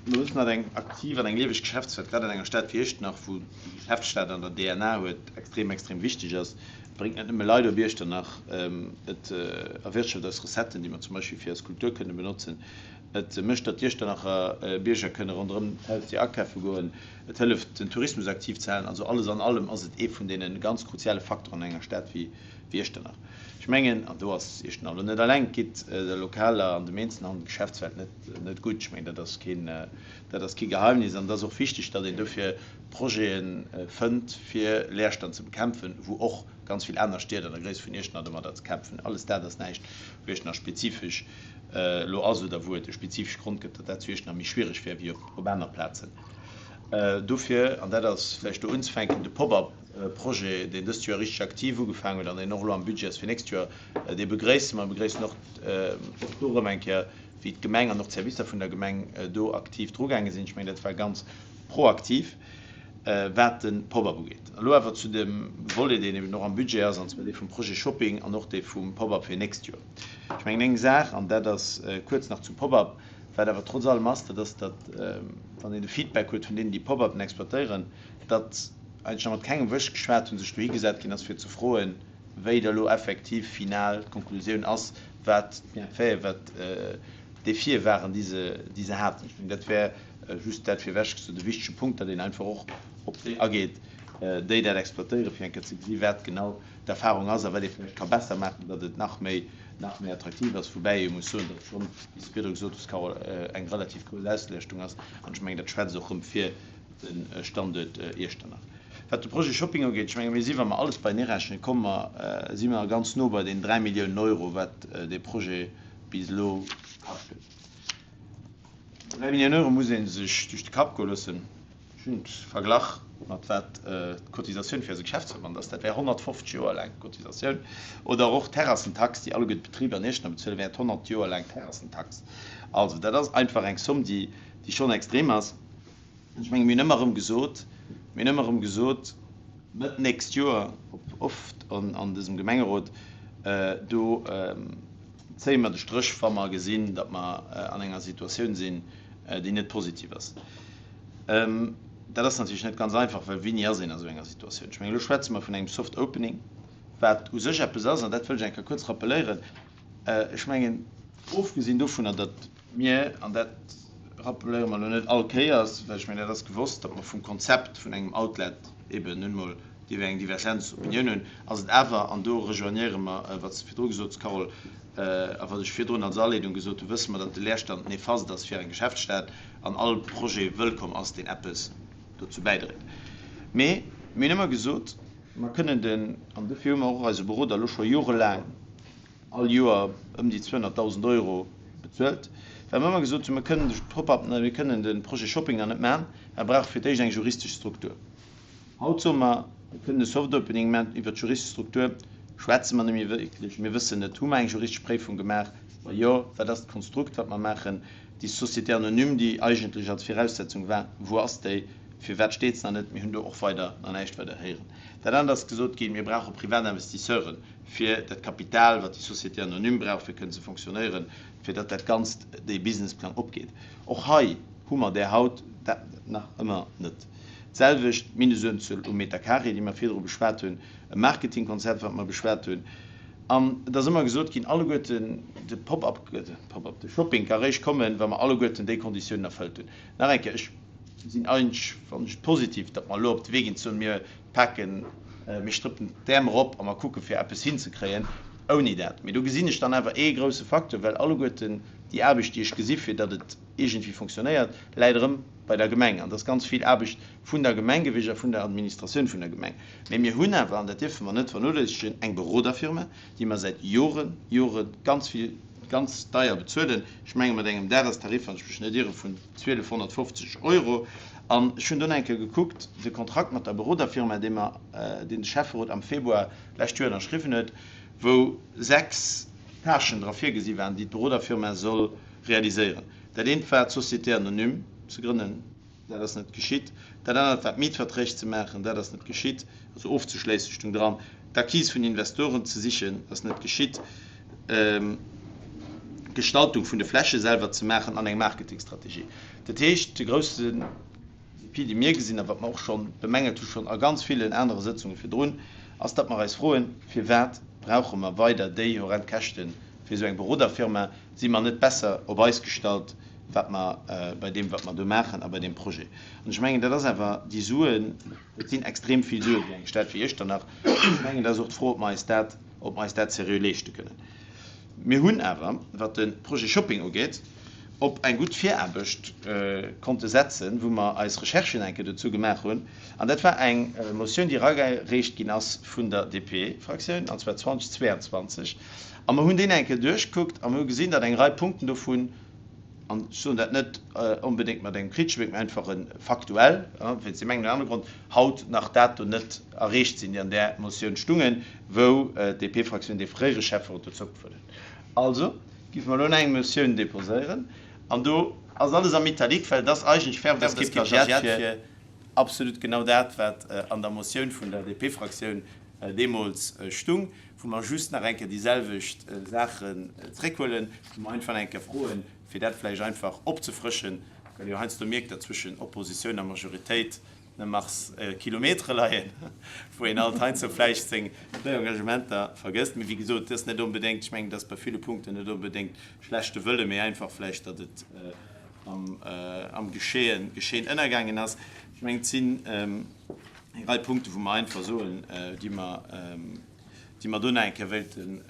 mir wëssen, datt eng aktiv an eng lieweg Geschäftswelt, grad an enger Stad wéi Iechternach, wou déi Geschäftsstad an der DNA huet, extrem, extrem wichteg ass. Et bréngt net nëmme Leit op Iechternach, et erwirtschaft eis Recetten, déi mer zum Beispill fir eis Kultur kënne benotzen. Et mécht, datt d'Iechternacher Bierger kënne ronderëm d'Hausdier akafe goen. Et hëlleft, den Tourismus aktiv ze halen. Also alles an allem ass et ee vun deene ganz kruziale Facteuren an enger Stad wéi Iechternach. Ech mengen, an do ass Iechternach elo net eleng, et geet der lokaler an dem Eenzelhandel, Geschäftswelt net net gutt. Ech mengen, dat ass keen, dat ass kee Geheimnis. An et ass och wichteg, datt een dofir Projete fënnt, fir Leerstand ze bekämpfen, wou och ganz vill aner Stied an der Gréisst vun Iechternach domadder ze kämpfen hunn. Alles dat ass näischt, wou Iechternach spezifesch elo ass oder wou et e spezifesche Grond gëtt, datt dat zu Iechternach méi schwiereg wär wéi op aner Plazen. Dofir, an dat ass vläicht do unzefänken, de Pop-up-Projet, deen dëst Joer richteg aktiv ugefaangen huet an deen och elo am Budget ass fir nächst Joer, dee begréisse mer. Mir begréissen och do erëm eng Kéier, wéi d'Gemeng an och d'Servicer vun der Gemeng do aktiv drugaange sinn. Ech mengen, dat war ganz proaktiv, wat de Pop-up ugeet. Elo awer zu dem Volet, deen eben och am Budget ass, an zwar dee vum Projet Shopping an och dee vum Pop-up fir nächst Joer. Ech mengen eng Saach, an dat ass kuerz nach zum Pop-up, wat awer trotz allem ass, dat ass, datt, wann een de Feedback huet vun deenen, déi Pop-upen exploitéieren, datt eigentlech nach mat kengem Wësch geschwat hunn, sech dohi gesat ginn ass, fir ze froen, wéi da lo effektiv final d'Konklusioun ass, wat d'Bienfaiten, wat d'Defie waren, déi se, déi se haten. Ech mengen, dat wär just dat virwech gesot e wichtege Punkt, datt een einfach och op déi ageet, déi dat exploitéieren, fir eng Kéier ze gesi wat genau d'Erfahrung ass a wat ee vläicht ka besser maachen, datt et nach méi, nach méi attraktiv ass. Woubäi ee muss soen, datt et schonn, wéi s de virdru gesot hues, Carole, eng relativ grouss Ausluechtung ass. An ech mengen, dat schwätzt och erëm fir de Standuert Iechternach. Wat de Projet Shopping ugeet, ech menge mir si, wa mer alles beienee rechnen, komme mer, si mer ganz no bei den 3 Milliounen Euro, wat dee Projet bis elo kascht huet. 3 Milliounen Euro muss ee sech duerch de Kapp goe loossen. Ech hunn et verglach mat wat d'Cotisatioun fir eise Geschäftsverband ass, dat wär 150 Joer laang d'Cotisatioun. Oder och d'Terrassentax, déi alleguer d'Betriber an Iechternach bezuelen, wäert 100 Joer laang d'Terrassentax. Also dat ass einfach eng Somm, déi schonn extrem ass. An ech menge mir hunn ëmmer erëm gesot, mir hunn ëmmer erëm gesot, Mëtt nächst Joer, oft an dësem Gemengerot, do zéie mer de Stréch, wa mer gesinn, datt mer an enger Situatioun sinn, déi net positiv ass. Dat ass natierlech net ganz einfach, well wéini ass een a sou enger Situatioun? Ech mengen, elo schwätze mer vun engem Soft Opening, wat u sech eppes ass, an dat wëll ech eng Kéier kuerz rappeléieren, ech mengen, ofgesinn dovunner, datt mir, an dat rappeléiere mer elo net all Kéiers, well ech mengen, dat ass gewosst, datt mer vum Konzept vun engem Outlet eben nun emol eng Divergenz d'opinion hunn, ass et awer, an do rejoignéiere mer, wat s de virdru gesot hues, Carole, A wat ech virdrun als Aleedung gesot hunn, wësse mer, datt de Leerstand néfaste ass fir eng Geschäftsstad an all Projet wëllkomm ass, deen eppes dozou bäidréit. Mee mir hunn ëmmer gesot, mer kënnen den, an dofir hu mer och eise Beroder elo scho jorelaang all Joer ëm déi 200.000 Euro bezuelt, well mer ëmmer gesot hunn, mer kënnen de Pop-up, mir kënnen de Projet Shopping nach net maachen, mer brauche fir d'éischt eng juristesch Struktur. Haut soe mer, mir kënnen e Soft Opening maachen. Iwwert d'juristesch Struktur schwätze mer net méi wierklech. Mir wëssen net, Hu mer eng juristesch Préifung gemaach? Wa jo, wat ass d'Konstrukt, wat mer maachen? Déi Société anonyme, déi eigentlech als Viraussetzung war, wou ass déi? Firwat steet se nach net? Mir hunn do och weider nach näischt weider héieren. Dat anert ass gesot ginn, Mir brauche privat Investisseuren, fir dat Kapital, wat déi Société anonyme brauch, fir kënnen ze fonctionnéieren, fir datt dat Ganzt, dee Businessplang opgeet. Och hei hu mer där haut dat nach ëmmer net. D'selwecht d'Mindesunzuel u Meter carré, déi mer virdru beschwat hunn, e Marketingkonzept, wat mer beschwat hunn. An et ass ëmmer gesot ginn, alleguerten de Pop-up, de Pop-up, de Shopping ka réischt kommen, wa mer alleguerten déi Konditiounen erfëllt hunn. Nach eng Kéier, ech sinn eigentlech, fannen ech et positiv, datt mer elo op de Wee ginn ze soen, mir paken, mir strëppen d'Äerm erop a mer kucke fir eppes hinzekréien ouni dat. Mee do gesinn ech dann awer ee grouse Facteur, well alleguerten. Déi Aarbecht, déi ech gesi fir datt et iergendwéi fonctionnéiert, läit erëm bei der Gemeng. An et ass ganz vill Aarbecht vun der Gemeng gewiescht a vun der Administratioun vun der Gemeng. Mä mir hunn awer, an dat dierfe mer net vernoléissegen, eng Beroderfirma, déi mer säit Joren, Jore ganz vill, ganz deier bezuelen, ech menge mat engem Dagestarif, wann ech mech net iere, vun 1.250 Euro. An ech hunn dunn eng Kéier gekuckt, de Kontrakt mat der Beroderfirma, dee mer, deen de Schäfferot am Februar d'lescht Joer ënnerschriwwen huet, wou 6 Tâchen dra virgesi waren, déi d'Beroderfirma soll realiséieren. Dat eent war, d'Société anonyme ze grënnen, dat ass net geschitt. Dat anert war, d'Mietverträg ze maachen, dat ass net geschitt, also ofzeschléissen stung dran. D'Acquise vun Investoren ze sichen, ass net geschitt. D'Gestaltung vun de Fläche selwer ze maachen an eng Marketingstrategie. Dat heescht, de grousse Défi, dee mir gesinn a wat mer och scho bemängelt hu schonn a ganz villen anere Sëtzunge virdrun, ass, datt mer eis froen, Firwat brauche mer weider déi horrend Käschte fir esou eng Beroderfirma? Si mer net besser op eis gestallt, wat mer bei deem, wat mer do maachen a bei deem Projet? An ech mengen, dat ass awer déi Suen, dat sinn extrem vill Sue fir eng Stad wéi Iechternach. Ech mengen, dat ass och d'Fro, ob mer eis dat, ob mer eis dat seriö leeschte kënnen. Mir hunn awer, wat de Projet Shopping ugeet, op eng gutt Viraarbecht konnte setzen, wou mer eis Recherchen eng Kéier dozou gemaach hunn. An dat war eng Motioun, déi eragereecht ginn ass vun der DP-Fraktioun, an zwar 2022. A mer hunn déi eng Kéier duerchgekuckt a mer hu gesinn, datt eng Rei Punkten dovun, an ech soen dat net onbedéngt mat engem kritesche Bléck, mä einfach faktuell, wéinst deem engen oder anere Grond, haut nach dat do net erreecht sinn, déi an där Motioun stungen, wou d'DP-Fraktioun dee fréiere Schäfferot dozou opgefuerdert huet. Also géife mer elo nach eng Motioun déposéieren, an do ass alles am Italique, well et ass eigentlech ferme, et ass kee Plagiat fir absolut genau dat, wat an der Motioun vun der DP-Fraktioun deemools stung, wou mer just nach eng Kéier déi selwecht Saachen zréckhuelen, wou mer einfach nach eng Kéier froen, fir dat vläicht einfach opzefrëschen, well jo heiansdo mierkt, datt zwëschen Oppositioun a Majoritéit Mars Kilometere leien, wou een alt heiansdo vläicht seng fréier Engagementer vergësst. Mee wéi gesot, et ass net onbedéngt, ech mengen, et ass bei ville Punkten net onbedéngt schlechte Wëlle, mee einfach vläicht, datt et am Geschehen Geschehen ënnergaangen ass. Ech mengen, et sinn eng Rei Punkten, wou mer einfach soen, déi mer, déi mer do nach eng Kéier wéilten,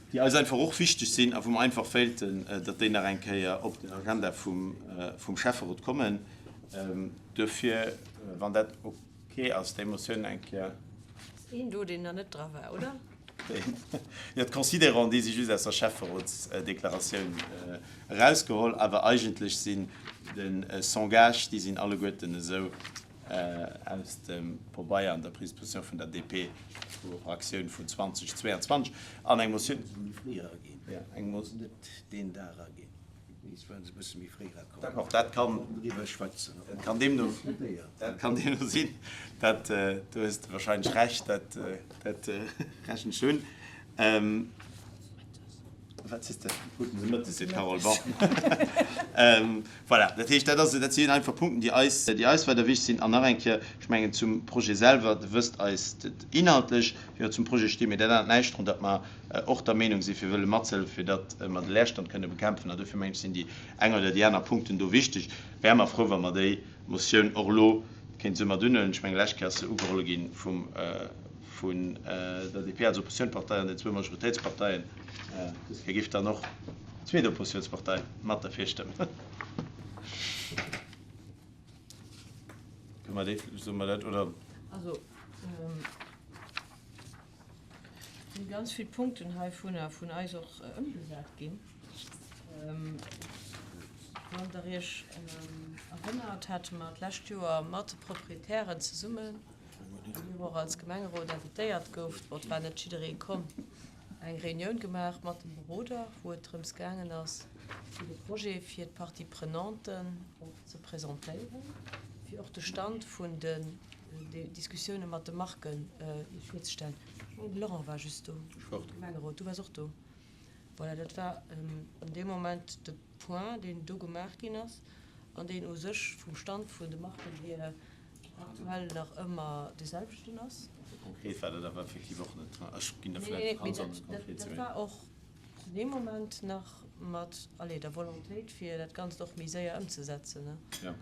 déi eis einfach och wichteg sinn a wou mer einfach wéilten, datt déi nach eng Kéier op den Agenda vum Schäfferot kommen. Duerfir, wann dat ok ass, déi Motioun eng Kéier. Ass een do, deen nach net dra war, oder? Jo, d'Considérants, déi si just aus der Schäfferotsdeklaratioun erausgeholl, awer eigentlech sinn de S'engage, déi sinn alleguerten esou aus dem Pobeier an der Prise de position vun der DP-Fraktioun vun 2022 an eng Motioun. Méi fréi eraginn, net deen Dag eraginn. Nees waren se e bësse méi fréi erakomm. D'accord, dat kann, Driwwer schwätzen. dat kann deemno, dat kann deemno sinn. Dat, do hues de wahrscheinlech Recht, dat, dat rechnen ech un. Wat sees de? Guten se Mëttes, seet d'Carole. Bon. Voilà, dat heescht, dat ass, dat sinn einfach Punkten, déi eis, déi eis weider wichteg sinn. An nach eng Kéier, ech mengen zum Projet selwer, Der wësst eis inhaltlech, wéi mer zum Projet stinn, mee dat ännert näischt drun, datt mer och der Meenung sinn, fir wëlle matzehëllefen, fir datt mer de Leerstand kënne bekämpfen. An dofir, mengen ech, sinn déi eng oder déi aner Punkten do wichteg. Wäre mer frou, wa mer déi Motioun och elo kéinte sou mat unhuelen. Ech mengen, lescht Kéier ass se ugeholl gi vum, vun der DP als Oppositionspartei an den zwou Majoritéitsparteien. Dës Kéier géif dann och d'zweet Oppositionspartei mat derfir stëmmen. Kënne mer déi, soe mer dat, oder? Also, Et sinn ganz vill Punkten heivunner vun eis och ëmgesat ginn. Wann Der Iech erënnert, hate mer d'lescht Joer mat de Proprietären zesummen, wou mir och als Gemengerot invitéiert goufen, bon, et war net jidderee komm, eng Reunioun gemaach mat dem Beroder, wou et drëms gaangen ass, fir de Projet fir d'Partie-prenanten och ze presentéieren, fir och de Stand vun den Diskussioune mat de Marken Iech virzestellen. Ech mengen, de Laurent war just do, Gemengerot, du waars och do. Voilà, dat war an deem Moment de Point, deen do gemaach ginn ass an deen u sech vum Stand vun de Marken hier aktuell nach ëmmer dee selwechten ass. Konkret war dat awer effektiv och net. Ech ginn der Nee, vläicht nee, ganz mee anders dat, konkret dat war och zu deem Moment nach mat, allez, der Volontéit, fir dat Ganzt och méi séier ëmzesetzen, ne? Ja.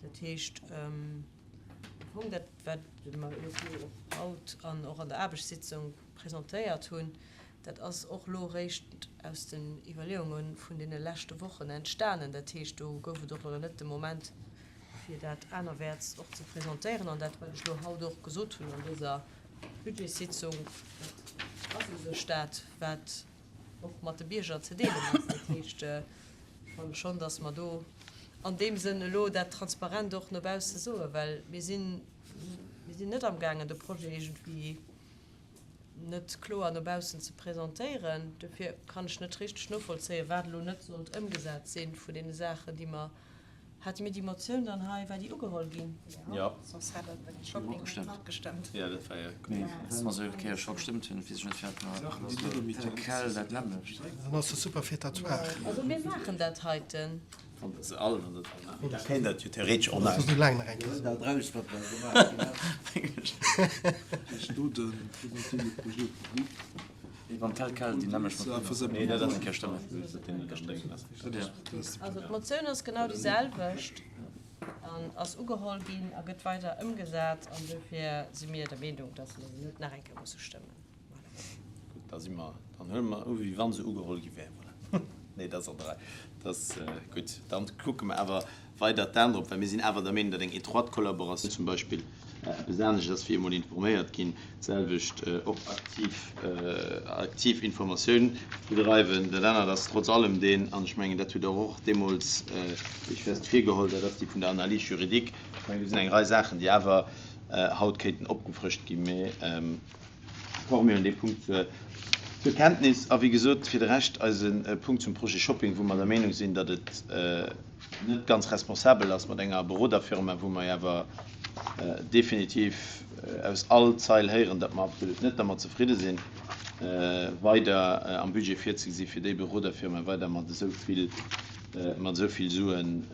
Dat heescht, am Fong dat, wat mer Iech elo och haut an och an der Aarbechtssitzung presentéiert hunn, dat ass och elo eréischt. aus den Iwwerleeunge vun deene leschte Wochen entstanen. Dat heescht, do gouf et och elo net de Moment, fir dat anerwäerts och ze presentéieren. An dat, wat ech elo haut och gesot hunn an dëser Budgetssitzung, dat ass u sech dat, wat och mat de Bierger ze deelen ass. Dat heescht, ech fanne schonn, datt mer do an deem Sënn elo dat transparent och no bausse soen, well mir sinn, mir sinn net amgaangen, de Projet iergendwéi net kloer no baussen ze presentéieren. Dofir kann ech net richteg novollzéien, wat elo net sollt ëmgesat si vun deene Saachen, déi mer Hate mir déi Motioun dann hei, war déi ugeholl ginn? Jo. Soss hätt der den Shopping net matgestëmmt. Jo, dat war jo. Well mer se eng Kéier scho gestëmmt hunn, weess ech net, firwat mer tel quel dat nämmlecht. Dann ass se super fir d'Tatouage. Also mir maachen dat heiten. Wann der se all an der Da kéint dat jo theoretesch och nach. Esou laang nach eng Kéier. Dat raus, wat mer gemaach hunn. Wann tel quel déi nämmlecht Motioun ass. Nee, dat ass eng Kéier stëmmen. Also d'Motioun ass genau déi selwecht an ass ugeholl ginn a gëtt weider ëmgesat an dofir si mir der Meenung, dass mer se net nach eng Kéier musse stëmmen. Voilà. Gutt, da si mer, dann huele mer u wéi wa se ugeholl gi wär. Voilà. Nee, dat ass an der Rei. Dat ass gutt. Dann kucke mer awer weider d'Aen drop, well mir sinn awer der Meenung, datt eng étroite Collaboratioun zum Beispill eppes anescht ass wéi emol informéiert ginn, d'selwecht och aktiv aktiv Informatioun bedreiwen. Dat anert ass trotz allem deen, an ech mengen, dat hutt Der och deemools Iech fest virgeholl, dat ass déi vun der Analyse juridique. Ech mengen, do sinn eng Rei Saachen, déi awer haut kéinten opgefrëscht ginn, mä Or, mir hunn dee Punkt zur Kenntnis. A wéi gesot, fir de Rescht eise Punkt zum Projet Shopping, wou mer der Meenung sinn, datt et net ganz responsabel ass mat enger Beroderfirma, wou mer jo awer definitiv aus all Zeil héieren, datt mer absolut net dermat zefridde sinn, weider am Budget virzegesi fir déi Beroderfirma weider mat esou vill, mat esou vill Suen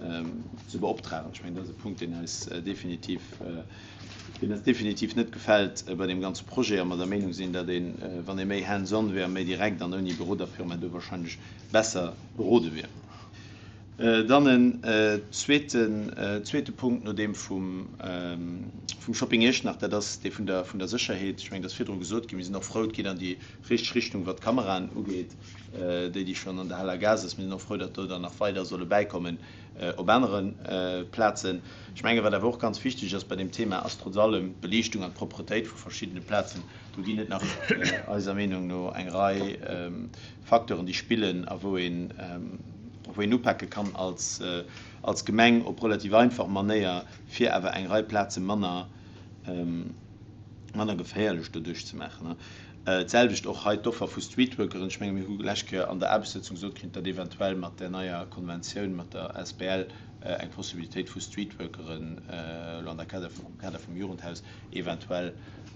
ze beoptragen. Ech mengen, dat ass e Punkt, deen eis definitiv Deen eis definitiv net gefält bei deem ganze Projet a mer der Meenung sinn, datt een, wann ee méi hands-on wär, méi direkt an ouni Beroderfirma do wahrscheinlech besser berode wier. Dann en zweeten, zweete Punkt no deem vum, vum Shopping Iechternach, dat ass dee vun der, vun der Sécherheet. Ech mengen, et ass virdru gesot ginn, mir sinn och frou, et geet an déi richteg Richtung, wat d'Kameraen ugeet, déi, déi schonn an der Hal a Gare ass. Mir sinn och frou, datt do der nach weider solle bäikommen. Op anere Plazen. Ech menge wat awer och ganz wichteg ass bei deem Thema, ass trotz allem d'Beliichtung an d'Propretéit vu verschiddene Plazen. Do ginn et nach eiser Meenung no eng Rei Facteuren, déi spillen a wou een, wou een upake kann als, als Gemeng op relativ einfach Manéier, fir awer eng Rei Plaze manner, manner geféierlech doduerch ze maachen. D'selwecht och hei d'Offer vu Streetworkeren. Ech menge mir hu lescht Kéier an der Aarbechtssëtzung gesot kritt, datt eventuell mat där neier Konventioun mat der asbl eng Possibilitéit vu Streetworkeren elo an der Kader vum, am Kader vum Jugendhaus eventuell,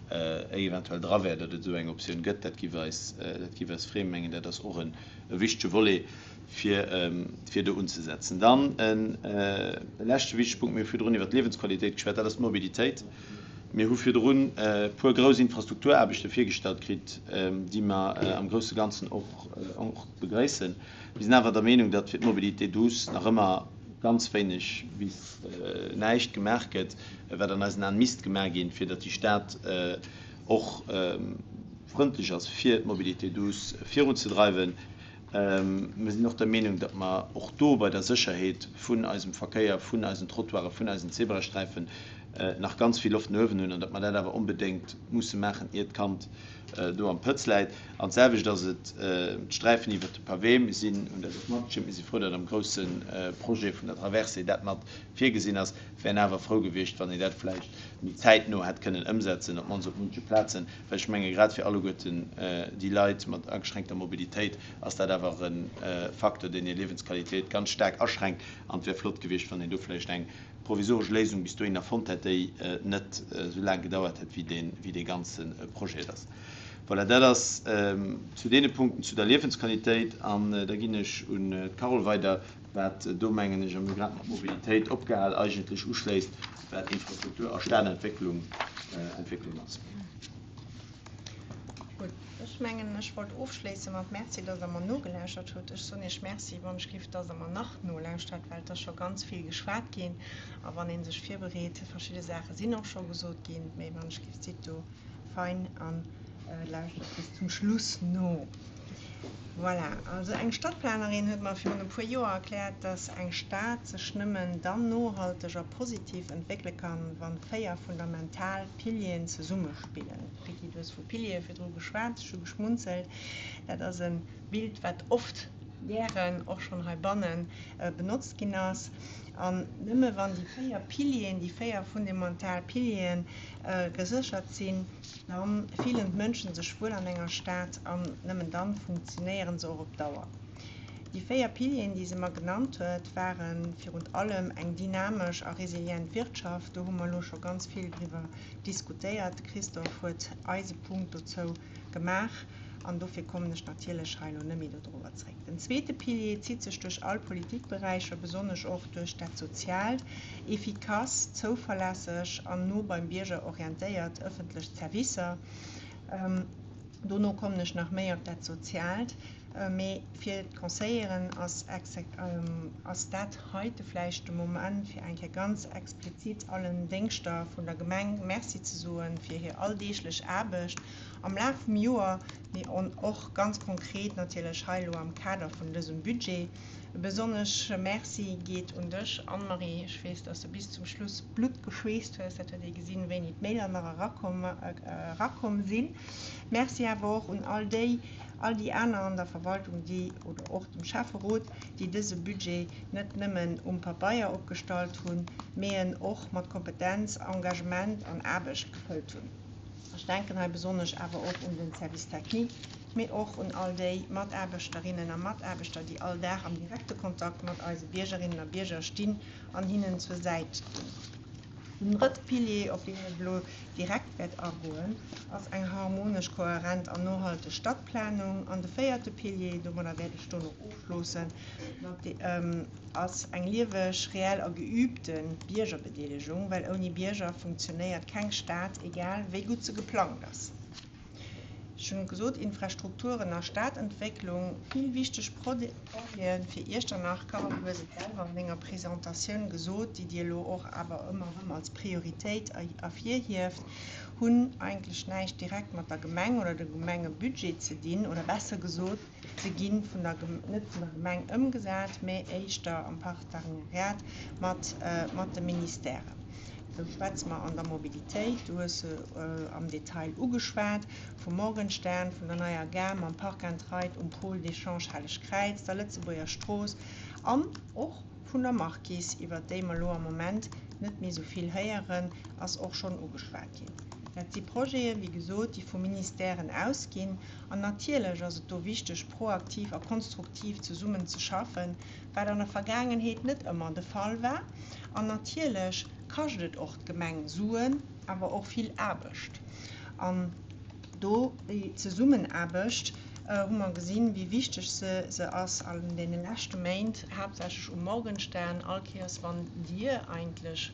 eventuell dra wär, datt et esou eng Optioun gëtt. Dat giff eis, dat giff eis freeën. Mengen dat ass och e wichtege Volet fir, fir do unzesetzen. Dann e leschte wichtege Punkt, mir hu virdrun iwwert d'Liewensqualitéit geschwat, dat ass d'Mobilitéit. Mir hu virdrun e puer grouss Infrastrukturaarbechte virgestallt kritt, déi mer am grousse Ganzen och begréissen. Mir sinn awer der Meenung, datt fir d'Mobilité douce nach ëmmer ganz wéineg bis näischt gemaach gëtt, wat an eisen Aen misst gemaach ginn, fir datt déi Stad och frëndlech ass, fir d'Mobilité douce virunzedreiwen. Mir sinn och der Meenung, datt mer och do bei der Sécherheet vun eisem Verkéier, vun eisen Trottoiren, vun eisen Zebrasträifen nach ganz vill Loft no uewen hunn an datt mer dat awer onbedéngt musse maachen, ier d'Kand do am Pëtz läit. An d'selwecht ass et d'Sträifen iwwert de Pavé. Mir sinn, hunn dat och matgestëmmt, mir si frou, datt am grousse Projet vun der Traversée dat mat virgesinn ass, wären awer frou gewiescht, wann een dat vläicht méi zäitno hätt kënnen ëmsetzen, op d'mannst op munche Plazen, well ech menge grad fir alleguerten déi Leit mat ageschränkter Mobilitéit ass dat awer e Facteur, deen hir Liewensqualitéit ganz staark aschränkt. An et wär flott gewiescht, wann een do vläicht eng provisoresch Léisung bis dohinner fonnt hätt, déi net esou laang gedauert hätt, wéi dee ganze Projet ass. Voilà, dat ass zu deene Punkten zu der Liewensqualitéit. An da ginn ech un d'Carole weider, wat do, mengen ech, a mir hu grad mat Mobilitéit opgehal, eigentlech uschléisst, wat Infrastruktur a Stadentwécklung ass. Gutt, ech mengen, ech wollt ofschléisse mat Merci, dass Der mer nogelauschtert hutt. Ech soen Iech Merci, wann ech giff, dass Der mer nach nolauschtert, well et ass scho ganz vill geschwat ginn. A wann ee sech virbereet, verschidde Saache sinn och scho gesot ginn, mä wann ech giff, sidd do fein a lauschtert bis zum Schluss no. Voilà, also eng Stadplanerin huet mer virun e puer Joer erkläert, dass eng Stad sech nëmmen dann nohalteg a positiv entwéckele kann, wann 4 fundamental Pilieren zesummespillen. Ricky, du hues vu Piliere virdru geschwat, ech hu geschmunzelt. Dat ass e Bild, wat oft gären och schonn heibanne benotzt ginn ass. An nëmme wann déi 4 Pilieren, déi 4 fundamental Pilieren geséchert sinn, Da fillen d'Mënschen sech wuel an enger Stad an nëmmen dann funktionéieren se och op Dauer. Déi 4 Pilieren, déi se mer genannt huet, ware virun allem eng dynamesch a resilient Wirtschaft, do hu mer elo scho ganz vill driwwer diskutéiert, de Christophe huet eise Punkt dozou gemaach an dofir kommen ech natierlech hei elo net méi dodrower zréck. Den zweete Pilier zitt sech duerch all Politikberäicher, besonnesch och duerch dat Soziaalt, efficace, zouverlässeg an no beim Bierger orientéiert ëffentlech Zerwisser. Dono kommen ech nach méi op dat Soziaalt, mee fir d'Conseilleren ass dat heite vläicht de Moment, fir eng Kéier ganz explizit allen Déngschter vun der Gemeng Merci ze soe fir hir alldeeglech Aarbecht am Laf vum Joer, mee och ganz konkret natierlech hei elo am Kader vun dësem Budget. E besonnesche Merci geet un dech, Anne-Marie. Ech weess, dass de bis zum Schluss Blutt geschweesst hues. Dat huet ee gesinn, wéini d'Mailer nach erakomm sinn. Merci awer och un all déi, all déi aner an der Verwaltung, déi, oder och dem Schäfferot, déi dëse Budget net nëmmen um Pabeier opgestallt hunn, mee en och mat Kompetenz, Engagement an Aarbecht gefëllt hunn. Ech denken hei besonnesch awer och un den Service technique, mee och un all déi Mataarbechterinnen a Mataarbechter, déi all Dag am direkte Kontakt mat eise Biergerinnen a Bierger stinn an hinnen zur Säit stinn. Den drëtte Pilier, op deen ech elo direkt wäert agoen, ass eng harmonesch, kohärent an nohalteg Stadplanung. An de véierte Pilier, domadder wäert ech dono ofloossen, ass eng lieweg, reell a geübte Biergerbedeelegung, well ouni Bierger funktionéiert keng Stad, egal wéi gutt se geplangt ass. Ech hunn et gesot, Infrastrukturen a Stadentwécklung, vill wichteg Projete fir Iechternach. Carole, du hues et selwer an denger Presentatioun gesot, déi Dir elo och awer ëmmer erëm als Prioritéit ervirhieft, hunn eigentlech näischt direkt mat der Gemeng oder dem Gemengebudget ze dinn, oder besser gesot, Se gi vun der, net vun der Gemeng ëmgesat, mä éischter am Partenariat mat, mat de Ministèren. Do schwätze mer an der Mobilitéit, du hues se am Detail ugeschwat, vum Morgenstern, vun der neier Gare mam Park and Ride um Pôle d'échange Helleg Kräiz, der Lëtzebuerger Strooss an och vun der Markis, iwwert déi mer elo am Moment net méi esou vill héieren, ass och schonn ugeschwat ginn. Dat si Projeten, wéi gesot, déi vu Ministèren ausginn. An natierlech ass et do wichteg, proaktiv a konstruktiv zesummen ze schaffen, wat an der Vergaangenheet net ëmmer de Fall war. An natierlech kascht et och d'Gemeng Suen, awer och vill Aarbecht. An do déi Zesummenaarbecht hu mer gesinn, wéi wichteg se se ass an deene leschte Méint, haaptsächlech um Morgenstern, all Kéiers wann Dir eigentlech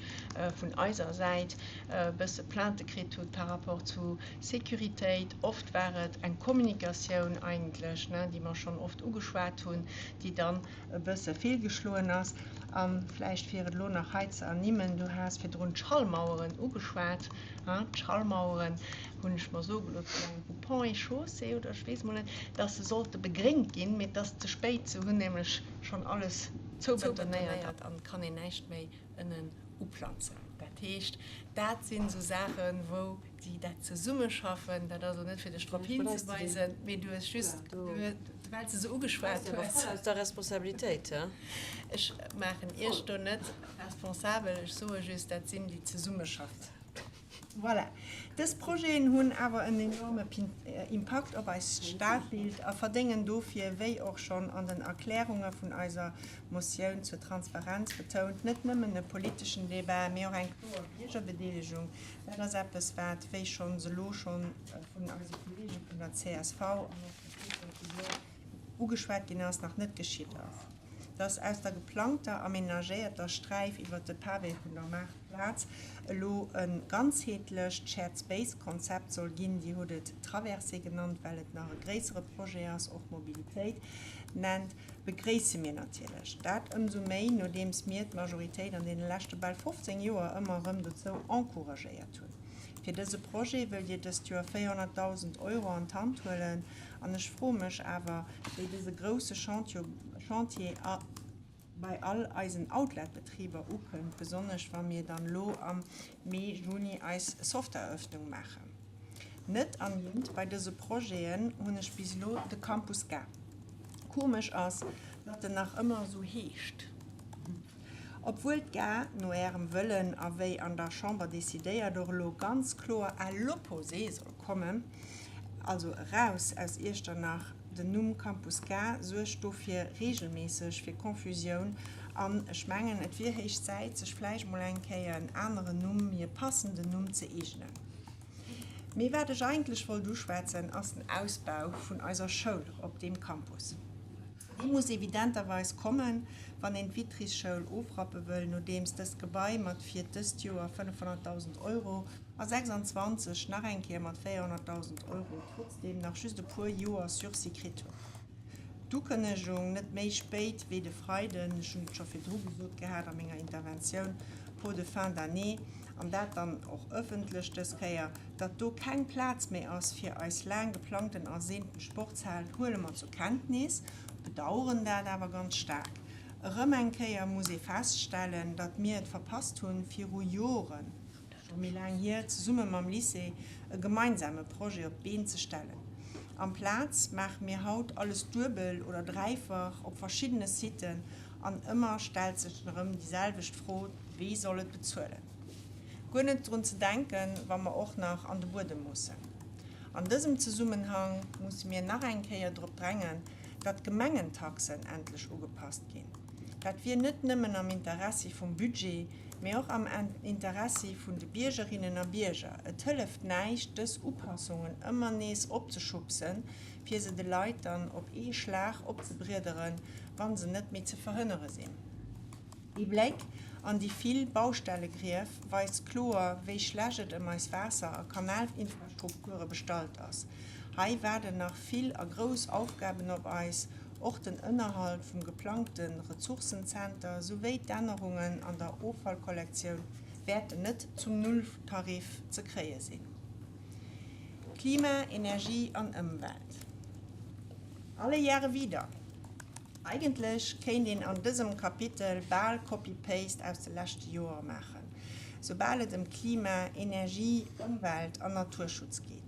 vun eiser Säit e bësse Plainte kritt hutt par rapport zu Sécuritéit. Oft war et eng Kommunikatioun eigentlech, ne, déi mer schonn oft ugeschwat hunn, déi dann e bësse feelgeschloen ass. A vläicht fir et elo nach hei ze ernimmen, du has virdrun d'Schallmaueren ugeschwat, hein, d'Schallmaueren, hunn ech mer soe gelooss, vun engem vu Ponts et Chaussées oder ech weess emol net, dass se sollte begréngt ginn, mee et ass ze spéit, se hunn nämlech schonn alles zoubetonéiert an et kann een näischt méi ënnen uplanzen. Dat heescht, dat sinn esou Saachen, wou déi dat zesummeschaffen, dat ass elo net fir dech drop hinzeweisen, mee du hues just, well s de se ugeschwat hues. Aus der Responsabilitéit, he? Ech maachen Iech do net responsabel, ech soe just, dat sinn déi zesummeschaffen. Voilà. Dës Projeten hunn awer en enorme Impakt op eist Stadbild a verdéngen dofir, wéi och schonn an den Erklärunge vun eiser Motioun zur Transparenz betount, net nëmmen e politeschen Debat, mee och eng kloer Biergerbedeelegung. Dat ass eppes, wat, wéi schonns elo schonn vun eise Kollege vun der csv an och vum Christophe gesot, ugeschwat ginn ass, nach net geschitt ass. Dass aus der geplangter amenagéierter Sträif iwwert de Pavé vun der Maartplaz elo e ganzheetlecht Shared Space Konzept soll ginn, Dir hutt et Traversée genannt, well et nach e gréissere Projet ass, och Mobilitéit nennt, begréisse mir natierlech. Dat ëmsou méi, nodeems mir d'Majoritéit an deene leschte bal 15 Joer ëmmer erëm dozou encouragéiert hunn. Fir dëse Projet wëllt Dir dëst Joer 400.000 Euro an d'Hand huelen an ech froe mech awer, wéi dëse grousse Chantier a bei all eisen Outlet-Betriber ukënnt, besonnesch wa mir dann elo am Mee, Juni eis Softeröffnung maachen. Net ernimmt bei dëse Projeten hunn ech bis elo de Campus Gare. Komesch ass, datt en nach ëmmer esou heescht. Obwuel d'Gare, no Ärem Wëllen a wéi an der Chamber decidéiert, och elo ganz kloer à l'opposé soll kommen, also eraus aus Iechternach, den Numm Campus Gare suergt dofir regelméisseg fir Confusioun an ech mengen, et wier héich Zäit, sech vläicht mol eng Kéier en aneren Numm, méi e passenden Numm ze eegnen. Mee wat ech eigentlech wollt uschwätzen, ass den Ausbau vun eiser Schoul op deem Campus. Dee muss evidenterweis kommen, wann een d'Wittrichschoul ofrappe wëll, nodeems dëst Gebai mat fir dëst Joer 500.000 Euro a 26 nach eng Kéier mat 400.000 Euro trotzdeem nach just e puer Joer Sursis kritt huet. D'Ukënnegung net méi spéit wéi de Freiden, ech hunn et scho virdru gesot gehat a menger Interventioun, Pot de fin d'année, an dat dann och ëffentlech dës Kéier, datt do keng Plaz méi ass fir eis laang geplangten ersehnten Sportshal, huele mer zur Kenntnis, bedauern dat awer ganz staark. Erëm eng Kéier muss ee feststellen, datt mir et verpasst hunn, viru Joren, scho méi laang hier, zesumme mam Lycée e gemeinsame Projet op d'Been ze stellen. Amplaz maache mir haut alles duebel oder dräifach op verschiddene Siten an ëmmer stellt sech erëm déi selwecht Fro, Wie soll et bezuelen? Guer net drun ze denken, wa mer och nach an de Buedem mussen. An dësem Zesummenhang musse mir nach eng Kéier drop drängen, datt d'Gemengentaxen endlech ugepasst ginn. Dat wier net nëmmen am Interessi vum Budget, mee och am Interessi vun de Biergerinnen a Bierger. Et hëlleft näischt, dës Upassungen ëmmer nees opzeschubsen, fir se de Leit dann op ee Schlag opzebriederen, wa se net méi ze verhënnere sinn. Ee Bléck an déi vill Baustellegrief weist kloer, wéi schlecht et ëm eis Waasser a Kanalinfrastrukture bestallt ass. Hei waarden nach vill a grouss Aufgaben op eis, och den Ënnerhalt vum geplangte Ressourcenzenter souwéi d'Ännerungen an der Offallkollektioun wäerten net zum Nulltarif ze kréie sinn. Klima, Energie an Ëmwelt, alle Jahre wieder! Eigentlech kéint een an dësem Kapitel bal Copy-Paste aus de leschte Joere maachen, soubal et ëm Klima, Energie, Ëmwelt an Naturschutz geet.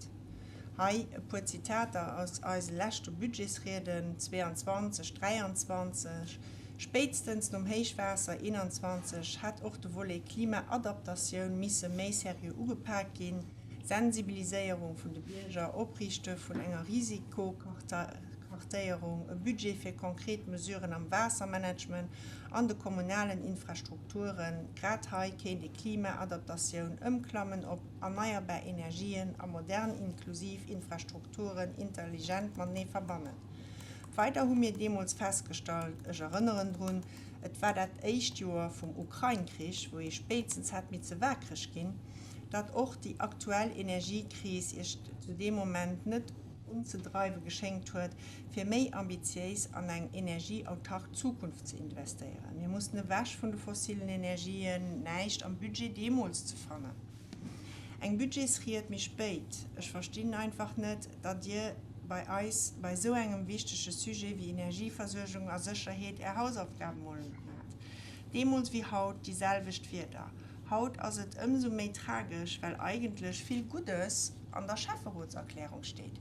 Hei e puer Zitater aus eise leschte Budgetsrieden, 22, 23, Spéitstens nom Héichwaasser 21 hätt och de Volet Klimaadaptatioun misse méi seriö ugepak ginn, Sensibiliséierung vun de Bierger, Opriichte vun enger Risikokartéierung, e Budget fir konkret Mesuren am Waassermanagement an de kommunalen Infrastrukturen. Grad hei kéint ee Klimaadaptatioun, Ëmklammen op erneierbar Energien a modern inklusiv Infrastrukturen intelligent matenee verbannen. Weider hu mir deemools festgestallt, ech erënneren drun, et war dat éischt Joer vum Ukrain-Krich, wou ee spéitstens hätt misse waakreg ginn, datt och déi aktuell Energiekris Iech zu deem Moment net unzedreiwe geschéngt huet, fir méi ambitiéis an eng energieautark Zukunft ze investéieren. Mir mussen ewech vun de fossilen Energien, näischt am Budget deemools ze fannen. Eng Budgetsried méi spéit. Ech verstinn einfach net, datt Dir bei eis bei esou engem wichtege Sujet wéi Energieversuergung a Sécherheet Är Hausaufgaben mol net maacht. Deemools wéi haut déi selwecht Wierder. Haut ass et ëmsou méi tragesch, well eigentlech vill Guddes an der Schäfferotserklärung steet.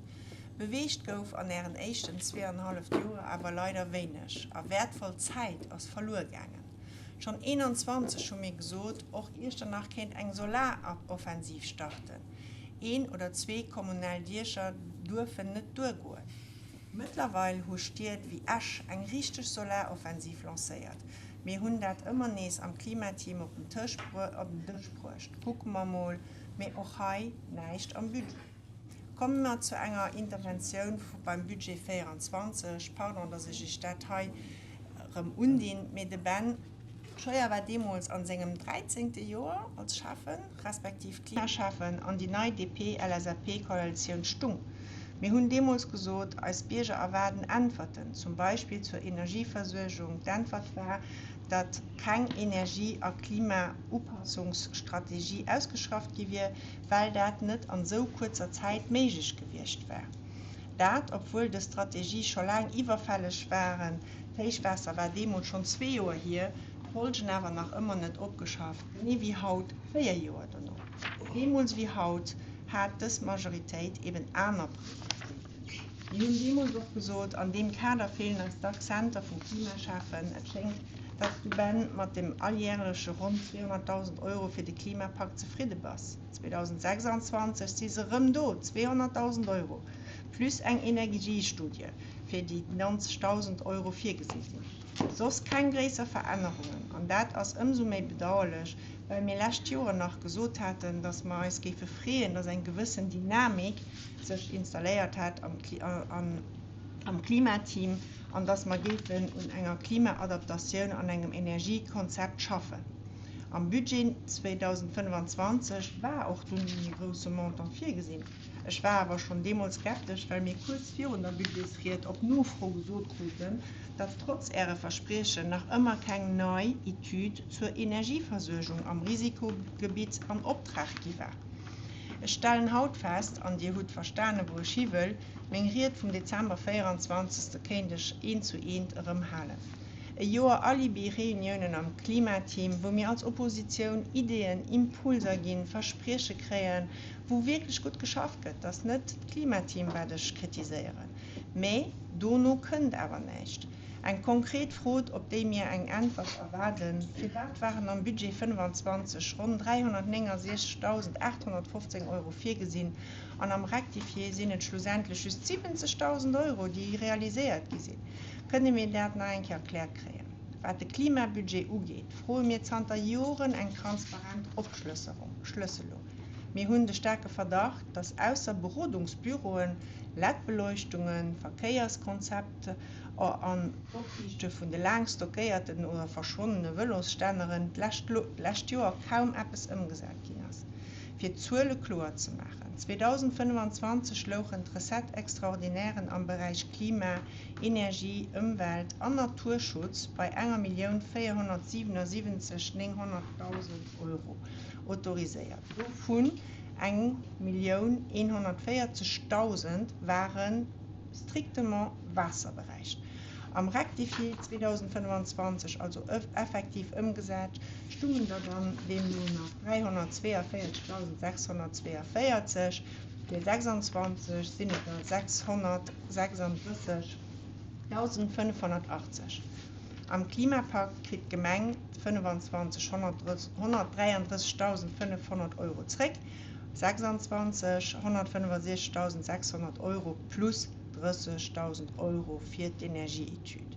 Beweegt gouf an Ären éischten zweeanhalleft Joer awer leider wéineg a wäertvoll Zäit ass verluer gaangen. Schonn 21 hu mir gesot, och Iechternach kéint eng Solaroffensiv starten. Een oder zwee kommunal Diecher duerfen net duergoen. Mëttlerweil hu Stied wéi Esch eng richteg Solaroffensiv lancéiert. Mir hunn dat ëmmer nees am Klimateam op den Tësch bruecht. Kucke mer mol, mee och hei näischt am Budget. Komme mer zu enger Interventioun beim Budget 24. Pardon, dass ech Iech dat hei erëm undinn, mee de Ben Scheuer war deemools an sengem dräizéngte Joer als Schäffen, respektiv Klimaschäffen, an déi nei DP-LSAP-Koalitioun stung. Mir hunn deemools gesot, eis Bierger erwaarden Äntwerten, zum Beispill zur Energieversuergung. D'Äntwert war, datt keng Energie a Klimaupassungsstrategie ausgeschafft gi wier, well dat net an esou kuerzer Zäit méiglech gewiescht war. Dat, obwuel dës Strategie scho laang iwwerfälleg waren, d'Héichwaasser war deemools schonn zwee Joer hier, d'Folgen awer nach ëmmer net opgeschafft, genee wéi haut, véier Joer dono. Deemools wéi haut hat dës Majoritéit eben aner Prioritéiten. Mir hunn deemools och gesot, an deem Kader feelen eis d'Akzenter vum Klimaschäffen. Et schéngt, datt s du, Ben, mat dem alljärleche ronn 200.000 Euro fir de Klimapakt zefridde bass. 2026 si se erëm do, 200.000 Euro, plus eng Energiestudie, fir déi 90.000 Euro virgesi sinn. Soss keng gréisser Verännerungen. An dat ass ëmsou méi bedauerlech, well mir lescht Joer nach gesot haten, datt mer eis géife freeën, datt eng gewëssen Dynamik sech installéiert hätt am Klimateam an datt mer géifen un enger Klimaadaptatioun an engem Energiekonzept schaffen. Am Budget 2025 war och dunn e méi grousse Montant virgesinn. Ech war awer schonn deemools skeptesch, well mir kuerz virun der Budgetsried op Nofro gesot kruten, datt trotz Äre Verspriechen nach ëmmer keng nei Etüd zur Energieversuergung am Risikogebitt an Optrag gi war. Ech stellen haut fest, an Dir hutt verstane wou ech hiwëll, meng Ried vum Dezember 24. Kéint ech eent zu eent erëm halen. E Joer Alibi-Reuniounen am Klimateam, wou mir als Oppositioun Ideeën, Impulser ginn, Versprieche kréien, wou wierklech gutt geschafft gëtt. Et ass net d'Klimateam, wat ech kritiséieren, mä dono kënnt awer näischt. Eng konkret Fro, op déi mir eng Äntwert erwaarden, Firwat waren am Budget 25 ronn 369.815 Euro virgesinn an am Rectifié sinn et schlussendlech just 70.000 Euro, déi realiséiert gi sinn? Kënne mir dat nach eng Kéier erkläert kréien? Wat de Klimabudget ugeet, froe mir zanter Joren eng transparent Opschlësselung. Mir hunn de staarke Verdacht, dass ausser Berodungsbüroen, LED-Beleuchtungen, Verkéierskonzepter an d'Opriichte vun de laang stockéierten oder verschwonnene Vëlosstänneren d'lescht Joer kaum eppes ëmgesat ginn ass. Fir d'Zuele kloer ze maachen, 2025 louchen d'Recettes extraordinairen am Beräich Klima, Energie, Ëmwelt an Naturschutz bei 1.477 900.000 Euro autoriséiert, dovun 1.140.000 ware strictement Waasserberäich. Am Rectifié 2025, also effektiv ëmgesat, stungen der dann deemno nach 342.642, fir 26 sinn et der 636.580. Am Klimapakt kritt d'Gemeng 25 133.500 Euro zréck, 26 165.600 Euro plus 30.000 Euro fir d'Energieetüd.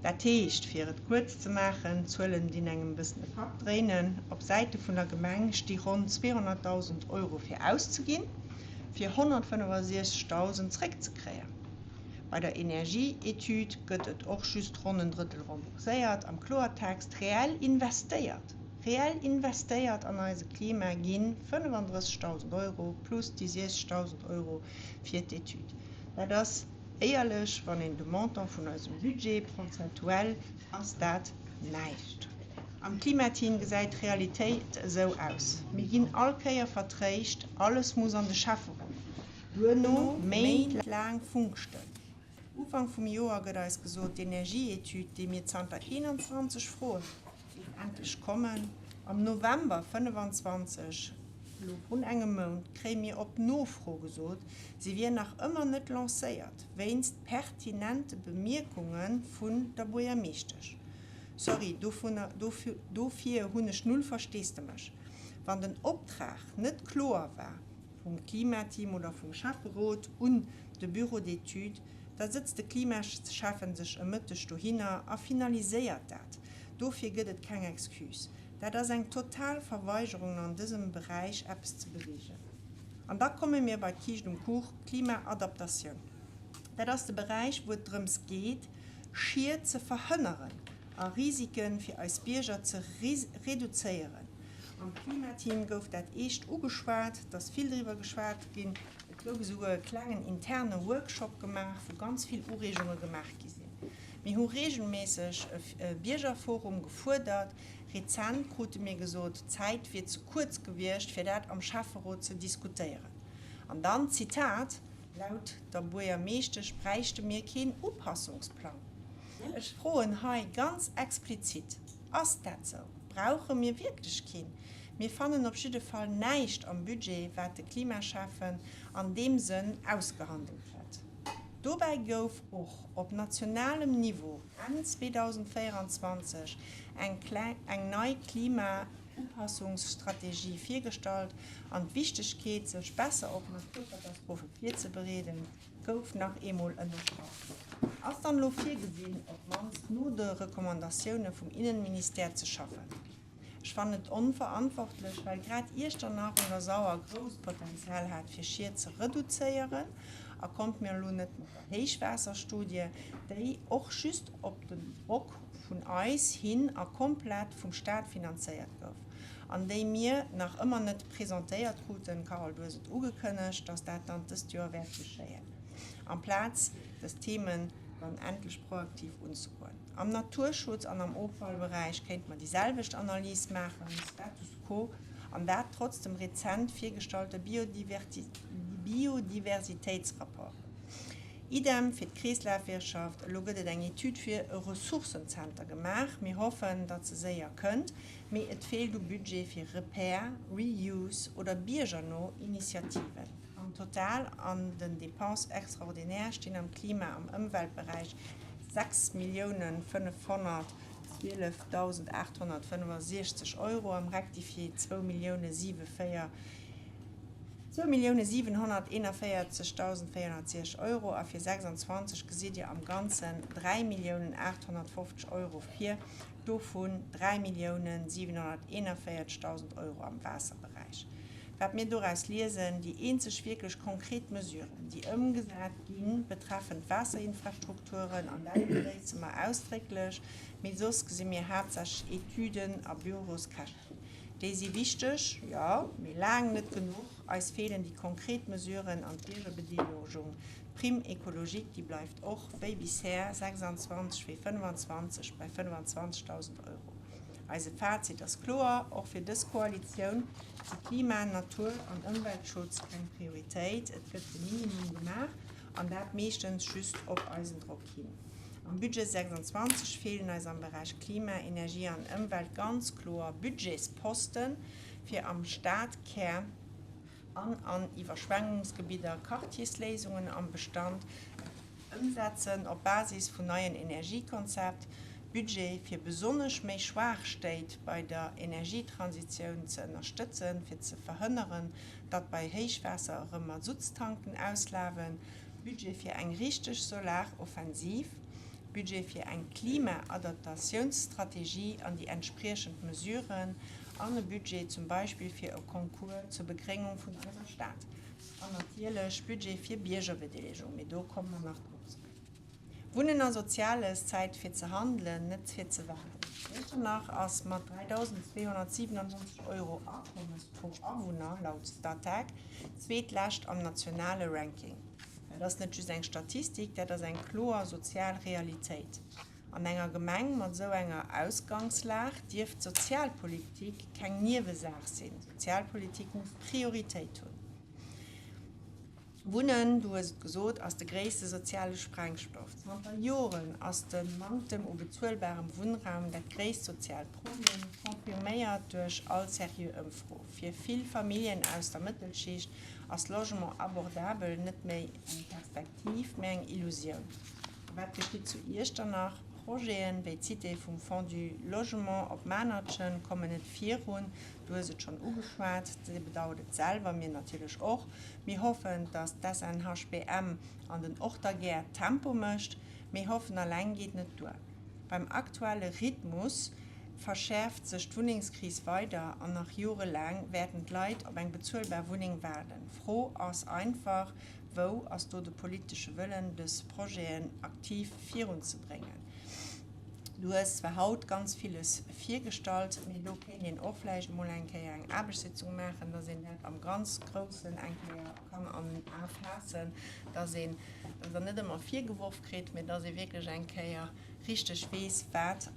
Dat heescht, fir et kuerz ze maachen, d'Zuelen dinn engem e bëssen de Kapp dréinen, op Säite vun der Gemeng sti ronn 200.000 Euro fir auszeginn, fir 165.000 zréckzekréien. Bei der Energieetüd gëtt et och just ronn en Drëttel rembourséiert. Am Kloertext, reell investéiert, reell investéiert an eise Klima gi 35.000 Euro plus déi 60.000 Euro fir d'Etüd. Dat ass éierlech, wann een de Montant vun eisem Budget prozentuell ass dat näischt. Am Klimateam gesäit d'Realitéit esou aus, Mir ginn all Kéier vertréischt, alles muss an de Schäfferot. Duerno méintlaang Funkstëll. Ufank vum Joer gëtt eis gesot, d'Energieetüd, déi mir zanter 21 froen, géif endlech kommen. Am November 25, elo vrun engem Mount, kréie mir op Nofro gesot, se wier nach ëmmer net lancéiert, wéinst pertinente Bemierkunge vun der Buergermeeschtesch. Sorry, dofir hunn ech null Versteesdemech. Wann den Optrag net kloer war vum Klimateam oder vum Schäfferot un de Bureau d'études, da sëtzt de Klimaschäffen sech e Mëtteg dohinner a finaliséiert dat. Dofir gëtt et keng Excuse. Dat ass eng total Verweigerung an dësem Beräich eppes ze beweegen. An da komme mir bei d'Kiischt um Kuch, d'Klimaadaptatioun. Dat ass de Beräich, wou et drëms geet, Schied ze verhënneren a Risike fir eis Bierger ze reduzéieren. Am Klimateam gouf dat eescht ugeschwat, et ass vill driwwer geschwat ginn. Et gouf esouguer e klengen interne Workshop gemaach, wou ganz vill Ureegunge gemaach gi sinn. Mir hu reegelméisseg e Biergerforum gefuerdert. Rezent krute mir gesot, d'Zäit wier ze kuerz gewiescht, fir dat am Schäfferot ze diskutéieren. An dann, Zitat, Laut der Buergermeeschtesch bräichte mir keen Upassungsplang. Ech froen hei ganz explizit, Ass dat sou? Brauche mir wierklech keen? Mir fannen op jidde Fall näischt am Budget, wat de Klimaschäffen an deem Sënn ausgehandelt hätt. Dobäi gouf och op nationalem Niveau Enn 2024 eng eng nei Klimaupassungsstrategie virgestallt an d'Wichtegkeet, sech besser op Naturkatastrophe virzebereeden, gouf nach eemol ënnerstrach. Ass dann elo virgesinn, op d'mannst no de Recommandatioune vum Innenministère ze schaffen? Ech fannen et onverantwortlech, well grad Iechternach un der Sauer grousst Potenzial hat fir Schied ze reduzéieren. A kommt mir elo net mat der Héichwaasserstudie, déi och just op den Drock vun eis hin a komplett vum Staat finanzéiert gouf an déi mir nach ëmmer net presentéiert kruten, Carole, du hues et ugekënnegt, dass dat dann dëst Joer wäert geschéien, amplaz dës Themen dann endlech proaktiv unzegoen. Am Naturschutz an am Offallberäich kéinte mer déi selwecht Analys maachen, Status quo, an dat trotz dem rezent virgestallte Biodiversitéitsrapport. Idem fir d'Kreeslafwirtschaft, elo gëtt et eng Etüd fir e Ressourcenzenter gemaach, mir hoffen, datt se séier kënnt, mee et feelt u Budget fir Repair, Reuse oder biergerno Initiativen. Am Total an den Dépenses extraordinaires stinn am Klima am Ëmweltberäich 6.512.865 Euro, am Rectifié 2.741.460 Euro a fir 26 gesitt Dir am Ganzen 3.850 Euro vir, dovun 3.741.000 Euro am Waasserberäich. Wat mir doraus liesen, déi eenzeg wierklech konkret Mesuren, déi ëmgesat ginn, betreffen d'Waasserinfrastrukturen, an dat begréisse mer ausdrécklech, mee soss gesi mir haaptsächlech Etüden a Büroskäschten. Déi si wichteg, jo, mee laang net genuch. Eis feelen déi konkret Mesuren an d'Biergerbedeelegung. D'Prime écologique, déi bleift och wéi bisher, 26 wéi 25, bei 25.000 Euro. Eise Fazit ass kloer, Och fir dës Koalitioun si Klima-, Natur an Ëmweltschutz keng Prioritéit. Et gëtt de Minimum gemaach, an dat meeschtens just op eisen Drock hin. Am Budget 26 feelen eis am Beräich Klima, Energie an Ëmwelt ganz kloer Budgetsposten, fir am Stadkär an an Iwwerschwemmungsgebidder Quartiersléisungen am Bestand ëmsetzen op Basis vun neien Energiekonzept, Budget fir besonnesch méi schwaach Stéit bei der Energietransitioun ze ënnerstëtzen, fir ze verhënneren, datt bei Héichwaasser erëm Masuttstanken auslafen, Budget fir eng richteg Solaroffensiv, Budget fir eng Klimaadaptatiounsstrategie an déi entspriechend Mesuren an e Budget zum Beispill fir e Concours zur Begréngung vun eiser Stad. An natierlech Budget fir Biergerbedeelegung, mee do komme mer nach drop zeréck. Wunnen a Soziales, Zäit fir ze handelen, net fir ze waarden. Iechternach ass mat 3.297 Euro Akommes pro Awunner, laut Statec, zweetlescht am nationale Ranking. Dat ass net just eng Statistik, dat ass eng kloer sozial Realitéit. An enger Gemeng mat esou enger Ausgangslag dierf d'Sozialpolitik keng Niewesaach sinn. Sozialpolitik muss Prioritéit hunn. Wunnen, du hues et gesot, ass de gréisste soziale Sprengstoff. Zanter Joren ass de Manktem u bezuelbarem Wunnraum dat gréisst soziaalt Problem, confirméiert duerch all seriö Ëmfro. Fir vill Familljen aus der Mëttelschicht ass Logement abordabel net méi eng Perspektiv, mä eng Illusioun. A wat geschitt zu Iechternach? Projeten wéi d'Cité vum Fonds du Logement op Manertchen kommen net virun. Du hues et schonn ugeschwat, Dir bedauert et selwer, mir natierlech och. Mir hoffen, datt d'SNHBM an den Ortergäert Tempo mécht, mee hoffen alleng geet net duer. Beim aktuelle Rhythmus verschäerft sech d'Wunnengskris weider an nach jorelaang wäerten d'Leit op eng bezuelbar Wunneng waarden. D'Fro ass einfach, Wou ass do de politesche Wëllen, dës Projeten aktiv virunzebréngen? Du hues zwar haut ganz villes virgestallt, mee do kéint een och vläicht emol eng Kéier eng Aarbechtssitzung maachen, dass een dat am ganz Groussen eng Kéier kann an den A faassen, dass een dass Der net ëmmer virgeworf kritt, mee dass ee wierklech eng Kéier richteg weess, wat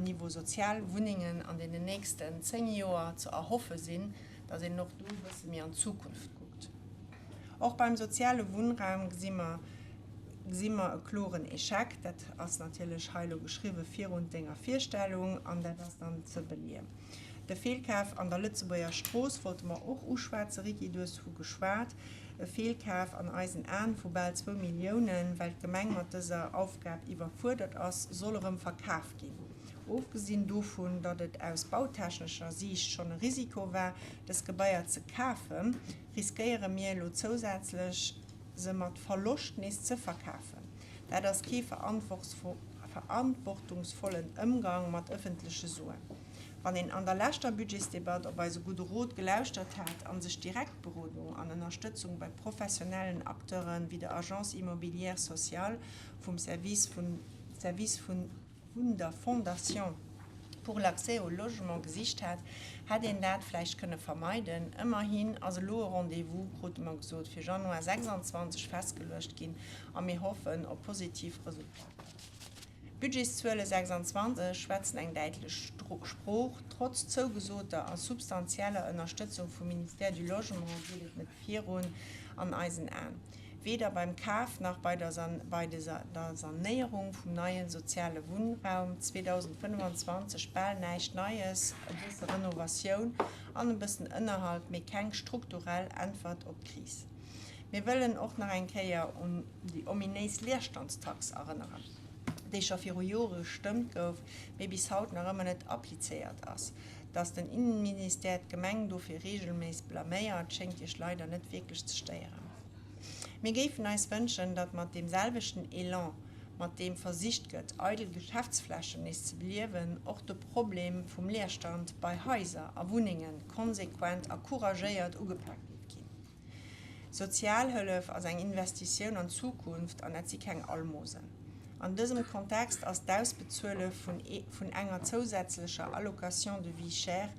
Niveau sozial Wunnengen an deenen nächsten 10 Joer ze erhoffe sinn, dass een och do e bësse méi an d'Zukunft kuckt. Och beim soziale Wunnraum gesi mer, gesi mer e kloren Echec. Dat ass natierlech hei elo geschriwwe virun denger Virstellung an dat ass dann ze beleeën. De Feelkaf an der Lëtzebuerger Strooss wollte mer och uschwätzen. Ricky, du hues vu geschwat. E Feelkaf an eisen Aen vu bal zwou Milliounen, well d'Gemeng mat dëser Aufgab iwwerfuerdert ass, soll erëm verkaf ginn. Ofgesinn dovun, datt et aus bautechnescher Siicht schonn e Risiko war, dës Gebaier ze kafen, riskéiere mir elo zousätzlech, se mat Verloscht nees ze verkafen. Dat ass kee verantwortungsvollen Ëmgang mat ëffentleche Suen. Wann een an der leschter Budgetsdebatt op eise gudde Rot gelauschtert hätt a sech direkt Berodung an Ënnerstëtzung bei professionellen Acteure wéi der Agence immobilière sociale vum Service vun vun der Fondation pour l'accès au logement gesicht hätt, hätt een dat vläicht kënne vermeiden. Ëmmerhin ass elo e Rendez-vous, krute mer gesot, fir Januar 26 festgeluecht ginn a mir hoffen op positiv Resultater. D'Budgetszuele 26 schwätzen eng däitlech Sprooch. Trotz zougesoter a substanzieller Ënnerstëtzung vum Ministère du Logement geet et net virun an eisen Aen. Weder beim Kaf nach bei der der Sanéierung vum neie soziale Wunnraum 2025 bal näischt Neies, e bësse Renovatioun an e bëssen Ënnerhalt, mee keng strukturell Äntwert op d'Kris. Mir wëllen och nach eng Kéier un déi ominéis Leerstandstax erënneren, déi scho viru Jore gestëmmt gouf, mee bis haut nach ëmmer net applizéiert ass. Dass den Innenministère d'Gemeng dofir reegelméiss blaméiert, schéngt Iech leider net wierklech ze stéieren. Mir géifen eis wënschen, datt mat deem selwechten Elan, mat deem versicht gëtt, eidel Geschäftsflächen nees ze beliewen, och de Problem vum Leerstand bei Haiser a Wunnenge konsequent a couragéiert ugepak géif ginn. Sozialhëllef ass eng Investitioun an d'Zukunft an dat si keng Almosen. An dësem Kontext ass d'Ausbezuele vun enger zousätzlecher Allocation de vie chère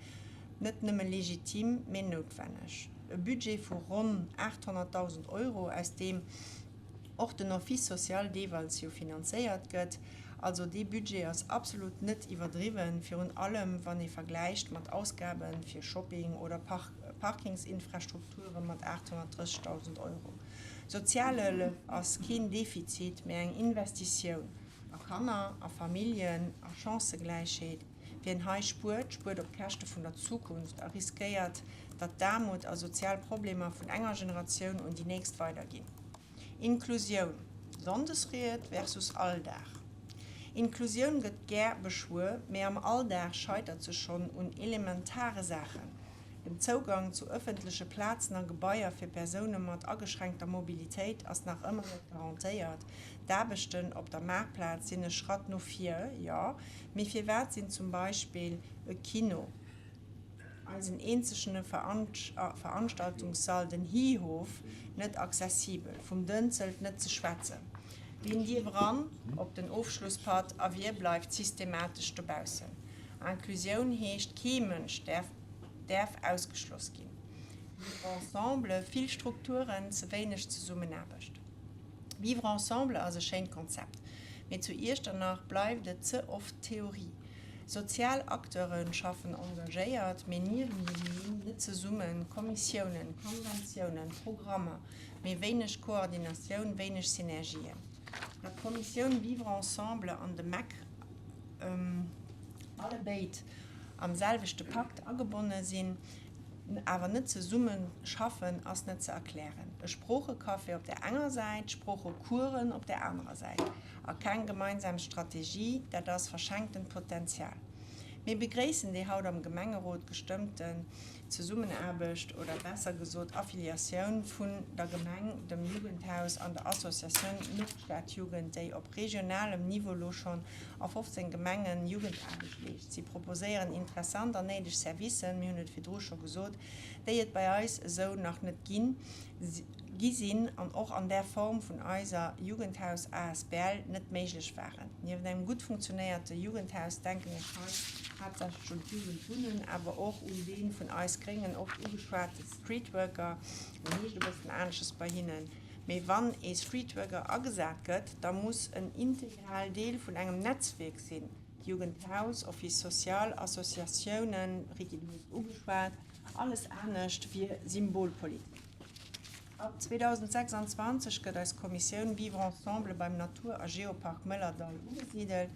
net nëmme legitim, mee noutwenneg. E Budget vu ronn 800.000 Euro, aus deem och den Office social deeweils jo finanzéiert gëtt. Also dee Budget ass absolut net iwwerdriwwen, virun allem wann ee vergläicht mat Ausgabe fir Shopping oder Parkingsinfrastrukture mat 830.000 Euro. Sozialhëllef ass keen Defizit, mee eng Investitioun a Kanner, a Familljen, a Chancëgläichheet. Wien hei spuert, spuert op Käschte vun der Zukunft a riskéiert, datt d'Aarmut a sozial Problemer vun enger Generatioun un déi nächst weiderginn. Inklusioun, Sonndesried versus Alldag Inklusioun gëtt gär beschwuer, mee am Alldag scheitert se schonn un elementare Saachen, dem Zougang zu ëffentleche Plazen a Gebaier fir Persoune mat ageschränkter Mobilitéit ass nach ëmmer net garantéiert, d'Aarbechten op der Maartplaz sinn e Schratt no vir, jo, mee firwat sinn zum Beispill e Kino, eisen eenzegene Veranstaltungssall, den Hihof, net accessibel, vum Dënzelt net ze schwätzen? Wien dierf eran op den Ofschlusspatt a wie bleift systematesch dobaussen? Inclusioun heescht, kee Mënsch däerf ausgeschloss ginn. Vivre ensemble, vill Strukturen, ze wéineg Zesummenaarbecht. Vivre ensemble ass e schéint Konzept, mee zu Iechternach bleift et ze oft Theorie. Sozial Acteure schaffen engagéiert, mee niewenteneen, net zesummen, Kommissiounen, Konventiounen, Programmer, mee wéineg Koordinatioun, wéineg Synergien. Datt d'Kommissioun Vivre ensemble an de mec allebéid am selwechte Pakt agebonne sinn, awer net zesumme schaffen, ass net ze erklären. E Sproochecafé op där enger Säit, Sproochecoursen op där anerer Säit a keng gemeinsam Strategie, dat ass verschenktent Potenzial. Mir begréissen déi haut am Gemengerot gestëmmten Zesummenaarbecht, oder besser gesot Affiliatioun vun der Gemeng, dem Jugendhaus an der Associatioun Nordstadjugend, déi op regionalem Niveau lo schonn a 15 Gemengen Jugendaarbecht leescht. Si proposéieren interessant an néideg Servicen, mir hunn et virdru scho gesot, déi et bei eis esou nach net ginn. Gi sinn an och an där Form vun eiser Jugendhaus asbl net méiglech waren. Nieft engem gutt funktionéierte Jugendhaus denken ech hei haaptsächlech un d'Jugendwunnen, awer och un dee vun eis Gréngen oft ugeschwate Streetworker, en heescht e bëssen anesches bei hinnen, mee wann ee Streetworker agesat gëtt, da muss en integral Deel vun engem Netzwierk sinn, Jugendhaus, Office social, Associatiounen, Ricky, du hues et ugeschwat, alles anescht wier Symbolpolitik. Ab 2026 gëtt eis Kommissioun Vivre ensemble beim Natur a Geopark Mëllerdall ugesidelt.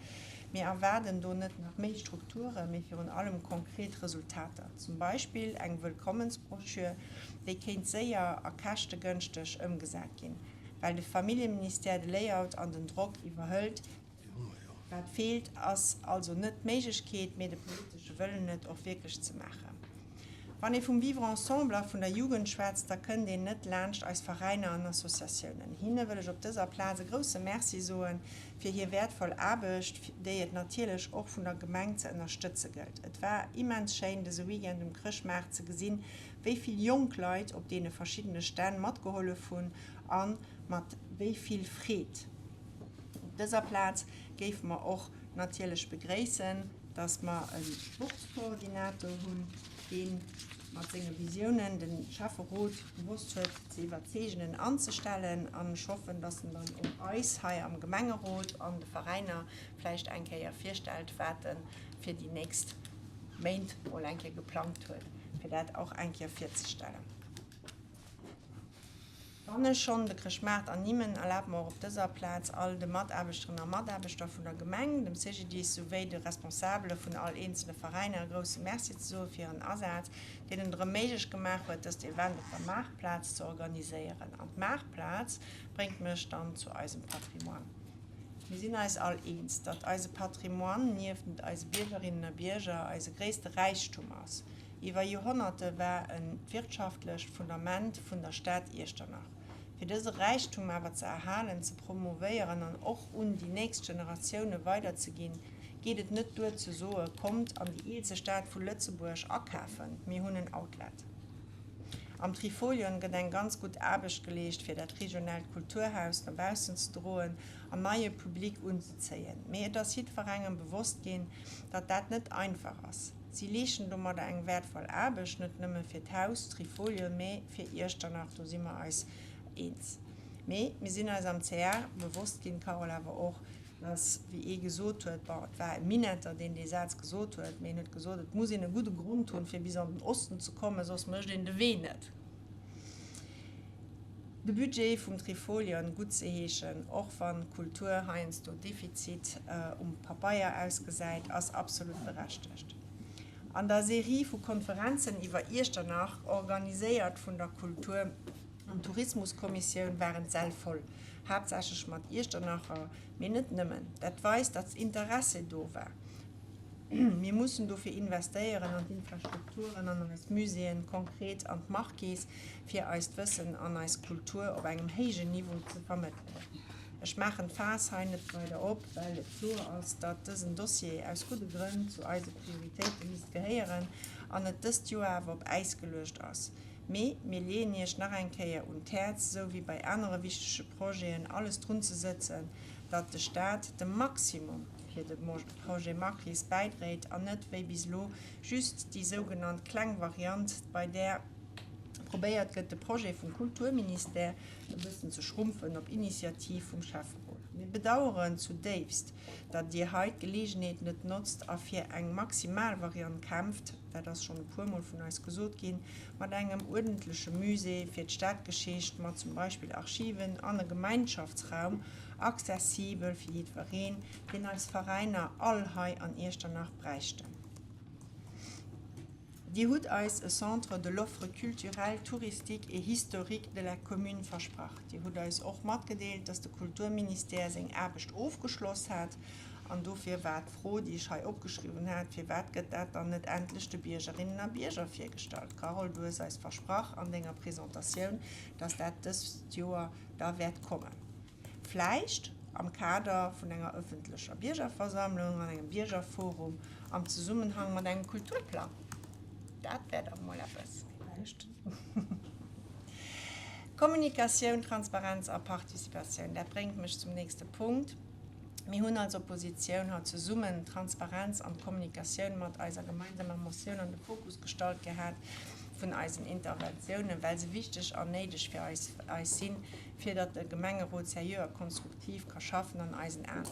Mir erwaarden do net nach méi Strukturen, mee virun allem konkret Resultater. Zum Beispill eng Wëllkommensbroschür, déi kéint séier a käschtegënschteg ëmgesat ginn, well de Familljeministère de Layout an den Drock iwwerhëlt. Wat feelt, ass also net d'Méiglechkeet, mee de politesche Wëllen, et och wierklech ze maachen. Wann ee vum Vivre ensemble a vun der Jugend schwätzt, da kënnt een net laanscht eis Veräiner an Associatiounen. Hinne wëll ech op dëser Plaz e grousse Merci soe fir hir wäertvoll Aarbecht, déi et natierlech och vun der Gemeng ze ënnerstëtze gëllt. Et war immens schéin, dëse Weekend um Chrëschtmaart ze gesinn, wéi vill jonk Leit op deene verschiddene Stänn matgehollef hunn a mat wéi vill Freed. Op dëser Plaz géife mer och natierlech begréissen, dass mer e Sportskoordinator hunn, dee mat senge Visiounen de Schäfferot gewosst huet ze iwwerzeegen, en anzestellen. An ech hoffen, dass en dann och eis hei am Gemengerot an de Veräiner vläicht eng Kéier virstellt, wat e fir déi nächst Méint mol eng Kéier geplangt huet, fir dat och eng Kéier virzestellen. Wann ech schonn de Chrëschtmaart ernimmen, erlaabt mer och op dëser Plaz all de Mataarbechterinnen a Mataarbechter vun der Gemeng, dem CGDIS souwéi de Responsabele vun all eenzele Veräiner e grousse Merci ze soe fir hiren Asaz, deen et erëm méiglech gemaach huet, dëst Event op der Maartplaz ze organiséieren. An d'Maartplaz bréngt mech dann zu eisem Patrimoine. Mir sinn eis all eens, datt eise Patrimoine niewent eise Biergerinnen a Bierger eise gréisste Räichtum ass. Iwwer Joerhonnerte war en d'wirtschaftlecht Fundament vun der Stad Iechternach. Fir dëse Räichtum awer ze erhalen, ze promouvéieren an och un déi nächst Generatioune weiderzeginn, geet et net duer ze soe kommt an déi eelste Stad vu Lëtzebuerg akafen, mir hunn en Outlet. Am Trifolion gëtt eng ganz gutt Aarbecht geleescht fir dat regionaalt Kulturhaus no baussen ze droen an neie Public unzezéien. Mee et ass jiddwerengem bewosst ginn, datt dat net einfach ass. Si leeschten domadder eng wäertvoll Aarbecht, net nëmme fir d'Haus Trifolion, mee fir Iechternach, do si mer eis eens. Mee mir sinn eis am CR bewosst ginn, Carole, awer och, dass, wéi ee gesot huet, bon, et war e Minetter, deen dee Saz gesot huet, mee en huet gesot, et muss een e gudde Grond hunn, fir bis an den Osten ze kommen, soss mécht een de Wee net. De Budget vum Trifolion guttzeheeschen, och wann Kultur heiansdo Defizit um Pabeier ausgesäit, ass absolut berechtegt. An der Serie vu Konferenzen iwwer Iechternach, organiséiert vun der Kultur an Tourismuskommissioun, waren d'Säll voll, haaptsächlech mat Iechternacher, mee net nëmmen. Dat weist, datt Interesse do war. Mir mussen dofir investéieren an d'Infrastrukturen, an eis Muséeën, konkret an d'Marquise, fir eist Wëssen an eis Kultur op engem héijen Niveau ze vermëttelen. Ech maachen d'Faass hei net weider op, well et kloer ass, datt dësen Dossier aus gudde Grënn zu eise Prioritéite misst gehéieren an et dëst Joer awer op Äis geluecht ass. Mee mir leeën Iech nach eng Kéier un d'Häerz, esou wéi bei anere wichtege Projeten, alles drunzesëtzen, datt de Staat de Maximum fir de Projet Marquis bäidréit an net wéi bis elo just déi sougenannt kleng Variant, bei där probéiert gëtt, de Projet vum Kulturministère e bëssen ze schrumpfen op Initiativ vum Schäfferot. Mir bedaueren zudéifst, datt Dir hei d'Geleegenheet net notzt a fir eng maximal Variant kämpft, dat ass schonn e puermol vun eis gesot ginn, mat engem uerdentleche Musée fir d'Stadgeschicht, mat zum Beispill Archiven an e Gemeinschaftsraum, accessibel fir jiddwereen, deen eis Veräiner all hei an Iechternach bräichten. Dir hutt eis e Centre de l'offre culturelle, touristique et historique de la commune versprach. Dir hutt eis och matgedeelt, dass de Kulturministère seng Aarbecht ofgeschloss hat. An dofir war d'Fro, déi ech hei opgeschriwwen hat, Firwat gëtt dat dann net endlech de Biergerinnen a Bierger virgestallt? Carole, du hues eis versprach an denger Presentatioun, dass dat dëst Joer da wäert kommen. Vläicht am Kader vun enger ëffentlecher Biergerversammlung an engem Biergerforum am Zesummenhang mat engem Kulturplang. Dat wär dach mol eppes. Vläicht. Kommunikatioun, Transparenz a Participatioun, dat bréngt mech zum nächste Punkt. Mir hunn als Oppositioun haut zesummen d'Transparenz an d'Kommunikatioun mat eiser gemeinsamer Motioun an de Fokus gestallt gehat vun eisen Interventiounen, well se wichteg an néideg fir eis eis sinn, fir datt de Gemengerot seriö a konstruktiv ka schaffen an eisen Aen.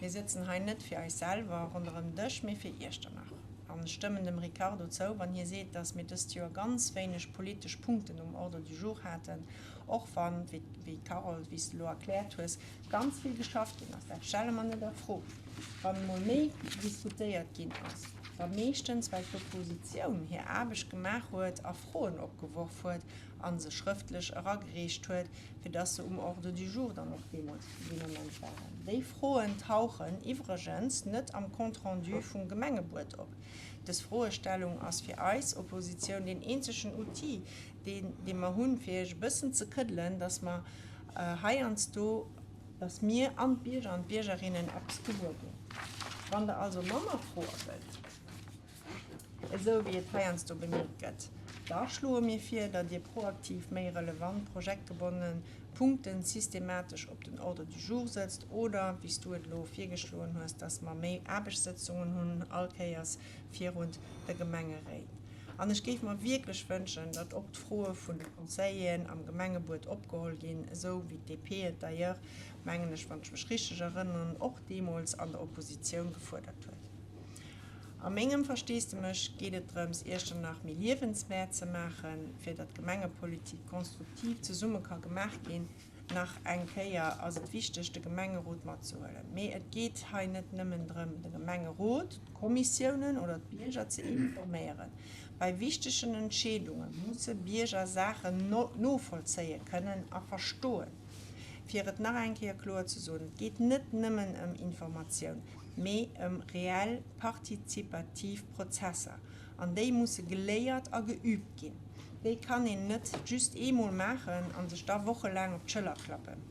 Mir sëtzen hei net fir eis selwer ronderëm Dësch, mee fir Iechternach. An ech stëmmen dem Ricardo zou, wann hie seet, datt mir dëst Joer ganz wéineg politesch Punkten um Ordre du jour haten, och wann, wéi d'Carole, wéi s de elo erkläert hues, ganz vill geschafft ginn ass. Dat stelle mer net a Fro. Wann emol méi diskutéiert ginn ass, da meeschtens well d'Oppositioun hir Aarbecht gemaach huet a Froen opgeworf huet a se schrëftlech eragereecht huet, fir dass se um Ordre du jour dann och deemools dee Moment waren. Déi Froen tauchen iwwregens net am Compte rendu vum Gemengebuet op. Dës Froestellung ass fir eis Oppositioun deen eenzegen Outil, deen, dee mer hunn, fir Iech e bëssen ze këddelen, dass mer heiansdo, dass mir an d'Bierger an d'Biergerinnen eppes gewuer ginn. Wann Der also manner Froe wëllt, esou wéi et heiansdo bemierkt gëtt, da schloe mir vir, datt Dir proaktiv méi relevant projektgebonne Punkte systematesch op den Ordre du jour sëtzt oder, wéi s du et elo virgeschloen hues, datt mer méi Aarbechtssëtzungen hunn all Kéiers virun de Gemengeréit. An ech géif mer wierklech wënschen, datt och d'Froe vun de Conseilleren am Gemengebuet opgeholl ginn, esou wéi d'DP et d'ailleurs, mengen ech, wann ech mech richteg erënneren, och deemools an der Oppositioun gefuerdert huet. A mengem Versteesdemech geet et drëms, Iechternach méi liewenswäert ze maachen, fir datt Gemengepolitik konstruktiv zesumme ka gemaach ginn. Nach eng Kéier ass et wichteg, de Gemengerot matzehuelen. Mee et geet hei net nëmmen drëm, de Gemengerot, d'Kommissiounen oder d'Bierger ze informéieren. Bei wichtegen Entscheedunge musse Bierger Saachen novollzéie kënnen a verstoen. Fir et nach eng Kéier kloer ze soen, Et geet net nëmmen ëm Informatioun, mee ëm reell partizipativ Prozesser. An déi musse geléiert a geüübt ginn. Déi kann een net just eemol maachen a sech da wochelaang op d'Schëller klappen.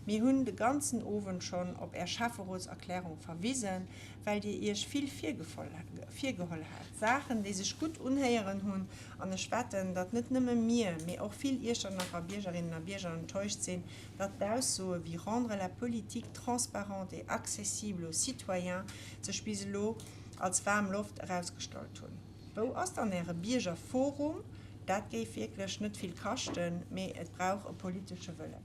Mir hunn de ganzen Owend schonn op Är Schäfferotserklärung verwisen, well Dir Iech vill virgeholl hat. Saachen, déi sech gutt unhéieren hunn. An ech wetten, datt net nëmme mir, mee och vill Iechternacher Biergerinnen a Bierger enttäuscht sinn, datt d'Aussoe wéi rendre la politique transparente et accessible aux citoyens sech bis elo als waarm Loft erausgestallt hunn. Wou ass dann Äre Biergerforum? Dat géif wierklech net vill kaschten, mee et brauch e politesche Wëllen.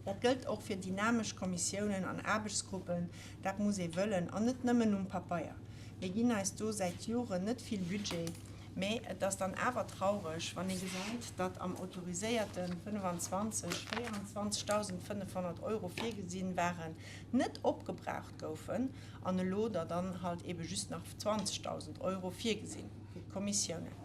Dat gëllt och fir dynamesch Kommissiounen an Aarbechtsgruppen. Dat muss ee wëllen an net nëmmen um Papeier. Mir ginn eis do säit Joren net vill Budget, mee et ass dann awer traureg, wann ee gesäit, datt am autoriséierte 25 24.500 Euro virgesinn waren, net opgebraucht goufen an elo der dann halt ebe just nach 20.000 Euro virgesinn fir d'Kommissiounen.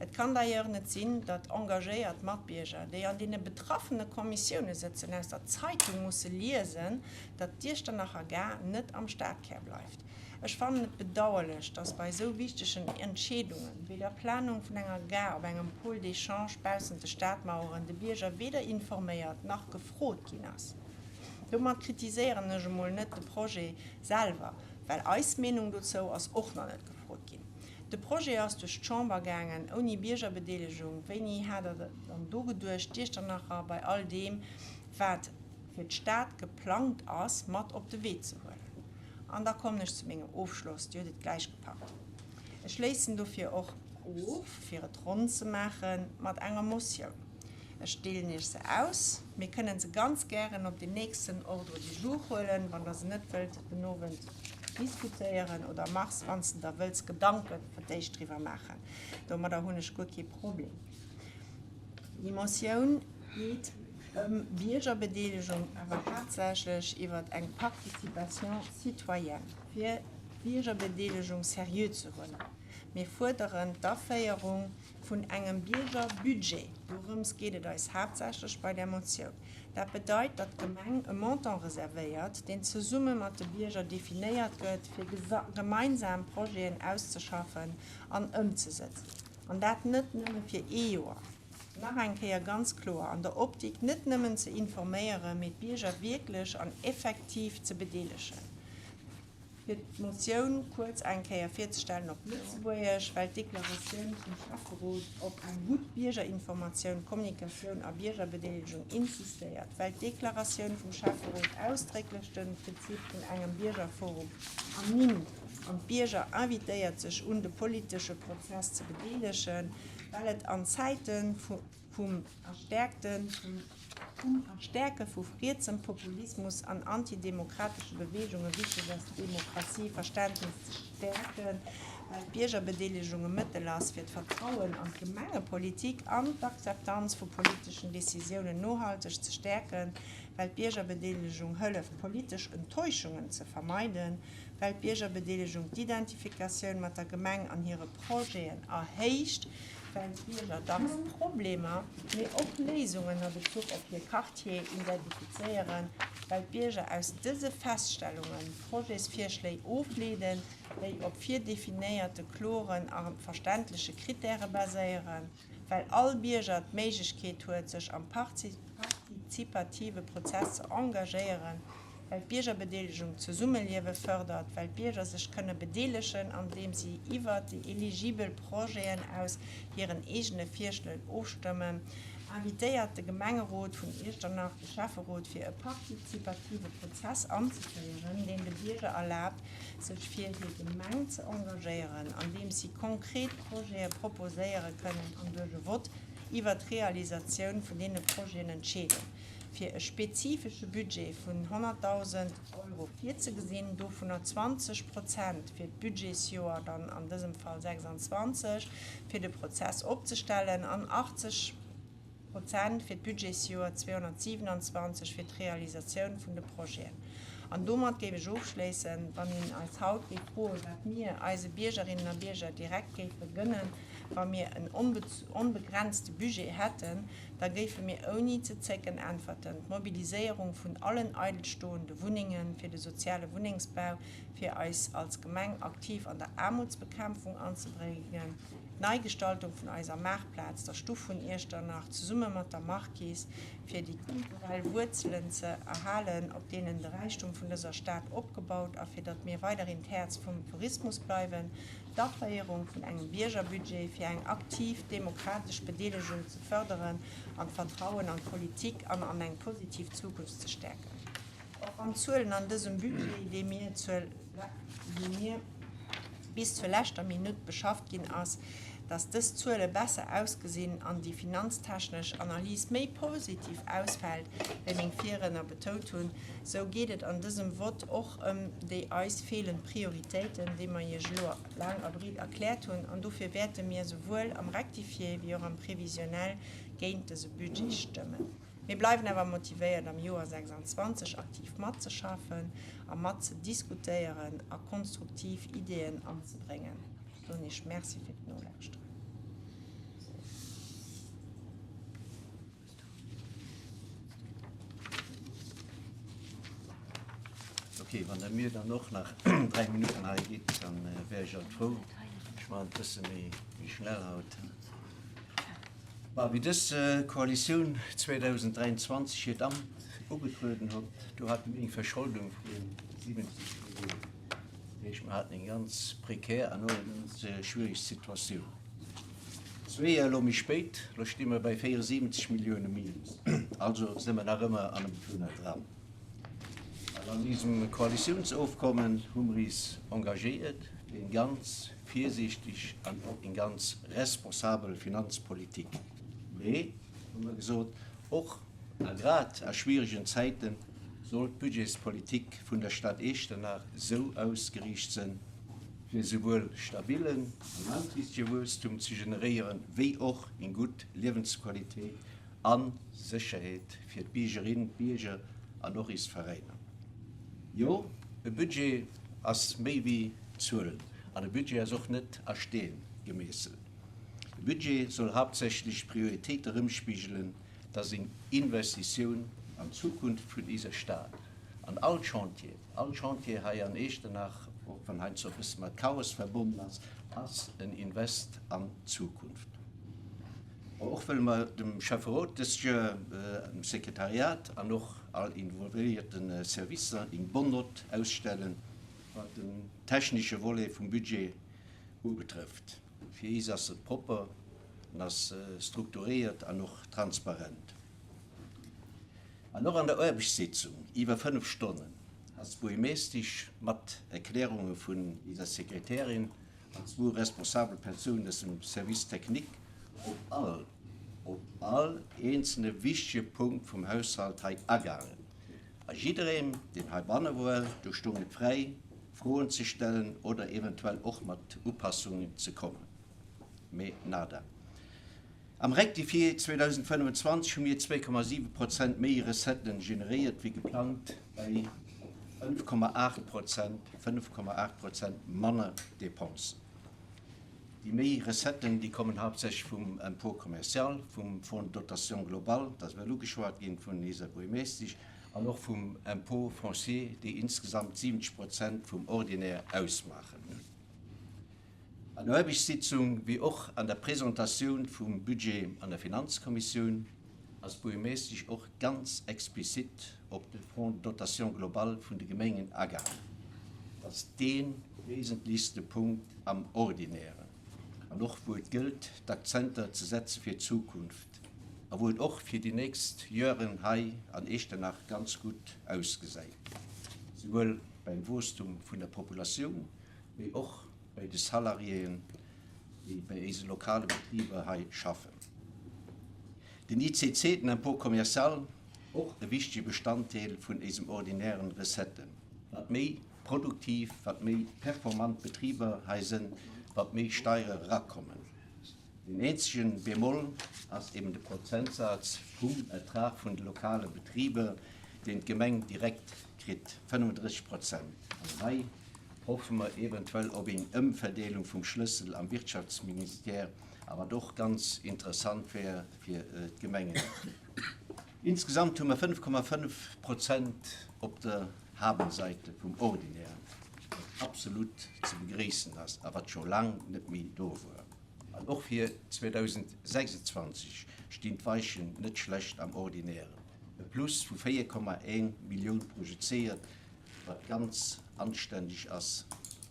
Et kann d'ailleurs net sinn, datt engagéiert Matbierger, déi an deene betraffene Kommissioune sëtzen, aus der Zeitung musse liesen, datt d'Iechternacher Gare net am Stadkär bleift. Ech fannen et bedauerlech, datt bei esou wichtegen Entscheedungen, wéi der Planung vun enger Gare op engem Pôle d'échange baussent de Stadmaueren, de Bierger weder informéiert nach gefrot ginn ass. Domat kritiséieren ech emol net de Projet selwer, well eis Meenung dozou ass och nach net gefrot ginn. De Projet ass duerch d'Chamber gaangen, ouni Biergerbedeelegung. Wéini hat Der dann do geduecht, d'Iechternacher bei all deem, wat fir d'Stad geplangt ass, mat op de Wee ze huelen? An da kommen ech zu mengem Ofschloss, Dir hutt et gläich gepackt. Ech schléissen dofir och of, fir et ronn ze maachen, mat enger Motioun. Ech deelen Iech se aus. Mir kënnen se ganz gären op den nächsten Ordre du jour huelen, wann Der se net wëllt den Owend diskutéieren. Oder Mars, wann s de der wëlls Gedanke fir d'éischt driwwer maachen. Domadder hunn ech guer kee Problem. Déi Motioun geet ëm Biergerbedeelegung, awer haaptsächlech iwwer eng Participation citoyenne, fir d'Biergerbedeelegung seriö ze huelen. Mir fuerderen d'Aféierung vun engem Biergerbudget. Dorëms geet et eis haaptsächlech bei där Motioun. Dat bedeit, datt d'Gemeng e Montant reservéiert, deen zesumme mat de Bierger definéiert gëtt, fir gemeinsam Projeten auszeschaffen an ëmzesëtzen. An dat net nëmme fir ee Joer. Nach eng Kéier ganz kloer, an der Optik net nëmmen ze informéieren, mee d'Bierger wierklech an effektiv ze bedeelegen. Fir d'Motioun kuerz eng Kéier virzestellen op Lëtzebuergesch, well d'Deklaratioun vum Schäfferot op eng gutt Biergerinformatioun, Kommunikatioun a Biergerbedeelegung insistéiert, well d'Deklaratioun vum Schäfferot ausdrécklech de Prinzip vun engem Biergerforum ernimmt an d'Bierger invitéiert sech un de politesche Prozess ze bedeelegen, well et an Zäite vum Erstäerkte vum Erstäerke vu rietsem Populismus an antidemokratesche Beweegunge wichteg ass, d'Demokratieverständnis ze stäerken, well d'Biergerbedeelegung e Mëttel ass, fir d'Vertrauen an d'Gemengepolitik an d'Akzeptanz vu politeschen Decisiounen nohalteg ze stäerken, well d'Biergerbedeelegung hëlleft, politesch Enttäuschungen ze vermeiden, well d'Biergerbedeelegung d'Identifikatioun mat der Gemeng an hire Projeten erhéicht. Well d'Bierger dacks Problemer, mee och Léisungen a Bezuch op hir Quartier identifizéieren, well d'Bierger aus dëse Feststellunge Projetsvirschléi ofleeden, déi op virdefinéierte, kloren a verständleche Krittäre baséieren, well all Bierger d'Méiglechkeet huet, sech am partizipative Prozess ze engagéieren, well d'Biergerbedeelegung d'Zesummeliewe fërdert, well d'Bierger sech kënne bedeelegen, andeem si iwwert déi eligibel Projeten aus hiren eegene Virschlëll ofstëmmen, invitéiert de Gemengerot vun Iechternach de Schäfferot fir e partizipative Prozess anzeféieren, deen de Bierger erlaabt, sech fir hir Gemeng ze engagéieren, andeems si konkret Projete proposéiere kënnen an duerch e Vott iwwert d'Realisatioun vun deene Projeten entscheeden. fir e spezifesche Budget vun 100.000 Euro virzegesinn, dovunner 20 Prozent fir d'Budgetsjoer dann an dësem Fall 26, fir de Prozess opzestellen, an 80 Prozent fir d'Budgetsjoer 227 fir d'Realisatioun vun de Projeten. An domat géif ech ofschléissen, wann een eis haut géif froen, wat mir eise Biergerinnen a Bierger direkt géife gënnen, wa mir en onbegrenzte Budget hätten, da géife mir ouni ze zécken äntwerten, D'Mobiliséierung vun allen eidelstoende Wunnenge fir de soziale Wunnengsbau, fir eis als Gemeng aktiv an der Aarmutsbekämpfung anzebréngen, d'Neigestaltung vun eiser Maartplaz, der Stuff vun Iechternach, zesumme mat der Marquise, fir déi kulturell Wuerzelen ze erhalen, op deenen de Räichtum vun dëser Stad opgebaut a fir datt mir weiderhin d'Häerz vum Tourismus bleiwen, d'Aféierung vun engem Biergerbudget, fir eng aktiv demokratesch Bedeelegung ze fërderen an d'Vertrauen an d'Politik an an eng positiv Zukunft ze stäerken. Och wann d'Zuelen an dësem Budget, dee mir zur dee mir bis zur leschter Minutt beschafft ginn ass, dass dës Zuele besser ausgesinn an déi finanztechnesch Analys méi positiv ausfält, wéi meng Virriedner betout hunn, sou geet et an dësem Vott och ëm déi eis feelend Prioritéiten, déi mer Iech elo laang a breet erkläert hunn. An dofir wäerte mir souwuel am Rectifié wéi och am Prévisionnel géint dëse Budget stëmmen. Mir bleiwen awer motivéiert am Joer 26 aktiv matzeschaffen a matzediskutéieren a konstruktiv Ideeën anzebréngen. Ech soen Iech Merci fir d'Nolauschteren. Ok, wann Der mir dann och nach 3 Minutten hei gitt, dann wär ech alt frou. Ech maachen et e bësse méi schnell haut. Bah, wéi dës Koalitioun 2023 hiert Amt ugetrueden huet, do hate mir eng Verscholdung vu 70 Milliounen. Dat heescht, mir haten eng ganz prekär an och eng ganz schwierig Situatioun. Zwee Joer elo méi spéit, elo sti mer bei 74 Millioune Minus. Also si mer nach ëmmer an dem Tunnel dran. An an diesem Koalitiounsofkommen hu mer is engagéiert fir eng ganz virsiichteg an och eng ganz responsabel Finanzpolitik. Mee, hu mer gesot, och a grad a schwierigen Zäite soll d'Budgetspolitik vun der Stad Iechternach esou ausgeriicht sënn, fir esouwuel stabilen a laangfristege Wuesstum ze generéieren, wéi och eng gutt Liewensqualitéit a Sécherheet fir d'Biergerinnen, d'Bierger an och is Veräiner. Jo, e Budget ass méi wéi Zuelen an e Budget ass och net a Steen gemeesselt. E Budget soll haaptsächlech Prioritéite erëmspigelen, dat ass eng Investitioun an d'Zukunft vun iser Stad an all Chantier, all Chantier hei an Echternach, och wann heiansdo e bësse mat Chaos verbonnen ass, ass en Invest an d'Zukunft. Och wëlle mer dem Schäfferot dëst Joer, dem Sekretariat an och all involvéierte Servicer eng Bonne Note ausstellen. wat den technesche Volet vum Budget ubetrëfft. Fir is ass et propper, en ass strukturéiert an och transparent. An och an der Aarbechtssitzung iwwer 5 Stonnen ass d'Buergermeeschtesch mat Erklärunge vun iser Sekretärin an zwou responsabel Persounen aus dem Service technique op all, op all eenzelne wichtege Punkt vum Haushalt hei agaangen. A jiddereen, deen heibanne war, do stoung et fräi, Froen ze stellen oder eventuell och mat Upassungen ze kommen. Mee nada. Am Rectifié 2025 hu mir 2,7 Prozent méi Recetten generéiert wéi geplangt bei 5,8 Prozent, 5,8 Prozent manner Dépensen. Déi méi Recetten, déi kommen haaptsächlech vum Impôt commercial, vum Fonds de dotation globale, dat ass ewell ugeschwat ginn vun eiser Buergermeeschtesch, an och vum Impôt foncier, déi insgesamt 70 Prozent vum Ordinaire ausmaachen. An der Aarbechtssitzung wéi och an der Presentatioun vum Budget an der Finanzkommissioun ass d'Buergermeeschtesch och ganz explizit op de Fonds de dotation globale vun de Gemengen agaangen. Dat ass dee wesentlechste Punkt am Ordinären an och wou et gëllt d'Akzenter ze setze fir d'Zukunft a wou et och fir déi nächst Jören hei an Echternach ganz gutt ausgesäit, souwuel beim Wuesstum vun der Populatioun wéi och bei de Salariéen, déi bei éise lokale Betriber hei schaffen. Den ICC, den Impôt commercial, och e wichtege Bestanddeel vun éisem ordinären Recetten. Wat méi produktiv, wat méi performant Betriber hei sënn, wat méi Steiere erakommen. Den eenzege Bémol ass eben de Prozentsaz vum Ertrag vun de lokale Betriber, deen d'Gemeng direkt kritt, 35 Prozent. An hei hoffe mer eventuell op eng Ëmverdeelung vum Schlëssel am Wirtschaftsministère, a wat och ganz interessant wär fir d'Gemengen. Insgesamt hu mer 5,5 Prozent op der Habenseite vum Ordinaire, wat absolut ze begréissen ass a wat scho laang net méi do wuar. An och fir 2026 stinn d'Weichen net schlecht am Ordinären, e Plus vu 4,1 Millioun projezéiert, wat ganz anständeg ass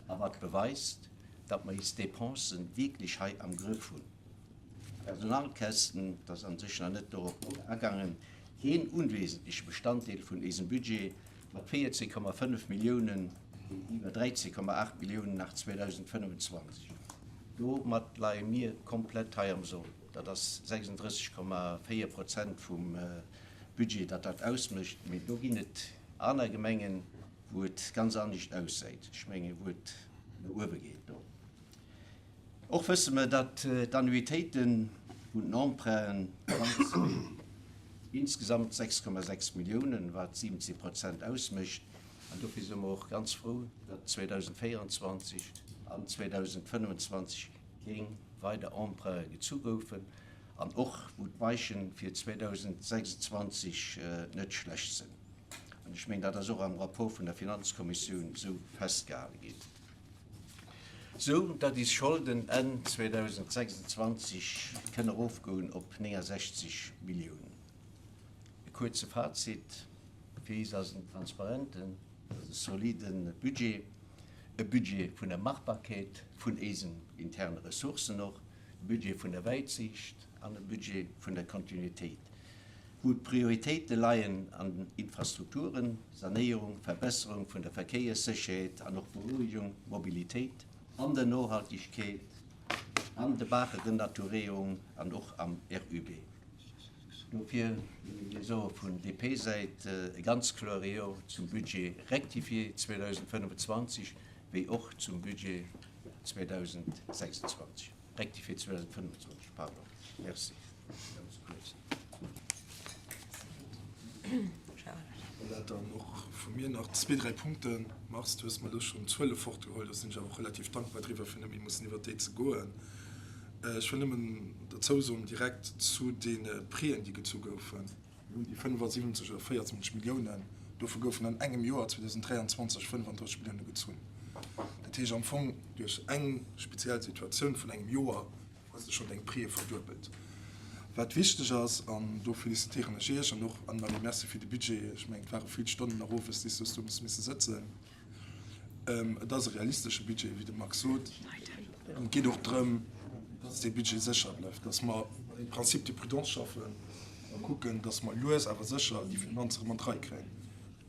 a wat beweist, datt mer eis Dépensen wierklech hei am Grëff hunn. D'Personalkästen, et ass a sech nach net dorop agaangen, keen unwesentleche Bestanddeel vun eisem Budget, mat 14,5 Milliounen géintiwwer 13,8 Milliounen nach 2025. Domat leie mir komplett hei am Soll. Dat ass 36,4 Prozent vum Budget, dat dat ausmécht. Mee do ginn et aner Gemengen, wou et ganz anescht aussäit. Ech mengen, wou et no uewe geet do. Och wësse mer, datt d'Annuitéite vun den Emprunten ganz héich sinn, insgesamt 6,6 Milliounen, wat 17 Prozent ausmécht. An dofir si mer och ganz frou, datt 2024 an 2025 keng weider Emprunte gezu goufen an och wou d'Weiche fir 2026 net schlecht sinn. An ech mengen, dat ass och am Rapport vun der Finanzkommissioun esou festgehale ginn. Sou datt is Scholden Enn 2026 kënne erofgoen op 69 Milliounen. E kuerze Fazit, Fir is ass en transparenten, ass e solide Budget, e Budget vun der Machbarkeet vun éisen interne Ressourcen och, e Budget vun der Wäitsiicht an e Budget vun der Kontinuitéit. wou d'Prioritéite leien an den Infrastrukturen, Sanéierung, Verbesserung vun der Verkéierssécherheet an och Berouegung, Mobilitéit, an der Nohaltegkeet, an de Baacherenaturéierung an och am RUB. Dofir wëlle mir soe vun DP-Säit e ganz kloere Jo zum Budget rectifié 2025 wéi och zum Budget 2026. Rectifié 2025, pardon. Merci. Ganz kuerz. Voilà, dann och vu mir nach zwee, dräi Punkten. Mars, du hues mer elo schonn d'Zuele fortgeholl, do sinn ech awer och relativ dankbar driwwer, fir net méi mussen iwwert déi ze goen. Ech wëll nëmmen derzou soen, direkt zu deene Prêten, déi gezu goufen. Mir hunn déi 75 oder 74 Milliounen, dovu goufen an engem Joer, 2023, 35 Millioune gezunn. Dat heescht am Fong, duerch eng speziell Situatioun vun engem Joer hues de schonn deng Prêtë verduebelt. Wat wichteg ass, an do felicitéieren ech Iech an och Anne-Marie, Merci fir de Budget, ech mengen et ware vill Stonnen nach owes, déi s du hues do misse sëtzen. Et ass e realistesche Budget, wéi de Max sot. An et geet och drëm, dass dee Budget sécher bleift, dass mer iwwer de Principe de prudence schaffen a kucken, dass mer lues awer sécher déi Finanze erëm an d'Rei kréien.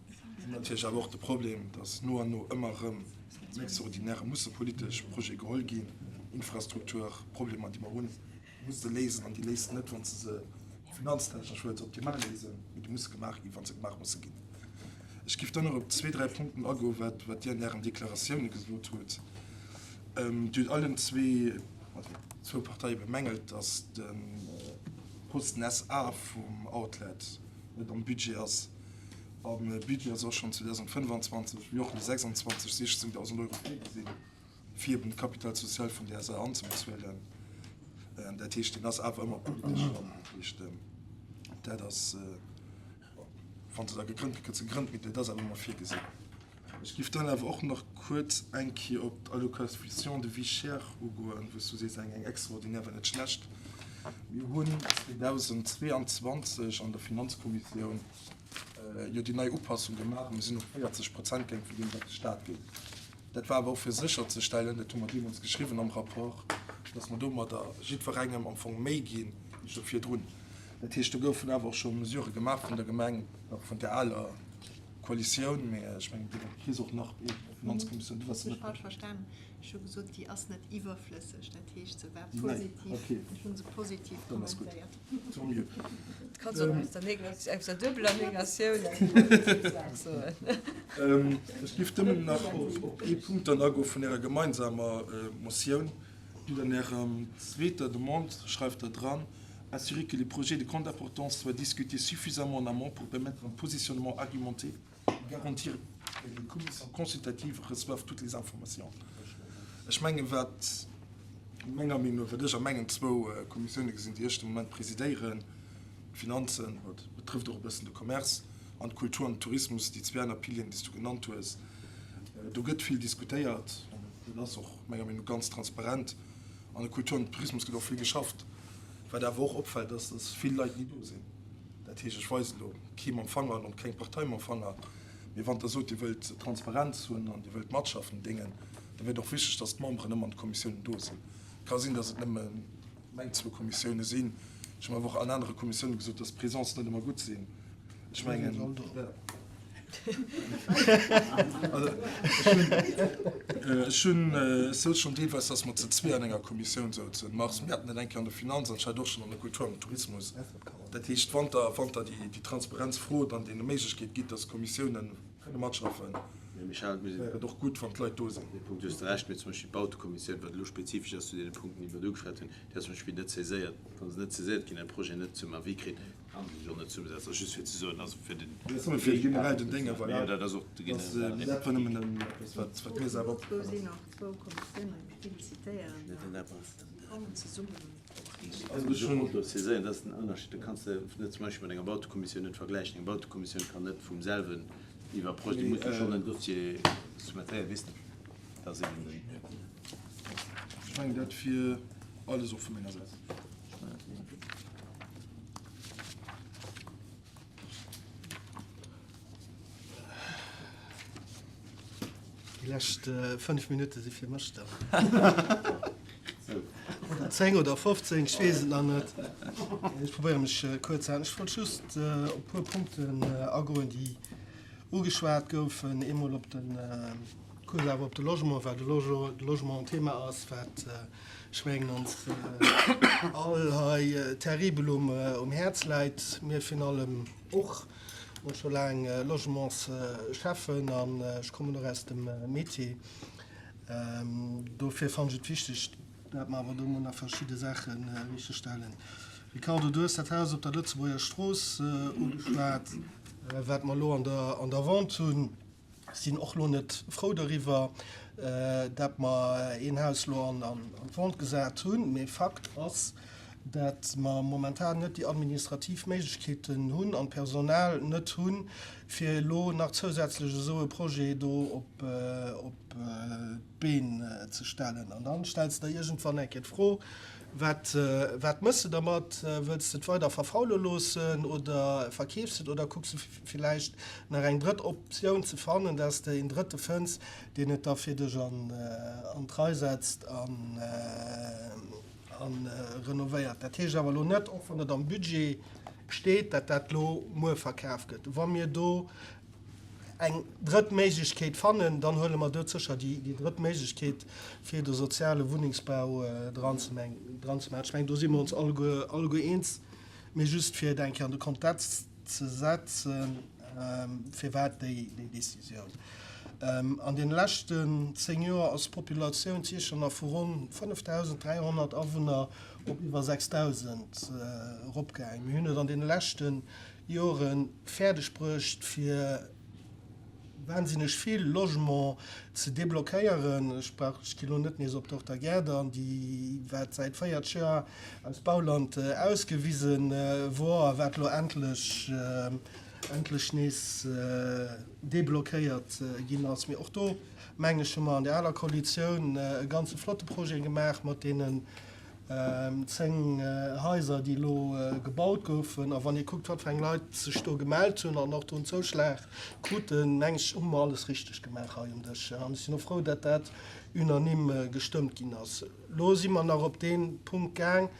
Mir hunn natierlech awer och de Problem, dass no an no ëmmer erëm am Extraordinaire musse politesch Projete geholl ginn, Infrastrukturproblemer, déi mer hunn, muss de léisen an déi léist de net, wann s de se finanztechnesch wëlls optimal léisen, mee déi musse gemaach ginn, wa se gemaach musse ginn. Ech géif dann nach op zwee, dräi Punkten agoen, wat, wat Dir an Ären Deklaratioune gesot hutt. Dir hutt allen zwee, also zwou Parteie bemängelt, datt de Posten SA vum Outlet net am Budget ass. Am Budget ass och schonn 2025 wéi och elo 26 16.000 Euro virgesinn. fir eben d'Capital social vun där SA anzebezuelen. Dat heescht, deen ass awer ëmmer politesch dran. Dat heescht, dat ass, wa se da gegrënnt gëtt, gëtt se gegrënnt, mee dat ass awer ëmmer virgesinn. Ech géif dann awer och nach kuerz eng Kéier op d'Allocation de vie chère ugoen, wou s du sees, eng extraordinaire war net schlecht. Mir hunn 2022 an der Finanzkommissioun jo déi nei Upassung gemaach a mir sinn op 40 Prozent gaang vun deem, wat de Stat gétt. Dat war awer och fir sécherzestellen, dat hu mer deemools geschriwwen am Rapport, dass mer domadder jiddwerengem am Fong méi ginn, wéi scho virdrun. Dat heescht, do goufen awer och scho Mesurë gemaach vun der Gemeng, nach vun där aler Koalitioun, mä ech mengen, du kriss och nach ee Finanzkommissioun, du waars net. Ech hu falsch verstanen. Ech hu gesot, déi ass net iwwerflësseg. Dat heescht, se war positiv. Ech hu se positiv kommentéiert. Tant mieux. Kanns och aus der Neg aus der duebeler Negatioun eng positiv Saach soen. Ech géif nëmmen nach op ee Punkt dann agoe vun Ärer gemeinsamer Motioun. Dir hutt an Ärer zweeter Demande, schreift Der dran, assurer que les projets de grande importance soient discutés suffisamment en amont pour permettre un positionnement argumenté et garantir que les commissions consultatives reçoivent toutes les informations. Ech mengen, wat menger Meenung no, wat ech a mengen zwou Kommissioune gesinn, déi ech de Moment presidéieren, d'Finanzen, dat betrëfft och e bëssen de Commerce, an d'Kultur an den Tourismus, déi zwee aner Pilieren, déi s du genannt hues, do gëtt vill diskutéiert. Dat ass och menger Meenung no ganz transparent. An de Kultur an den Tourismus gëtt och vill geschafft. Wat awer och opfält, ass, dass vill Leit ni do sinn. Dat heescht, ech weisen elo kee mam Fanger an och keng Partei mam Fanger, mee wann Der sot, Dir wëllt Transparenz hunn an Dir wëllt matschaffen, Déngen, da wier et och wichteg, dass d'Memberen ëmmer an de Kommissiounen do sinn. Et ka sinn, dass et nëmme meng zwou Kommissioune sinn. Ech hunn awer och an anere Kommissioune gesot, dass d'Presencen net ëmmer gutt sinn. Ech mengen, ech hunn, ech souz schonn deelweis, dass mer ze zwee an enger Kommissioun souzen. Mars, mir haten dat eng Kéier an der Finanz an ech hat och schonn an der Kultur an dem Tourismus. Dat heescht, wann Der, wann Der déi Transparenz frot an deene Méiglechkeet gitt, dass d'Kommissiounen kënne matschaffen, wär et och gutt, wann d'Leit do sinn. Dee Punkt hues de Recht, mee zum Beispill d'Bautekommissioun, wat elo spezifesch ass zu deene Punkten, déi mer do ugeschwat hunn, déi ass zum Beispill net saiséiert. Wa se net saiséiert ginn, e Projet net zum Avis kritt, kann se sech och net zesummesetzen. Also just fir ze soen, also fir den. Dat ass nëmme fir generell den Dénge, voilà. Jo, dat ass och de generellen. Dat war nëmmen eppes, wat, wat mir selwer opgefall ass. Do sinn och zwou Kommissiounen, ech felicitéieren se, déi kommen zesummen. Dat ass den Ënnerscheed. Du kanns de net zum Beispill mat enger Bautekommissioun net vergläichen. Eng Bautekommissioun kann net vum selwen iwwer Projet, déi musse schonn en Dossier soumettéieren, weess de. Dat ass eben den. Ech mengen, dat wier alles och vu menger Säit. Déi lescht 5 Minutte si fir mech dann. Oder 10 oder 15, ech weess et nach net. Ech probéiere mech kuerz ze halen. Ech wollt just op e puer Punkten agoen, déi ugeschwat goufen. Eemol op de, kuerz awer op de Logement, well de Logement en Thema ass, wat, ech mengen, ons all hei terribel um Häerz läit. Mir virun allem och. Ech scho laang Logementsschäffen an ech kommen och aus dem Métier. Dofir fannen ech et wichteg, dat mer awer do emol nach verschidde Saache richtegstellen. Ricardo, du hues dat Haus op der Lëtzebuerger Strooss ugeschwat, wat mer elo an der Vente hunn. Sinn och lo net frou doriwwer, dat mer een Haus lo an d'Vente gesat hunn, mee Fakt ass, dat mer momentan net déi administrativ Méiglechkeeten hunn an d'Personal net hunn, fir elo nach zousätzlech esou e Projet do op d'Been ze stellen. An dann stells de der iergendwann eng Kéier d'Fro. Wat, wat mëss de dermat? Wëlls de et weider verfaule loossen oder verkeefs de et oder kucks de villäicht nach eng drëtt Optioun ze fannen, dass de een Drëtte fënns, deen et da fir dech an d'Rei setzt an renovéiert. Dat heescht awer elo net, och wann et am Budget steet, dat dat elo muer verkaf gëtt. Wa mir do eng drëtt Méiglechkeet fannen, dann huele mer dout sécher déi drëtt Méiglechkeet, fir de soziale Wunnengsbau dran ze maachen. Ech mengen, do si mer ons alleguer eens. Mee just fir et eng Kéier an de Kontext ze setzen, firwat déi Décisioun. An deene leschten 10 Joer ass d'Populatioun zu Iechternach vu ronn 5.300 Awunner op iwwer 6.000 eropgaangen. Mir hunn et an deene leschte Jore fäerdeg bruecht fir wahnsinneg vill Logement ze deblockéieren. Ech brauch, ech ginn elo net nees op d'Horta Gerd an, déi wat säit 40 Joer als Bauland ausgewise wor a wat elo endlech, endlech nees deblockéiert ginn ass. Mee och do, mengen ech, hu mer an der aler Koalitioun e ganze flotte Projet gemaach mat deenen 10 Haiser, déi elo gebaut goufen. A wann ee kuckt, wat fir eng Leit sech do gemellt hunn an och do en Zouschlag kruten, meng ech, hu mer alles richteg gemaach hei um Dësch. An ech sinn och frou, datt dat unanime gestëmmt ginn ass. Elo si mer nach op dee Punkt gaang,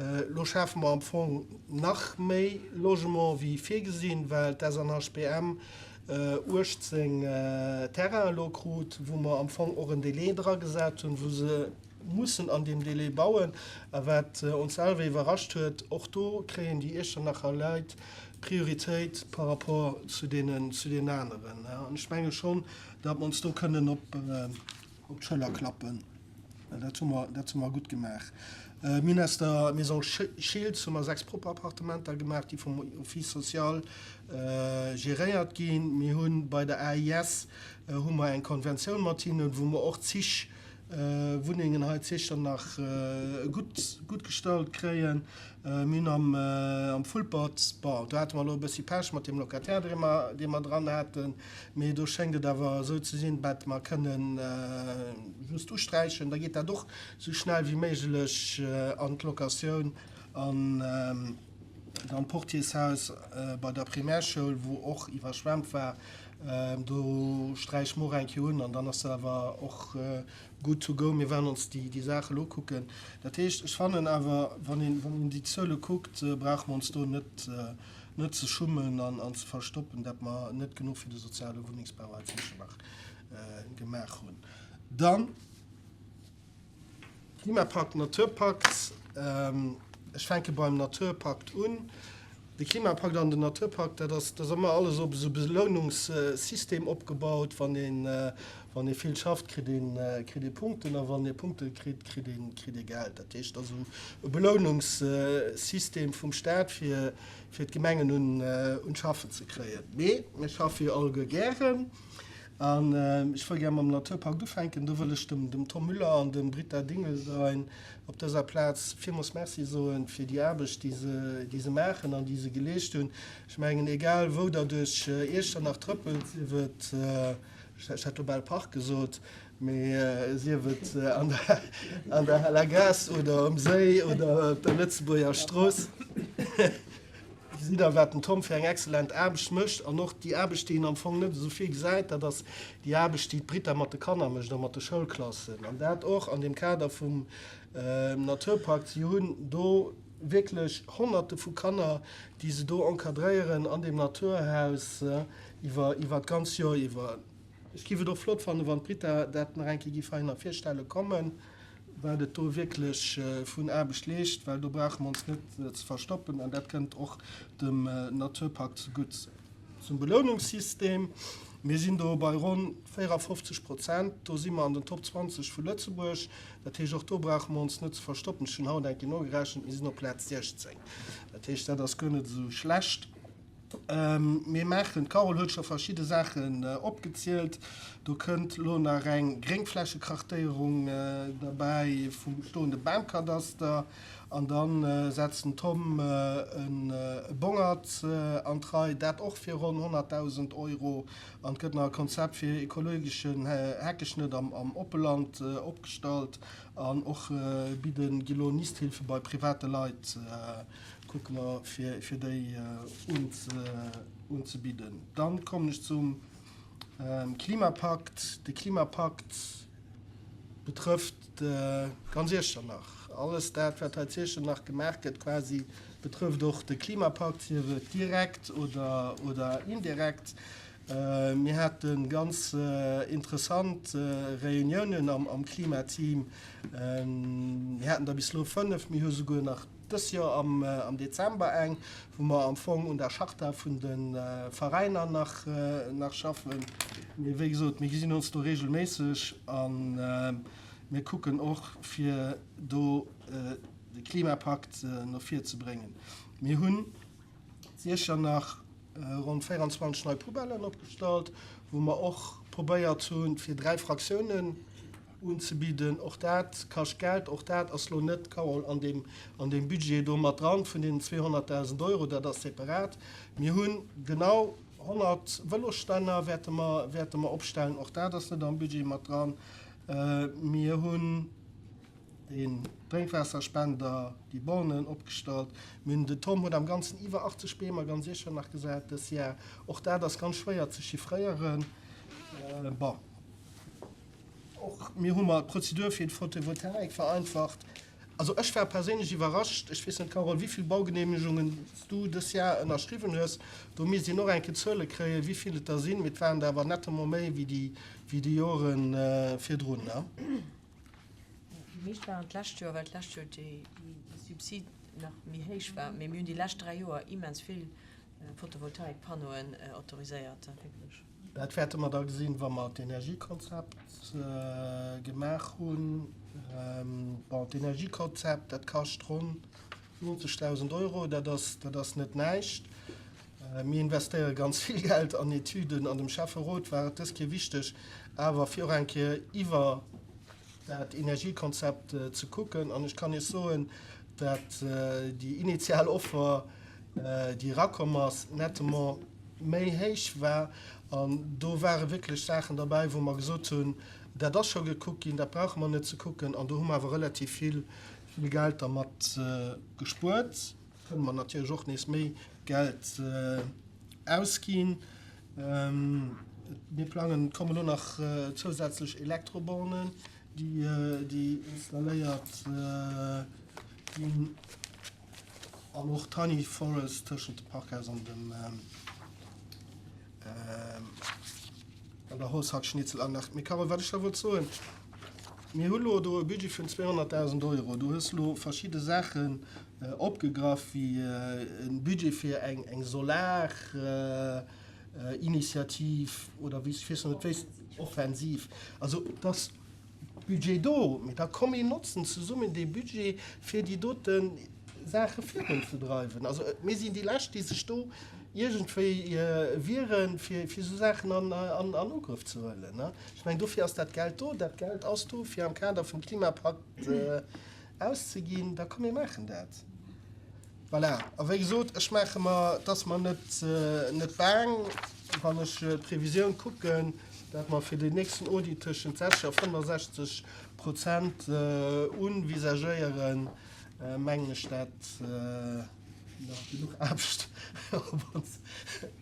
elo schafe mer am Fong nach méi Logement wéi virgesinn, well d'SNHBM 18 Terrainen elo krut, wou mer am Fong och en Délai dragesat hunn, wou se mussen an deem Délai bauen. A wat ons selwer iwwerrascht huet, och do kréien déi Iechternacher Leit Prioritéit par rapport zu deenen, zu deenen aneren. An ech menge schonn, datt mer ons do kënnen op d'Schëller klappen. Dat hu mer, dat hu mer gutt gemaach. Mir hunn aus der Maison Schiltz hu mer 6 propper Appartementer gemaach, déi vum Office social geréiert ginn. Mir hu bei der AIS hu mer eng Konventioun mat hinnen, wou mer och zig Wunnengen hei zu Iechternach gutt gutt gestallt kréien. Mir hunn am am Vulpert, bon, do hate mer elo e bëssi Pech mat deem Locataire, dee mer dee mer dran haten, mee do schéngt et awer esou ze sinn, wat mer kënnen just usträichen, da geet dat och esou schnell wéi méiglech an d'Locatioun. An dann d'Portiershaus bei der Primärschoul, wou och iwwerschwemmt war, Do sträiche mer och eng Kéier un an dann ass dat awer och good to go. Mir werden ons déi Saach elo kucken. Dat heescht, ech fannen awer, wann een, wann een déi Zuele kuckt, brauche mer ons do net, net ze schummen an, an ze verstoppen, dat mer net genuch fir de soziale Wunnengsbau hei zu Iechternach gemaach hunn. Dann. Klimapakt, Naturpakt, Ech fänke beim Naturpakt un. De Klimapakt an den Naturpakt, dat ass, dat ass ëmmer alles op esou Belounungssystem opgebaut. Wann een, wann ee vill schafft, kritt een, kritt ee Punkten a wann ee Punkte kritt, kritt een, kritt ee Geld. Dat heescht, dat ass esou e Belounungssystem vum Staat, fir, fir d'Gemengen un, un d'Schaffen ze kréien. Mee mir schaffe jo alleguer gären. An ech wëll gär mam Naturpakt ufänken. Do wëll ech dem Tom Müller an dem Britta Dingeldein op dëser Plaz villmools Merci soen fir déi Aarbecht, déi se, déi se maachen an déi se geleescht hunn. Ech mengen, egal wou Der duerch Iechternach trëppelt, sief et, ech hätt elo bal Park gesot, mee sief et an der, an der Haler Gaass oder um Séi oder op der Lëtzebuerger Strooss, Gesitt Der, wat den Tom fir eng exzellent Aarbecht mécht? An och déi Aarbecht, déi een am Fong net esou vill gesäit, dat ass déi Aarbecht, déi d'Britta mat de Kanner mécht a mat de Schoulklassen. An dat och an deem Kader vum Naturpakt. Si hunn do wierklech Honnerte vu Kanner, déi se do encadréieren an deem Naturhaus iwwer, iwwer d'ganz Joer iwwer. Ech géif et och flott fannen, wann d'Britta dat nach eng Kéier géif heihinner virstelle kommen. wat et do wierklech vun Aarbecht leescht, well do brauche mer ons net ze verstoppen an dat kënnt och dem Naturpakt zegutt. Zum Belounungssystem, Mir sinn do bei ronn 54 Prozent, do si mer an den Top 20 vu Lëtzebuerg. Dat heescht, och do brauche mer ons net ze verstoppen. Ech hunn haut eng Kéier nogerechent, mir sinn op Plaz 16. Dat heescht, dat ass guer net esou schlecht. Mir maachen, d'Carole huet scho verschidde Saachen opgezielt, do kënnt elo nach eng Gréngflächekartéierung derbäi vum bestoende Bamkadaster an da setzt den Tom e Bongert an d'Rei, dat och fir ronn 100.000 Euro. An et gëtt nach e Konzept fir ekologeschen Heckeschnëtt am Oppeland opgestallt an och bidde gi lo Nisthilfe bei private Leit. Kucke mer fir déi unzebidden. Dann kommen ech zum Klimapakt. De Klimapakt betrëfft ganz Iechternach. Alles dat, wat hei zu Iechternach gemaach gëtt quasi, betrëfft och de Klimapakt, sief et direkt oder indirekt. Mir hate ganz interessant Reuniounen am Klimateam. Mir haten der bis elo 5, mir hu souguer nach dës Joer am Dezember eng, wou mer am Fong un der Charta vun de Veräiner nach nach schaffen. Mee wéi gesot, mir gesinn ons do regelméisseg a mir kucken och, fir do de Klimapakt no vir ze bréngen. Mir hunn sécher nach ronn 24 nei Poubellen opgestallt, wou mer och probéiert hunn, fir 3 Fraktiounen unzebidden. Och dat kascht Geld. Och dat ass lo net, Carole, an deem, an deem Budget do mat dran vun deenen 200.000 Euro. Dat ass separat. Mir hu genau 100 Vëlosstänner wäerte mer, wäerte mer opstellen. Och dat ass net am Budget mat dran. Mir hunn den Drénkwaasserspender, déi Bornen opgestallt. Mir hunn, den Tom huet am Ganzen iwwer 80 Beem a ganz Iechternach gesat dës Jar. Och dat ass ganz schwéier ze chiffréieren. Bon. Och mir hu mer d'Prozedur fir d'Photovoltaik vereinfacht. Also ech war perséinlech iwwerrascht, ech weess net Carole, wéi vill Baugenehmegungen s du dës Jar ënnerschriwwen hues. Do misst een och eng Kéier Zuele kréien, wéi vill et der sinn. Mee et waren der awer nettement méi wéi déi, wéi déi Jore virdrun, ne? Déi meescht waren d'lescht Joer, well d'lescht Joer déi Subsid nach méi héich war. Mee mir hunn déi lescht 3 Joer immens vill Photovoltaikpannoen autoriséiert, wierklech. Dat wäerte mer da gesinn, wa mer d'Energiekonzept gemaach hunn. Bon, d'Energiekonzept, dat kascht ronn 90.000 Euro, dat ass, dat ass net näischt. Mir investéiere ganz vill Geld an Etüden an dem Schäfferot war et dës Kéier wichteg, awer fir och eng Kéier iwwer dat Energiekonzept ze kucken. An ech kann Iech soen, dat déi initial Offer, déi erakomm ass, nettement méi héich war. An do ware wierklech Saachen derbäi, wou mer gesot hunn, dat ass scho gekuckt ginn, dat brauche mer net ze kucken. An do hu mer awer relativ vill Geld dermat gespuert. Kënne mer natierlech och nees méi Geld ausginn. Mir plangen, et kommen elo nach zousätzlech Elektrobornen, déi installéiert ginn. An och Tiny Forest tëschent dem Parkhaus an dem an der Holzhackschnitzelanlag. Mee Carole, wat ech da wollt soen, mir hu lo do e Budget vun 200.000 Euro. Du hues lo verschidde Saachen opgegraff, wéi e Budget fir eng eng Solarinitiativ oder wéi, ech weess nach net wéi s, Offensiv. Also dass Budget do, mee da komm mir notzen zesummen dee Budget fir déi dote Saache virunzedreiwen. Also mir sinn déi Lescht, déi sech do iergendwéi wieren, fir esou Saachen an Ugrëff ze huelen. Ech mengen, dofir ass dat Geld do. Dat Geld ass do, fir am Kader vum Klimapakt auszeginn. Da komm mir maachen dat. Voilà. A wéi gesot, ech maache mer, et ass mer net, net baang, wann ech d'Previsioun kucken, dat mer fir den nächsten Audit tëschent 60 a 65 Prozent unvisagéieren, mengen ech, dat nach genuch Aarbecht op ons,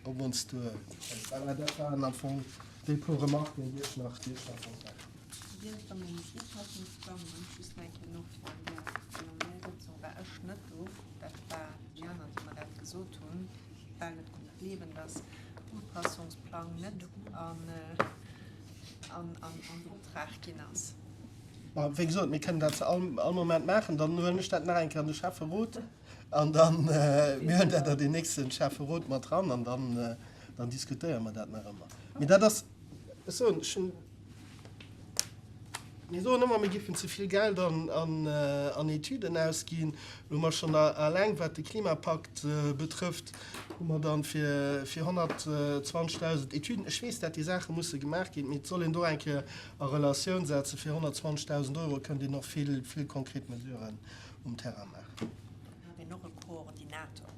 op ons duerkënnt. Voilà, dat waren am Fong déi puer Remarken, déi ech nach, déi ech nach wollt maachen. Dir hutt dann den Upassungsplang, wou ech just nach eng Kéier nofroen däerf, well an där Sëtzung war ech net do, dat war déi aner, déi mer dat gesot hunn, well net konnt gleewen, dass Upassungsplang net an Optrag ginn ass. Ma wéi gesot, mir kënnen dat zu all all Moment maachen. Dann huelen ech dat nach eng Kéier an de Schäfferot an dann, mir huelen dat an deen nächste Schäfferot mat dran an dann, dann diskutéiere mer dat nach ëmmer. Mee dat ass, ech soen, ech hunn. Mir soen ëmmer, mir géifen ze vill Geld an Etüden ausginn. Elo hu mer schonn eleng, wat de Klimapakt betrëfft, hu mer dann fir 120.000 Etüden, ech weess, dat déi Saache musse gemaach ginn, mee et soll een do eng Kéier a Relatioun setzen, fir 120.000 Euro kënnt een och vill, vill konkret Mesuren um Terrain maachen. Brauch een och e Koordinator?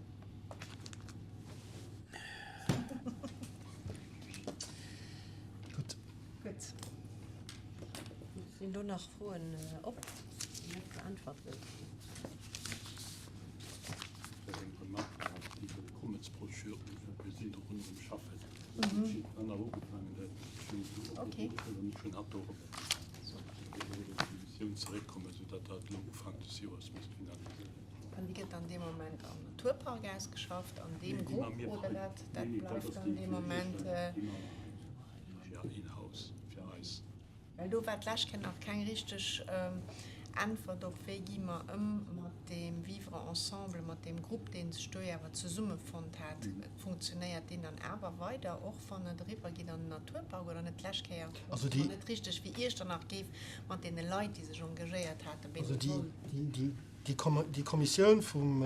Gutt. Gutt. Sinn do nach Froen op, déi net beäntwert goufen? Vläicht eng Remarque nach iwwer d'Commetsbroschür. Mir sinn dorun um Schaffen. Dat huet jiddwer ugefaangen, dat ech hunn elo opgeruff, ech hunn hatt dorop Missioun zeréckkommen, soudatt dat elo Ufank des Joers misst finaliséiert ginn. An déi gëtt dann dee Moment am Naturpark ausgeschafft, an deem Grupp, oder dat bleift dann dee Moment? Jo, in-house fir eis. Well do war d'lescht Kéier nach keng richteg Äntwert op, wéi gi mer ëm mat deem Vivre ensemble, mat deem Grupp, dee sech do jo awer zesummefonnt hat. Funktionéiert deen dann awer weider, och wann et eriwwer geet an den Naturpark oder net? D'lescht Kéier wosste mer net richteg, wéi Iechternach géif mat deene Leit, déi sech engagéiert haten, bénévol. Déi Kommissioun vum.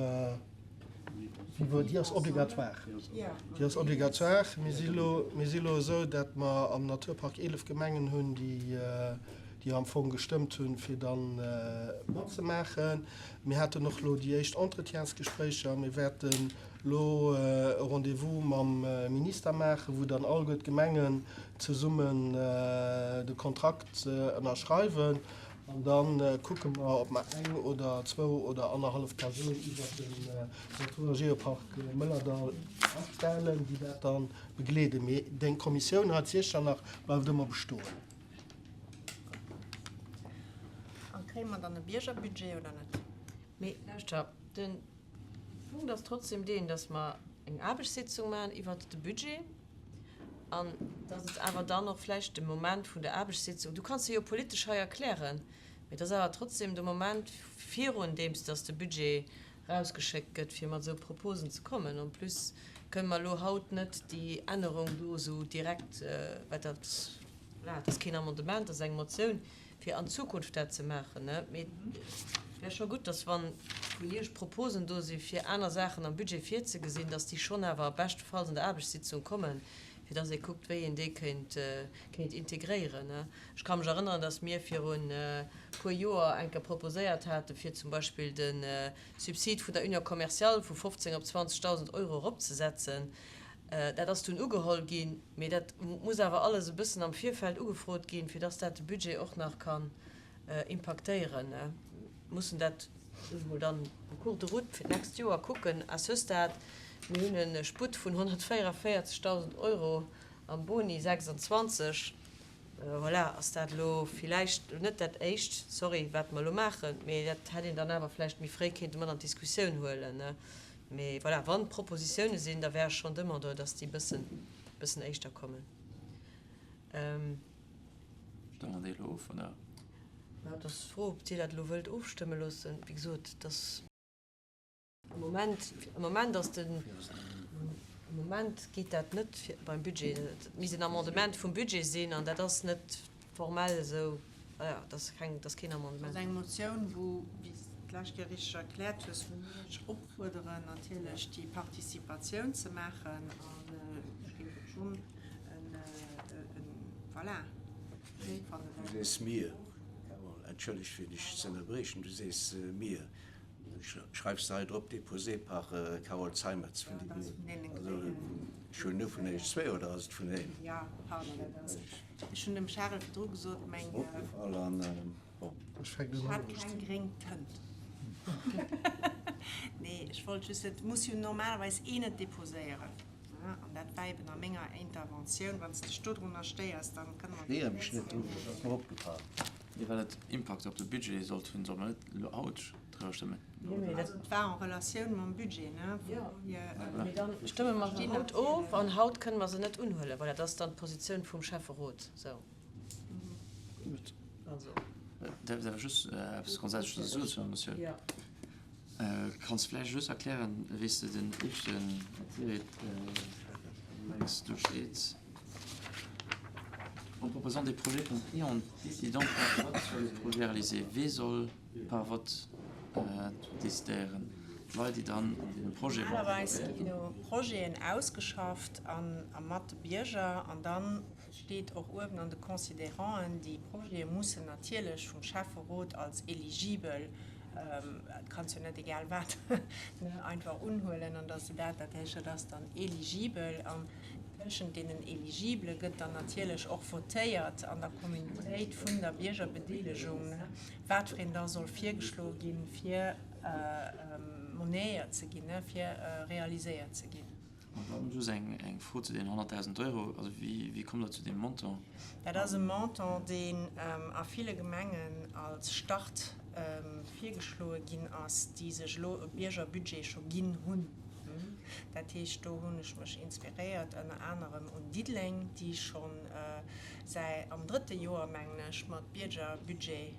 Déi ass obligatoire. Déi ass obligatoire. Mir si elo, mir si elo esou, datt mer am Naturpark 11 Gemengen hunn, déi, déi am Fong gestëmmt hunn, fir da matzemaachen. Mir haten och elo déi éischt Entretiensgespréicher. Mir wäerten elo e Rendez-vous mam Minister maachen, wou dann alleguer d'Gemengen zesummen de Kontrakt ënnerschreiwen. An da kucke mer, ob mer eng oder zwou oder annerhallef Persoun iwwert den Natur a Geopark Mëllerdall astellen, déi dat da begleeden. Mee deng Kommissioun hei zu Iechternach bleift ëmmer bestoen. A kréie mer dann e Biergerbudget oder net? Mee lauschter, de Punkt ass trotzdem deen, dass mer eng Aarbechtssitzung maachen iwwert de Budget. An dass et awer dann och vläicht de Moment vun der Aarbechtssitzung, du kanns se jo politesch hei erklären, mee et ass awer trotzdem de Moment virun deems dass de Budget rausgeschéckt gëtt, fir mat esou Proposen ze kommen. En plus kënne mer elo haut net déi Ännerung do esou direkt, well dat, voilà, dat ass keen Amendement, dat ass eng Motioun, fir an Zukunft dat ze maachen. Mee et wär scho gutt, dass wa vun Iech Proposen do si fir aner Saachen am Budget virzegesinn, dass déi schonn awer beschtefalls an der Aarbechtssitzung kommen, fir dass ee kuckt, wéi een déi kéint kéint integréieren. Ech ka mech erënneren, dass mir virun e puer Joer eng Kéier proposéiert haten, fir zum Beispill de Subsid vun der Union commerciale vu 15 op 20.000 Euro eropzesetzen. Dat ass dunn ugeholl ginn, mee dat muss awer alles e bëssen am Virfeld ugefrot ginn, fir dass dat de Budget och nach kann impaktéieren. Mir mussen dat emol dann en cours de route fir d'nächst Joer kucken. À ce stade, mir hunn e Sputt vun 144.000 Euro am Boni 26. Voilà, ass dat elo villäicht net dat Éischt, sorry, wat mer elo maachen, mee dat hätt een dann awer vläicht méi fréi kéinte mat an d'Diskussioun huelen. Mee voilà, wann Propositione sinn, da wär ech schonn Demandeur, dass déi bëssen, bëssen éischter kommen. Stëmme mer déi elo of, oder? Mä et ass d'Fro, ob Dir dat elo wëllt ofstëmme loossen. Wéi gesot, et ass am Moment, am Moment ass den, am Moment geet dat net fir beim Budget. Et misst en Amendement vum Budget sinn an dat ass net formell esou. Voilà, dat ass keng, dat ass keen Amendement. Dat ass eng Motioun, wou, wéi s de d'lescht Kéier richteg erkläert hues, wou mir iech opfuerderen, natierlech déi Participatioun ze maachen. An ech géif et schonn en, en, voilà, schéi fannen, Du sees mir, Carole, entschëlleg fir dech ze ënnerbriechen, du sees mir, Schreifs de hei drop, déposé par Carole Zeimetz vun déi Gréng? Also ech huelen u vun iech zwéi, oder ass et vun een? Jo, pardon, dat ass, ech hunn dem Charel virdru gesot, meng. Ass mer opgefall an bon. Ech hat keng gréng Tënt. Nee, ech wollt just, et muss jo normalerweis een et déposéieren, an dat war eben a menger Interventioun. Wann s de dech dodrunner stéiers, dann kënne mer. Ech stéiere mech net drun, et ass mer opgefall. Mee well et Impakt op de Budget sollt hunn, solle mer net elo haut driwwer stëmmen? Also et war en Relatioun mam Budget, ne? Jo, mee dann stëmme mer se haut of an haut kënne mer se net unhuelen. Voilà, dat ass dann d'Positioun vum Schäfferot. Sou. Gutt. Also. Däerf ech awer just eppes Grondsätzleches soen zu der Motioun? Jo. Kanns vläicht just erklären, wéi s de den éischten Tiret mengs, do steet. En proposant des projets et en décidant par vote sur les projets réalisés. Wee soll par vote décidéieren? D'Leit, déi dann an deene Projete Normalerweis gi jo Projeten ausgeschafft a mat de Bierger an dann steet och uewen an de Considéranten, déi Projete mussen natierlech vum Schäfferot als éligibel, et kanns jo net egal wat einfach unhuelen an dass se dat, dat heescht dat ass dann éligibel an tëschent deenen Éligibele gëtt dann natierlech och votéiert an der Communautéit vun der Biergerbedeelegung, wat fir een da soll virgeschloe ginn, fir monnayer ze ginn, fir realiséiert ze ginn. An dann just eng Fro zu deenen 100.000 Euro, also wéi kommt Der zu deem Montant? Dat ass e Montant, deen a ville Gemengen als Start virgeschloe ginn ass, déi sech elo e Biergerbudget scho ginn hunn. Dat heescht, do hunn ech mech inspiréiert ënner anerem un Diddeleng, déi scho säi am drëtte Joer, mengen ech, mat Biergerbudget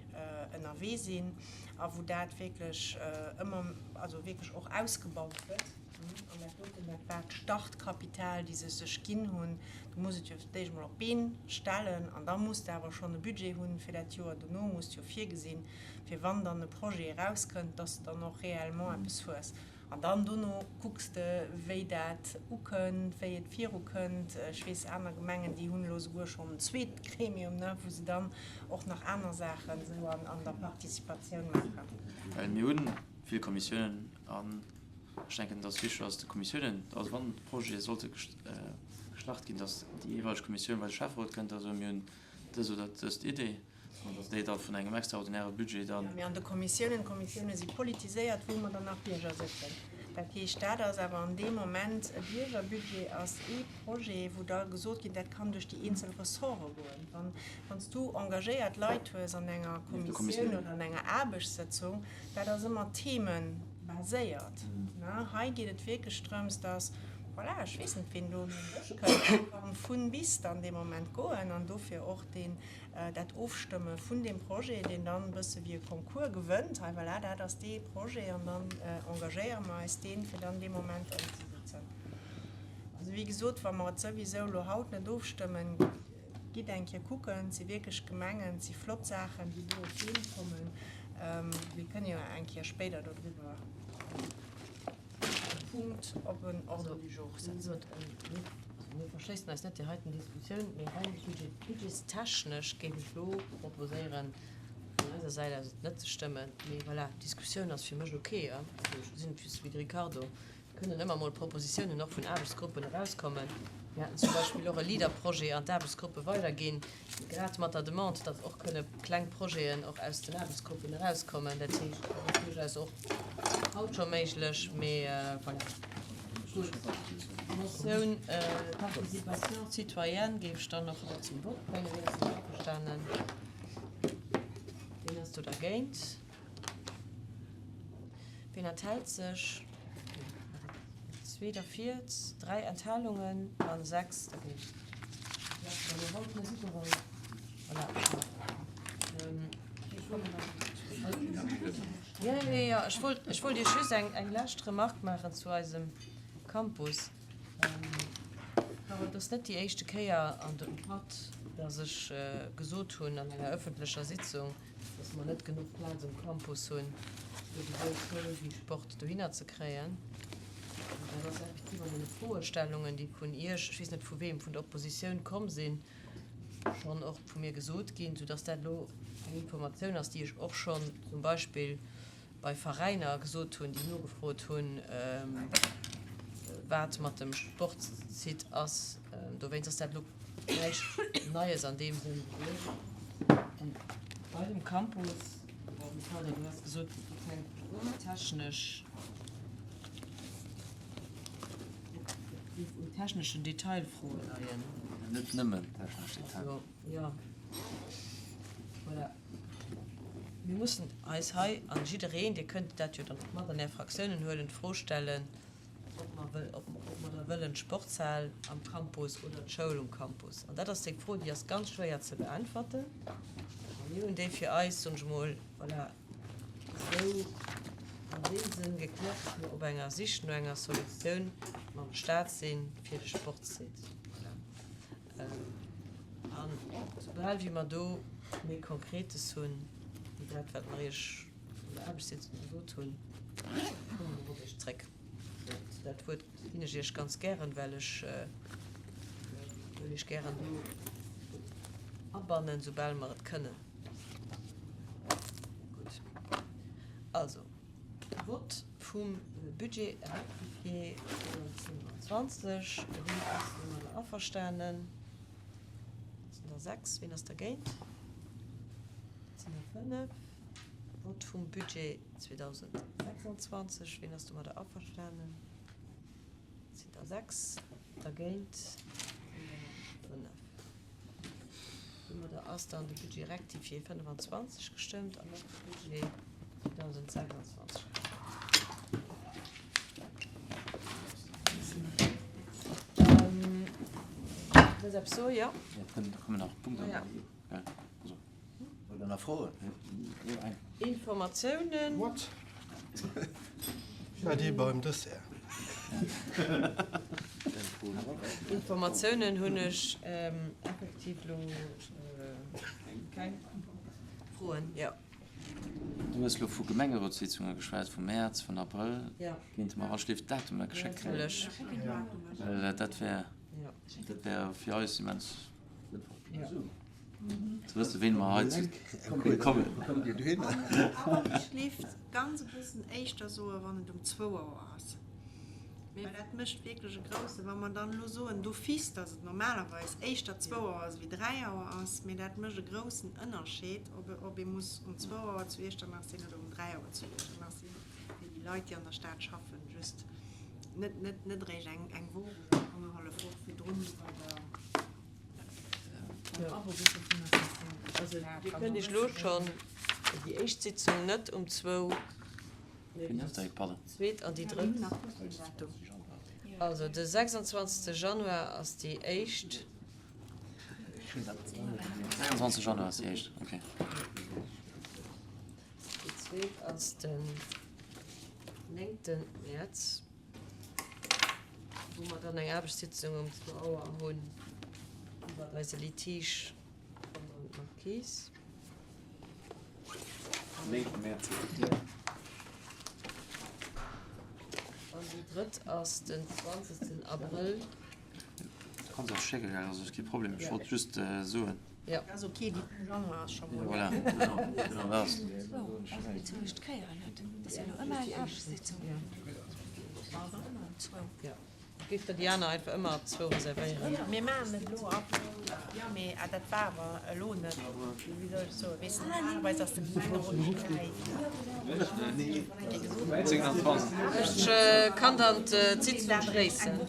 ënnerwee sinn a wou dat wierklech ëmmer, also wierklech och ausgebaut gëtt. An dat doten, dat war d'Startkapital, déi se sech ginn hunn. Du muss et jo fir d'éischt emol op d'Been stellen an da muss de awer schonn e Budget hunn fir dat Joer dono, muss de jo virgesinn, fir wann dann e Projet erauskënnt, dass de dann och réellement eppes hues. An dann dono kucks de, wéi dat ukënnt, wéi et virukënnt. Ech weess, aner Gemengen, déi hunn elo souguer schonn en zweet Gremium, ne, wou se dann och nach aner Saachen esou an der Participatioun maachen. Well mir hu vill Kommissiounen an ech denken, dass wichteg ass, de Kommissiounen, also wann Projete sollte gestart ginn, dass déi jeeweileg Kommissioun bei de Schäfferot kënnt a soen, mir hunn dës oder dëst Idee, an dass déi da vun engem extraordinäre Budget dann. Mee an de Kommissiounen, d'Kommissioune si politiséiert, wou mer dann nach Bierger sëtzen. Dat heescht, dat ass awer an deem Moment e Biergerbudget ass ee Projet, wou da gesot ginn, dat kann duerch déi eenzel Ressorte goen. Wann, wann s du engagéiert Leit hues an enger Kommissioun oder an enger Aarbechtssëtzung, dat ass ëmmer themebaséiert. Hei geet et wierklech drëms, dass, voilà, ech weess net, ween do un den Dësch kënnt, dat kann vun bis dann dee Moment goen an dofir och deen, dat Ofstëmme vun deem Projet, deen dann e bësse wéi e Concours gewënnt, hei voilà, dat ass dee Projet an dann engagéiere mer eis deen, fir dann dee Moment ëmzesetzen. Also wéi gesot, wa mer et souwisou elo haut net ofstëmmen, gitt eng Kéier kucken, et si wierklech Gemengen, et si flott Saachen, déi do op d'Been kommen. Mir kënne jo eng Kéier spéider dodriwwer. Punkt op en Ordre du jour setzen. Mir verschléissen eis net déi heiten Diskussioun, mee rein budgetstechnesch géif ech elo proposéieren, vun eiser Säit aus et net ze stëmmen. Mee voilà, d'Diskussioun ass fir mech ok. Also ech gesinn et just wéi de Ricardo. Et kënnen ëmmer mol Propositiounen och vun Aarbechtsgruppen erauskommen. Mir haten zum Beispill och e Leader-Projet an d'Aarbechtsgruppe weiderginn. Grad mat der Demande, datt och kënne kleng Projeten och aus den Aarbechtsgruppen erauskommen. Dat heescht, dat ass duerchaus och haut scho méiglech. Mee voilà. Gutt, d'Motioun Participation citoyenne géif ech dann och haut zum Vott bréngen. Wien ass domat averstanen? Wien ass do dergéint? Wien enthält sech? Zwee derfir, dräi Enthalungen a 6 dergéint. Ech wollt Iech just eng lescht Remarque maachen zu eisem Campus. Et ass net déi éischte Kéier an dem Patt, datt ech gesot hunn an enger ëffentlecher Sitzung, dass mer net genuch Plaz um Campus hunn, fir souwuel Schoul wéi Sport dohinner ze kréien. An dat ass effektiv an deene Froestellungen, déi vun Iech, ech weess net vu weem, vun der Oppositioun komm sinn, schonn och vu mir gesot ginn, soudass dat elo eng Informatioun ass, déi ech och schonn zum Beispill bei Veräiner gesot hunn, déi nogefrot hunn, wat mat dem Sportsite ass. Dowéinst ass dat elo näischt Neies an deem Sënn gewiescht. An bei dem Campus, bon, Ricardo, du has gesot, et gi keng technesch, et géif un techneschen Detailfroe leien. Net nëmmen technesch Detail. Jo, voilà. Mir mussen eis hei, an jiddereen, Dir kënnt dat jo dann och mat an Är Fraktiounen huelen, d'Fro stellen, ob mer wëll, ob mer da wëllen d'Sportshal am Campus oder d'Schoul um Campus. An dat ass eng Fro, déi ass ganz schwéier ze beäntwerten. A mir hunn déi fir eis, soen ech emol, voilà, esou an deem Sënn gekläert, dass mer op enger Sich no enger Solutioun mam Stat si fir de Sportsite. Voilà. An. Soubal wéi mer do méi Konkretes hunn, wéi dat, wat mer Iech an der Aarbechtssitzung gesot hunn, komme mer op Iech zréck. Dat Wuert ginn ech Iech ganz gären, well ech wëll Iech gären do abannen, soubal mer et kënnen. Gutt. Also, Vott vum Budget rectifié 2025. Wien ass domadder averstanen? Dat sinn der 6. Wien ass dergéint? Dat sinn der 5. Vott vum Budget 2026. Wien ass domadder averstanen? Dat sinn der 6. Dergéint sinn der 5. Domadder ass dann de Budget rectifié 25 gestëmmt an och de Budget 2026 gestëmmt. Wëlls eppes soen? Jo. Da kommen nach Punkten. Ja. Oder nach Froen? Informatiounen. What? War déi beim Dessert? Informatiounen hunn ech effektiv elo keng. Froen, jo. Du hues elo vu Gemengerotssitzunge geschwat, vum Mäerz, vun Abrëll. Jo. Kéinte mer alschlift d'Datumer geschéckt kréien? Natierlech. Well dat wär, dat wär fir eis immens sënnvoll. Ze wëssen, wéini mer hei zu kommen. Ech léift ganz e bëssen éischter soen, wann et um zwou Auer ass, well dat mécht wierklech e grousse, wa mer dann elo soen d'office, datt et normalerweis éischter zwou Auer ass wéi dräi Auer ass, mee dat mécht e groussen Ënnerscheed, ob ee muss um zwou Auer zu Iechternach sinn oder um dräi Auer zu Iechternach sinn, fir déi Leit, déi an der Stad schaffen, just net net eréischt eng Woch oder annerhallef Woch virdrun bei der. Also Dir kënnt Iech elo schonn déi éischt Sitzung net um zwou, mee déi zweet an déi drëtt. Also de 26. Januar ass déi éischt. 26 Januar ass déi éischt, okay. Déi zweet ass den 9. Mäerz. Wou mer dann eng Aarbechtssitzung um zwou Auer hunn iwwer eise Litige ronderëm d'Marquise. Néngten Mäerz. An déi drëtt ass den 20. Abrëll. Du kanns och schécke, gell, also ass kee Problem. Ech wollt just soen. Jo. Ass ok, déi vum Januar ass scho mol. Voilà, genau, genau dat ass. Jo, géif der déi aner einfach ëmmer ab zwou reservéieren. Mir maachen et elo ab, jo, mee ah dat war awer elo net, wéi soll ech soen, weess de, normalerweis ass de Gemengerot um 3. Ech kann dann d'Sitzung schléissen.